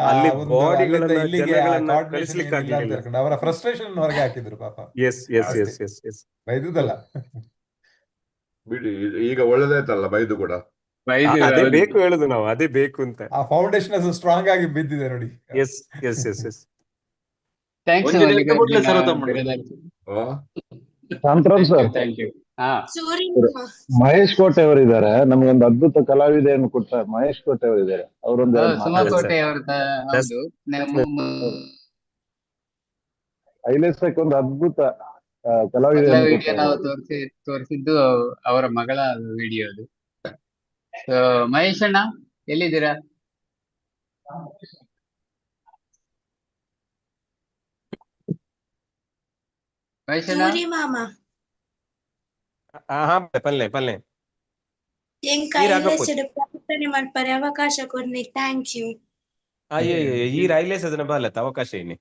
ಅಲ್ಲಿ ಒಂದು ಅಲ್ಲಿಂದ ಬಾಡಿಗಳನ್ನ ಇಲ್ಲಿಗೆ ಆ ಜನಗಳನ್ನ ಕೋಆರ್ಡಿನೇಷನ್ ಕಳಿಸ್ಲಿಕ್ಕೆ ಏನಿಲ್ಲ ಅಂತ ಆಗ್ಲಿಲ್ಲ. ಹೇಳ್ಕೊಂಡು ಅವರ ಫ್ರಸ್ಟ್ರೇಷನ್ ಹೊರಗೆ ಹಾಕಿದ್ರು ಪಾಪ. ಎಸ್ ಎಸ್ ಅಷ್ಟೇ, ಎಸ್ ಎಸ್ ಎಸ್. ಬೈದುದಲ್ಲ. ಬಿಡಿ, ಈಗ ಒಳ್ಳೇದಾಯ್ತಲ್ಲ ಬೈದು ಕೂಡ. ಬೈದು ಅದೇ ಹೌದು. ಬೇಕು ಹೇಳುದು ನಾವು, ಅದೇ ಬೇಕು ಅಂತ. ಆ ಫೌಂಡೇಶನ್ ಸ್ಟ್ರಾಂಗ್ ಆಗಿ ಬಿದ್ದಿದೆ ನೋಡಿ. Yes yes yes yes. Thanks ಒಂಜಿ ನಿಮಿಷ ಬುಡ್ಲೆ ಮಲ್ಲಿಕಾರ್ಜುನ ಸರ್ವೋತ್ತಮಣ್ಣ. Biradar. ಆ? Shantaram thank you sir, thank you. ಹಾ ಸೂರಿ ಮಹೇಶ್ ಕೋಟೆ ಅವರು ಇದ್ದಾರೆ. ನಮಗೊಂದು ಅದ್ಭುತ ಕಲಾವಿದೆಯನ್ನು ಕೊಟ್ಟ ಮಹೇಶ್ ಕೋಟೆ ಅವರು ಇದ್ದಾರೆ. ಅವರೊಂದು ಎರಡು ಸುಮಾ ಮಾತಾಡ್ತಾರೆ. ಕೋಟೆ ಅವ್ರ ಹೌದು, ನಮ್ಮ ಐಲೇಸಕ್ಕೆ ಒಂದು ಅದ್ಭುತ ಮೊದಲ ಕಲಾವಿದೆಯನ್ನು ವಿಡಿಯೋ ಕೊಟ್ಟವರು. ನಾವು ತೋರಿಸಿದ್ದು ಅವರ ಮಗಳ ವಿಡಿಯೋ ಅದು. ಸೊ ಮಹೇಶ್ ಅಣ್ಣ ಎಲ್ಲಿದ್ದೀರಾ? ಮಹೇಶ್ ಅಣ್ಣ ಸೂರಿ ಮಾಮ ಹಾ ಪಲ್ಲೆ ಪಲ್ಲೆ ಎಂಕ್ ಈ ರಾಗಪ್ಪು ಐಲೇಸಡ್ ಪ್ರಾರ್ಥನೆ ಮಲ್ಪರೆ ಅವಕಾಶ ಕೊರ್ನಿ, thank you. ಅಯ್ಯೋ, ಈ ರೈಲೇಸ್ ಅದನ್ನ ಬಾಲತ್ತ ಅವಕಾಶ ಏನಿ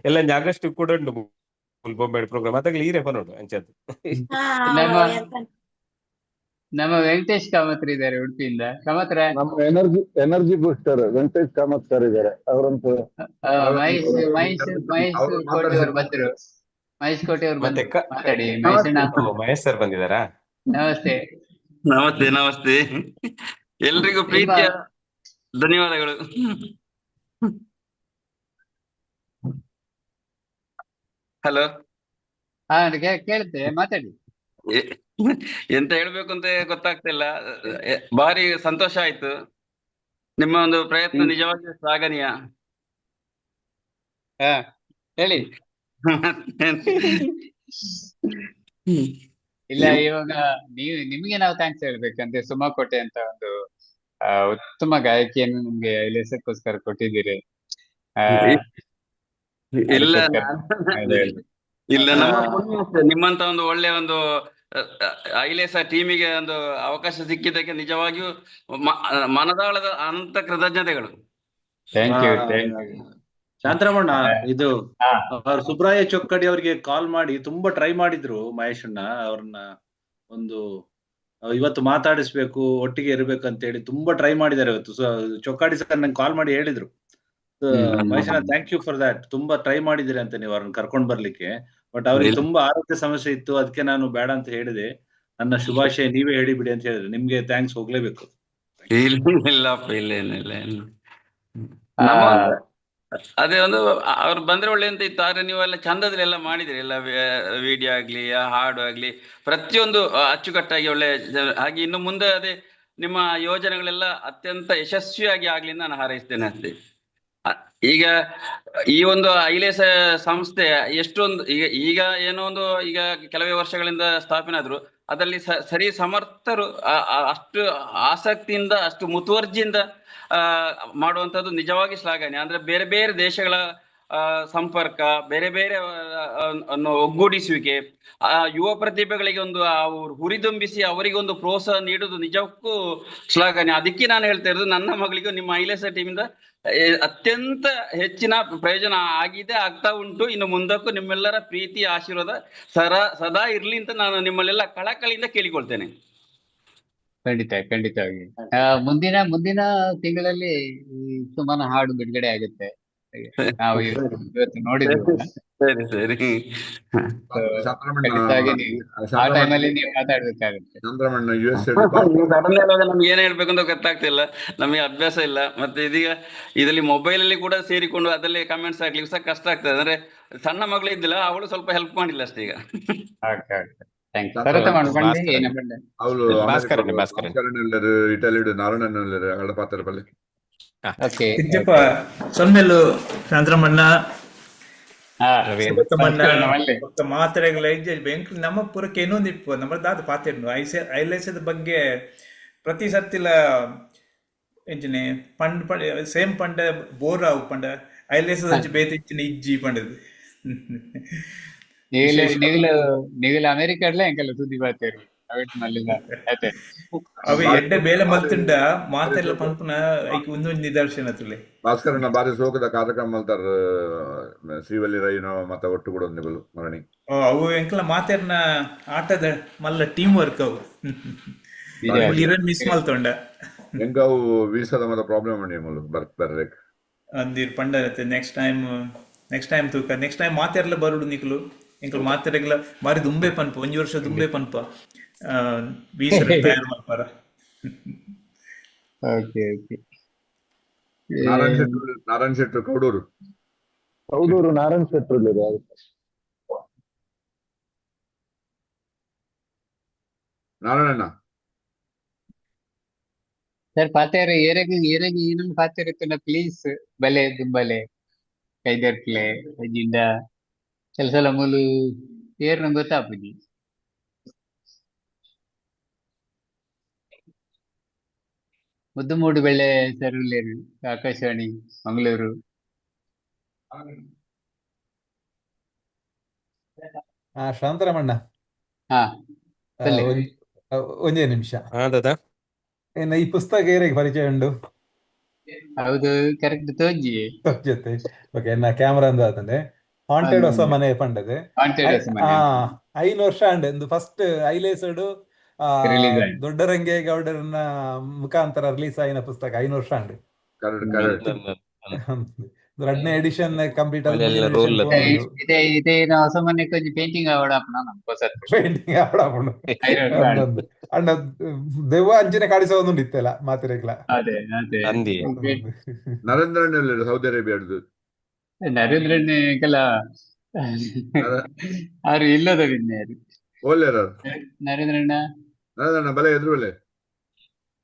ಎಲ್ಲ ಆಗಸ್ಟ್ ಕೂಡ ಉಂಟು ಬೊಂಬೆ ಪ್ರೋಗ್ರಾಮ್ ಅದಾಗಲಿ ಈರೇ ನೋಡು ಅಂಚದ್ದು. ಹಾ ನಮ್ಮ ನಮ್ಮ ವೆಂಕಟೇಶ್ ಕಾಮತ್ರು ಇದ್ದಾರೆ ಉಡುಪಿಯಿಂದ. ಕಾಮತ್ರ, ನಮ್ಮ energy booster Venkatesh Kamath sir ಇದ್ದಾರೆ. ಅವರಂತೂ ಮಹೇಶ್ ಮಹೇಶ್ ಮಹೇಶ್ ಅವ್ರು ಕೋಟೆ ಅವರು ಮಾತಾಡಿಸಿ. ಬಂದ್ರು. ಮಹೇಶ್ ಕೋಟೆ ಅವರು ಮತ್ತೆ ಬಂದ್ರು, ಮಾತಾಡಿ ಮಹೇಶ್ ಅಣ್ಣ. ಮಹೇಶ್ ಸರ್ ಬಂದಿದಾರಾ? ನಮಸ್ತೆ. ನಮಸ್ತೆ ನಮಸ್ತೆ ಎಲ್ರಿಗೂ ನಿಮ್ಮ ಪ್ರೀತಿಯ ಧನ್ಯವಾದಗಳು. ಹಲೋ, ಹಾ ಕೇಳುತ್ತೆ, ಮಾತಾಡಿ. ಎಂತ ಹೇಳ್ಬೇಕು ಅಂತ ಗೊತ್ತಾಗ್ತಿಲ್ಲ. ಭಾರಿ ಸಂತೋಷ ಆಯ್ತು. ನಿಮ್ಮ ಒಂದು ಪ್ರಯತ್ನ ನಿಜವಾಗಿಯೂ ಶ್ಲಾಘನೀಯ. ಹಾ ಹೇಳಿ. ಇಲ್ಲ, ಇವಾಗ ನೀವು ನಿಮ್ಗೆ ನಾವು thanks ಹೇಳ್ಬೇಕಂದ್ರೆ ಸುಮಾ ಕೋಟೆ ಅಂತ ಒಂದು ಉತ್ತಮ ಗಾಯಕಿಯನ್ನು ನಮ್ಗೆ ಐಲೇಸಕ್ಕೋಸ್ಕರ ಕೊಟ್ಟಿದ್ದೀರಿ. ಆ ಇಲ್ಲ ಅದಕ್ಕೋಸ್ಕರ ಅದೇ ಹೇಳುದು. ಇಲ್ಲ, ನಮ್ಮ ಪುಣ್ಯ ಅಷ್ಟೇ. ನಿಮ್ಮಂತ ಒಂದು ಒಳ್ಳೆ ಒಂದು ಐಲೇಸ ಟೀಮಿಗೆ ಒಂದು ಅವಕಾಶ ಸಿಕ್ಕಿದ್ದಕ್ಕೆ ನಿಜವಾಗಿಯೂ ಮನದಾಳದ ಅನಂತ ಕೃತಜ್ಞತೆಗಳು. Thank you, thank you. Shantaramanna, ಇದು ಅವ್ರು ಸುಬ್ರಾಯ ಚೊಕ್ಕಡಿ ಅವರಿಗೆ ಕಾಲ್ ಮಾಡಿ ತುಂಬಾ ಟ್ರೈ ಮಾಡಿದ್ರು ಮಹೇಶಣ್ಣ ಅವ್ರನ್ನ ಒಂದು ಇವತ್ತು ಮಾತಾಡಿಸ್ಬೇಕು, ಒಟ್ಟಿಗೆ ಇರ್ಬೇಕು ಅಂತ ಹೇಳಿ ತುಂಬಾ ಟ್ರೈ ಮಾಡಿದ್ದಾರೆ ಇವತ್ತು. ಸೊ ಚೊಕ್ಕಾಡಿ ಸರ್ ನಂಗೆ ಕಾಲ್ ಮಾಡಿ ಹೇಳಿದ್ರು, ಮಹೇಶಣ್ಣ thank you for that, ತುಂಬಾ ಟ್ರೈ ಮಾಡಿದಿರಿ ಅಂತ ನೀವು ಅವ್ರನ್ನ ಕರ್ಕೊಂಡ್ ಬರ್ಲಿಕ್ಕೆ. ಬಟ್ ಅವ್ರಿಗೆ ತುಂಬಾ ಆರೋಗ್ಯ ಸಮಸ್ಯೆ ಇತ್ತು, ಅದಕ್ಕೆ ನಾನು ಬೇಡ ಅಂತ ಹೇಳಿದೆ. ನನ್ನ ಶುಭಾಶಯ ನೀವೇ ಹೇಳಿಬಿಡಿ ಅಂತ ಹೇಳಿದ್ರು. ನಿಮ್ಗೆ thanks ಹೋಗ್ಲೇಬೇಕು. ಇಲ್ಲ ಇಲ್ಲಪ್ಪ, ಇಲ್ಲ ಇಲ್ಲ ಇಲ್ಲ ಇಲ್ಲ. ನಮ್ಮ ಅದೇ ಒಂದು ಅವ್ರು ಬಂದ್ರೆ ಒಳ್ಳೆ ಅಂತ ಇತ್ತು. ಆದ್ರೆ ನೀವೆಲ್ಲ ಚಂದದಲ್ಲಿ ಎಲ್ಲ ಮಾಡಿದ್ರಿ, ಎಲ್ಲ ವಿಡಿಯೋ ಆಗ್ಲಿ, ಹಾಡು ಆಗ್ಲಿ, ಪ್ರತಿಯೊಂದು ಅಚ್ಚುಕಟ್ಟಾಗಿ ಒಳ್ಳೆ. ಹಾಗೆ ಇನ್ನು ಮುಂದೆ ಅದೇ ನಿಮ್ಮ ಯೋಜನೆಗಳೆಲ್ಲ ಅತ್ಯಂತ ಯಶಸ್ವಿಯಾಗಿ ಆಗ್ಲಿ ಅಂತ ನಾನು ಹಾರೈಸ್ತೇನೆ ಅಷ್ಟೇ. ಈಗ ಈ ಒಂದು ಐಲೇಸ ಸಂಸ್ಥೆ ಎಷ್ಟೊಂದು ಈಗ ಈಗ ಏನೋ ಒಂದು ಈಗ ಕೆಲವೇ ವರ್ಷಗಳಿಂದ ಸ್ಥಾಪನೆ ಆದ್ರು ಅದರಲ್ಲಿ ಸರಿ ಸಮರ್ಥರು ಅಷ್ಟು ಆಸಕ್ತಿಯಿಂದ ಅಷ್ಟು ಮುತುವರ್ಜಿಯಿಂದ ಮಾಡುವಂತದ್ದು ನಿಜವಾಗಿ ಶ್ಲಾಘನೀಯ. ಅಂದ್ರೆ ಬೇರೆ ಬೇರೆ ದೇಶಗಳ ಸಂಪರ್ಕ, ಬೇರೆ ಬೇರೆ ಅನ್ನು ಒಗ್ಗೂಡಿಸುವಿಕೆ, ಆ ಯುವ ಪ್ರತಿಭೆಗಳಿಗೆ ಒಂದು ಹುರಿದುಂಬಿಸಿ ಅವರಿಗೆ ಒಂದು ಪ್ರೋತ್ಸಾಹ ನೀಡುವುದು ನಿಜಕ್ಕೂ ಶ್ಲಾಘನೀಯ. ಅದಕ್ಕೆ ನಾನು ಹೇಳ್ತಾ ಇರೋದು, ನನ್ನ ಮಗಳಿಗೂ ನಿಮ್ಮ ಐಲೇಸ ಟೀಮಿಂದ ಅತ್ಯಂತ ಹೆಚ್ಚಿನ ಪ್ರಯೋಜನ ಆಗಿದೆ, ಆಗ್ತಾ ಉಂಟು. ಇನ್ನು ಮುಂದಕ್ಕೂ ನಿಮ್ಮೆಲ್ಲರ ಪ್ರೀತಿ ಆಶೀರ್ವಾದ ಸದಾ ಇರ್ಲಿ ಅಂತ ನಾನು ನಿಮ್ಮಲ್ಲೆಲ್ಲ ಕಳಕಳಿಯಿಂದ ಕೇಳಿಕೊಳ್ತೇನೆ. ಖಂಡಿತ, ಖಂಡಿತವಾಗಿ. ಮುಂದಿನ ಮುಂದಿನ ತಿಂಗಳಲ್ಲಿ ಈ ಸುಮನ ಹಾಡು ಬಿಡುಗಡೆ ಆಗುತ್ತೆ. ನಾವು ಇವತ್ತು ನೋಡಿದ್ವಿ. ಸರಿ ಸರಿ, ಖಂಡಿತವಾಗಿ ನೀವು ಆ ಟೈಮಲ್ಲಿ ನೀವು ಮಾತಾಡ್ಬೇಕಾಗುತ್ತೆ. ಚಂದ್ರಮಣ್ಣ ಯು ಎಸ್ ನಮ್ಗೆ ಏನ್ ಹೇಳ್ಬೇಕು ಅಂತ ಗೊತ್ತಾಗ್ತಿಲ್ಲ, ನಮಗೆ ಅಭ್ಯಾಸ ಇಲ್ಲ. ಮತ್ತೆ ಇದೀಗ ಇದರಲ್ಲಿ ಮೊಬೈಲ್ ಅಲ್ಲಿ ಕೂಡ ಸೇರಿಕೊಂಡು ಅದರಲ್ಲಿ ಕಮೆಂಟ್ಸ್ ಹಾಕ್ಲಿಕ್ಕೆ ಸಹ ಕಷ್ಟ ಆಗ್ತದೆ. ಅಂದ್ರೆ ಸಣ್ಣ ಮಗಳು ಇದ್ದಿಲ್ಲ, ಅವಳು ಸ್ವಲ್ಪ ಹೆಲ್ಪ್ ಮಾಡಿಲ್ಲ ಅಷ್ಟೇ ಈಗ. ಅವಳು ಇಟಲಿ ನಾರಾಯಣ ಪಾತ್ರ ಪಲ್ಲಿ. ಇಜ್ಜಪ್ಪ ಸೊನ್ನೆಲು ಶಾಂತರಮಣ್ಣ ಮಾತ್ರೆಗಳ ಬೆಂಕ್ ನಮ್ಮ ಪುರಕ್ಕೆ ಇನ್ನೊಂದು ಇಪ್ಪು ನಮ್ಮ ದಾದ ಪಾತಿಡ್ನು ಐಸೆ ಐಲೇಸದ ಬಗ್ಗೆ ಪ್ರತಿ ಸರ್ತಿಲ ಎಂಚಿನೆ ಪಂಡ್ ಪಂಡ ಸೇಮ್ ಪಂಡ ಬೋರ್ ಆವು ಪಂಡ ಐಲೇಸದ ಅಂಚೆ ಬೇತೆ ಇಚ್ಚಿನ ಇಜ್ಜಿ ಪಂಡದು. ನೀಗಲ ಅಮೆರಿಕಡ್ಲೇ ಎಂಕಲ್ಲ ಸುದ್ದಿ ಪಾತೇರು ಅವೆ ಎಡ್ಡೆ ಬೇಲೆ ಮಲ್ತುಂಡ ಮಾತೆಲ್ಲ ಪನ್ಪುನ ಐಕ್ ಒಂದೊಂದು ನಿದರ್ಶನ ತುಲೆ. ಭಾಸ್ಕರಣ್ಣ ಬಾರಿ ಸೋಕದ ಕಾರ್ಯಕ್ರಮ ಮಲ್ತಾರ, ಶ್ರೀವಲ್ಲಿ ರೈನೋ ಮತ್ತೆ ಒಟ್ಟು ಕೂಡ ನಿಗಲು ಮರಣಿ. ಅವು ಎಂಕಲ ಮಾತೆರ್ನ ಆಟದ ಮಲ್ಲ ಟೀಮ್ ವರ್ಕ್ ಅವು ಇರನ್ ಮಿಸ್ ಮಲ್ತೊಂಡ. ಎಂಕ ಅವು ವೀಸಾದ ಮತ್ತೆ ಪ್ರಾಬ್ಲಮ್ ಉಂಡು ಮುಲು ಬರ್ರೇಕ್ ಅಂದಿರ್ ಪಂಡ ನೆಕ್ಸ್ಟ್ ಟೈಮ್ ತೂಕ ನೆಕ್ಸ್ಟ್ ಟೈಮ್ ಮಾತೆರ್ಲ ಬರುಡು ನಿಕಲು ಎಂಕಲ್ ಮಾತೆರೆಗ್ಲ ಬಾರಿ ದುಂಬೆ ಪನ್ಪ ಒಂಜಿ ವರ್ಷ ದುಂಬೆ ಪನ್ಪ ವೀಸರ ತಯಾರು ಮಲ್ಪರ. Okay okay. Narayan Shetty Kaudur Kaudur Narayan Shetty ನಾರಾಯಣಣ್ಣ sir ಪಾತೇರು ಏರೆಗ್ ಏರೆಗ್ ಏನನ್ನು ಪಾತೇರು ಪ್ಲೀಸ್ ಬಲೆ ದುಂಬಲೆ ಕೈದರ್ಕ್ಲೆ ಅಜಿಂದ ಕೆಲಸಲ ಮೂಲು ಏರ್ನ ಗೊತ್ತಾಪುಜಿ. ಮುದ್ದುಮೂಡು ಬೆಳೆ ಸರ್ ಉಲ್ಲೇರು ಆಕಾಶವಾಣಿ ಮಂಗಳೂರು. ಶಾಂತರಮಣ್ಣ ಒಂದೇ ನಿಮಿಷ. ಏನ ಈ ಪುಸ್ತಕ ಏರಿಗೆ ಪರಿಚಯ ಉಂಡು? ಹೌದು, ಕರೆಕ್ಟ್ ತೋಜಿ ಜೊತೆ. ಓಕೆ, ನಾ ಕ್ಯಾಮರಾ ಅಂದ ಆತಂದೆ ಹಾಂಟೆಡ್ ಹೊಸ ಮನೆ ಪಂಡದೆ 5 ವರ್ಷ ಅಂಡ್ ಒಂದು ಫಸ್ಟ್ ಐಲೇಸಡು ದೊಡ್ಡರಂಗೇಗೌಡರನ್ನ ಮುಖಾಂತರ ರಿಲೀಸ್ ಆಗಿನ ಪುಸ್ತಕ 5 ವರ್ಷ ಅಂಡ್ ಎರಡನೇ ಎಡಿಷನ್ ಕಂಪ್ಲೀಟ್ ಪೇಂಟಿಂಗ್ ಆವಡಾಪುಂಡು ಅಂಡ ದೆವ್ವ ಅಂಚಿನ ಕಾಡಿಸ ಒಂದುಂಡು ಇತ್ತೆಲ್ಲ ಮಾತಿರೆಗ್ಲ. ನರೇಂದ್ರ ಸೌದಿ ಅರೇಬಿಯಾ ನರೇಂದ್ರಣ್ಣ ಕೆಲ ಆರು ಇಲ್ಲದ ನರೇಂದ್ರಣ್ಣ. ನರೇಂದ್ರಣ್ಣ ಬಲೆ ಎದುರು ಬಲೆ.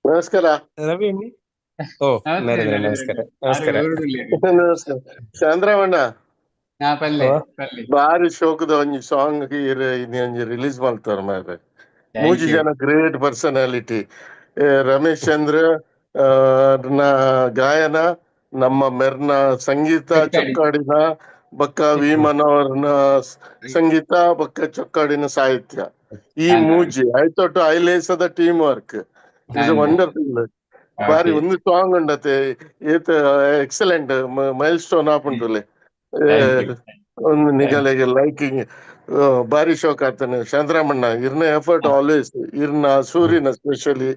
ನಮಸ್ಕಾರ ರವಿ. ಓ ನರೇಂದ್ರ ನಮಸ್ಕಾರ. ನಮಸ್ಕಾರ ನಮಸ್ಕಾರ ಚಂದ್ರಮಣ್ಣ. ಬಾರಿ ಶೋಕದ ಒಂಜಿ ಸಾಂಗ್ ಒಂಜಿ ರಿಲೀಸ್ ಮಾಡ್ತಾರ ಮಾರ್ರೆ. ಮೂಜಿ ಜನ ಗ್ರೇಟ್ ಪರ್ಸನಾಲಿಟಿ, ರಮೇಶ್ ಚಂದ್ರ, ನ ಗಾಯನ, ನಮ್ಮ ಮೆರ್ನ ಸಂಗೀತ ಚೊಕ್ಕಾಡಿನ, ಬಕ್ಕ ವಿ ಮನೋಹರ್ನ ಸಂಗೀತ, ಬಕ್ಕ ಚೊಕ್ಕಾಡಿನ ಸಾಹಿತ್ಯ, ಈ ಮೂಜಿ ಐತೊಟ್ಟು ಐಲೇಸದ ಟೀಮ್ ವರ್ಕ್ is wonderful. ಬಾರಿ ಒಂದು ಸಾಂಗ್ ಉಂಡತೆ ಏತ್ ಎಕ್ಸಲೆಂಟ್ ಮೈಲ್ ಸ್ಟೋನ್ ಆಪುಂಡುಲೆ. ಒಂದು ನಿಗಲೆಗೆ ಲೈಕಿಂಗ್ ಬಾರಿ ಶೋಕ್ ಆಗ್ತಾನೆ ಶಾಂತರಾಮಣ್ಣ. ಇರ್ನ ಎಫರ್ಟ್ ಆಲ್ವೇಸ್, ಇರ್ನ ಸೂರ್ಯನ ಸ್ಪೆಷಲಿ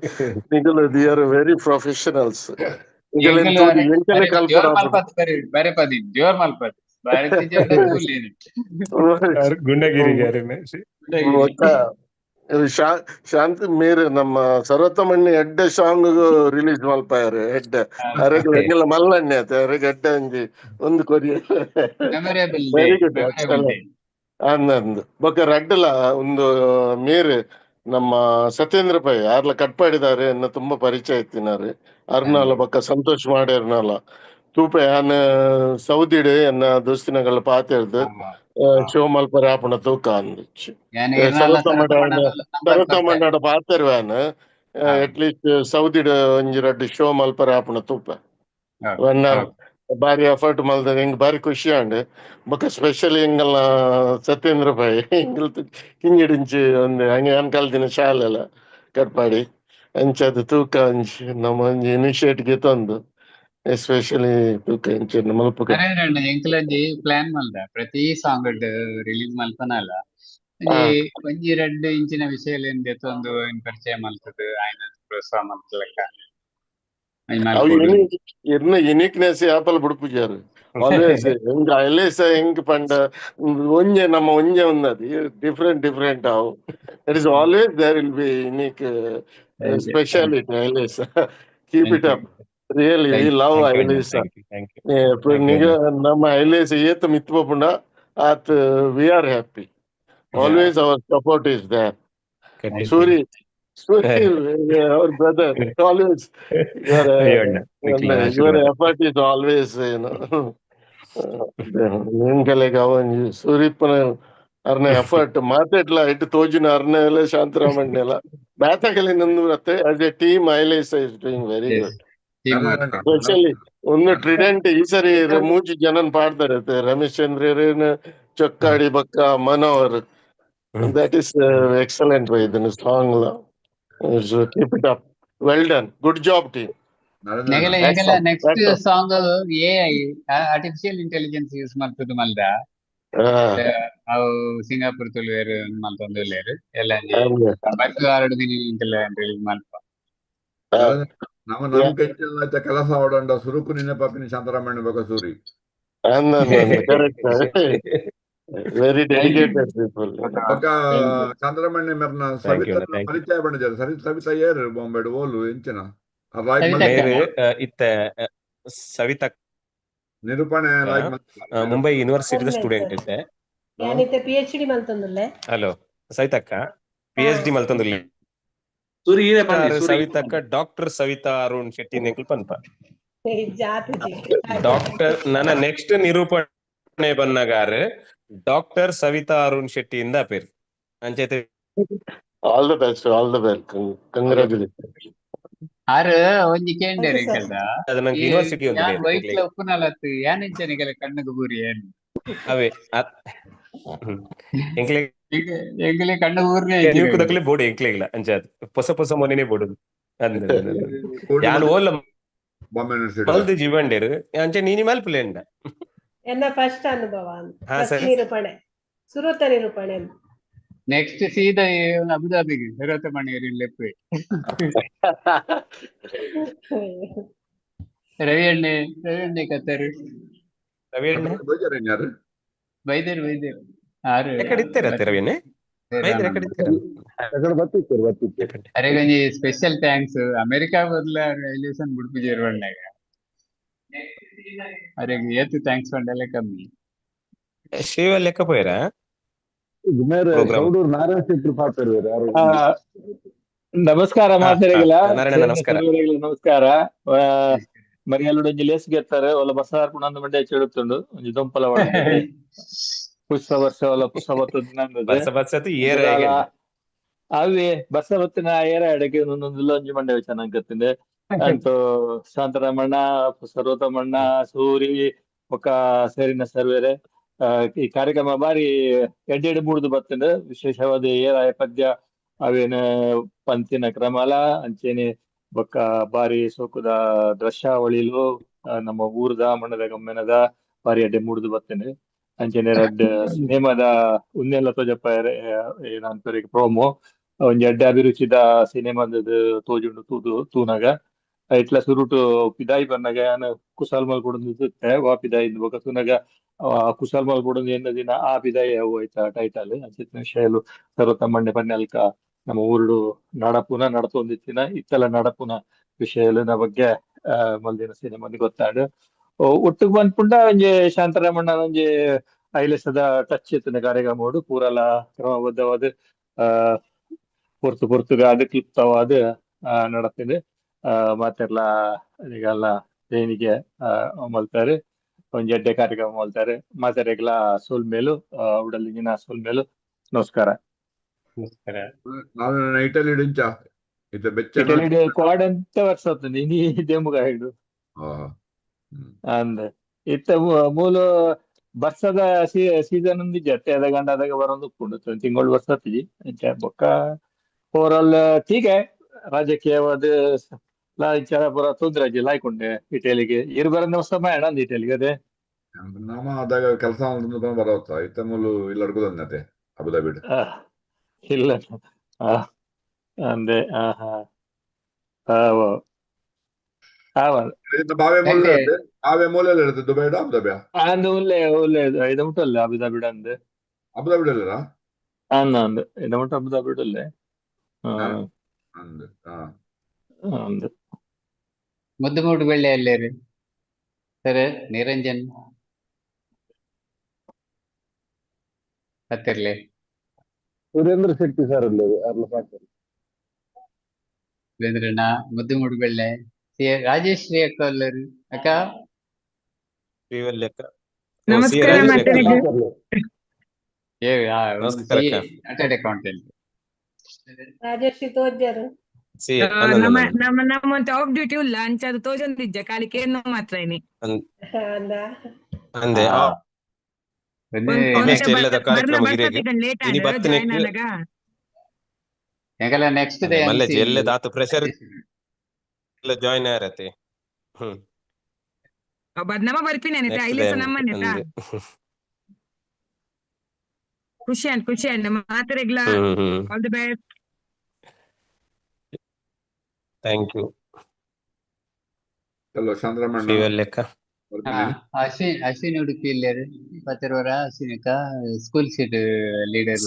ನಿಗಲ the are very professionals. ಶಾಂತಿ ಮೇರೆ ನಮ್ಮ ಸರ್ವೋತ್ತಮಣ್ಣಿ ಎಡ್ಡೆ ಸಾಂಗ್ ರಿಲೀಸ್ ಮಲ್ಪಾಯರು ಎಡ್ಡೆ ಅರೆಗ್ ಎಂಗೆಲ್ಲ ಮಲ್ಲಣ್ಣೆ ಆತ ಅರೆಗ್ ಎಡ್ಡೆ ಒಂಜಿ ಒಂದು ಕೊರಿಯ ವೆರಿ ಗುಡ್ ಅಂದ್ ಬೊಕ್ಕ ರಡ್ಡಲ ಒಂದು ಮೇರೆ ನಮ್ಮ ಸತ್ಯೇಂದ್ರ ಪೈ ಆರ್ಲ ಕಟ್ಪಾಡಿದಾರೆ ಎನ್ನ ತುಂಬಾ ಪರಿಚಯ ಇತ್ತಿನಾರು ಅರ್ನಾಲ ಬೊಕ್ಕ ಸಂತೋಷ್ ಮಾಡ್ಯಾರ್ನಾಲ ತೂಪೆ ಆನ್ ಸೌದಿಡ್ ಎನ್ನ ದೋಸ್ತಿನಗಳ ಪಾತೆರ್ದು ಶೋ ಮಲ್ಪರೆ ಆಪುಣ ತೂಕ ಅಂದಿಚ್ಚು. ಸರ್ವೋತ್ತಮಣ್ಣಡ ಪಾತೆರ್ವಾನ್ ಅಟ್ಲೀಸ್ಟ್ ಸೌದಿಡ್ ಒಂಜಿ ರಡ್ಡ್ ಶೋ ಮಲ್ಪರೆ ಆಪುಣ ತೂಪ ಬಾರಿ ಎಫರ್ಟ್ ಮಲ್ದ ಎಂಕ್ ಬಾರಿ ಖುಷಿ ಆಂಡ್. ಬೊಕ್ಕ ಸ್ಪೆಷಲಿ ಎಂಗಲ್ನ ಸತ್ಯೇಂದ್ರ ಪೈ ಎಂಗಲ್ ಕಿಂಜಿಡಿಂಚಿ ಒಂದು ಹಂಗೆ ಯಾನ್ ಕಲ್ತಿನ ಶಾಲೆಲ ಕಟ್ಪಾಡಿ ಅಂಚಾದ್ ತೂಕ ಅಂಚಿ ನಮ್ಮ ಒಂಜಿ ಇನಿಷಿಯೇಟ್ ಗೆತೊಂದು ಎಸ್ಪೆಷಲಿ ತೂಕ ಇಂಚ ಮಲ್ಪುಗ. ಎಂಕಲಂಜಿ ಪ್ಲಾನ್ ಮಲ್ದ ಪ್ರತಿ ಸಾಂಗ್ ರಿಲೀಸ್ ಮಲ್ಪನಲ ಒಂಜಿ ರಡ್ಡ್ ಇಂಚಿನ ವಿಷಯಲೆನ್ ದೆತೊಂದು ಪರಿಚಯ ಮಲ್ತದ್ ಆಯ್ನ ಪ್ರೋತ್ಸಾಹ ಮಲ್ತಲೆಕ್ಕ. ಅವು ಇರ್ನ ಯುನೀಕ್ನೆಸ್ ಯಾಪಲ್ ಬುಡ್ಪುಜಾರು ಆಲ್ವೇಸ್. ಎಂಕ್ ಐಲೇಸ ಎಂಕ್ ಪಂಡ ಒಂಜೆ ನಮ್ಮ ಒಂಜೆ ಉಂದದು ಡಿಫ್ರೆಂಟ್ ಡಿಫ್ರೆಂಟ್ ಅವು. It is always there will be unique speciality Ailesa. Keep it up, really we love Ailesa. ನಿಗ ನಮ್ಮ ಐಲೇಸ ಏತ್ ಮಿತ್ ಪೋಪುಂಡ ಆತ್ we are happy. Always our support is there. Suri Suri, our brother, always your effort is always, you know. ನಿನ್ಕಲೆಗ್ ಅವಂಜಿ ಸೂರಿಪ್ಪನ ಅರ್ನ effort ಮಾತೆಟ್ಲ ಇಟ್ಟು ತೋಜಿನ ಅರ್ನೆಲ್ಲ ಶಾಂತರಾಮಣ್ಣೆಲ್ಲ ಬ್ಯಾತಕಲಿ ನಂದು as a team Ailesa is doing very good. Specially ಒಂದು ಟ್ರಿಡೆಂಟ್ ಈ ಸರಿ ಮೂಜಿ ಜನನ್ ಪಾಡ್ತಾರೆ, ರಮೇಶ್ ಚಂದ್ರ, ಚೊಕ್ಕಾಡಿ ಬಕ್ಕ ಮನೋಹರ್. That is excellent ಇದನ್ನ song. Keep it up, well done, good job team. Next song AI artificial intelligence use ಮಲ್ತದ ಮಲ್ದ ಅವು ಸಿಂಗಾಪುರ್ ತುಳುವೆರ್ ಮಲ್ತೊಂದುಲ್ಲೆರ್ ಎಲ್ಲ ಬಸ್ ಆರಡು ದಿನ ರಿಲೀಸ್ ಮಲ್ಪ. ನಮ್ಮ ನಮ್ ಕೈಚೆಲ್ಲ ಕೆಲಸ ಆವಡಂಡ ಸುರುಕು ನಿನ್ನ ಪಾಪಿನ ಶಾಂತರಾಮಣ್ಣ ಬೊಕ Suri. Correct, very dedicated people. ಬೊಕ ಶಾಂತರಾಮಣ್ಣ ಮೆರ್ನ ಸವಿತಾ ಪರಿಚಯ ಬಂದಿದ್ದಾರೆ. ಸವಿತಾ ಏರ್ ಬಾಂಬೆ ಓಲು ಎಂಚಿನ ಇತ್ತ ಸವಿತಾ ನಿರೂಪಣೆ ಮುಂಬೈ ಯೂನಿವರ್ಸಿಟಿದ ಸ್ಟೂಡೆಂಟ್ ಇತ್ತೆ. ಪಿಎಚ್ಡಿ ಮಲ್ತೊಂದುಲ್ಲೆ. ಹಲೋ ಸವಿತಕ್ಕ, ಪಿಎಚ್ಡಿ ಮಲ್ತೊಂದುಲ್ಲೆ ಸವಿತಕ್ಕ. ಡಾಕ್ಟರ್ ಸವಿತಾ ಅರುಣ್ ಶೆಟ್ಟಿ ನೆಂಕುಲು ಪನ್ಪ ಡಾಕ್ಟರ್. ನನ್ನ ನೆಕ್ಸ್ಟ್ ನಿರೂಪಣೆ ಬನ್ನಗಾರ ಡಾಕ್ಟರ್ ಸವಿತಾ ಅರುಣ್ ಶೆಟ್ಟಿ ಇಂದ ಪೇರ್ ಅಂಚೈತೆ. All the best, all the best, congratulation. ಆರ್ ಒಂಜಿ ಕೇಂಡೇರ್ ಎಂಕಲ್ದ ಅದು ನಂಗೆ ಯೂನಿವರ್ಸಿಟಿ ಒಂದು ವೈಟ್ಲ ಉಪ್ಪುನಲತ್ತು ಯಾನ್ ಇಂಚ ನಿಗಲೆ ಕಣ್ಣುಗು ಬೂರಿ ಏನ್ ಅವೇ ಎಂಕ್ಲೆ ಎಂಕಲೆ ಕಣ್ಣು ಊರ್ನೆ ನ್ಯೂಕುದಕ್ಲೆ ಬೋಡು ಎಂಕ್ಲೆಗ್ಲ ಅಂಚಾದ್ ಪೊಸ ಪೊಸ ಮೊನೆನೆ ಬೋಡು ಯಾನ್ ಓಲ್ಲ ಮಲ್ದು ಜೀವಂಡೇರು ಅಂಚೆ ನೀನಿ ಮಲ್ಪುಲೆಂಡ. ಎನ್ನ ಫಸ್ಟ್ ಅನುಭವ ನಿರೂಪಣೆ, ಸುರುತ ನಿರೂಪಣೆ. ನೆಕ್ಸ್ಟ್ ಸೀದಾ ಅಬುದಾಬಿಗೆ ಸರ್ವೋತ್ತಮಣ್ಣ ಲೆಪ್ಪು. ರವಿ ಅಣ್ಣೆ, ರವಿ ಅಣ್ಣೆ ಕತ್ತರು ರವಿ ಅಣ್ಣೆ ಬೈದೇರು ಬೈದೇರು ಅರೆಗೊಂಜಿ ಸ್ಪೆಷಲ್ thanks. America ಬದಲ ರೈಲ್ವೇಸನ್ ಬುಡ್ಪುಜೇರು ಬಂಡಾಗ ಅರೆಗ್ ಏತ್ thanks ಪಂಡಲೇ ಕಮ್ಮಿ. ಶಿವ ಲೆಕ್ಕ ಪೋಯರಾ? ನಮಸ್ಕಾರ ಮಾತೆರೆಗ್ಲ, ನಮಸ್ಕಾರ ನಮಸ್ಕಾರ. ಮರಿಯಲ್ಲುಡು ಒಂಜಿ ಲೇಸ್ ಗೆತ್ತಾರೆ ಒಲ್ಲ ಬಸವಾರ್ಪುಣ ಅಂದ್ ಮಂಡೆ ಚೆಡುತ್ತುಂಡು ಒಂಜಿ ದೊಂಪಲ ಪುಷ್ಪ ವರ್ಷ ಒಲ್ಲ ಪುಷ್ಪ ಅವೇ ಬಸ ಬತ್ತಿನ ಏರ ಎಡಕ್ಕೆ ಒಂದೊಂದು ಒಂಜಿ ಮಂಡೆ ಚೆನ್ನಾಗಿ ಗತ್ತಿಂದೆ. ಅಂತೂ ಶಾಂತರಾಮಣ್ಣ, ಸರ್ವೋತ್ತಮಣ್ಣ, ಸೂರಿ ಬೊಕ್ಕ ಸೇರಿನ ಸರ್ವೇರೆ ಈ ಕಾರ್ಯಕ್ರಮ ಬಾರಿ ಎಡ್ಡೆಡ್ ಮೂಡ್ದು ಬತ್ತಂಡ್. ವಿಶೇಷವಾದ ಏರಾಯ ಪದ್ಯ ಅವೇನ ಪಂತಿನ ಕ್ರಮಲ ಅಂಚೆನೆ ಬೊಕ್ಕ ಬಾರಿ ಸೋಕುದ ದೃಶ್ಯಾವಳಿಲು ನಮ್ಮ ಊರ್ದ ಮಣ್ಣದ ಗಮ್ಮೆನದ ಬಾರಿ ಎಡ್ಡೆ ಮೂಡ್ದು ಬತ್ತೇನೆ. ಅಂಚೆನೆ ರಡ್ಡ್ ಸಿನಿಮಾದ ಉಂದೆಲ್ಲ ತೋಜಪ್ಪ ಏನಂತಾರೆ ಪ್ರೋಮೋ ಒಂಜಿ ಎಡ್ಡೆ ಅಭಿರುಚಿದ ಸಿನಿಮಾದ ತೋಜುಂಡು ತೂದು ತೂನಗ ಇಟ್ಲ ಸುರುಟು ಪಿದಾಯಿ ಬನ್ನಗ ಯಾನ್ ಕುಸಾಲ್ ಮಲ್ ಕೊಡೊಂದು ವಾ ಪಿದಾಯಿ ಬೊಕ ತೂನಗ ಕುಸಾಲ್ ಮಲ್ ಕೊಡೊಂದು ಎನ್ನ ದಿನ ಆ ಪಿದಾಯಿ ಅವು ಆಯ್ತಾ ಟೈಟಲ್ ಅಂಚಿತ್ತಿನ ವಿಷಯಲು ಸರ್ವತಮ್ಮಣ್ಣೆ ಪನ್ಯಲ್ಕ ನಮ್ಮ ಊರುಡು ನಡಪುನ ನಡತೊಂದಿತ್ತಿನ ಇತ್ತಲ ನಡಪುನ ವಿಷಯಲಿನ ಬಗ್ಗೆ ಮಲ್ದಿನ ಸಿನಿಮಾ ಗೊತ್ತಾಂಡ್. ಒಟ್ಟುಗ್ ಪನ್ಪುಂಡ ಒಂಜಿ ಶಾಂತರಾಮಣ್ಣ ಒಂಜಿ ಐಲೇಸದ ಟಚ್ ಇತ್ತಿನ ಕಾರ್ಯಕ್ರಮ ಪೂರಲ ಕ್ರಮಬದ್ಧವಾದ ಪೊರ್ತು ಪೊರ್ತುಗಾದ್ ಕ್ಲಿಪ್ತವಾದ್ ನಡತಿಂಡ್. ಮಾತೆರ್ಲ ಈಗೆಲ್ಲ ದೇಣಿಗೆ ಮಲ್ತಾರೆ, ಒಂಜಿ ಎಡ್ಡೆ ಕಾರ್ಯಕ್ರಮ ಮಲ್ತಾರೆ. ಮಾತೆರೆಗ್ಲ ಸೊಲ್ಮೆಲು, ಉಡಲಿಂಜಿನ ಸೊಲ್ಮೆಲು, ನಮಸ್ಕಾರ. ನಮಸ್ಕಾರ. ನಾನು ಇಟಲಿ ಡಿಂಚ ಇತ್ತ ಬೆಚ್ಚ ಇಟಲಿಡ್ ಕ್ವಾಡ್ ಅಂತ ವರ್ಷ ಆತುಂಡು ಇನಿ ದೇಮುಗ ಹಿಡು ಅಂದ್ ಇತ್ತ ಮೂಲ ಬರ್ಸದ ಸೀಸನ್ ಒಂದಿಜ್ಜಿ ಅತ್ತೆ ಅದಾಗ ಅದಾಗ ಬರೊಂದು ಉಪ್ಪುಂಡು ತಿಂಗಳು ವರ್ಷ ಆತಿಜಿ ಅಂಚ ಬೊಕ್ಕ ಓವರ್ ಆಲ್ ಹೀಗೆ ರಾಜಕೀಯವಾದ ಇಂಚ ಪೂರ ತೊಂದ್ರೆ ಅಜ್ಜಿ ಲಾಯ್ಕೊಂಡೆ ಇಟಲಿಗೆ ಇರು ಬರಂದ ಸಮಯ ಅಣ್ಣ ಇಟಲಿಗೆ ಅದೇ ನಮ್ಮ ಆದಾಗ ಕೆಲಸ ಬರೋತ್ತ ಇತ್ತ ಮೂಲು ಇಲ್ಲ ಅಡ್ಕೋದಂತೆ ಅಬುದಾಬಿಡ್ ಇಲ್ಲ ಅಂದೆ ಬಾವೆ ಮೂಲೆ ಬಾವೆ ಮೂಲೆಯಲ್ಲಿ ಇರುತ್ತೆ ದುಬೈ ಅಬುದಾಬಿಯಾ ಅಂದು ಉಲ್ಲೆ ಉಲ್ಲೆ ಐದು ಮುಟ್ಟಲ್ಲ ಅಬುದಾಬಿಡ್ ಅಂದೆ ಅಬುದಾಬಿಡ್ ಅಲ್ಲರಾ ಅಂದ ಅಂದ್ ಐದು ಮುಟ್ಟ ಅಬುದಾಬಿಡ್ ಅಲ್ಲೇ ಅಂದ್ ಅಂದ್ ಮುದ್ದು ಬೆಳ್ಳಿ ಅಲ್ಲೇರಿ ಸರ್ ನಿರಂಜನ್ ಹತ್ತಿರ್ಲಿ ಸುರೇಂದ್ರ ಶೆಟ್ಟಿ ಸರ್ ಅಲ್ಲೇ ಅರ್ಲ ಸಾಕು. ಸುರೇಂದ್ರಣ್ಣ ಮುದ್ದು ಮೂಡುಬೆಳ್ಳೆ ಸಿ ರಾಜೇಶ್ರೀ ಅಕ್ಕ ಅಲ್ಲರಿ ಅಕ್ಕ ಶ್ರೀವಲ್ಲಿ ಅಕ್ಕ. ನಮಸ್ಕಾರ ಮಾತರಿಗೆ. ನಮಸ್ಕಾರ ಅಕ್ಕ. ಚಾರ್ಟರ್ಡ್ ಅಕೌಂಟೆಂಟ್ ರಾಜರ್ಷಿ ತೋಜ್ಜರು. ಸಿ ನಮ್ಮ ನಮ್ಮ ನಮ್ಮಂತ ಆಫ್ ಡ್ಯೂಟಿ ಉಲ್ಲ ಅಂಚಾದ ತೋಜೊಂದಿಜ್ಜ ಖಾಲಿ ಕೇರ್ನ ಮಾತ್ರ ಇನಿ. ಅಂದ ಅಂದೆ ನೆಕ್ಸ್ಟ್ ಎಲ್ಲದ ಕಾರ್ಯಕ್ರಮ ಇರೇಗೆ ಲೇಟ್ ಇನಿ ಆಂಡ್ ಬತ್ತನೆ ಜಾಯಿನ್ ಆನಗ ಎಂಕಲ ನೆಕ್ಸ್ಟ್ ಡೇ ಮಲ್ಲೆಜಿ ಎಲ್ಲದ ಆತು ಪ್ರೆಷರ್ ಎಲ್ಲ ಜಾಯಿನ್ ಆರತೆ. ಬದ್ನಮ ಬರ್ಪಿನ ನೆಕ್ಸ್ಟ್ ಡೇ ಐಲೇಸ ನಮ್ಮನೆ ಅಂದೆ. ಖುಷಿ ಅಂಡ್ ಖುಷಿ ಅಂಡ್ ಮಾತ್ರೆಗ್ಲ hmm hmm all the best. Thank you. Hello Shantharamanna Srivalli ಅಕ್ಕ. ಅಶ್ವಿನ್ ಅಶ್ವಿನ್ ಉಡುಪಿ ಇಲ್ಲೇರಿ ಪತ್ತಿರುವರ ಅಶ್ವಿನ್ ಅಕ್ಕ ಸ್ಕೂಲ್ ಸೀಟ್ ಲೀಡರ್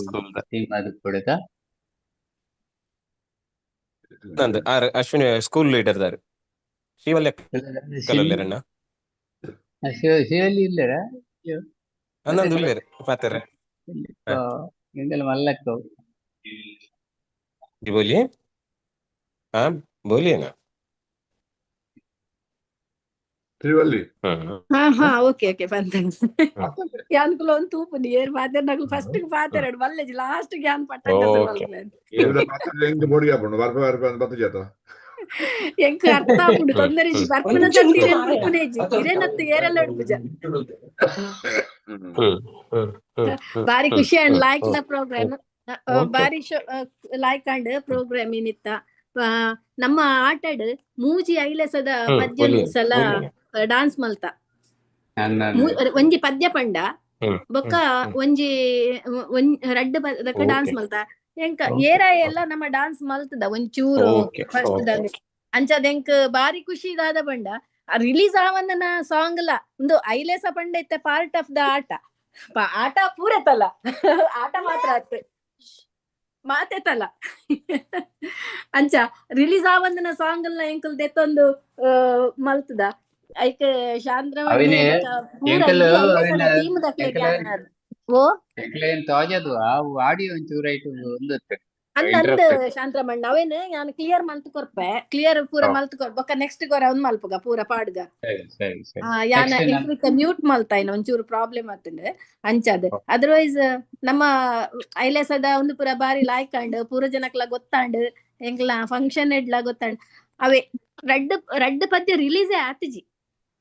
ಟೀಮ್ ಅದು ಕೊಡುತ್ತಾ ನಂದು ಆರ್ ಅಶ್ವಿನಿ ಸ್ಕೂಲ್ ಲೀಡರ್ ದಾರ್ ಶ್ರೀವಲ್ಲಿ ಅಕ್ಕ ಉಲ್ಲೇರಣ್ಣ. ಶಿವಲ್ಲಿ ಇಲ್ಲೇರಾ ಅಂದಂದು ಉಲ್ಲೇರು ಪಾತೆರೆ. ಎಂದೆಲ್ಲ ಮಲ್ಲಕ್ಕ जी बोलिए. हाँ बोलिए ना. ಶ್ರೀವಲ್ಲಿ ಹಾ ಹಾ ಓಕೆ ಓಕೆ ಬಂತ ಯಾನ್ಕುಲ ಒಂದು ತೂಪುನಿ ಏರ್ ಪಾತೆರ್ ನಕಲು ಫಸ್ಟ್ ಪಾತೆರಡು ಬಲ್ಲೆಜಿ ಲಾಸ್ಟ್ ಯಾನ್ ಪಟ್ಟಂಗ ಓಕೆ. ಹೆಂಗ್ ಬೋಡಿಗೆ ಹಾಕೊಂಡು ಬರ್ಪ ಬರ್ಪ ಅಂತ ಬತ್ತ ಜಾತ ಎಂಕ್ ಅರ್ಥ ಆಪುಂಡು ತೊಂದರೆ ಇಜ್ಜಿ ಬರ್ಪುನ ಸರ್ತಿ ಇರೇನ್ ಬರ್ಪುನೆ ಇಜ್ಜಿ ಇರೇನತ್ತು ಏರೆಲ್ಲ ಉಡ್ಪುಜ ಬಾರಿ ಖುಷಿ and like the program ಬಾರಿ ಲೈಕ್ ಅಂಡ್ ಪ್ರೋಗ್ರಾಮ್ ಏನಿತ್ತ ನಮ್ಮ ಆಟಡ್ ಮೂಜಿ ಐಲಸದ ಪದ್ಯ ಸಲ ಡಾನ್ಸ್ ಮಲ್ತ ಒಂಜಿ ಪದ್ಯ ಪಂಡ ಬೊಕ್ಕ ಒಂಜಿ ರಡ್ಡ್ ಪದಕ ಡಾನ್ಸ್ ಮಲ್ತ ಎಂಕ ಏರ ಎಲ್ಲ ನಮ್ಮ ಡಾನ್ಸ್ ಮಲ್ತದ ಒಂಚೂರು ಫಸ್ಟ್ ದಂಗೆ ಅಂಚದ ಎಂಕ್ ಬಾರಿ ಖುಷಿ ದಾದ ಪಂಡ ರಿಲೀಸ್ ಆವಂದನ ಸಾಂಗ್ ಲ ಒಂದು ಐಲೇಸ ಪಂಡ ಇತ್ತೆ ಪಾರ್ಟ್ ಆಫ್ the ಆಟ ಆಟ ಪೂರತಲ್ಲ ಆಟ ಮಾತ್ರ ಅತ್ತೆ ಮಾತೆತಲ್ಲ ಅಂಚ ರಿಲೀಸ್ ಆವಂದನ ಸಾಂಗ್ ಲ ಎಂಕಲ್ ದೆತ್ತೊಂದು ಮಲ್ತದ ಐಕ್ ಶಾಂತ್ರಮಣ್ಣೆ ಪೂರ ಇಡೀ ಐಲೇಸದ ಟೀಮ್ ದಕ್ಲೆಗ್ ಓ ತೋಜದು ಆ ಆಡಿಯೋ ಒಂಚೂರು ಐಟು ಒಂದು ಅಂದ್ ಅಂದ್ ಶಾಂತರಮಣ್ಣ ಅವೇನ್ ಯಾನ್ ಕ್ಲಿಯರ್ ಮಲ್ತ್ ಕೊರ್ಪೆ ಕ್ಲಿಯರ್ ಪೂರ ಮಲ್ತ್ ಕೊರ್ ಬೊಕ್ಕ ನೆಕ್ಸ್ಟ್ ಗೊರ ಒಂದ್ ಮಲ್ಪುಗ ಪೂರ ಪಾಡ್ಗ ಯಾನ ಎಂಕ್ಲಿತ್ತ ಮ್ಯೂಟ್ ಮಲ್ತಾಯಿನ ಒಂಚೂರು ಪ್ರಾಬ್ಲಮ್ ಆತುಂಡು ಅಂಚಾದ್ ಅದರ್ವೈಸ್ ನಮ್ಮ ಐಲೇಸದ ಒಂದು ಪೂರ ಬಾರಿ ಲಾಯ್ಕ್ ಅಂಡ್ ಪೂರ ಜನಕ್ಲ ಗೊತ್ತಾಂಡ್ ಎಂಕ್ಲ ಫಂಕ್ಷನ್ ಎಡ್ಲ ಗೊತ್ತಾಂಡ್. ಅವೇ ರಡ್ಡ್ ರಡ್ಡ್ ಪದ್ಯ ರಿಲೀಸ್ ಆತಿಜಿ.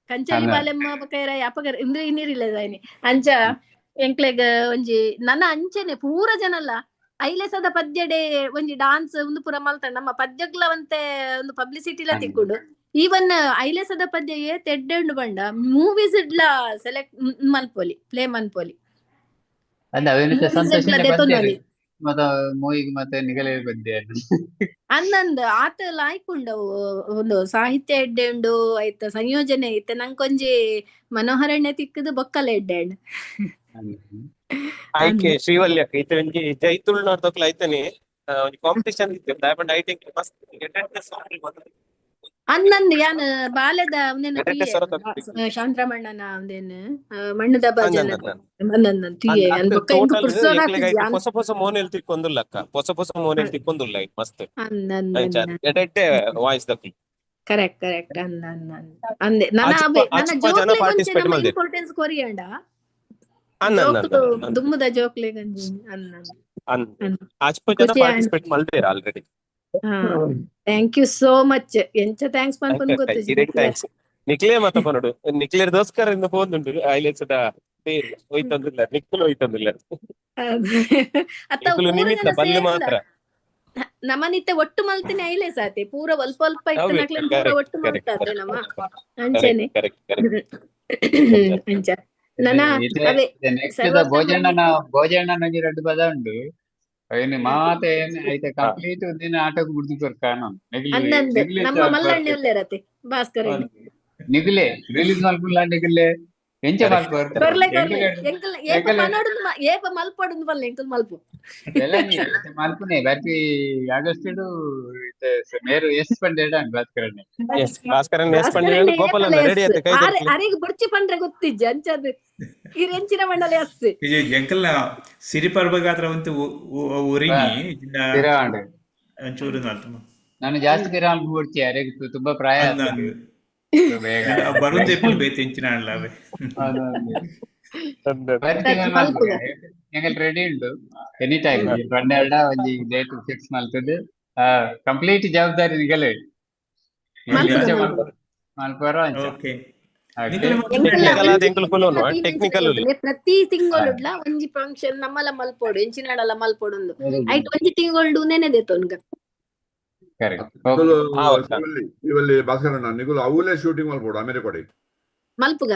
ಕಂಚಲಿ ಬಾಲೆಮ್ಮ ಬೊಕ ಯಾಪಗ ಇಂದ್ರೆ ಇನಿ ರಿಲೀಸ್ ಆಯ್ನಿ. ಅಂಚ ಎಂಕ್ಲೆಗ್ ಒಂಜಿ ನನ ಅಂಚನೆ ಪೂರ ಜನಲ ಐಲೇಸದ ಪದ್ಯಡೆ ಒಂಜಿ ಡಾನ್ಸ್ ಒಂದು ಪೂರ ಮಲ್ತ ನಮ್ಮ ಪದ್ಯಗ್ಲ ಒಂತೆ ಒಂದು ಪಬ್ಲಿಸಿಟಿಲ ತಿಕ್ಕುಂಡು. ಈವನ್ ಐಲೇಸದ ಪದ್ಯ ಏ ತೆಡ್ಡೆಂಡು ಬಂಡ ಮೂವೀಸ್ ಇಡ್ಲ ಸೆಲೆಕ್ಟ್ ಮಲ್ಪೊಲಿ, ಪ್ಲೇ ಮನ್ಪೊಲಿ. ಅಂದ್ ಅವೇನಿತ ಮೂವೀಸ್ ಸಂತೋಷನೆ ಇಡ್ಲ ಬಂದೇರು ದೆತೊನೊಲಿ. ಮತ್ತ ಮೂವಿಗ್ ಮತ್ತೆ ನಿಗಲೆ ಬಂದೆ. ಅಂದಂದ್ ಆತ ಲಾಯ್ಕ್ ಉಂಡವು, ಒಂದು ಸಾಹಿತ್ಯ ಎಡ್ಡೆ ಉಂಡು, ಐತ ಸಂಯೋಜನೆ ಐತೆ. ನಂಕೊಂಜಿ ಮನೋಹರಣ್ಯ ತಿಕ್ಕದು ಬೊಕ್ಕಲ ಎಡ್ಡೆ ಉಂಡು. ಆಯ್ಕೆ ಶ್ರೀವಲ್ಯಕ್ಕೆ ಇತ್ತೆ ಒಂಜಿ ಜೈ ತುಳುನಾಡ್ ಐತನಿ ಒಂಜಿ ಕಾಂಪಿಟಿಷನ್ ಇತ್ತು ದಾಯಪಂಡ ಐಟಿಂಗ್ ಮಸ್ತ್ ಎಡ್ಡೆಡ್ಡೆ ಸಾಂಗ್ ಅಂದಂದ್ ಯಾನ್ ಬಾಲೆದ ಒಂದೇನು ಎಡ್ಡೆಡ್ಡೆ ತುಯ್ಯೆ ಸ್ವರ ತಕ್ಕು ಶಾಂತರಮಣ್ಣನ ಒಂದೇನು ಮಣ್ಣುದ ಭಜನ ಅಂದಂದ ಅಂದಂದ್ ತುಯ್ಯೆ ಅಂದ್ ಅನ್ ಬೊಕ್ಕ ಎಂಕ್ ಟೋಟಲ್ ಪುರ್ಸೋದ್ ಎಂಕ್ಲೆಗ್ ಆತಿಜಿ ಐಟ್ ಅನ್ ಪೊಸ ಪೊಸ ಮೋನೆಲ್ ತಿಕ್ಕೊಂದುಲ್ಲ ಅಕ್ಕ, ಪೊಸ ಪೊಸ ಮೋನೆಲ್ ತಿಕ್ಕೊಂದುಲ್ಲ ಐಟ್ ಮಸ್ತ್. ಅಂದಂದ್ ಅಂಚ ಎಡ್ಡೆಡ್ಡೆ ವಾಯ್ಸ್ ದಕ್ಲು. ಕರೆಕ್ಟ್ ಕರೆಕ್ಟ್ ಅಂದ ಅಂದ ಅಂದೆ ನನ ಅಚಿಪ್ಪ ಅವೇ ನನ್ನ ಅಚಿಪ್ಪ ಜನ ಜೋಕ್ಲೆಗ್ ಒಂಚೆ ಪಾರ್ಟಿಸಿಪೇಟ್ ನಮ್ಮ ಮಲ್ದೆರ್. ಇಂಪಾರ್ಟೆನ್ಸ್ ಕೊರಿಯಂಡ ಅಂದ ಅಂದ ಜೋಕ್ಲು ಅಂದ ಅಂದ ದುಮ್ಮುದ ಜೋಕ್ಲೆಗ್ ಅಂಜಿ ಅಂದ ಅಂದ್ ಅಂದ್ ಅಚಿಪ್ಪ ಜನ ಖುಷಿ ಆಂಡ್. ಪಾರ್ಟಿಸಿಪೇಟ್ ಮಲ್ದೆರ್ ಆಲ್ರೆಡಿ. ಹಾ, thank you so much. ಎಂಚ thanks ಪನ್ಪುನ ಗೊತ್ತಿಜ್ಜಿ ಇರೆಗ್ ನಿಕ್ಲೆ. Thanks. ನಿಕ್ಲೇ ಮತ ಪನೊಡು, ನಿಕ್ಲೇರ್ ದೋಸ್ಕರ ಇಂದ ಪೋಂದುಂಡು ಐಲೇಸದ ತೇರ್ ಹೋಯ್ತಂದಿಲ್ಲ, ನಿಕ್ಕುಲು ಹೋಯ್ತಂದಿಲ್ಲ. ಅತ್ತ ನಿಕ್ಕುಲು ಪೂರ ನಿಮಿತ್ತ ಜನ ಬಲ್ಲು ಸೇರ್ಲ ಮಾತ್ರ. ನಮನಿತ್ತೆ ಒಟ್ಟು ಮಲ್ತಿನ ಐಲೇಸ್ ಆತೆ ಪೂರ ಅಲ್ಪ ಅಲ್ಪ ಅವೇ ಇತ್ತನಕ್ಲೆನ್ ಪೂರ ಕರೆಕ್ಟ್ ಒಟ್ಟು ಕರೆಕ್ಟ್ ಮಲ್ತಾತೆ ನಮ ಕರೆಕ್ಟ್ ಅಂಚೆನೆ. ಕರೆಕ್ಟ್ ಕರೆಕ್ಟ್ ಅಂಚ ನನ ಇದೆ ಅವೇ ನೆಕ್ಸ್ಟ್ ಸರ್ವೋತ್ತಮ ಭೋಜಣ್ಣನ ಭೋಜಣ್ಣನ ಒಂಜಿ ರಡ್ಡ್ ಪದ ಉಂಡು. ಅವೇನು ಮಾತ ಏನ್ ಐತೆ ಕಂಪ್ಲೀಟ್ ಒಂದಿನ ಆಟೋಗ್ ಬುಡ್ದು ಕೊರ್ಕ ನೆಗ್ಲಿ ಅಂದಂದ್ ನಿಗ್ಲೆ ನಮ್ಮ ಮಲ್ಲಣ್ಣೆ ಉಲ್ಲೇರತೆ ಭಾಸ್ಕರಣ್ಣೆ. ನಿಗ್ಲೆ ರಿಲೀಸ್ ಮಲ್ಪುಲ್ಲ ನಿಗ್ಲೆ ಎಂಚ ಕರೆಕ್ಟ್ ಮಲ್ಪರ್ ಕೊರ್ಲೆ ಕೊರ್ಲೆ ಎಂಕ್ಲೆ ಎಂಕಲ್ ಏಪ ಎಂಕಲೆ ಪನೊಡುಂದು ಏಪ ಮಲ್ಪೊಡುಂದು ಪಲ್ಲೆ ಎಂಕಲ್ ಮಲ್ಪು. ಬೆಲನಿ ಮಲ್ಪುನೆ ಬರ್ಪಿ ಆಗಸ್ಟ್ ಮೇರು ಎಸ್ ಪಂಡೇಡ ಭಾಸ್ಕರಣ್ಣೆ. ಎಸ್ ಭಾಸ್ಕರನ್ ಎಸ್ ಭಾಸ್ಕರಣ್ಣೆ ಪಂಡ ಗೋಪಾಲಣ್ಣ ಏಪಲ ರೆಡಿ ಎಸ್ ಆಯ್ತು ಕೈ ಆರೆ ದರ್ಪಿ. ಅರೆಗ್ ಬೊಡ್ಚಿ ಪಂಡ್ರೆ ಗೊತ್ತಿಜ್ಜಿ ಅಂಚದ್ ಇರ್ ಎಂಚಿನ ಮಂಡಲ ಎಸ್. ಇದು ಎಂಕಲ್ನ ಸಿರಿಪರ್ಬಗಾತ್ರ ಒಂತು ಉರಿನಿ ತಿರಾಂಡ್ ಒಂಚೂರು ನಾಲ್ತು ನಾನು ಜಾಸ್ತಿ ತಿರಾಂಡ್ ಬುಡ್ಚಿ ಅರೆಗ್ ತುಂಬಾ ಪ್ರಾಯ ಅಂದ ಆತು ಬೇಗ ಬರುಂದೆ ಎಪ್ಪುಂಡು ಬೇತೆ ಎಂಚಿನ ಆಂಡ್ಲ ಅವೇ. ಬರ್ತಿನ ಮಲ್ಪುಗ. ಎಂಕಲ್ ರೆಡಿ ಉಂಡು ಎನಿ ಟೈಮ್ ಪನ್ನೆರಡ ಒಂಜಿ ಡೇಟ್ ಫಿಕ್ಸ್ ಮಲ್ತದೆ ಕಂಪ್ಲೀಟ್ ಜವಾಬ್ದಾರಿ ನಿಗಲೆ ಮಲ್ಪುಗ ಎಂಚ ಮಲ್ಪುಗ. ಮಲ್ಪರ ಅಂಚ ಓಕೆ ಓಕೆ ನಿಕಲೆ ಮಾತ್ರ ಎಂಕಲ್ನ ಟೆಕ್ನಿಕಲ್ ಆದ ಒಂಜಿ ಎಂಕುಲು ಫುಲ್ ಟೀಮ್ ಎಂಚಿನ ಟೆಕ್ನಿಕಲ್ ಗೊತ್ತುಂಡೆ ಪ್ರತಿ ತಿಂಗೊಳುಡ್ಲ ಒಂಜಿ ಫಂಕ್ಷನ್ ನಮ್ಮಲ ಮಲ್ಪೊಡು ಎಂಚಿನಾಡಲ ಮಲ್ಪೊಡುಂದು ಐಟ್ ಒಂಜಿ ತಿಂಗೊಳ್ಡು ಉಂದೇನೆ ದೇತೊನ್ಗ. ಕರೆಕ್ಟ್ ಓಕೆ ನಿಗುಲು ಆವಕ್ಕ ಶ್ರೀವಲ್ಲಿ ಶ್ರೀವಲ್ಲಿ ಭಾಸ್ಕರಣ್ಣ ನಿಗುಲು ಅವಲೇ ಶೂಟಿಂಗ್ ಮಲ್ಪೊಡು ಅಮೆರಿಕೊಡಿ. ಮಲ್ಪುಗ.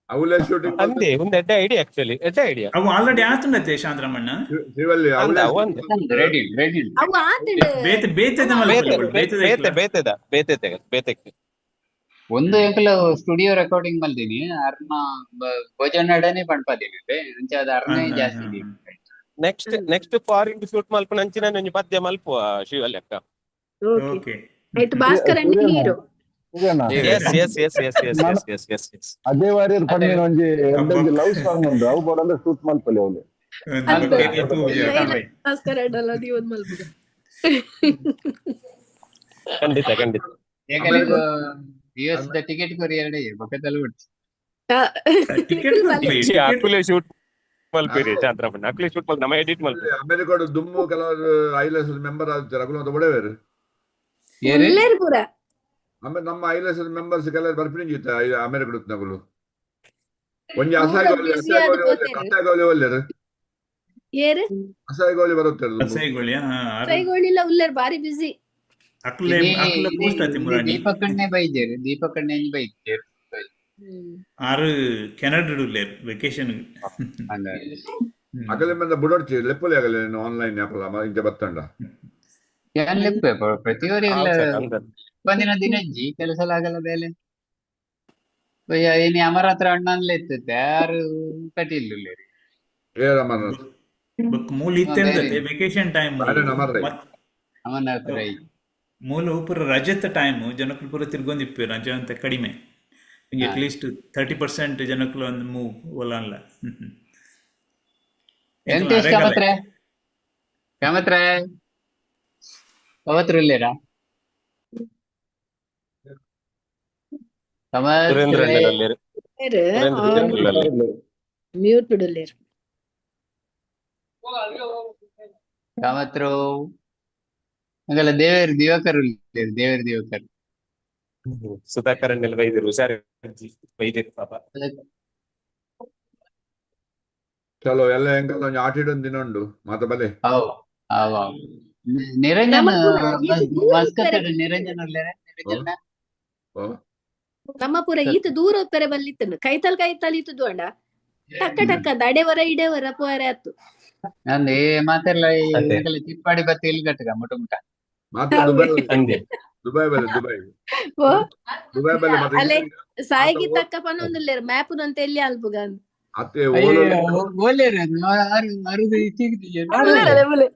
ಅವಲೇ ಶೂಟಿಂಗ್ ಮಲ್ತು ಅಂದೆ ಒಂದು ಎಡ್ಡೆ ಐಡಿಯಾ ಆಕ್ಚುಲಿ, ಎಡ್ಡೆ ಐಡಿಯಾ. ಅವು ಆಲ್ರೆಡಿ ಆತುಂಡತೆ ಶಾಂತರಮಣ್ಣ. ಶ್ರೀವಲ್ಲಿ ಅಂದ ಅವಲೇ ಒಂದೆ ಶೂಟಿಂಗ್ ರೆಡಿ ರೆಡಿ ಅವು ಆತುಂಡು ಬೇತೆ ಬೇತೆದ ಬೇತೆ ಮಲ್ಪೊಲಿ ಬೇತೆ ಬೇತೆದ ಬೇತೆ ಐಕ್ಲ ಬೇತೆದ ಬೇತೆ ಬೇತೆಕ್ ಒಂದು ಎಂಕಲ ಸ್ಟುಡಿಯೋ ರೆಕಾರ್ಡಿಂಗ್ ಮಲ್ದಿನಿ ಅರ್ನ ಭೋಜನಡನೆ ಪಣ್ಪದಿನಿ ಅಂಚ ಅದು ಅರ್ನೆ ಅಂದ ಜಾಸ್ತಿ ಇದೀನಿ. ನೆಕ್ಸ್ಟ್ ನೆಕ್ಸ್ಟ್ ಫಾರಿನ್ ಶೂಟ್ ಮಲ್ಪುನ ಅಂಚಿನ ಒಂಜಿ ಪದ್ಯ ಮಲ್ಪುವ ಶ್ರೀವಲ್ಲಿ ಅಕ್ಕ. ಓಕೆ ಓಕೆ ಐಟ್ ಭಾಸ್ಕರಣ್ಣೆ ಸೂರ್ಯಣ್ಣ ಹೀರೋ. ಸೂರ್ಯಣ್ಣ S S S S S ನಾನು S S S S Ajay Warrier ಅದೇ ಪಂಡಿನ ಒಂಜಿ ಎಡ್ಡೊಂಜಿ ಲವ್ ಸಾಂಗ್ ಉಂಡು ಅವು ಬೋಡಂದ್ರೆ ಶೂಟ್ ಮಲ್ಪಲಿ ಅವಳು. ಮಲ್ಪುಗ ಬೊಕ್ಕ ತೂಜ ಭಾಸ್ಕರ ಅಡ್ಡಲ್ಲ ನೀವು ಮಲ್ಪುಗ. ಖಂಡಿತ ಖಂಡಿತ. ಎಂಕಲೆಗ್ ಯುಎಸ್ the ticket ಕೊರಿ ಎರಡೇ ಬೊಕ್ಕದಲ್ಲ ಬಿಡ್ತು. ಟಿಕೆಟ್ ಬಲ್ಲೆ. ಮಲ್ಪಿ ಛೀ, ಟಿಕೆಟ್ ಅಕುಲೆ ಶೂಟ್ ಮಲ್ಪಿರಿ ಚಾಂದ್ರಪ್ಪಣ್ಣ, ಅಕುಲೆ ಶೂಟ್ ಮಲ್ ನಮ್ಮ ಎಡಿಟ್ ಮಲ್ಪಿ. ಅಮೆರಿಕಡ್ ದುಮ್ಮು ಕೆಲವರು ಐಎಲ್ಎಸ್ ಮೆಂಬರ್ ಆದಿತ್ತಾರೆ ಅಕುಲು ಅಂತ ಒಡವೇರು. ಏರು ಉಲ್ಲೇರು ಪೂರ. ಆಮೇಲೆ ನಮ್ಮ ಐಎಲ್ಎಸ್ ಮೆಂಬರ್ಸ್ ಕೆಲವರು ಬರ್ಪಿನಿ ಜಿತ್ತ ಅಮೆರಿಕಡ್ ನಗುಲು ಒಂಜಿ ಪೂರ ಅಸಾಯಗೋಲಿ ಬ್ಯುಸಿ ಆದ್ ಅಸಾಯಗೋಲಿ ಪೋತೇರು. ಅಸಾಯಗೋಲಿ ಒಲ್ಲೆರು ಏರು ಅಸಾಯಗೋಲಿ ಬರುತ್ತಾರೆ ದುಮ್ಮು. ಅಸೈಗೊಳಿಯ ಕೈಗೊಳ್ಳಿಲ್ಲ ಉಲ್ಲೇರು ಬಾರಿ ಬ್ಯುಸಿ. ಅಕ್ಲೆ ಇಡೀ ಅಕ್ಲೆ ಇಡೀ ಪೋಸ್ಟ್ ಆತಿ ಇಡೀ ಮುರಾಣಿ. ದೀಪಕ್ಕಣ್ಣೆ ಬೈಜೇರು ದೀಪಕ್ಕಣ್ಣೆ ಬೈಜೇರು. ಆರು ಕೆನಡಾ ಉಲ್ಲೇರು ವೆಕೇಶನ್. ಹಂಗ ಅಗಲೆ ಮಂದ ಬುಡೊಡ್ಚಿ ಲೆಪ್ಪುಲೆ ಅಗಲೆ ಆನ್ಲೈನ್ ಆಪಲ ಇಂಚ ಬತ್ತಂಡ. ಏನ್ ಲೆಪ್ಪೆ ಪ್ರತಿಯೊರಿಲ್ಲ ಹೌದು ಸರ್ ಅಂದ ಬಂದಿನ ದಿನ ಅಜ್ಜಿ ಕೆಲಸ ಆಗಲ್ಲ ಬೇಲೆ ಬಯ್ಯ ಇನಿ ಅಮರ ಹತ್ರ ಅಣ್ಣನ್ಲೆ ಇತ್ತತೆ ಯಾರು ಕಟೀಲ್ ಉಲ್ಲೇರು. ಏರ್ ಅಮರ್ನಾಥ್ ಬೊಕ್ಕ ಮೂಲ ಹಾ, ಇತ್ತೆಂದತೆ ಬೇರೆ ವೆಕೇಶನ್ ಟೈಮ್ ಬಾರೆ ಅಮರ್ ರೈ. ಅಮರನಾಥ್ ರೈ. ಮೂಲ ಪೂರ ರಜೆತ ಟೈಮ್ ಜನಕುಲು ಪೂರ ತಿರ್ಗೊಂದಿಪ್ಪು ರಜೆ ಅಂತ ಕಡಿಮೆ ಹಿಂಗೆ ಹಾ ಅಟ್ಲೀಸ್ಟ್ 30% ಜನಕುಲು ಒಂದು ಮೂವ್ ಒಲನ್ಲ ಎಂಕಲ್ನ ವೆಂಕಟೇಶ್ ಅರೆಗಲ. ಕಾಮತ್ರೆ ಕಾಮತ್ರೆ ಕವತ್ರು ಉಲ್ಲೇರಾ ಸುರೇಂದ್ರ ಕಮತ್ರೆ ಅಣ್ಣನಲ್ಲೇರು ಸುರೇಂದ್ರ ಜನರಲ್ಲೇ. ಮ್ಯೂಟ್ ಬಿಡುಲ್ಲೇರು. ಕಾಮತ್ರು. ಹಂಗಲ್ಲ ದೇವೇರ್ ದಿವಾಕರ್ ಉಲ್ಲೇರು, ದೇವೇರ್ ದಿವಾಕರ್. ಸುಧಾಕರ್ ಅಣ್ಣೆಲ್ಲ ಬೈದಿರು, ಹುಷಾರ್ ಬೈದಿರು ಪಾಪ. ಚಲೋ ಎಲ್ಲ ಎಂಕಲ್ ಒಂಜಿ ಆಟಿಡೊಂದು ದಿನ ಉಂಡು ಮಾತ ಬಲೆ. ಅವು ಅವು ಅವು. ನಿರಂಜನ್ ನಮ್ಮ ಪೂರ ಈತ್ ದೂರ ಮಸ್ಕತ್ ಉಪ್ಪೆರೆ ನಿರಂಜನ್ ಉಲ್ಲೇರೆ, ನಿರಂಜನ್. ಓ ನಮ್ಮ ಪೂರ ಈತ ದೂರ ಉಪ್ಪೆರೆ ಬಲ್ಲಿತ್ತನು ಕೈತಲ್ ಕೈತಲ್ ಇತ್ತದು ಅಣ್ಣ ಟಕ್ಕ ಟಕ್ಕ ದಡೆವರ ಇಡೆವರ ಪೋರೆ ಆತು. ನಂದು ಏ ಮಾತೆಲ್ಲ ಈ ಅದೇ. ಎಂಕಲ್ಲ ಚಿಪ್ಪಾಡಿ ಬತ್ತಿ ಇಲ್ಲಿ ಕಟ್ಟಗ ಮುಟ ಮುಟ. ಮಾತ ದುಬೈ ಹಂಗೆ ದುಬೈ ಬಲೆ, ದುಬೈ ಓ ದುಬೈ ಬಲೆ ಮಾತ. ಅಲೆ ಸಾಯಿಗಿ ಮಾತ ತಕ್ಕ ಪನೊಂದುಲ್ಲೇರು ಮ್ಯಾಪುನಂತ ಎಲ್ಲಿ ಅಲ್ಪುಗ ಅಂದ್. ಅತ್ತೆ ಅಯ್ಯೋ ಓಲೋ ಓಲೇರು ಅರು ಅರುದು ಇತ್ತಿಗೆ. ಉಲ್ಲೇರಲೆ ಬುಲೆ.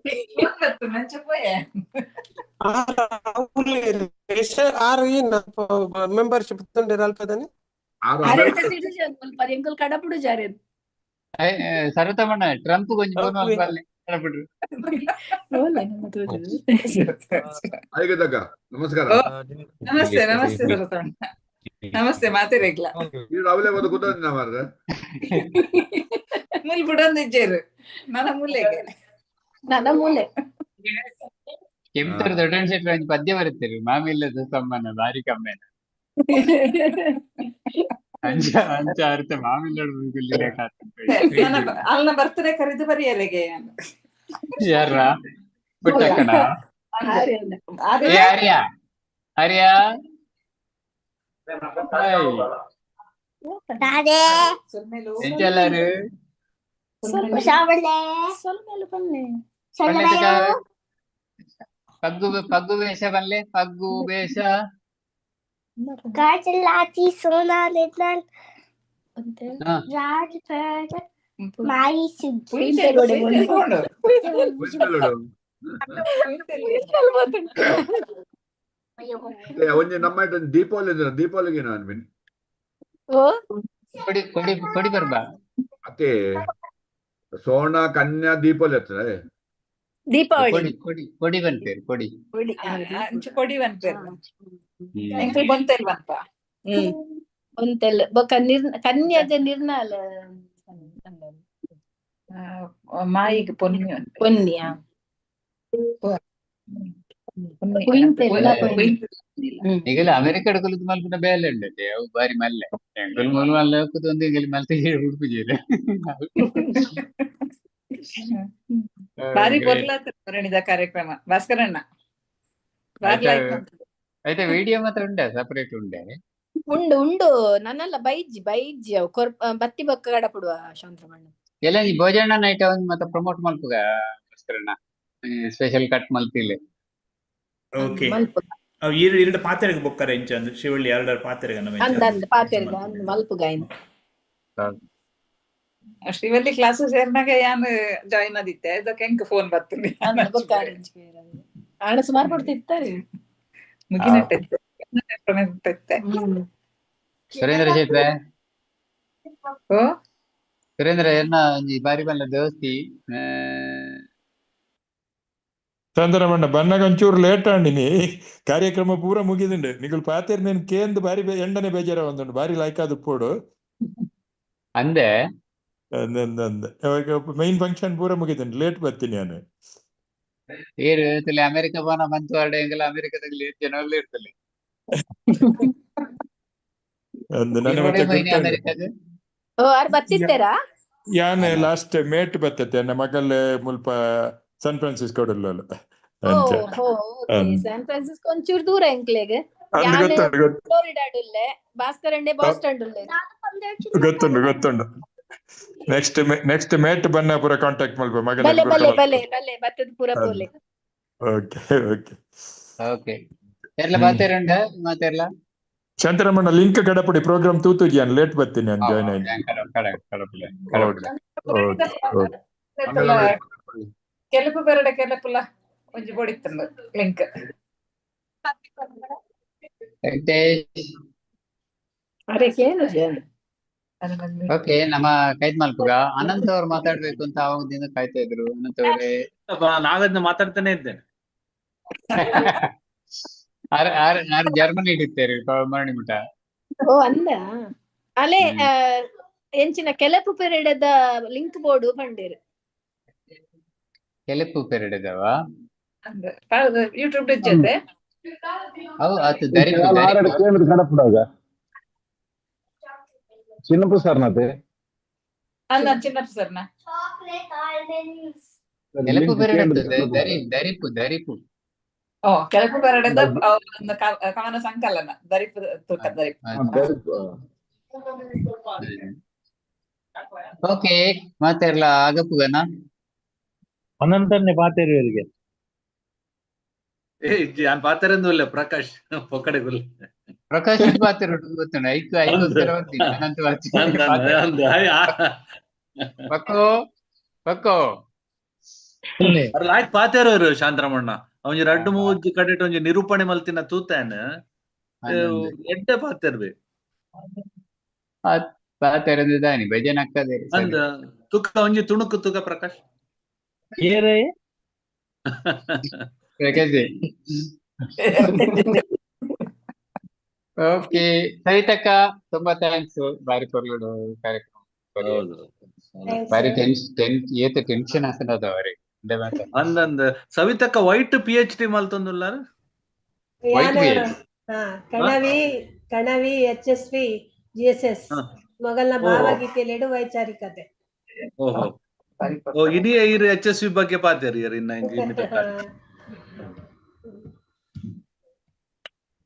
ಮೆಂಬರ್ಶಿಪ್ ತುಂಡಿರ ಅಲ್ಪದಾನೆ. ಆರು ಅರೆತ ಅಮೆರಿಕ ಸಿಟಿಜನ್ ಮುಲ್ಪ ಎಂಕುಲ್ ಕಡಪುಡು ಜಾರೇನ್. ಸರತಮಣ್ಣ ಟ್ರಂಪ್ ಕೊಂಚ ಫೋನ್ ಮಲ್ಪಲ್ಲೆ ಕಡಪುಡ್ರು. ಓಲ ನಮ್ಮ ತೋಜುದು. ಆಯ್ತಕ್ಕ, ನಮಸ್ಕಾರ. ನಮಸ್ತೆ ನಮಸ್ತೆ ಸರತಣ್ಣ, ನಮಸ್ತೆ ಮಾತೆರೆಗ್ಲ. ಈ ರಾಹುಲೆ ಒಂದು ಕೂತಂದಿನ ಮಾರ್ರೆ. ಮುಲ್ ಬುಡೊಂದಿಜ್ಜೇರು ನನ್ನ ಮೂಲೆಗೆ. ನನ್ನ ಮೂಲೆ. ಕೆಂಪರು ದೊಡ್ಡ ಶೆಟ್ರು ಒಂಜಿ ಪದ್ಯ ಬರುತ್ತೀರಿ ಮಾಮಿಲ್ಲದ ಸಮ್ಮನ ಬಾರಿ ಕಮ್ಮೆನ ಅಂಚ ಅಂಚ ಅರ್ಥ ಮಾಮಿಲ್ಲಡು. ನನ್ನ ಅಲ್ನ ಬರ್ತಡೆ ಕರೆದು ಬರಿಯರೆಗೆ. ಯಾರ ಪುಟ್ಟಕ್ಕನ? ಆರ್ಯನ. ಏ ಆರ್ಯ ಆರ್ಯ ಹಾಯ್. ಎಂಚಲ್ಲಾರು? ಸೊಲ್ಮೆಲು ಪನ್ನೆ. ಪನ್ನೆತಕ ಪಗ್ಗು ಪಗ್ಗು ವೇಷ ಬಲ್ಲೆ, ಪಗ್ಗು ವೇಷ. ಕಾಟಲಾತಿ ಸೋನಾ ನಿತ್ನಲ್ ಹಾ. ರಾಜ್ ಮಾಯಿ ಸುಗ್ಗಿ. ಒಂಜಿ ನಮ್ಮ ಇಟ್ಟು ದೀಪಾವಳಿ ಇದ್ರೆ ದೀಪಾವಳಿಗೆ ಏನು ಅನ್ಬಿನ್. ಓ ಕೊಡಿ ಕೊಡಿ ಕೊಡಿ ಬರ್ಬಾ. ಅತ್ತೆ ಸೋಣ ಕನ್ಯಾ ದೀಪಾವಳಿ ಹತ್ರ. ದೀಪಾವಳಿ ಕೊಡಿ ಕೊಡಿ ಕೊಡಿ ಬನ್ಪೇರು ಕೊಡಿ. ಕೊಡಿ. ಅಂಚು ಕೊಡಿ ವನ್ಪೇರು ಎಂಕುಲ್ ಬೊಂತೆಲ್ ವನ್ಪ. ಹ್ಮ್ ಒಂತೆಲ್ ಬೊಕ ನಿರ್ ಕನ್ಯಾಗ ನಿರ್ನಾಲ. ಮಾಯಿಗ್ ಪೊನ್ನಿ ವನ್ಪೇರು. ಪೊನ್ನಿಯ ಕುಯಿಂತೆಲ್ಲ ಪೊನ್ನಿ. ಈಗೆಲ್ಲ ಅಮೆರಿಕಡ್ ಕುಲುದು ಮಲ್ಪುನ ಬೇಲೆ ಉಂಡತೆ ಅವು ಬಾರಿ ಮಲ್ಲೆ. ಎಂಕುಲ್ ಮೂಲು ಮಲ್ಲೆ ಕುದೊಂದು ಎಂಕಲ್ ಮಲ್ತೆ ಉಡುಪುಜೇರು. ಬಾರಿ ಗ್ರೇಟ್. ಪೊರ್ಲಾತ್ ವರ್ಣಿದ ಕಾರ್ಯಕ್ರಮ ಭಾಸ್ಕರಣ್ಣ, ಬಾರಿ ಆಯ್ತಾ ಲೈಕ್ ಉಂಟು. ಆಯ್ತಾ, ವಿಡಿಯೋ ಮಾತ್ರ ಉಂಡೆ, ಸಪರೇಟ್ ಉಂಡೆ? ಉಂಡು ಉಂಡು ನನ್ನಲ್ಲ ಬೈಜಿ ಬೈಜಿ ಅವು ಕೊರ್ ಬತ್ತಿ ಬೊಕ್ಕ ಕಡಪುಡುವ ಶಾಂತರಮಣ್ಣ. ಎಲ್ಲ ಈ ಭೋಜನ ನೈಟ್ ಒಂಜಿ ಮಾತ ಪ್ರಮೋಟ್ ಮಲ್ಪುಗ ಭಾಸ್ಕರಣ್ಣ, ಸ್ಪೆಷಲ್ ಕಟ್ ಮಲ್ತಿಲ್ಲ. ಓಕೆ. ಮಲ್ಪುಗ. ಅವು ಈರು ಎರಡು ಪಾತ್ರೆಗೆ ಬೊಕ್ಕರೆ ಇಂಚ ಅಂದು ಶಿವಳ್ಳಿ ಎರಡು ಪಾತ್ರೆಗೆ ನಮ್ಮ ಇಂಚ ಅಂದ್ ಅಂದ್ ಪಾತೆರ್ಗ ಅಂದ್ ಮಲ್ಪುಗ ಇನ್. ಶ್ರೀವಲ್ಲಿ ಕ್ಲಾಸ್ ಸೇರ್ನಾಗ ಯಾನ್ ಜಾಯಿನ್ ಆದಿತ್ತೆ, ಅದಕ್ಕೆ ಎಂಕ್ ಫೋನ್ ಬರ್ತದೆ. ಅಂದ್ ಬೊಕ್ಕ ಅರೇಂಜ್ ಆಣ ಸುಮಾರು ಕೊಡ್ತಿತ್ತಾರೆ. ಮುಗಿನಟ್ಟೆ. ಸುರೇಂದ್ರ ಶೆಟ್ರೆ. ಓ ಸುರೇಂದ್ರ ಎನ್ನ ಒಂಜಿ ಬಾರಿ ಮಲ್ಲ ದೋಸ್ತಿ. ಚಂದ್ರಮಣ್ಣ ಬನ್ನಗ ಒಂಚೂರು ಲೇಟ್ ಆಂಡಿನಿ, ಕಾರ್ಯಕ್ರಮ ಪೂರ ಮುಗಿದುಂಡು. ನಿಗುಲ್ ಪಾತೆರ್ ನೇನ್ ಕೇಂದ್ ಬಾರಿ ಎಂಡನೆ ಬೇಜಾರ ಒಂದುಂಡು, ಬಾರಿ ಲಾಯ್ಕ್ ಆದ್ ಉಪ್ಪೋಡು. ಅಂದೆ ಅಂದೆ ಅಂದೆ ಅಂದೆ ಮೈನ್ ಫಂಕ್ಷನ್ ಪೂರ ಮುಗಿದುಂಡು, ಲೇಟ್ ಬರ್ತೀನಿ ನಾನು. ಏರು ಇರ್ತಲೆ ಅಮೆರಿಕ ಪೋನ ಬಂತು ವಾರ್ಡೆ ಎಂಕಲ ಅಮೆರಿಕದಲ್ಲಿ ಏತ್ ಜನ ಇರ್ತಲೆ. ಅಂದ್ ನನ್ನ ಈರ್ ಮತ್ತೆ ಒಡೆ ಪೋಯಿನಿ ಗೊತ್ತುಂಡು. ಅಮೆರಿಕಗ್? O R ಬತ್ತಿತ್ತೇರಾ? ಯಾನ್ ಲಾಸ್ಟ್ ಮೇಟ್ ಬತ್ತತೆ, ನನ್ನ ಮಗಲ್ ಮುಲ್ಪ ಸನ್ ಫ್ರಾನ್ಸಿಸ್ಕೋ ಉಲ್ಲಲ್. ಓ ಅಂಚ ಹೋ ಓಕೆ. ಅಂದ್ ಸ್ಯಾನ್ ಫ್ರಾನ್ಸಿಸ್ಕೋ ಒಂಚೂರು ದೂರ ಎಂಕ್ಲೆಗ್. ಅಂದ್ ಯಾನ್ ಗೊತ್ತುಂಡು ಗೊತ್ತು ಫ್ಲೋರಿಡಾಡ್ ಉಲ್ಲೆ, ಭಾಸ್ಕರಣ್ಣೆ ಬಾಸ್ಟನ್ ಉಲ್ಲೆ. ಗೊತ್ತುಂಡು ಗೊತ್ತುಂಡು. ನೆಕ್ಸ್ಟ್ ನೆಕ್ಸ್ಟ್ ಮೇಟ್ ಬನ್ನ ಪೂರ ಕಾಂಟ್ಯಾಕ್ಟ್ ಮಲ್ಪ ಮಗಲ್ ಬಲೆ ಗುರ್ತ ಬಲೆ ಮಲ್ಪ. ಬಲೆ ಬಲೆ ಬತ್ತದ ಪೂರ ಪೋಲೆ. ಓಕೆ ಓಕೆ ಓಕೆ, ಏರ್ಲ ಪಾತೆರುಂಡ ಮಾತೆರ್ಲ? ಶಂತರಮಣ್ಣ ಲಿಂಕ್ ಕಡಪಡಿ ಪ್ರೋಗ್ರಾಮ್ ತೂತುಜಿ, ನಾನು ಲೇಟ್ ಬರ್ತೀನಿ, ನಾನು ಜಾಯ್ನ್ ಆಯ್ತು. ಕಡ ಕಡ ಕಡಪುಲೆ ಕಡಪುಲೆ. Okay okay. ಕೆಲಪು ಬೆರಡ ಕೆಲಪುಲ ಒಂಜಿ ಬೊಡಿತ್ತುಂಡು ಲಿಂಕ್. ವೆಂಕಟೇಶ್. ಅರೆ ಕೇನು ಜನ್. ಓಕೆ, ನಮ್ಮ ಕೈದ್ ಮಲ್ಪುಗ ಅನಂತ್ ಅವ್ರು ಮಾತಾಡ್ಬೇಕು ಅಂತ ಆವಾಗಿಂದ ಕಾಯ್ತಾ ಇದ್ರು. ಅನಂತ್ ಅವರೇ. ನಾಗದ್ನ ಮಾತಾಡ್ತಾನೆ ಇದ್ದೇನೆ. ಆರ್ ಆರ್ ಆರ್ ಜರ್ಮನಿ ಇಡುತ್ತೇರಿ ಮರಣಿ ಮುಟ. ಓ ಅಂದ ಅಲೆ ಎಂಚಿನ ಕೆಲಪು ಪೆರಡೆದ ಲಿಂಕ್ ಬೋರ್ಡು ಪಂಡೇರು. ಕೆಲಪು ಪೆರಡೆದವ? YouTube ಇಜ್ಜತೆ. ಅವು ಆತು ದರಿಪು ಆರಡ ದರಿಪು. ಕೇಂದ್ರ ಕಡಪುಡಾಗ ಚಿನ್ನಪ್ಪ ಸರ್ನತೆ. ಅಲ್ಲ, ಚಿನ್ನಪ್ಪ ಸರ್ನ. ಕೆಲಪು ಲಿಂಕ್ ಬೆರಡತ್ತದ ಕೇಂದ್ರ ಕಡಪುಡಾಗ. ದರಿ ದರಿಪು ದರಿಪು. ಓ, ಕೆಲಪು ಬೆರಡದ ಒಂದು ಕವನ ಸಂಕಲನ ದರಿಪು ತೂಕ ದರಿಪು. ದರಿಪು. ಓಕೆ, ಮಾತೆರ್ಲ ಆಗಪ್ಪುಗನ. ಅನಂತನ್ನೇ ಪಾತೆರುವರಿಗೆ. ಏ ಯಾನ್ ಪಾತೆರಂದು ಇಲ್ಲ ಪ್ರಕಾಶ್ ಪೊಕ್ಕಡೆ ಗುಲ್. ಪ್ರಕಾಶ್ ಪಾತೆರು ಗೊತ್ತುಂಡು, ಐಕ್ ಐಕೋಸ್ಕರ ಬರ್ತೀನಿ ಅನಂತ ಅಂದ್ ಅಂದ್ ಅಂದ್ ಪಕ್ಕೋ ಪಕ್ಕೋ. ಅವ್ರು ಲಾಯ್ಕ್ ಪಾತೆರೋರು ಶಾಂತರಮಣ್ಣ ಒಂಜಿ ರಡ್ಡು ಮೂಜಿ ಕಡೆಟ್ ಒಂಜಿ ನಿರೂಪಣೆ ಮಲ್ತಿನ ತೂತಾನ ಎಡ್ಡೆ ಪಾತೆರ್ಬೆ. ಪಾತೆರಂದು ದಾನಿ ಭಜನೆ ಅಕ್ಕದೆ. ಅಂದ್ ತುಕ ಒಂಜಿ ತುಣುಕು ತುಕ ಪ್ರಕಾಶ್. ಏರೇ ಪ್ರಕಾಶ್. ಓಕೆ ಸವಿತಕ್ಕ, ತುಂಬಾ thanks, ಬಾರಿ ಪೊರ್ಲುಡು ಕಾರ್ಯಕ್ರಮ. ಬಾರಿ ಟೆನ್ಸ್ ಟೆನ್ ಏತ ಟೆನ್ಷನ್ ಆತನದ ಅವರಿಗೆ. ಅಂದಂದ್ ಸವಿತಕ್ಕ ವೈಟ್ PhD ಮಲ್ತೊಂದುಲ್ಲಾರ? White ಯಾನ ಕಣವಿ ಕಣವಿ HSV GSS ಮೊಗಲ್ನ ಭಾವಗೀತೆಲೆಡು ವೈಚಾರಿಕತೆ. ಓಹೋ, ಓ ಇಡೀ ಇರು HSV ಬಗ್ಗೆ ಪಾತೇರಿ ಇನ್ನ.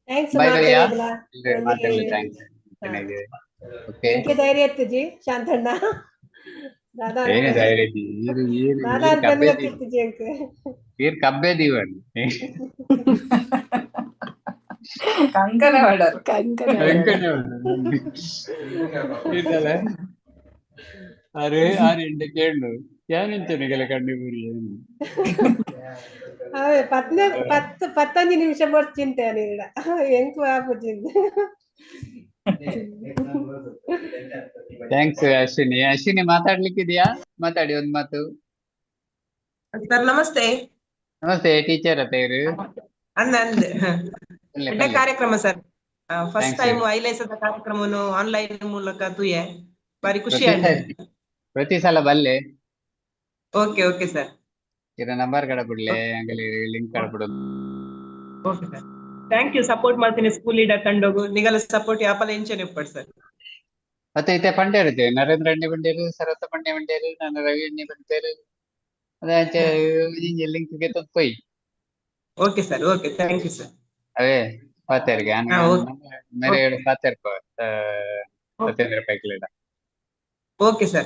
Thanks. ಬಾಯ್ ಭಯ್ಯ. ಮಾತಾಡಿಲ್ಲ. Thanks, ಚೆನ್ನಾಗಿದೆ. ಓಕೆ. ಎಂಕೆ ಧೈರ್ಯ ಇತ್ತುಜಿ ಶಾಂತಣ್ಣ ದಾದಾ. ಏನೇ ಧೈರ್ಯ ಇದ್ದಿ? ಈರು ಈರು ದಾದಾ ಈರು ಕಬ್ಬೆ ದೀವ. ಗೊತ್ತಿತ್ತುಜಿ ಅಂಕ. ಈರು ಕಬ್ಬೆ ದೀವನ್. ಕಂಕನೆ ಮಾಡರು. ಕಂಕನೆ ಇದಲ್ಲ. ಅರೆ ಆರು ಎಂಟು ಕೇಳು ಯಾನೆಂಚನಿಗೆಲ್ಲ ಕಣ್ಣು ಗುರಿ ಏನು. ಅವೇ ಪತ್ನೆ ಪತ್ತು ಪತ್ತೊಂಜಿ ನಿಮಿಷ ಬೋರ್ಚಿಂತೆ ಅನಿಡ ಎಂಕು ಆಪುಜಿಂದ. Thanks Ashwini. Ashwini ಮಾತಾಡ್ಲಿಕ್ಕಿದ್ಯಾ? ಮಾತಾಡಿ ಒಂದ್ ಮಾತು. ಸರ್ ನಮಸ್ತೆ. ನಮಸ್ತೆ ಟೀಚರ್ ಅತ್ತ ಇರು. ಅಂದ ಅಂದ್ ಪಲ್ಲೆ ಎಡ್ಡೆ ಪಲ್ಲೆ. ಕಾರ್ಯಕ್ರಮ sir. First thanks. Time ಐಲೈಸದ ಕಾರ್ಯಕ್ರಮವನ್ನು ಆನ್ಲೈನ್ ಮೂಲಕ ತೂಯೆ ಬಾರಿ ಖುಷಿ ಪ್ರತಿ ಆಂಡ್. ಸಲ ಪ್ರತಿ ಸಲ ಬಲ್ಲೆ. Okay okay sir. ಇರ ನಂಬರ್ ಕಡ ಬಿಡ್ಲೆ, ಅಂಗಲಿ ಲಿಂಕ್ ಕಡ ಬಿಡು. Okay sir, thank you. Support ಮಾಡ್ತೀನಿ ಸ್ಕೂಲ್ ಲೀಡರ್ ತಂಡೋಗು ನಿಗಲ ಸಪೋರ್ಟ್ ಯಾಪಲ ಇಂಚನೆ ಉಪ್ಪಡ್ ಸರ್. ಮತ್ತೆ ಇತ್ತೆ ಪಂಡೇರು ನರೇಂದ್ರ ಅಣ್ಣಿ ಬಂಡೇರು, ಸರಸ್ವ ಪಂಡೆ ಬಂಡೇರು, ನಾನು ರವಿ ಅಣ್ಣಿ ಬಂಡೇರು, ಅದೇ ಅಂಚೆ ಲಿಂಕ್ ಗೆ ಪೊಯ್. Okay sir, okay, thank you sir. ಅವೇ ಪಾತೇರಿಗೆ ಹಾ ಓಕೆ. ಮೇರೆ ಹೇಳು ಪಾತೇರ್ಕೋ Satyendra ಪೈಕ್ಲೇಡ. Okay sir.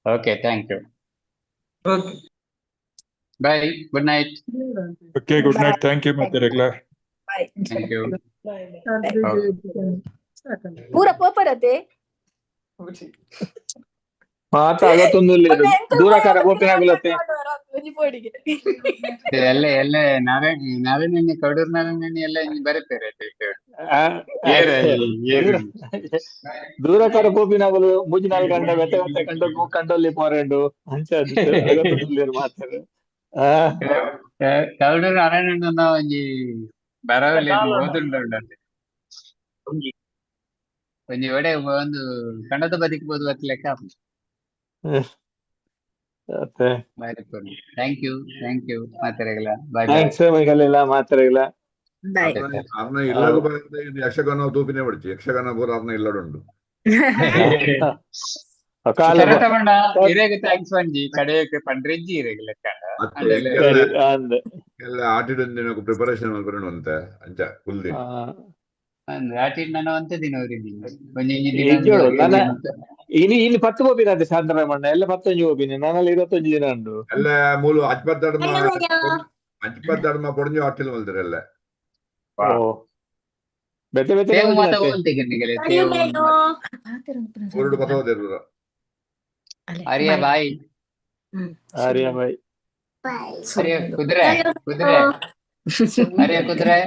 Okay, thank you. Okay, bye, good night. Okay, good night, thank you ಮಾತಾಡಕ್ಲ. Thank you. Bye. ಪೂರ ಪೋಪರತೆ. ಮಾತ ಅಗತ್ತೊಂದು ದೂರಕಾರ ಗೋಪಿನಾಗುಲತ್ತೆ. ಒಂಜಿ ಪೋಡಿಗೆ. ಎಲ್ಲ ಎಲ್ಲ ನಾರಾಯಣ ನಾರಾಯಣ ಕಡೂರ್ ನಾರಾಯಣ ಎಲ್ಲ ಬರುತ್ತೆ. ಏರು ದೂರಕಾರ ಗೋಪಿನಾಗಲು ಮೂಜಿ ನಾಲ್ಕು ಗಂಟೆ ಬೆತ್ತೆ ಬೆತ್ತೆ ಕಂಡು ಕಂಡಲ್ಲಿ ಪೋರೆಂಡು ಅಂಚ ಮಾತಾಡು. ಕೌಡೂರ್ ನಾರಾಯಣನ ಒಂಜಿ ಬರವಲ್ಲಿ ಓದುಂಡು ಒಂಜಿ ಒಡೆ ಒಂದು ಕಂಡದ ಬದಿಕ್ಬೋದು ಅತ್ ಲೆಕ್ಕ. Thank you, thank you ಮಾತಾಡಗಲ. Bye bye. Thanks ಮೈಗಲ್ಲ ಮಾತಾಡಗಲ. ಬಾಯ್. ಅರ್ನ ಇಲ್ಲಗ ಬಂದ ಇದು ಯಕ್ಷಗಾನ ತೂಪಿನೇ ಬಿಡ್ಚಿ, ಯಕ್ಷಗಾನ ಪೂರ ಅರ್ನ ಇಲ್ಲಡುಂಡು. ಕಾಲ ಶರತಮಣ್ಣ ಇರೇಗ thanks ಒಂಜಿ ಕಡೆಯಕ್ಕೆ ಪಂಡ್ರೆಜ್ಜಿ ಇರೇಗ ಲೆಕ್ಕ. ಅತ್ತೆ ಸರಿ ಅಂದ್. ಎಲ್ಲ ಆಟಿಡೊಂದಿನ ಪ್ರಿಪರೇಷನ್ ಮಲ್ಪರೆಂಡು ಅಂತೆ ಅಂಚ ಕುಲ್ದಿ. ಆಟಿಡ್ ನಾನು ಅಂತ ದಿನ ಅವರಿದ್ದೀನಿ ಒಂಜಿ ಒಂಜಿ ದಿನ ಇಜ್ಜೋಡು ನನ್ನ ಇನಿ ಇನ್ನು 10 ಗೋಪಿನ ಅದೇ ಶಾಂತರಾಮಣ್ಣ ಎಲ್ಲ 15 ಗೋಪಿನ ನಾನಲ್ಲಿ 25 ದಿನ ಉಂಟು. ಎಲ್ಲ ಮೂಲು ಅಜ್ಪತ್ತಡ್ಮ ಅಜ್ಪತ್ತಡ್ಮ ಪೊಡಂಜು ಆಟಿಲ್ ಮಲ್ದಿರ ಎಲ್ಲ. ಓ ಬೆತ್ತೆ ಬೆತ್ತೆ ತೇವು ಮಾತ ಮಲ್ದಿನತ್ತೆ. ಓಂತಿಗೆ ತೇವು. ಊರುಡು ಪತೋದಿರು. ಆರ್ಯ ಬಾಯ್. ಆರ್ಯ ಬಾಯ್. ಆರ್ಯ ಕುದುರೆ ಕುದುರೆ ಆರ್ಯ ಕುದುರೆ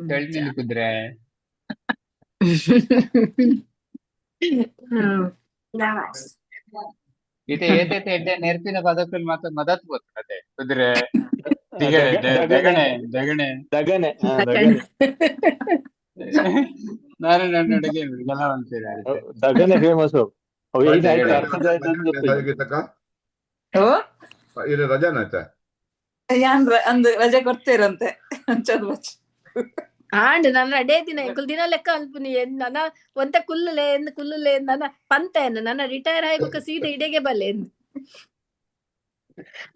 ತೊಳ್ಮೇಲೆ ಕುದುರೆ. ಇದು ಏತೈತೆ ಎಡ್ಡೆ ನೆರ್ಪಿನ ಪದಕ್ಕಲ್ ಮಾತ್ರ ಮದತ್ ಬೋತದೆ ಕುದುರೆ ದಿಗಣೆ ದಗಣೆ ದಗಣೆ ದಗನೆ ಹಾ, ದಗನೆ ನಾನು ನನ್ನ ಅಡುಗೆ ಅಂತೀರ. ದಗನೆ ಫೇಮಸ್ ಅವು. ಏನ್ ಆಯ್ತು ಅರ್ಥ ಆಯ್ತು ಅಂತ ಗೊತ್ತಿಲ್ಲ. ಓ ಇರೆ ರಜಾನ ಆಯ್ತಾ? ಯಾನ್ ಅಂದ್ ರಜೆ ಕೊಡ್ತೇರಂತೆ ಅಂಚದ ಬಚ್ಚ. ಆಂಡ್ ನನ್ನ ಅಡೇ ದಿನ ಎಂಕುಲು ದಿನ ಲೆಕ್ಕ ಅನ್ಪುನಿ, ನನ್ನ ಒಂತೆ ಕುಲ್ಲುಲೆ ಎಂದ್ ಕುಲ್ಲುಲೆ, ನನ್ನ ಪಂತ ಎನ್ನ ನನ್ನ ರಿಟೈರ್ ಆಯ್ಬೊಕ್ಕ ಸೀದಾ ಇಡೆಗೆ ಬಲ್ಲೆ ಎಂದ್.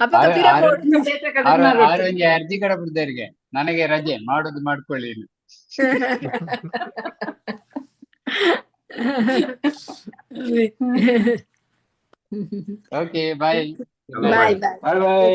ಅಪಗ ಆರು ಪಿರ ಆರು ಪೋಡು. ಆರು ಆರು ಒಂಜಿ ಅರ್ಜಿ ಕಡ ಬಿಡ್ದರಿಗೆ ನನಗೆ ರಜೆ ಮಾಡುದು ಮಾಡ್ಕೊಳ್ಳಿ. Okay, bye. Bye bye. Bye bye.